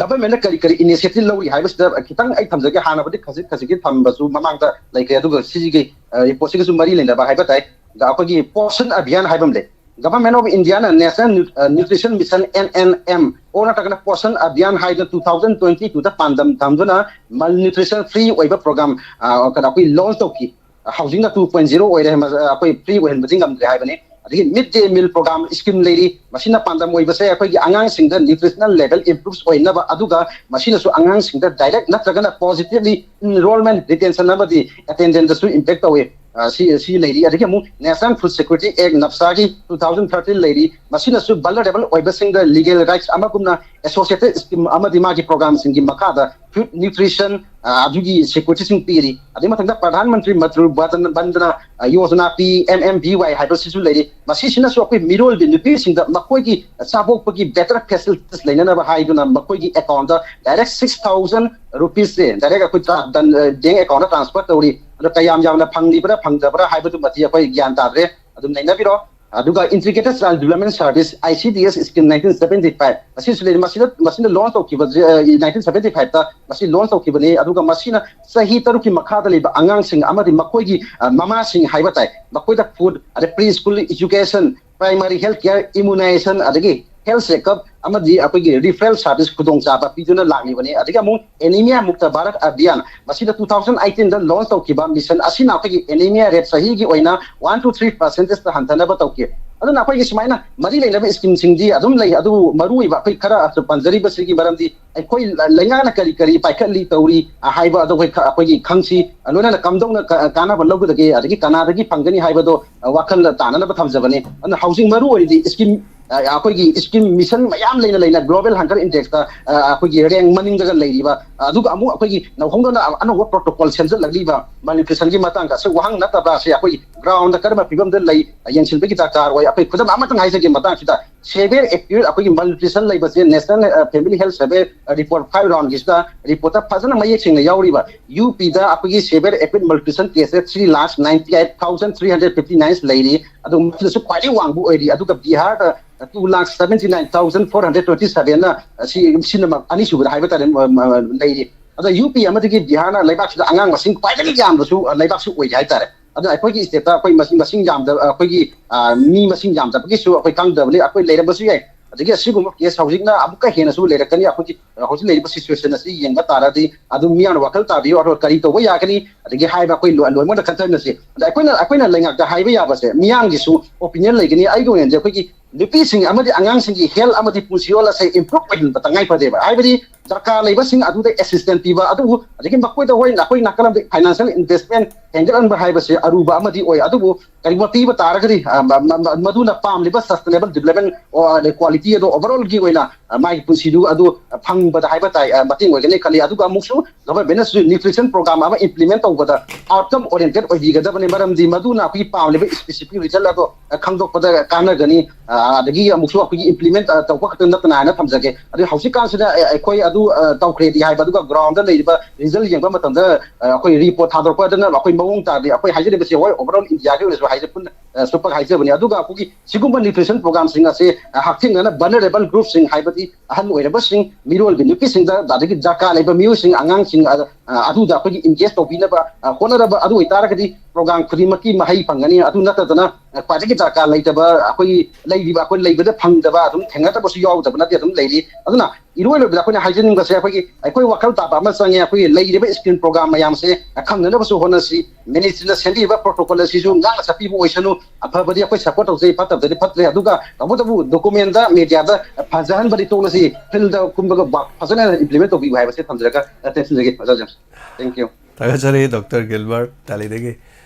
governmentꯅ ꯀꯔꯤ ꯀꯔꯤ initiative ꯂꯧꯔꯤ ꯍꯥꯏꯕꯁꯤꯗ ꯈꯤꯇꯪ ꯑꯩ ꯊꯝꯖꯒꯦ꯫ ꯍꯥꯟꯅꯕꯨꯗꯤ ꯈꯖꯤꯛ ꯈꯖꯤꯛꯀꯤ ꯊꯝꯕꯁꯨ ꯃꯃꯥꯡꯗ ꯂꯩꯈ꯭ꯔꯦ, ꯑꯗꯨꯒ ꯁꯤꯒꯤ reportꯁꯤꯒꯁꯨ ꯃꯔꯤ ꯂꯩꯅꯕ ꯍꯥꯏꯕ ꯇꯥꯏ꯫ ꯑꯗ ꯑꯩꯈꯣꯏꯒꯤ Poshan Abhiyan ꯍꯥꯏꯕ ꯑꯃ ꯂꯩ꯫ Government of Indiaꯅ National Nu- ꯑ, Nutrition Mission, N N M, ꯑꯣ ꯅꯠꯇ꯭ꯔꯒꯅ Poshan Abhiyan ꯍꯥꯏꯗꯅ two thousand twenty twoꯗ ꯄꯥꯟꯗꯝ ꯊꯝꯗꯨꯅ malnutrition free ꯑꯣꯏꯕ program, ꯑ, ꯀꯩꯅꯣ ꯑꯩꯈꯣꯏ launch ꯇꯧꯈꯤ꯫ ꯑ, ꯍꯧꯖꯤꯛꯅ two point zero ꯑꯣꯏꯔꯦ, ꯃ- ꯑ, ꯑꯩꯈꯣꯏ free ꯑꯣꯏꯍꯟꯕꯗꯤ ꯉꯝꯗ꯭ꯔꯦ ꯍꯥꯏꯕꯅꯤ꯫ ꯑꯗꯒꯤ Mid Day Meal Program scheme ꯂꯩꯔꯤ, ꯃꯁꯤꯅ ꯄꯥꯟꯗꯝ ꯑꯣꯏꯕꯁꯦ ꯑꯩꯈꯣꯏꯒꯤ ꯑꯉꯥꯡꯁꯤꯡꯗ nutritional level improves ꯑꯣꯏꯅꯕ, ꯑꯗꯨꯒ ꯃꯁꯤꯅꯁꯨ ꯑꯉꯥꯡꯁꯤꯡꯗ direct ꯅꯠꯇ꯭ꯔꯒꯅ positively enrollment retention ꯑꯃꯗꯤ attendanceꯇꯁꯨ impact ꯇꯧꯏ꯫ ꯑ, ꯁꯤ ꯁꯤ ꯂꯩꯔꯤ꯫ ꯑꯗꯒꯤ ꯑꯃꯨꯛ National Food Security Act, NAFSAꯒꯤ two thousand thirteen ꯂꯩꯔꯤ, ꯃꯁꯤꯅꯁꯨ vulnerable ꯑꯣꯏꯕꯁꯤꯡꯗ legal rights ꯑꯃꯒꯨꯝꯅ associated scheme ꯑꯃꯗꯤ ꯃꯥꯒꯤ programꯁꯤꯡꯒꯤ ꯃꯈꯥꯗ food nutrition, ꯑ, ꯑꯗꯨꯒꯤ securityꯁꯤꯡ ꯄꯤꯔꯤ꯫ ꯑꯗꯩ ꯃꯊꯪꯗ Pradhan Mantri Matru Vandan- Vandana, ꯑ, Yojana, P M M V Y ꯍꯥꯏꯕꯁꯤꯁꯨ ꯂꯩꯔꯤ꯫ ꯃꯁꯤꯁꯤꯅꯁꯨ ꯑꯩꯈꯣꯏ ꯃꯤꯔꯣꯜꯒꯤ ꯅꯨꯄꯤꯁꯤꯡꯗ ꯃꯈꯣꯏꯒꯤ ꯆꯥꯕꯣꯛꯄꯒꯤ better facilities ꯂꯩꯅꯅꯕ ꯍꯥꯏꯗꯨꯅ ꯃꯈꯣꯏꯒꯤ accountꯇ direct six thousand rupeesꯁꯦ direct ꯑꯩꯈꯣꯏ tra- ꯗꯟ- ꯑ, bank accountꯇ transfer ꯇꯧꯔꯤ꯫ ꯑꯗꯣ ꯀꯌꯥꯝ ꯌꯥꯝꯅ ꯐꯪꯂꯤꯕ꯭ꯔꯥ ꯐꯪꯗꯕ꯭ꯔꯥ ꯍꯥꯏꯕꯗꯨꯃꯗꯤ ꯑꯩꯈꯣꯏ ꯒ꯭ꯌꯥꯟ ꯇꯥꯗ꯭ꯔꯦ, ꯑꯗꯨꯝ ꯅꯩꯅꯕꯤꯔꯣ꯫ ꯑꯗꯨꯒ Integrated Child Development Service, I C D S scheme, nineteen seventy five, ꯃꯁꯤꯁꯨ ꯂꯩꯔꯤ꯫ ꯃꯁꯤꯗ ꯃꯁꯤꯅ launch ꯇꯧꯈꯤꯕꯁꯦ, ꯑ, nineteen seventy five ꯇ ꯃꯁꯤ launch ꯇꯧꯈꯤꯕꯅꯤ꯫ ꯑꯗꯨꯒ ꯃꯁꯤꯅ ꯆꯍꯤ ꯇꯔꯨꯛꯀꯤ ꯃꯈꯥꯗ ꯂꯩꯕ ꯑꯉꯥꯡꯁꯤꯡ ꯑꯃꯗꯤ ꯃꯈꯣꯏꯒꯤ, ꯑ, ꯃꯃꯥꯁꯤꯡ ꯍꯥꯏꯕ ꯇꯥꯏ, ꯃꯈꯣꯏꯗ food, ꯑꯗꯩ pre school education, primary health care, immunization, ꯑꯗꯒꯤ health checkup ꯑꯃꯗꯤ ꯑꯩꯈꯣꯏꯒꯤ referral service ꯈꯨꯗꯣꯡꯆꯥꯕ ꯄꯤꯗꯨꯅ ꯂꯥꯛꯂꯤꯕꯅꯤ꯫ ꯑꯗꯒꯤ ꯑꯃꯨꯛ Anemia Mukta Bharat Abhiyan, ꯃꯁꯤꯗ two thousand eighteen ꯗ launch ꯇꯧꯈꯤꯕ mission ꯑꯁꯤꯅ ꯑꯩꯈꯣꯏꯒꯤ anemia rate ꯆꯍꯤꯒꯤ ꯑꯣꯏꯅ one to three percentage ꯇ ꯍꯟꯊꯅꯕ ꯇꯧꯈꯤ꯫ ꯑꯗꯨꯅ ꯑꯩꯈꯣꯏꯒꯤ ꯁꯨꯃꯥꯏꯅ ꯃꯔꯤ ꯂꯩꯅꯕ schemeꯁꯤꯡꯗꯤ ꯑꯗꯨꯝ ꯂꯩ, ꯑꯗꯨꯕꯨ ꯃꯔꯨ ꯑꯣꯏꯕ ꯑꯩꯈꯣꯏ ꯈꯔ ꯄꯟꯖꯔꯤꯕꯁꯤꯒꯤ ꯃꯔꯝꯗꯤ ꯑꯩꯈꯣꯏ ꯂꯩꯉꯥꯛꯅ ꯀꯔꯤ ꯀꯔꯤ ꯄꯥꯏꯈꯠꯂꯤ ꯇꯧꯔꯤ, ꯑ, ꯍꯥꯏꯕ ꯑꯗꯨ ꯑꯩꯈꯣꯏ ꯈ- ꯑꯩꯈꯣꯏꯒꯤ ꯈꯪꯁꯤ꯫ ꯂꯣꯏꯅꯅ ꯀꯝꯗꯧꯅ ꯀ- ꯀꯥꯟꯅꯕ ꯂꯧꯒꯗꯒꯦ, ꯑꯗꯒꯤ ꯀꯅꯥꯗꯒꯤ ꯐꯪꯒꯅꯤ ꯍꯥꯏꯕꯗꯣ, ꯑ, ꯋꯥꯈꯜ ꯇꯥꯅꯅꯕ ꯊꯝꯖꯕꯅꯤ꯫ ꯑꯗꯨꯅ ꯍꯧꯖꯤꯛ ꯃꯔꯨ ꯑꯣꯏꯔꯤꯗꯤ scheme, ꯑ, ꯑꯩꯈꯣꯏꯒꯤ scheme mission ꯃꯌꯥꯝ ꯂꯩꯅ ꯂꯩꯅ Global Hunger Indexꯇ, ꯑ, ꯑꯩꯈꯣꯏꯒꯤ rank ꯃꯅꯤꯡꯗꯒ ꯂꯩꯔꯤꯕ, ꯑ, ꯑꯗꯨꯒ ꯑꯃꯨꯛ ꯑꯩꯈꯣꯏꯒꯤ ꯅꯧꯍꯧꯅꯅ ꯑꯅꯧꯕ protocol ꯁꯦꯝꯖꯤꯜꯂꯛꯂꯤꯕ malnutritionꯒꯤ ꯃꯇꯥꯡꯗ ꯑꯁꯤ ꯋꯥꯍꯪ ꯅꯠꯇꯕ꯭ꯔꯥ, ꯑꯁꯤ ꯑꯩꯈꯣꯏꯒꯤ groundꯗ ꯀꯔꯝꯕ ꯐꯤꯕꯝꯗ ꯂꯩ, ꯑ, ꯌꯦꯡꯁꯤꯟꯕꯒꯤ ꯗꯔꯀꯥꯔ ꯑꯣꯏ꯫ ꯑꯩꯈꯣꯏ ꯈꯨꯗꯝ ꯑꯃꯇꯪ ꯍꯥꯏꯖꯒꯦ ꯃꯇꯥꯡꯁꯤꯗ, severe acute ꯑꯩꯈꯣꯏꯒꯤ malnutrition ꯂꯩꯕꯁꯦ National, ꯑ, Family Health Survey, ꯑ, report five roundꯒꯤꯁꯤꯗ reportꯇ ꯐꯖꯅ ꯃꯌꯦꯛ ꯁꯦꯡꯅ ꯌꯥꯎꯔꯤꯕ꯫ UPꯗ ꯑꯩꯈꯣꯏꯒꯤ severe acute malnutrition caseꯁꯦ three lakh ninety eight thousand three hundred fifty nine ꯂꯩꯔꯤ꯫ ꯑꯗꯨ ꯃꯁꯤꯗꯁꯨ ꯈ꯭ꯋꯥꯏꯗꯒꯤ ꯋꯥꯡꯕ ꯑꯣꯏꯔꯤ꯫ ꯑꯗꯨꯒ ꯕꯤꯍꯥꯔꯗ two lakh seventy nine thousand four hundred twenty sevenꯅ ꯁꯤ, ꯁꯤꯅꯃꯛ ꯑꯅꯤꯁꯨꯕꯗ ꯍꯥꯏꯕ ꯇꯥꯔꯦ, ꯃ- ꯃ- ꯂꯩꯔꯤ꯫ ꯑꯗꯣ UP ꯑꯃꯗꯒꯤ ꯕꯤꯍꯥꯔꯅ ꯂꯩꯕꯥꯛꯁꯤꯗ ꯑꯉꯥꯡ ꯃꯁꯤꯡ ꯈ꯭ꯋꯥꯏꯗꯒꯤ ꯌꯥꯝꯕꯁꯨ, ꯑ, ꯂꯩꯕꯥꯛꯁꯨ ꯑꯣꯏꯔꯤ ꯍꯥꯏꯇꯥꯔꯦ꯫ ꯑꯗꯨꯅ ꯑꯩꯈꯣꯏꯒꯤ ꯁ꯭ꯇꯦꯠꯇ ꯑꯩꯈꯣꯏ ꯃꯁꯤꯡ ꯃꯁꯤꯡ ꯌꯥꯝꯗꯕ, ꯑꯩꯈꯣꯏꯒꯤ ꯑ, ꯃꯤ ꯃꯁꯤꯡ ꯌꯥꯝꯗꯕꯒꯤꯁꯨ ꯑꯩꯈꯣꯏ ꯈꯪꯗꯕꯅꯤ, ꯑꯩꯈꯣꯏ ꯂꯩꯔꯝꯕꯁꯨ ꯌꯥꯏ꯫ ꯑꯗꯒꯤ ꯑꯁꯤꯒꯨꯝꯕ ꯀꯦꯁ ꯍꯧꯖꯤꯛꯅ ꯑꯃꯨꯛꯀ ꯍꯦꯟꯅꯁꯨ ꯂꯩꯔꯛꯀꯅꯤ꯫ ꯑꯩꯈꯣꯏꯒꯤ ꯍꯧꯖꯤꯛ ꯂꯩꯔꯤꯕ ꯁꯤꯆꯨꯋꯦꯁꯟ ꯑꯁꯤ ꯌꯦꯡꯕ ꯇꯥꯔꯗꯤ ꯑꯗꯨꯝ ꯃꯤꯌꯥꯝꯅ ꯋꯥꯈꯜ ꯇꯥꯕꯤꯌꯨ, ꯑꯗꯨꯒ ꯀꯔꯤ ꯇꯧꯕ ꯌꯥꯒꯅꯤ, ꯑꯗꯒꯤ ꯍꯥꯏꯕ ꯑꯩꯈꯣꯏ ꯂꯣꯏ- ꯂꯣꯏꯅꯃꯛꯇ ꯈꯟꯊꯃꯤꯟꯅꯁꯤ꯫ ꯑꯗ ꯑꯩꯈꯣꯏꯅ ꯑꯩꯈꯣꯏꯅ ꯂꯩꯉꯥꯛꯇ ꯍꯥꯏꯕ ꯌꯥꯕꯁꯦ ꯃꯤꯌꯥꯝꯒꯤꯁꯨ ꯑꯣꯄꯤꯅꯤꯌꯟ ꯂꯩꯒꯅꯤ꯫ ꯑꯩꯒꯤ ꯑꯣꯏꯅꯗꯤ ꯑꯩꯈꯣꯏꯒꯤ ꯅꯨꯄꯤꯁꯤꯡ ꯑꯃꯗꯤ ꯑꯉꯥꯡꯁꯤꯡꯒꯤ ꯍꯦꯜꯊ ꯑꯃꯗꯤ ꯄꯨꯟꯁꯤꯔꯣꯜ ꯑꯁꯦ ꯏꯝꯄ꯭ꯔꯨꯞ ꯑꯣꯏꯍꯟꯕ ꯇꯉꯥꯏ ꯐꯗꯦꯕ꯫ ꯍꯥꯏꯕꯗꯤ ꯗꯔꯀꯥꯔ ꯂꯩꯕꯁꯤꯡ ꯑꯗꯨꯗ ꯑꯦꯁꯤꯁꯇꯦꯟꯁ ꯄꯤꯕ, ꯑꯗꯨꯕꯨ ꯑꯗꯒꯤ ꯃꯈꯣꯏꯗ ꯍꯣꯏ ꯑꯩꯈꯣꯏ ꯅꯥꯀꯜ ꯑꯃꯗ ꯐꯥꯏꯅꯥꯟꯁꯤꯌꯦꯜ ꯏꯟꯚꯦꯁ꯭ꯠꯃꯦꯟꯠ ꯍꯦꯟꯒꯠꯍꯟꯕ ꯍꯥꯏꯕꯁꯤ ꯑꯔꯨꯕ ꯑꯃꯗꯤ ꯑꯣꯏ꯫ ꯑꯗꯨꯕꯨ ꯀꯔꯤꯒꯨꯝꯕ ꯄꯤꯕ ꯇꯥꯔꯒꯗꯤ, ꯑ, ꯃ- ꯃ- ꯃ- ꯃꯗꯨꯅ ꯄꯥꯝꯂꯤꯕ ꯁꯁꯇꯦꯅꯦꯕꯜ ꯗꯤꯕꯂꯞꯃꯦꯟꯠ, ꯑ, ꯑꯗꯩ ꯀ꯭ꯋꯥꯂꯤꯇꯤ ꯑꯗꯣ ꯑꯣꯚꯔꯑꯣꯜꯒꯤ ꯑꯣꯏꯅ, ꯑ, ꯃꯥꯒꯤ ꯄꯨꯟꯁꯤꯗꯨ ꯑꯗꯨ ꯐꯪꯕꯗ ꯍꯥꯏꯕ ꯇꯥꯏ, ꯑ, ꯃꯇꯦꯡ ꯑꯣꯏꯒꯅꯤ ꯈꯜꯂꯤ꯫ ꯑꯗꯨꯒ ꯑꯃꯨꯛꯁꯨ ꯒꯚꯔꯟꯃꯦꯟꯠꯅꯁꯨ ꯅ꯭ꯌꯨꯇ꯭ꯔꯤꯁꯟ ꯄ꯭ꯔꯣꯒ꯭ꯔꯥꯝ ꯑꯃ ꯏꯝꯄ꯭ꯂꯤꯃꯦꯟꯠ ꯇꯧꯕꯗ ꯑꯥꯎꯠꯀꯝ ꯑꯣꯔꯤꯌꯦꯟꯇꯦꯗ ꯑꯣꯏꯕꯤꯒꯗꯕꯅꯤ꯫ ꯃꯔꯝꯗꯤ ꯃꯗꯨꯅ ꯑꯩꯈꯣꯏꯒꯤ ꯄꯥꯝꯂꯤꯕ ꯁ꯭ꯄꯦꯁꯤꯐꯤꯛ ꯔꯤꯖꯜꯠ ꯑꯗꯣ, ꯑ, ꯈꯪꯗꯣꯛꯄꯗ ꯀꯥꯟꯅꯒꯅꯤ꯫ ꯑ, ꯑꯗꯒꯤ ꯑꯃꯨꯛꯁꯨ ꯑꯩꯈꯣꯏꯒꯤ ꯏꯝꯄ꯭ꯂꯤꯃꯦꯟꯠ, ꯑ, ꯇꯧꯕ ꯈꯛꯇ ꯅꯠꯇꯅ ꯍꯥꯏꯅ ꯊꯝꯖꯒꯦ꯫ ꯑꯗꯨ ꯍꯧꯖꯤꯛꯀꯥꯟꯁꯤꯗ, ꯑ, ꯑꯩꯈꯣꯏ ꯑꯗꯨ, ꯑ, ꯇꯧꯈ꯭ꯔꯦꯗꯤ ꯍꯥꯏꯕ, ꯑꯗꯨꯒ ꯒ꯭ꯔꯥꯎꯟꯗ ꯂꯩꯔꯤꯕ ꯔꯤꯖꯜꯠ ꯌꯦꯡꯕ ꯃꯇꯝꯗ, ꯑ, ꯑꯩꯈꯣꯏ ꯔꯤꯄꯣꯔꯠ ꯊꯥꯗꯣꯔꯛꯄꯗꯅ ꯑꯩꯈꯣꯏ ꯃꯑꯣꯡ ꯇꯥꯗꯦ꯫ ꯑꯩꯈꯣꯏ ꯍꯥꯏꯖꯔꯤꯕꯁꯤ ꯍꯣꯏ ꯑꯣꯚꯔꯑꯣꯜ ꯏꯟꯗꯤꯌꯥꯒꯤ ꯑꯣꯏꯅꯁꯨ ꯍꯥꯏꯖ ꯄꯨꯟꯅ, ꯑ, ꯁꯨꯞꯄꯛ ꯍꯥꯏꯖꯕꯅꯤ꯫ ꯑꯗꯨꯒ ꯑꯩꯈꯣꯏꯒꯤ ꯁꯤꯒꯨꯝꯕ ꯅ꯭ꯌꯨꯇ꯭ꯔꯤꯁꯟ ꯄ꯭ꯔꯣꯒ꯭ꯔꯥꯝꯁꯤꯡ ꯑꯁꯦ, ꯑ, ꯍꯛꯊꯦꯡꯅꯅ ꯚꯜꯅꯔꯦꯕꯜ ꯒ꯭ꯔꯨꯞꯁꯤꯡ, ꯍꯥꯏꯕꯗꯤ ꯑꯍꯜ ꯑꯣꯏꯔꯕꯁꯤꯡ, ꯃꯤꯔꯣꯜꯒꯤ ꯅꯨꯄꯤꯁꯤꯡꯗ, ꯑꯗꯒꯤ ꯗꯔꯀꯥꯔ ꯂꯩꯕ ꯃꯤꯑꯣꯏꯁꯤꯡ, ꯑꯉꯥꯡꯁꯤꯡ, ꯑ, ꯑ, ꯑꯗꯨꯗ ꯑꯩꯈꯣꯏꯒꯤ ꯑꯦꯡꯒꯦꯖ ꯇꯧꯕꯤꯅꯕ, ꯑ, ꯍꯣꯠꯅꯔꯕ, ꯑꯗꯨ ꯑꯣꯏꯇꯥꯔꯒꯗꯤ ꯄ꯭ꯔꯣꯒ꯭ꯔꯥꯝ ꯈꯨꯗꯤꯡꯃꯛꯀꯤ ꯃꯍꯩ ꯐꯪꯒꯅꯤ꯫ ꯑꯗꯨ ꯅꯠꯇꯗꯅ, ꯑ, ꯈ꯭ꯋꯥꯏꯗꯒꯤ ꯗꯔꯀꯥꯔ ꯂꯩꯇꯕ ꯑꯩꯈꯣꯏꯒꯤ ꯂꯩꯔꯤꯕ, ꯑꯩꯈꯣꯏ ꯂꯩꯕꯗ ꯐꯪꯗꯕ ꯑꯗꯨꯝ ꯊꯦꯡꯅꯗꯕꯁꯨ ꯌꯥꯎꯗꯕ ꯅꯠꯇꯦ, ꯑꯗꯨꯝ ꯂꯩꯔꯤ꯫ ꯑꯗꯨꯅ ꯏꯔꯣꯏ ꯂꯣꯏꯕꯗ ꯑꯩꯈꯣꯏꯅ ꯍꯥꯏꯖꯅꯤꯡꯕꯁꯦ, ꯑꯩꯈꯣꯏꯒꯤ, ꯑꯩꯈꯣꯏ ꯋꯥꯈꯜ ꯇꯥꯕ ꯑꯃ ꯆꯪꯉꯦ꯫ ꯑꯩꯈꯣꯏꯒꯤ ꯂꯩꯔꯤꯕ ꯁ꯭ꯀꯤꯝ ꯄ꯭ꯔꯣꯒ꯭ꯔꯥꯝ ꯃꯌꯥꯝꯁꯦ ꯈꯪꯅꯅꯕꯁꯨ ꯍꯣꯠꯅꯁꯤ꯫ ꯃꯤꯅꯤꯁꯇ꯭ꯔꯤꯅ ꯁꯦꯝꯕꯤꯕ ꯄ꯭ꯔꯣꯇꯣꯀꯣꯜ ꯑꯁꯤꯁꯨ ꯉꯥꯛꯅ ꯆꯠꯄꯤꯕ ꯑꯣꯏꯁꯅꯨ꯫ ꯑꯐꯕꯗꯤ ꯑꯩꯈꯣꯏ ꯁꯄꯣꯔꯠ ꯇꯧꯖꯩ, ꯐꯠꯇꯕꯗꯤ ꯐꯠꯇ꯭ꯔꯦ꯫ ꯑꯗꯨꯒ ꯇꯧꯕꯇꯕꯨ ꯗꯣꯀꯨꯃꯦꯟꯗ, ꯃꯦꯗꯤꯌꯥꯗ ꯐꯖꯍꯟꯕꯗꯤ ꯇꯣꯛꯂꯁꯤ, ꯐꯤꯜꯗ ꯀꯨꯝꯕꯒ ꯋꯥꯛ ꯐꯖꯅ ꯏꯝꯄ꯭ꯂꯤꯃꯦꯟꯠ ꯇꯧꯕꯤꯌꯨ ꯍꯥꯏꯕꯁꯦ ꯊꯝꯖꯔꯒ ꯇꯦꯟꯁꯤꯟꯖꯒꯦ, ꯑꯣꯖꯥ ꯖꯦꯝꯁ꯫ Thank you꯫ ꯊꯥꯒꯠꯆꯔꯤ ꯗꯣꯛꯇꯔ ꯒꯤꯜꯕꯔꯠ ꯇꯥꯂꯤꯗꯒꯤ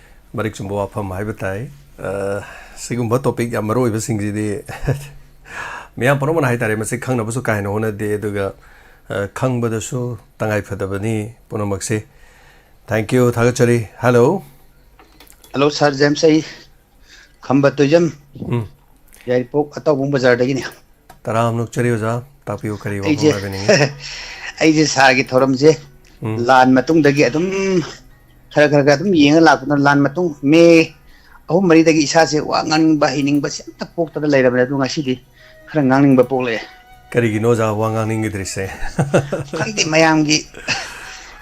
ꯃꯔꯤꯛ ꯆꯨꯝꯕ ꯋꯥꯐꯝ ꯍꯥꯏꯕ ꯇꯥꯏ꯫ ꯑ, ꯁꯤꯒꯨꯝꯕ ꯇꯣꯄꯤꯛ ꯌꯥꯝ ꯃꯔꯨ ꯑꯣꯏꯕꯁꯤꯡꯁꯤꯗꯤ ꯃꯤꯌꯥꯝ ꯄꯨꯝꯅꯃꯛꯅ ꯍꯥꯏꯇꯥꯔꯦ, ꯃꯁꯤ ꯈꯪꯅꯕꯁꯨ ꯀꯥ ꯍꯦꯟꯅ ꯍꯣꯠꯅꯗꯦ, ꯑꯗꯨꯒ, ꯑ, ꯈꯪꯕꯗꯁꯨ ꯇꯉꯥꯏ ꯐꯗꯕꯅꯤ ꯄꯨꯝꯅꯃꯛꯁꯤ꯫ Thank you, ꯊꯥꯒꯠꯆꯔꯤ꯫ ꯍꯜꯂꯣ꯫ ꯍꯜꯂꯣ, ꯁꯥꯔ ꯖꯦꯝꯁ, ꯑꯩ ꯈꯝꯕ ꯇꯣꯏꯖꯝ, ꯎꯝ꯫ ꯌꯥꯏꯔꯤꯄꯣꯛ ꯑꯇꯥꯎꯕꯨꯡ ꯕꯖꯥꯔꯗꯒꯤꯅꯤ꯫ ꯇꯔꯥꯝꯅ ꯑꯣꯛꯆꯔꯤ ꯑꯣꯖꯥ, ꯇꯥꯛꯄꯤꯌꯨ, ꯀꯔꯤ ꯋꯥꯐꯝ ꯑꯩꯁꯦ, ꯍꯥꯏꯕꯤꯅꯤꯡꯉꯤ? ꯑꯩꯁꯦ ꯁꯥꯔꯒꯤ ꯊꯧꯔꯝꯁꯦ ꯎꯝ꯫ ꯂꯥꯟ ꯃꯇꯨꯡꯗꯒꯤ ꯑꯗꯨꯝ ꯈꯔ ꯈꯔ ꯈꯔ ꯑꯗꯨꯝ ꯌꯦꯡꯉ ꯂꯥꯛꯄꯅ, ꯂꯥꯟ ꯃꯇꯨꯡ ꯃꯦ ꯑꯍꯨꯝ ꯃꯔꯤꯗꯒꯤ ꯏꯁꯥꯁꯦ ꯋꯥ ꯉꯥꯡꯅꯤꯡꯕ ꯍꯩꯅꯤꯡꯕꯁꯦ ꯑꯝꯇ ꯄꯣꯛꯇꯅ ꯂꯩꯔꯕꯅꯦ꯫ ꯑꯗꯨ ꯉꯁꯤꯗꯤ ꯈꯔ ꯉꯥꯡꯅꯤꯡꯕ ꯄꯣꯛꯂꯛꯑꯦ꯫ ꯀꯔꯤꯒꯤꯅꯣ ꯑꯣꯖꯥ ꯋꯥ ꯉꯥꯡꯅꯤꯡꯈꯤꯗ꯭ꯔꯤꯁꯦ? ꯈꯪꯗꯦ, ꯃꯌꯥꯝꯒꯤ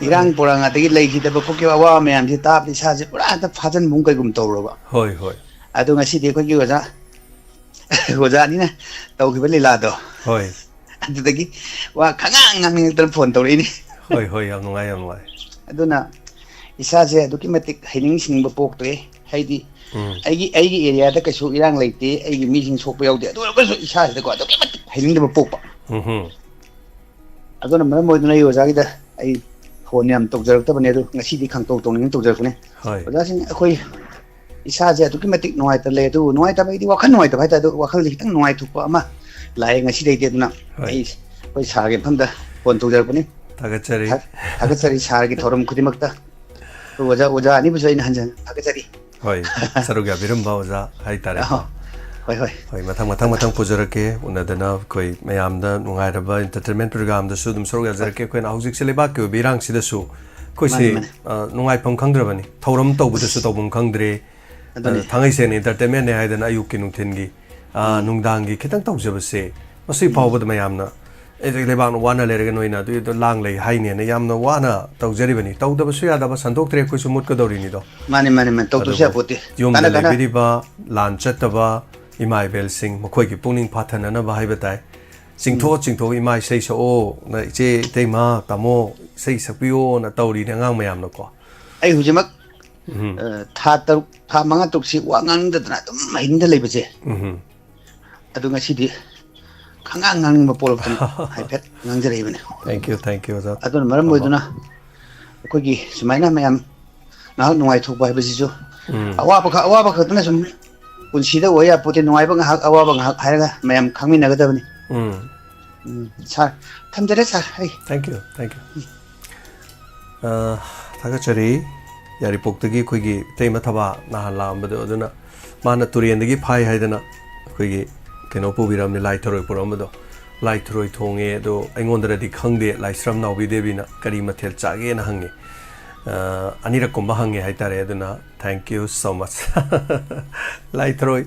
ꯏꯔꯥꯡ ꯄꯣꯔꯥꯡ ꯑꯗꯒꯤ ꯂꯩꯈꯤꯗꯕ ꯈꯣꯠꯈꯤꯕ ꯑꯋꯥꯕ ꯃꯌꯥꯝꯁꯤ ꯇꯥꯕꯗ ꯏꯁꯥꯁꯦ ꯄꯨꯔꯥ ꯍꯦꯛꯇ ꯐꯥꯖꯤꯟꯕꯒꯨꯝ ꯀꯩꯒꯨꯝ ꯇꯧꯔꯕ꯫ ꯍꯣꯏ, ꯍꯣꯏ꯫ ꯑꯗꯣ ꯉꯁꯤꯗꯤ ꯑꯩꯈꯣꯏꯒꯤ ꯑꯣꯖꯥ ꯑꯣꯖꯥ ꯑꯅꯤꯅ ꯇꯧꯈꯤꯕ ꯂꯤꯂꯥꯗꯣ, ꯍꯣꯏ꯫ ꯑꯗꯨꯗꯒꯤ ꯋꯥ ꯈꯪꯉꯥꯡ ꯉꯥꯡꯅꯤꯡꯉꯛꯇꯅ ꯐꯣꯟ ꯇꯧꯔꯛꯏꯅꯤ꯫ ꯍꯣꯏ, ꯍꯣꯏ, ꯌꯥꯝ ꯅꯨꯡꯉꯥꯏ, ꯌꯥꯝ ꯅꯨꯡꯉꯥꯏ꯫ ꯑꯗꯨꯅ ꯏꯁꯥꯁꯦ ꯑꯗꯨꯛꯀꯤ ꯃꯇꯤꯛ ꯍꯩꯅꯤꯡ ꯁꯤꯡꯕ ꯄꯣꯛꯇ꯭ꯔꯦ꯫ ꯍꯥꯏꯗꯤ ꯎꯝ꯫ ꯑꯩꯒꯤ ꯑꯩꯒꯤ ꯑꯦꯔꯤꯌꯥꯗ ꯀꯩꯁꯨ ꯏꯔꯥꯡ ꯂꯩꯇꯦ, ꯑꯩꯒꯤ ꯃꯤꯁꯤꯡ ꯁꯣꯛꯄ ꯌꯥꯎꯗꯦ, ꯑꯗꯨ ꯑꯣꯏꯔꯒꯁꯨ ꯏꯁꯥꯁꯤꯗꯀꯣ ꯑꯗꯨꯛꯀꯤ ꯃꯇꯤꯛ ꯍꯩꯅꯤꯡꯗꯕ ꯄꯣꯛꯄ꯫ ꯎꯝ ꯍꯨꯝ꯫ ꯑꯗꯨꯅ ꯃꯔꯝ ꯑꯣꯏꯗꯨꯅ ꯑꯩ ꯑꯣꯖꯥꯒꯤꯗ ꯑꯩ ꯐꯣꯟ ꯌꯥꯝ ꯇꯧꯖꯔꯛꯇꯕꯅꯦ, ꯑꯗꯨ ꯉꯁꯤꯗꯤ ꯈꯪꯇꯧ ꯇꯧꯅꯤꯡꯅ ꯇꯧꯖꯔꯛꯄꯅꯦ꯫ ꯍꯣꯏ꯫ ꯑꯣꯖꯥꯁꯤꯡ, ꯑꯩꯈꯣꯏ ꯏꯁꯥꯁꯦ ꯑꯗꯨꯛꯀꯤ ꯃꯇꯤꯛ ꯅꯨꯡꯉꯥꯏꯇ ꯂꯩ, ꯑꯗꯨꯕꯨ ꯅꯨꯡꯉꯥꯏꯇꯕ ꯍꯥꯏꯗꯤ ꯋꯥꯈꯜ ꯅꯨꯡꯉꯥꯏꯇꯕ ꯍꯥꯏꯇꯥꯔꯦ, ꯑꯗꯨ ꯋꯥꯈꯜꯁꯦ ꯈꯤꯇꯪ ꯅꯨꯡꯉꯥꯏꯊꯣꯛꯄ ꯑꯃ ꯂꯥꯛꯑꯦ ꯉꯁꯤꯗꯩꯗꯤ꯫ ꯑꯗꯨꯅ ꯍꯣꯏ꯫ ꯑꯩ ꯑꯩꯈꯣꯏ ꯁꯥꯔꯒꯤ ꯃꯐꯝꯗ ꯐꯣꯟ ꯇꯧꯖꯔꯛꯄꯅꯤ꯫ ꯊꯥꯒꯠꯆꯔꯤ꯫ ꯊꯥ-, ꯊꯥꯒꯠꯆꯔꯤ ꯁꯥꯔꯒꯤ ꯊꯧꯔꯝ ꯈꯨꯗꯤꯡꯃꯛꯇ꯫ ꯑꯗꯨ ꯑꯣꯖꯥ, ꯑꯣꯖꯥ ꯑꯅꯤꯕꯨꯁꯨ ꯑꯩꯅ ꯍꯟꯖꯟ ꯊꯥꯒꯠꯆꯔꯤ꯫ ꯍꯣꯏ, ꯁꯔꯨꯛ ꯌꯥꯕꯤꯔꯝꯕ ꯑꯣꯖꯥ ꯍꯥꯏꯇꯥꯔꯦꯀꯣ꯫ ꯑꯍꯣ꯫ ꯍꯣꯏ, ꯍꯣꯏ꯫ ꯍꯣꯏ, ꯃꯊꯪ ꯃꯊꯪ ꯃꯊꯪ ꯄꯨꯖꯔꯛꯀꯦ꯫ ꯎꯅꯗꯅ ꯑꯩꯈꯣꯏ ꯃꯌꯥꯝꯗ ꯅꯨꯡꯉꯥꯏꯔꯕ entertainment programꯗꯁꯨ ꯑꯗꯨꯝ ꯁꯔꯨꯛ ꯌꯥꯖꯔꯛꯀꯦ꯫ ꯑꯩꯈꯣꯏꯅ ꯍꯧꯖꯤꯛꯁꯦ ꯂꯩꯕꯥꯛꯀꯤ ꯑꯣꯏꯕ ꯏꯔꯥꯡꯁꯤꯗꯁꯨ ꯑꯩꯈꯣꯏꯁꯦ, ꯃꯥꯅꯤ, ꯃꯥꯅꯤ꯫ ꯑ, ꯅꯨꯡꯉꯥꯏꯐꯝ ꯈꯪꯗ꯭ꯔꯕꯅꯤ, ꯊꯧꯔꯝ ꯇꯧꯕꯗꯁꯨ ꯇꯧꯐꯝ ꯈꯪꯗ꯭ꯔꯦ꯫ ꯑꯗꯨꯅꯤ꯫ ꯑ, ꯊꯥꯡꯉꯩ ꯁꯦꯡꯅ entertainmentꯅꯦ ꯍꯥꯏꯗꯅ ꯑꯌꯨꯛꯀꯤ ꯅꯨꯡꯊꯤꯟꯒꯤ, ꯑ, ꯎꯝ꯫ ꯅꯨꯡꯗꯥꯡꯒꯤ ꯈꯤꯇꯪ ꯇꯧꯖꯕꯁꯦ ꯃꯁꯤ ꯐꯥꯎꯕꯗ ꯃꯌꯥꯝꯅ, "ꯑꯦ, ꯂꯩꯕꯥꯛꯅ ꯋꯥꯅ ꯂꯩꯔꯒ ꯅꯣꯏꯅ ꯑꯗꯨꯏꯗꯣ ꯂꯥꯡ ꯂꯩ ꯍꯥꯏꯅꯦꯅ" ꯌꯥꯝꯅ ꯋꯥꯅ ꯇꯧꯖꯔꯤꯕꯅꯤ꯫ ꯇꯧꯗꯕꯁꯨ ꯌꯥꯗꯕ, ꯁꯟꯗꯣꯛꯇ꯭ꯔꯦ, ꯑꯩꯈꯣꯏꯁꯨ ꯃꯨꯠꯀꯗꯧꯔꯤꯅꯤꯗꯣ꯫ ꯃꯥꯅꯤ, ꯃꯥꯅꯤ, ꯃꯥꯅꯤ꯫ ꯇꯧꯗꯕꯁꯨ ꯑꯗꯨꯕꯨ ꯌꯥꯄꯣꯠꯇꯦ꯫ ꯌꯨꯝꯗ ꯀꯥꯟꯅ ꯀꯥꯟꯅ ꯂꯩꯕꯤꯔꯤꯕ ꯂꯥꯟ ꯆꯠꯇꯕ ꯏꯃꯥ ꯏꯕꯦꯜꯁꯤꯡ, ꯃꯈꯣꯏꯒꯤ ꯄꯨꯛꯅꯤꯡ ꯐꯥꯊꯅꯅꯕ ꯍꯥꯏꯕ ꯇꯥꯏ꯫ ꯆꯤꯡꯊꯣꯛꯑ ꯆꯤꯡꯊꯣꯛꯑ ꯏꯃꯥ ꯏꯁꯩ ꯁꯛꯑꯣ, ꯅ ꯏꯆꯦ ꯏꯇꯩꯃ ꯇꯥꯃꯣ ꯏꯁꯩ ꯁꯛꯄꯤꯌꯣꯅ ꯇꯧꯔꯤꯅꯦ ꯑꯉꯥꯡ ꯃꯌꯥꯝꯅꯀꯣ꯫ ꯑꯩ ꯍꯧꯖꯤꯛꯃꯛ ꯎꯝ꯫ ꯑ, ꯊꯥ ꯇꯔꯨꯛ, ꯊꯥ ꯃꯉꯥ ꯇꯔꯨꯛꯁꯤ ꯋꯥ ꯉꯥꯡꯅꯗꯅ ꯑꯗꯨꯝ ꯍꯩꯅꯤꯡꯗ ꯂꯩꯕꯁꯦ꯫ ꯎꯝ꯫ ꯑꯗꯨ ꯉꯁꯤꯗꯤ ꯈꯪꯉꯥꯡ ꯉꯥꯡꯅꯤꯡꯕ ꯄꯣꯛꯂꯛꯇꯅ ꯍꯥꯏꯐꯦꯠ ꯉꯥꯡꯖꯔꯛꯏꯕꯅꯤ꯫ Thank you, thank you, ꯑꯣꯖꯥ꯫ ꯑꯗꯨꯅ ꯃꯔꯝ ꯇꯥꯃꯣ꯫ ꯑꯣꯏꯗꯨꯅ ꯑꯩꯈꯣꯏꯒꯤ ꯁꯨꯃꯥꯏꯅ ꯃꯌꯥꯝ ꯉꯥꯏꯍꯥꯛ ꯅꯨꯡꯉꯥꯏꯊꯣꯛꯄ ꯍꯥꯏꯕꯁꯤꯁꯨ ꯎꯝ꯫ ꯑꯋꯥꯕ ꯈꯛ-, ꯑꯋꯥꯕ ꯈꯛꯇꯅ ꯁꯨꯝ ꯄꯨꯟꯁꯤꯗ ꯑꯣꯏ ꯌꯥꯄꯣꯠꯇꯦ꯫ ꯅꯨꯡꯉꯥꯏꯕ ꯉꯥꯏꯍꯥꯛ, ꯑꯋꯥꯕ ꯉꯥꯏꯍꯥꯛ ꯍꯥꯏꯔꯒ ꯃꯌꯥꯝ ꯈꯪꯃꯤꯟꯅꯒꯗꯕꯅꯤ꯫ ꯎꯝ꯫ ꯎꯝ, ꯁꯥꯔ, ꯊꯝꯖꯔꯦ ꯁꯥꯔ꯫ ꯑꯩ Thank you, thank you. ꯑ, ꯊꯥꯒꯠꯆꯔꯤ꯫ ꯌꯥꯏꯔꯤꯄꯣꯛꯇꯒꯤ ꯑꯩꯈꯣꯏꯒꯤ ꯏꯇꯩꯃ ꯊꯕꯥ ꯅꯍꯥꯟ ꯂꯥꯛꯑꯝꯕꯗꯣ, ꯑꯗꯨꯅ ꯃꯥꯅ ꯇꯨꯔꯦꯟꯗꯒꯤ ꯐꯥꯏ ꯍꯥꯏꯗꯅ ꯑꯩꯈꯣꯏꯒꯤ ꯀꯩꯅꯣ ꯄꯨꯕꯤꯔꯝꯃꯤ, ꯂꯥꯏ ꯊꯔꯣꯏ ꯄꯨꯔꯛꯑꯝꯕꯗꯣ꯫ ꯂꯥꯏ ꯊꯔꯣꯏ ꯊꯣꯡꯉꯦ, ꯑꯗꯣ ꯑꯩꯉꯣꯟꯗꯔꯗꯤ ꯈꯪꯗꯦ, ꯂꯥꯏꯁ꯭ꯔꯝ ꯅꯥꯎꯕꯤ ꯗꯦꯕꯤꯅ ꯀꯔꯤ ꯃꯊꯦꯜ ꯆꯥꯒꯦꯅ ꯍꯪꯉꯤ꯫ ꯑ, ꯑꯅꯤꯔꯛꯀꯨꯝꯕ ꯍꯪꯉꯦ ꯍꯥꯏꯇꯥꯔꯦ, ꯑꯗꯨꯅ thank you so much꯫ ꯂꯥꯏ ꯊꯔꯣꯏ,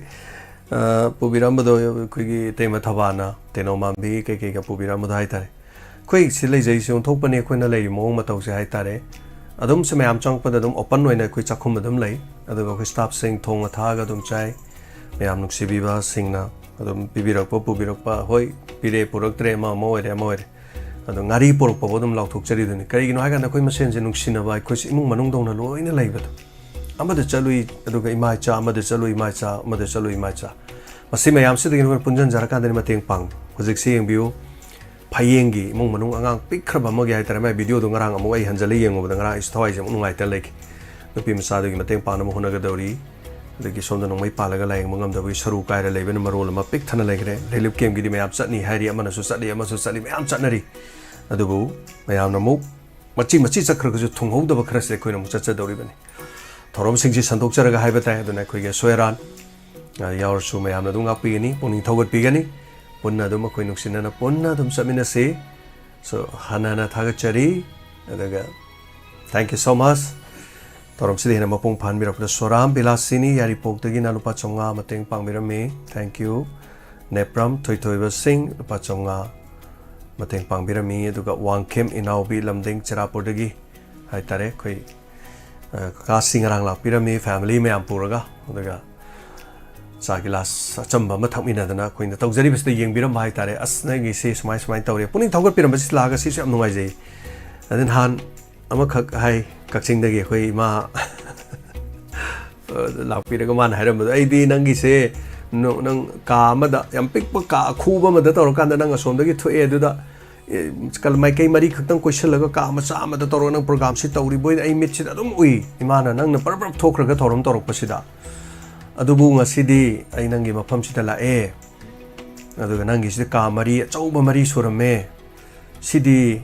ꯑ, ꯄꯨꯕꯤꯔꯝꯕꯗꯣ ꯑꯩꯈꯣꯏꯒꯤ ꯏꯇꯩꯃ ꯊꯕꯥꯅ ꯇꯦꯅꯧ ꯃꯥꯟꯕꯤ ꯀꯩꯀꯩꯒ ꯄꯨꯕꯤꯔꯝꯕꯗꯣ ꯍꯥꯏꯇꯥꯔꯦ꯫ ꯑꯩꯈꯣꯏ ꯁꯤ ꯂꯩꯖꯩꯁꯦ ꯑꯣꯟꯊꯣꯛꯄꯅꯤ, ꯑꯩꯈꯣꯏꯅ ꯂꯩꯔꯤ ꯃꯑꯣꯡ ꯃꯇꯧꯁꯦ ꯍꯥꯏꯇꯥꯔꯦ꯫ ꯑꯗꯨꯝ ꯁꯤ ꯃꯌꯥꯝ ꯆꯪꯉꯛꯄꯗ ꯑꯗꯨꯝ open ꯑꯣꯏꯅ ꯑꯩꯈꯣꯏ ꯆꯥꯛꯈꯨꯝ ꯑꯗꯨꯝ ꯂꯩ, ꯑꯗꯨꯒ ꯑꯩꯈꯣꯏ staffꯁꯤꯡ ꯊꯣꯡꯉ ꯊꯥꯛꯑꯒ ꯑꯗꯨꯝ ꯆꯥꯏ꯫ ꯃꯌꯥꯝ ꯅꯨꯡꯁꯤꯕꯤꯕꯁꯤꯡꯅ ꯑꯗꯨꯝ ꯄꯤꯕꯤꯔꯛꯄ ꯄꯨꯕꯤꯔꯛꯄ, ꯍꯣꯏ, ꯄꯤꯔꯦ ꯄꯨꯔꯛꯇ꯭ꯔꯦ, ꯑꯃ ꯑꯃ ꯑꯣꯏꯔꯦ ꯑꯃ ꯑꯣꯏꯔꯦ, ꯑꯗꯣ ꯉꯥꯔꯤ ꯄꯨꯔꯛꯄꯐꯥꯎ ꯑꯗꯨꯝ ꯂꯥꯎꯊꯣꯛꯆꯔꯤꯗꯨꯅꯤ꯫ ꯀꯔꯤꯒꯤꯅꯣ ꯍꯥꯏꯀꯥꯟꯗ ꯑꯩꯈꯣꯏ ꯃꯁꯦꯟꯁꯦ ꯅꯨꯡꯁꯤꯅꯕ, ꯑꯩꯈꯣꯏꯁꯦ ꯏꯃꯨꯡ ꯃꯅꯨꯡꯗꯧꯅ ꯂꯣꯏꯅ ꯂꯩꯕꯗꯣ꯫ ꯑꯃꯗ ꯆꯠꯂꯨꯏ, ꯑꯗꯨꯒ ꯏꯃꯥ ꯏꯆꯥ, ꯑꯃꯗ ꯆꯠꯂꯨꯏ ꯏꯃꯥ ꯏꯆꯥ, ꯑꯃꯗ ꯆꯠꯂꯨꯏ ꯏꯃꯥ ꯏꯆꯥ꯫ ꯃꯁꯤ ꯃꯌꯥꯝꯁꯤꯗꯒꯤ ꯅꯈꯣꯏꯅ ꯄꯨꯟꯁꯤꯟꯖꯔꯀꯥꯟꯗꯅꯤ ꯃꯇꯦꯡ ꯄꯥꯡꯕ꯫ ꯍꯧꯖꯤꯛꯁꯤ ꯌꯦꯡꯕꯤꯌꯨ, ꯐꯌꯦꯡꯒꯤ ꯏꯃꯨꯡ ꯃꯅꯨꯡ ꯑꯉꯥꯡ ꯄꯤꯛꯈ꯭ꯔꯕ ꯑꯃꯒꯤ ꯍꯥꯏꯇꯥꯔꯦ, ꯃꯥꯏ videoꯗꯣ ꯉꯔꯥꯡ ꯑꯃꯨꯛ ꯑꯩ ꯍꯟꯖꯤꯜꯂ ꯌꯦꯡꯉꯨꯕꯗ ꯉꯔꯥꯡ ꯑꯩꯁꯨ ꯊꯋꯥꯏꯁꯦ ꯑꯃꯨꯛ ꯅꯨꯡꯉꯥꯏꯇ ꯂꯩꯈꯤ꯫ ꯅꯨꯄꯤ ꯃꯆꯥꯗꯨꯒꯤ ꯃꯇꯦꯡ ꯄꯥꯡꯅꯕ ꯍꯣꯠꯅꯒꯗꯧꯔꯤ, ꯑꯗꯒꯤ ꯁꯣꯝꯗ ꯅꯣꯡꯃꯩ ꯄꯥꯜꯂꯒ ꯂꯥꯌꯦꯡꯕ ꯉꯝꯗꯕꯒꯤ ꯁꯔꯨ ꯀꯥꯏꯔ ꯂꯩꯕꯅ ꯃꯔꯣꯜ ꯑꯃ ꯄꯤꯛ ꯊꯟꯅ ꯂꯩꯈ꯭ꯔꯦ꯫ Relief campꯀꯤꯗꯤ ꯃꯌꯥꯝ ꯆꯠꯅꯤ ꯍꯥꯏꯔꯤ, ꯑꯃꯅꯁꯨ ꯆꯠꯂꯤ, ꯑꯃꯁꯨ ꯆꯠꯂꯤ, ꯃꯌꯥꯝ ꯆꯠꯅꯔꯤ꯫ ꯑꯗꯨꯕꯨ ꯃꯌꯥꯝꯅ ꯑꯃꯨꯛ ꯃꯆꯤ ꯃꯆꯤ ꯆꯠꯈ꯭ꯔꯒꯁꯨ ꯊꯨꯡꯍꯧꯗꯕ ꯈꯔꯁꯦ ꯑꯩꯈꯣꯏꯅ ꯑꯃꯨꯛ ꯆꯠꯆꯗꯧꯔꯤꯕꯅꯤ꯫ ꯊꯧꯔꯝꯁꯤꯡꯁꯤ ꯁꯟꯗꯣꯛꯆꯔꯒ ꯍꯥꯏꯕ ꯇꯥꯏ꯫ ꯑꯗꯨꯅ ꯑꯩꯈꯣꯏꯒꯤ ꯑꯁꯣꯏ ꯑꯔꯥꯟ, ꯑ, ꯌꯥꯎꯔꯁꯨ ꯃꯌꯥꯝꯅ ꯑꯗꯨꯝ ꯉꯥꯛꯄꯤꯒꯅꯤ, ꯄꯨꯛꯅꯤꯡ ꯊꯧꯒꯠꯄꯤꯒꯅꯤ꯫ ꯄꯨꯟꯅ ꯑꯗꯨꯝ ꯑꯩꯈꯣꯏ ꯅꯨꯡꯁꯤꯅꯅ ꯄꯨꯟꯅ ꯑꯗꯨꯝ ꯆꯠꯃꯤꯟꯅꯁꯤ꯫ So, ꯍꯟꯅ ꯍꯟꯅ ꯊꯥꯒꯠꯆꯔꯤ꯫ ꯑꯗꯨꯒ thank you so much꯫ ꯊꯧꯔꯝꯁꯤꯗ ꯍꯦꯟꯅ ꯃꯄꯨꯡ ꯐꯥꯍꯟꯕꯤꯔꯛꯄꯗ ꯁꯣꯔꯥꯝ ꯕꯤꯂꯥꯁꯤꯅꯤ ꯌꯥꯏꯔꯤꯄꯣꯛꯇꯒꯤꯅ ꯂꯨꯄꯥ ꯆꯥꯝꯃꯉꯥ ꯃꯇꯦꯡ ꯄꯥꯡꯕꯤꯔꯝꯃꯤ꯫ Thank you꯫ ꯅꯦꯄ꯭ꯔꯝ ꯊꯣꯏꯊꯣꯏꯕ ꯁꯤꯡ ꯂꯨꯄꯥ ꯆꯥꯝꯃꯉꯥ ꯃꯇꯦꯡ ꯄꯥꯡꯕꯤꯔꯝꯃꯤ꯫ ꯑꯗꯨꯒ ꯋꯥꯡꯈꯦꯝ ꯏꯅꯥꯎꯕꯤ ꯂꯝꯗꯤꯡ ꯆꯤꯔꯥꯄꯨꯔꯗꯒꯤ ꯍꯥꯏꯇꯥꯔꯦ, ꯑꯩꯈꯣꯏ, ꯑ, ꯀꯀꯥꯁꯤ ꯉꯔꯥꯡ ꯂꯥꯛꯄꯤꯔꯝꯃꯤ family ꯃꯌꯥꯝ ꯄꯨꯔꯒ꯫ ꯑꯗꯨꯒ ꯆꯥ ꯒꯤꯂꯥꯁ ꯑꯆꯝꯕ ꯑꯃ ꯊꯛꯃꯤꯟꯅꯗꯅ ꯑꯩꯈꯣꯏꯅ ꯇꯧꯖꯔꯤꯕꯁꯤꯗ ꯌꯦꯡꯕꯤꯔꯝꯕ ꯍꯥꯏꯇꯥꯔꯦ꯫ "ꯑꯁ, ꯅꯪꯒꯤꯁꯤ ꯁꯨꯃꯥꯏ ꯁꯨꯃꯥꯏꯅ ꯇꯧꯔꯦ", ꯄꯨꯛꯅꯤꯡ ꯊꯧꯒꯠꯄꯤꯔꯝꯕꯁꯤ ꯂꯥꯛꯑꯒ ꯁꯤꯁꯨ ꯌꯥꯝ ꯅꯨꯡꯉꯥꯏꯖꯩ꯫ ꯑꯗꯨ ꯅꯍꯥꯟ ꯑꯃꯈꯛ ꯍꯥꯏ, ꯀꯛꯆꯤꯡꯗꯒꯤ ꯑꯩꯈꯣꯏ ꯏꯃꯥ ꯂꯥꯛꯄꯤꯔꯒ ꯃꯥꯅ ꯍꯥꯏꯔꯝꯕꯗꯣ, "ꯑꯩꯗꯤ ꯅꯪꯒꯤꯁꯦ ꯅꯣ-, ꯅꯪ ꯀꯥ ꯑꯃꯗ, ꯌꯥꯝ ꯄꯤꯛꯄ ꯀꯥ ꯑꯈꯨꯕ ꯑꯃꯗ ꯇꯧꯔꯀꯥꯟꯗ ꯅꯪ ꯑꯁꯣꯝꯗꯒꯤ ꯊꯣꯛꯑꯦ, ꯑꯗꯨꯗ, ꯑꯦ, ꯀ-, ꯃꯥꯏꯀꯩ ꯃꯔꯤ ꯈꯛꯇꯪ ꯀꯣꯏꯁꯤꯜꯂꯒ ꯀꯥ ꯃꯆꯥ ꯑꯃꯗ ꯇꯧꯔꯒ ꯅꯪ programꯁꯤ ꯇꯧꯔꯤꯕꯣꯏ ꯑꯩ ꯃꯤꯠꯁꯤꯗ ꯑꯗꯨꯝ ꯎꯏ꯫ ꯏꯃꯥꯅ ꯅꯪꯅ ꯄꯔꯞ ꯄꯔꯞ ꯊꯣꯛꯈ꯭ꯔꯒ ꯊꯧꯔꯝ ꯇꯧꯔꯛꯄꯁꯤꯗ꯫ ꯑꯗꯨꯕꯨ ꯉꯁꯤꯗꯤ ꯑꯩ ꯅꯪꯒꯤ ꯃꯐꯝꯁꯤꯗ ꯂꯥꯛꯑꯦ, ꯑꯗꯨꯒ ꯅꯪꯒꯤꯁꯤꯗ ꯀꯥ ꯃꯔꯤ, ꯑꯆꯧꯕ ꯃꯔꯤ ꯁꯨꯔꯝꯃꯦ꯫ ꯁꯤꯗꯤ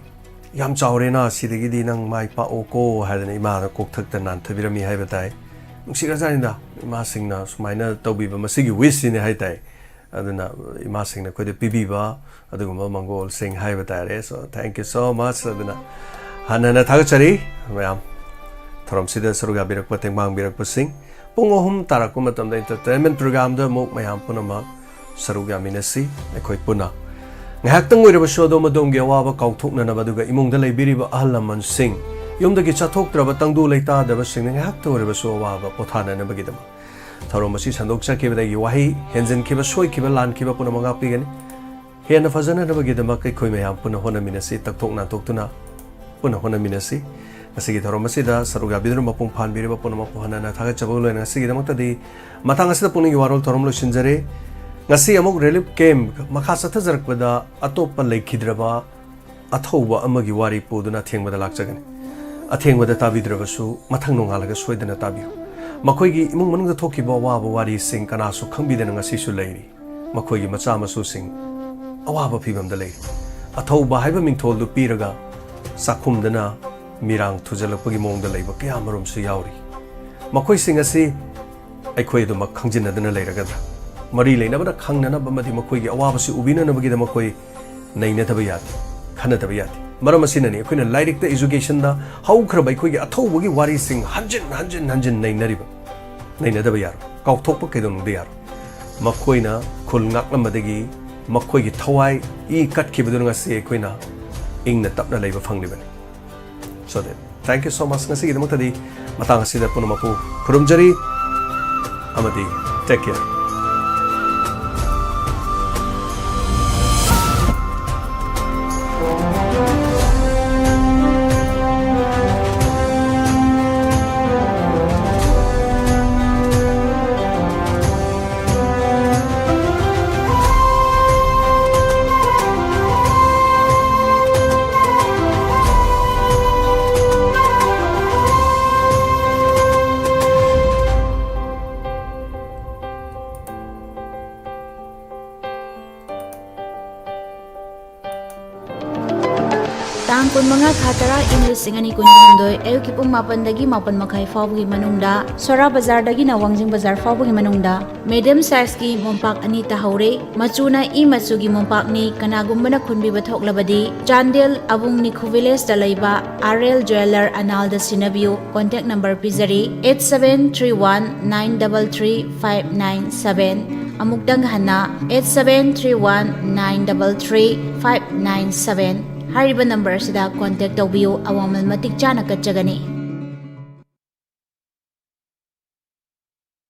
ꯌꯥꯝ ꯆꯥꯎꯔꯦꯅ, ꯁꯤꯗꯒꯤꯗꯤ ꯅꯪ ꯃꯥꯏ ꯄꯥꯛꯑꯣꯀꯣ" ꯍꯥꯏꯗꯅ ꯏꯃꯥꯅ ꯀꯣꯛꯊꯛꯇ ꯅꯥꯟꯊꯕꯤꯔꯝꯃꯤ ꯍꯥꯏꯕ ꯇꯥꯏ꯫ ꯅꯨꯡꯁꯤꯈ꯭ꯔꯖꯥꯠꯅꯤꯗ, ꯏꯃꯥꯁꯤꯡꯅ ꯁꯨꯃꯥꯏꯅ ꯇꯧꯕꯤꯕ, ꯃꯁꯤꯒꯤ wishꯁꯤꯅꯦ ꯍꯥꯏ ꯇꯥꯏ꯫ ꯑꯗꯨꯅ ꯏꯃꯥꯁꯤꯡꯅ ꯑꯩꯈꯣꯏꯗ ꯄꯤꯕꯤꯕ ꯑꯗꯨꯒꯨꯝꯕ ꯃꯪꯒꯣꯜꯁꯤꯡ ꯍꯥꯏꯕ ꯇꯥꯔꯦ꯫ So, thank you so much꯫ ꯑꯗꯨꯅ ꯍꯟꯅ ꯍꯟꯅ ꯊꯥꯒꯠꯆꯔꯤ ꯃꯌꯥꯝ꯫ ꯊꯧꯔꯝꯁꯤꯗ ꯁꯔꯨꯛ ꯌꯥꯕꯤꯔꯛꯄ, ꯇꯦꯡꯕꯥꯡꯕꯤꯔꯛꯄꯁꯤꯡ, ꯄꯨꯡ ꯑꯍꯨꯝ ꯇꯥꯔꯛꯄ ꯃꯇꯝꯗ entertainment programꯗ ꯑꯃꯨꯛ ꯃꯌꯥꯝ ꯄꯨꯝꯅꯃꯛ ꯁꯔꯨꯛ ꯌꯥꯃꯤꯟꯅꯁꯤ꯫ ꯑꯩꯈꯣꯏ ꯄꯨꯟꯅ ꯉꯥꯏꯍꯥꯛꯇꯪ ꯑꯣꯏꯔꯕꯁꯨ ꯑꯗꯣꯝ ꯑꯗꯣꯝꯒꯤ ꯑꯋꯥꯕ ꯀꯥꯎꯊꯣꯛꯅꯅꯕ, ꯑꯗꯨꯒ ꯏꯃꯨꯡꯗ ꯂꯩꯕꯤꯔꯤꯕ ꯑꯍꯜ ꯂꯃꯟꯁꯤꯡ, ꯌꯨꯝꯗꯒꯤ ꯆꯠꯊꯣꯛꯇ꯭ꯔꯕ ꯇꯪꯗꯨ ꯂꯩꯇꯥꯗꯕꯁꯤꯡꯅ ꯉꯥꯏꯍꯥꯛꯇ ꯑꯣꯏꯔꯕꯁꯨ ꯑꯋꯥꯕ ꯄꯣꯊꯥꯅꯅꯕꯒꯤꯗꯃꯛ ꯊꯧꯔꯝ ꯑꯁꯤ ꯁꯟꯗꯣꯛꯆꯈꯤꯕꯗ ꯑꯩꯒꯤ ꯋꯥꯍꯩ ꯍꯦꯟꯖꯤꯟꯈꯤꯕ, ꯁꯣꯏꯈꯤꯕ, ꯂꯥꯟꯈꯤꯕ ꯄꯨꯝꯅꯃꯛ ꯉꯥꯛꯄꯤꯒꯅꯤ꯫ ꯍꯦꯟꯅ ꯐꯖꯅꯅꯕꯒꯤꯗꯃꯛ ꯑꯩꯈꯣꯏ ꯃꯌꯥꯝ ꯄꯨꯟꯅ ꯍꯣꯠꯅꯃꯤꯟꯅꯁꯤ, ꯇꯛꯊꯣꯛ ꯅꯥꯟꯊꯣꯛꯇꯨꯅ ꯄꯨꯟꯅ ꯍꯣꯠꯅꯃꯤꯟꯅꯁꯤ꯫ ꯉꯁꯤꯒꯤ ꯊꯧꯔꯝ ꯑꯁꯤꯗ ꯁꯔꯨꯛ ꯌꯥꯕꯤꯗꯨꯅ ꯃꯄꯨꯡ ꯐꯥꯍꯟꯕꯤꯔꯤꯕ ꯄꯨꯝꯅꯃꯛꯄꯨ ꯍꯟꯅ ꯍꯟꯅ ꯊꯥꯒꯠꯆꯕꯒ ꯂꯣꯏꯅꯅ ꯉꯁꯤꯒꯤꯗꯃꯛꯇꯗꯤ ꯃꯇꯥꯡ ꯑꯁꯤꯗ ꯄꯨꯛꯅꯤꯡꯒꯤ ꯋꯥꯔꯣꯜ ꯊꯧꯔꯝ ꯂꯣꯏꯁꯤꯟꯖꯔꯦ꯫ ꯉꯁꯤ ꯑꯃꯨꯛ ꯔꯤꯂꯤꯐ ꯀꯦꯝꯞ ꯃꯈꯥ ꯆꯠꯊꯖꯔꯛꯄꯗ ꯑꯇꯣꯞꯄ ꯂꯩꯈꯤꯗ꯭ꯔꯕ ꯑꯊꯧꯕ ꯑꯃꯒꯤ ꯋꯥꯔꯤ ꯄꯨꯗꯨꯅ ꯑꯊꯦꯡꯕꯗ ꯂꯥꯛꯆꯒꯅꯤ꯫ ꯑꯊꯦꯡꯕꯗ ꯇꯥꯕꯤꯗ꯭ꯔꯕꯁꯨ ꯃꯊꯪ ꯅꯣꯡꯉꯥꯜꯂꯒ ꯁꯣꯏꯗꯅ ꯇꯥꯕꯤꯌꯨ꯫ ꯃꯈꯣꯏꯒꯤ ꯏꯃꯨꯡ ꯃꯅꯨꯡꯗ ꯊꯣꯛꯈꯤꯕ ꯑꯋꯥꯕ ꯋꯥꯔꯤꯁꯤꯡ ꯀꯅꯥꯁꯨ ꯈꯪꯕꯤꯗꯅ ꯉꯁꯤꯁꯨ ꯂꯩꯔꯤ꯫ ꯃꯈꯣꯏꯒꯤ ꯃꯆꯥ ꯃꯁꯨꯁꯤꯡ ꯑꯋꯥꯕ ꯐꯤꯚꯝꯗ ꯂꯩꯔꯤ꯫ ꯑꯊꯧꯕ ꯍꯥꯏꯕ ꯃꯤꯡꯊꯣꯜꯗꯨ ꯄꯤꯔꯒ ꯆꯥꯛꯈꯨꯝꯗꯅ ꯃꯤꯔꯥꯡ ꯊꯨꯖꯜꯂꯛꯄꯒꯤ ꯃꯑꯣꯡꯗ ꯂꯩꯕ ꯀꯌꯥ ꯑꯃꯔꯣꯝꯁꯨ ꯌꯥꯎꯔꯤ꯫ ꯃꯈꯣꯏꯁꯤꯡ ꯑꯁꯤ ꯑꯩꯈꯣꯏ ꯑꯗꯨꯃꯛ ꯈꯪꯖꯤꯟꯅꯗꯨꯅ ꯂꯩꯔꯒꯗ꯭ꯔꯥ? ꯃꯔꯤ ꯂꯩꯅꯕꯅ ꯈꯪꯅꯅꯕ ꯑꯃꯗꯤ ꯃꯈꯣꯏꯒꯤ ꯑꯋꯥꯕꯁꯤ ꯎꯕꯤꯅꯅꯕꯒꯤꯗꯃꯛ ꯑꯩꯈꯣꯏ ꯅꯩꯅꯗꯕ ꯌꯥꯗꯦ, ꯈꯟꯅꯗꯕ ꯌꯥꯗꯦ꯫ ꯃꯔꯝ ꯑꯁꯤꯅꯅꯤ ꯑꯩꯈꯣꯏꯅ ꯂꯥꯏꯔꯤꯛꯇ, educationꯗ ꯍꯧꯈ꯭ꯔꯕ ꯑꯩꯈꯣꯏꯒꯤ ꯑꯊꯧꯕꯒꯤ ꯋꯥꯔꯤꯁꯤꯡ ꯍꯟꯖꯤꯟ ꯍꯟꯖꯤꯟ ꯍꯟꯖꯤꯟ ꯅꯩꯅꯔꯤꯕ꯫ ꯅꯩꯅꯗꯕ ꯌꯥꯔꯣꯏ, ꯀꯥꯎꯊꯣꯛꯄ ꯀꯩꯗꯧꯅꯨꯡꯗ ꯌꯥꯔꯣꯏ꯫ ꯃꯈꯣꯏꯅ ꯈꯨꯜ ꯉꯥꯛꯂꯝꯕꯗꯒꯤ ꯃꯈꯣꯏꯒꯤ ꯊꯋꯥꯏ ꯏ ꯀꯠꯈꯤꯕꯗꯨꯅ ꯉꯁꯤ ꯑꯩꯈꯣꯏꯅ ꯏꯪꯅ ꯇꯞꯅ ꯂꯩꯕ ꯐꯪꯂꯤꯕꯅꯤ꯫ So that, thank you so much꯫ ꯉꯁꯤꯒꯤꯗꯃꯛꯇꯗꯤ ꯃꯇꯥꯡ ꯑꯁꯤꯗ ꯄꯨꯝꯅꯃꯛꯄꯨ ꯈꯨꯔꯨꯝꯖꯔꯤ ꯑꯃꯗꯤ take care꯫ ꯇꯥꯡ ꯀꯨꯟꯃꯉꯥ ꯊꯥ ꯇꯔꯥ ꯏꯪ ꯂꯤꯁꯤꯡ ꯑꯅꯤ ꯀꯨꯟꯍꯨꯝꯗꯣꯏ, ꯑꯌꯨꯛꯀꯤ ꯄꯨꯡ ꯃꯥꯄꯟꯗꯒꯤ ꯃꯥꯄꯟ ꯃꯈꯥꯏ ꯐꯥꯎꯕꯒꯤ ꯃꯅꯨꯡꯗ ꯁꯣꯔꯥ ꯕꯖꯥꯔꯗꯒꯤꯅ ꯋꯥꯡꯖꯤꯡ ꯕꯖꯥꯔ ꯐꯥꯎꯕꯒꯤ ꯃꯅꯨꯡꯗ medium sizeꯀꯤ ꯃꯣꯝꯄꯥꯛ ꯑꯅꯤ ꯇꯥꯍꯧꯔꯦ꯫ ꯃꯆꯨꯅ ꯏ ꯃꯆꯨꯒꯤ ꯃꯣꯝꯄꯥꯛꯅꯤ꯫ ꯀꯅꯥꯒꯨꯝꯕꯅ ꯈꯨꯟꯕꯤꯕ ꯊꯣꯛꯂꯕꯗꯤ ꯆꯥꯟꯗꯦꯜ ꯑꯕꯨꯡ ꯅꯤꯈꯨ villageꯇ ꯂꯩꯕ RL Jeweller ꯑꯅꯥꯜꯗ ꯁꯤꯟꯅꯕꯤꯌꯨ꯫ Contact number ꯄꯤꯖꯔꯤ, eight seven three one nine double three five nine seven꯫ ꯑꯃꯨꯛꯇꯪ ꯍꯟꯅ, eight seven three one nine double three five nine seven꯫ ꯍꯥꯏꯔꯤꯕ number ꯑꯁꯤꯗ contact ꯇꯧꯕꯤꯌꯨ꯫ ꯑꯋꯥꯃꯜ ꯃꯇꯤꯛ ꯆꯥꯅ ꯀꯠꯆꯒꯅꯤ꯫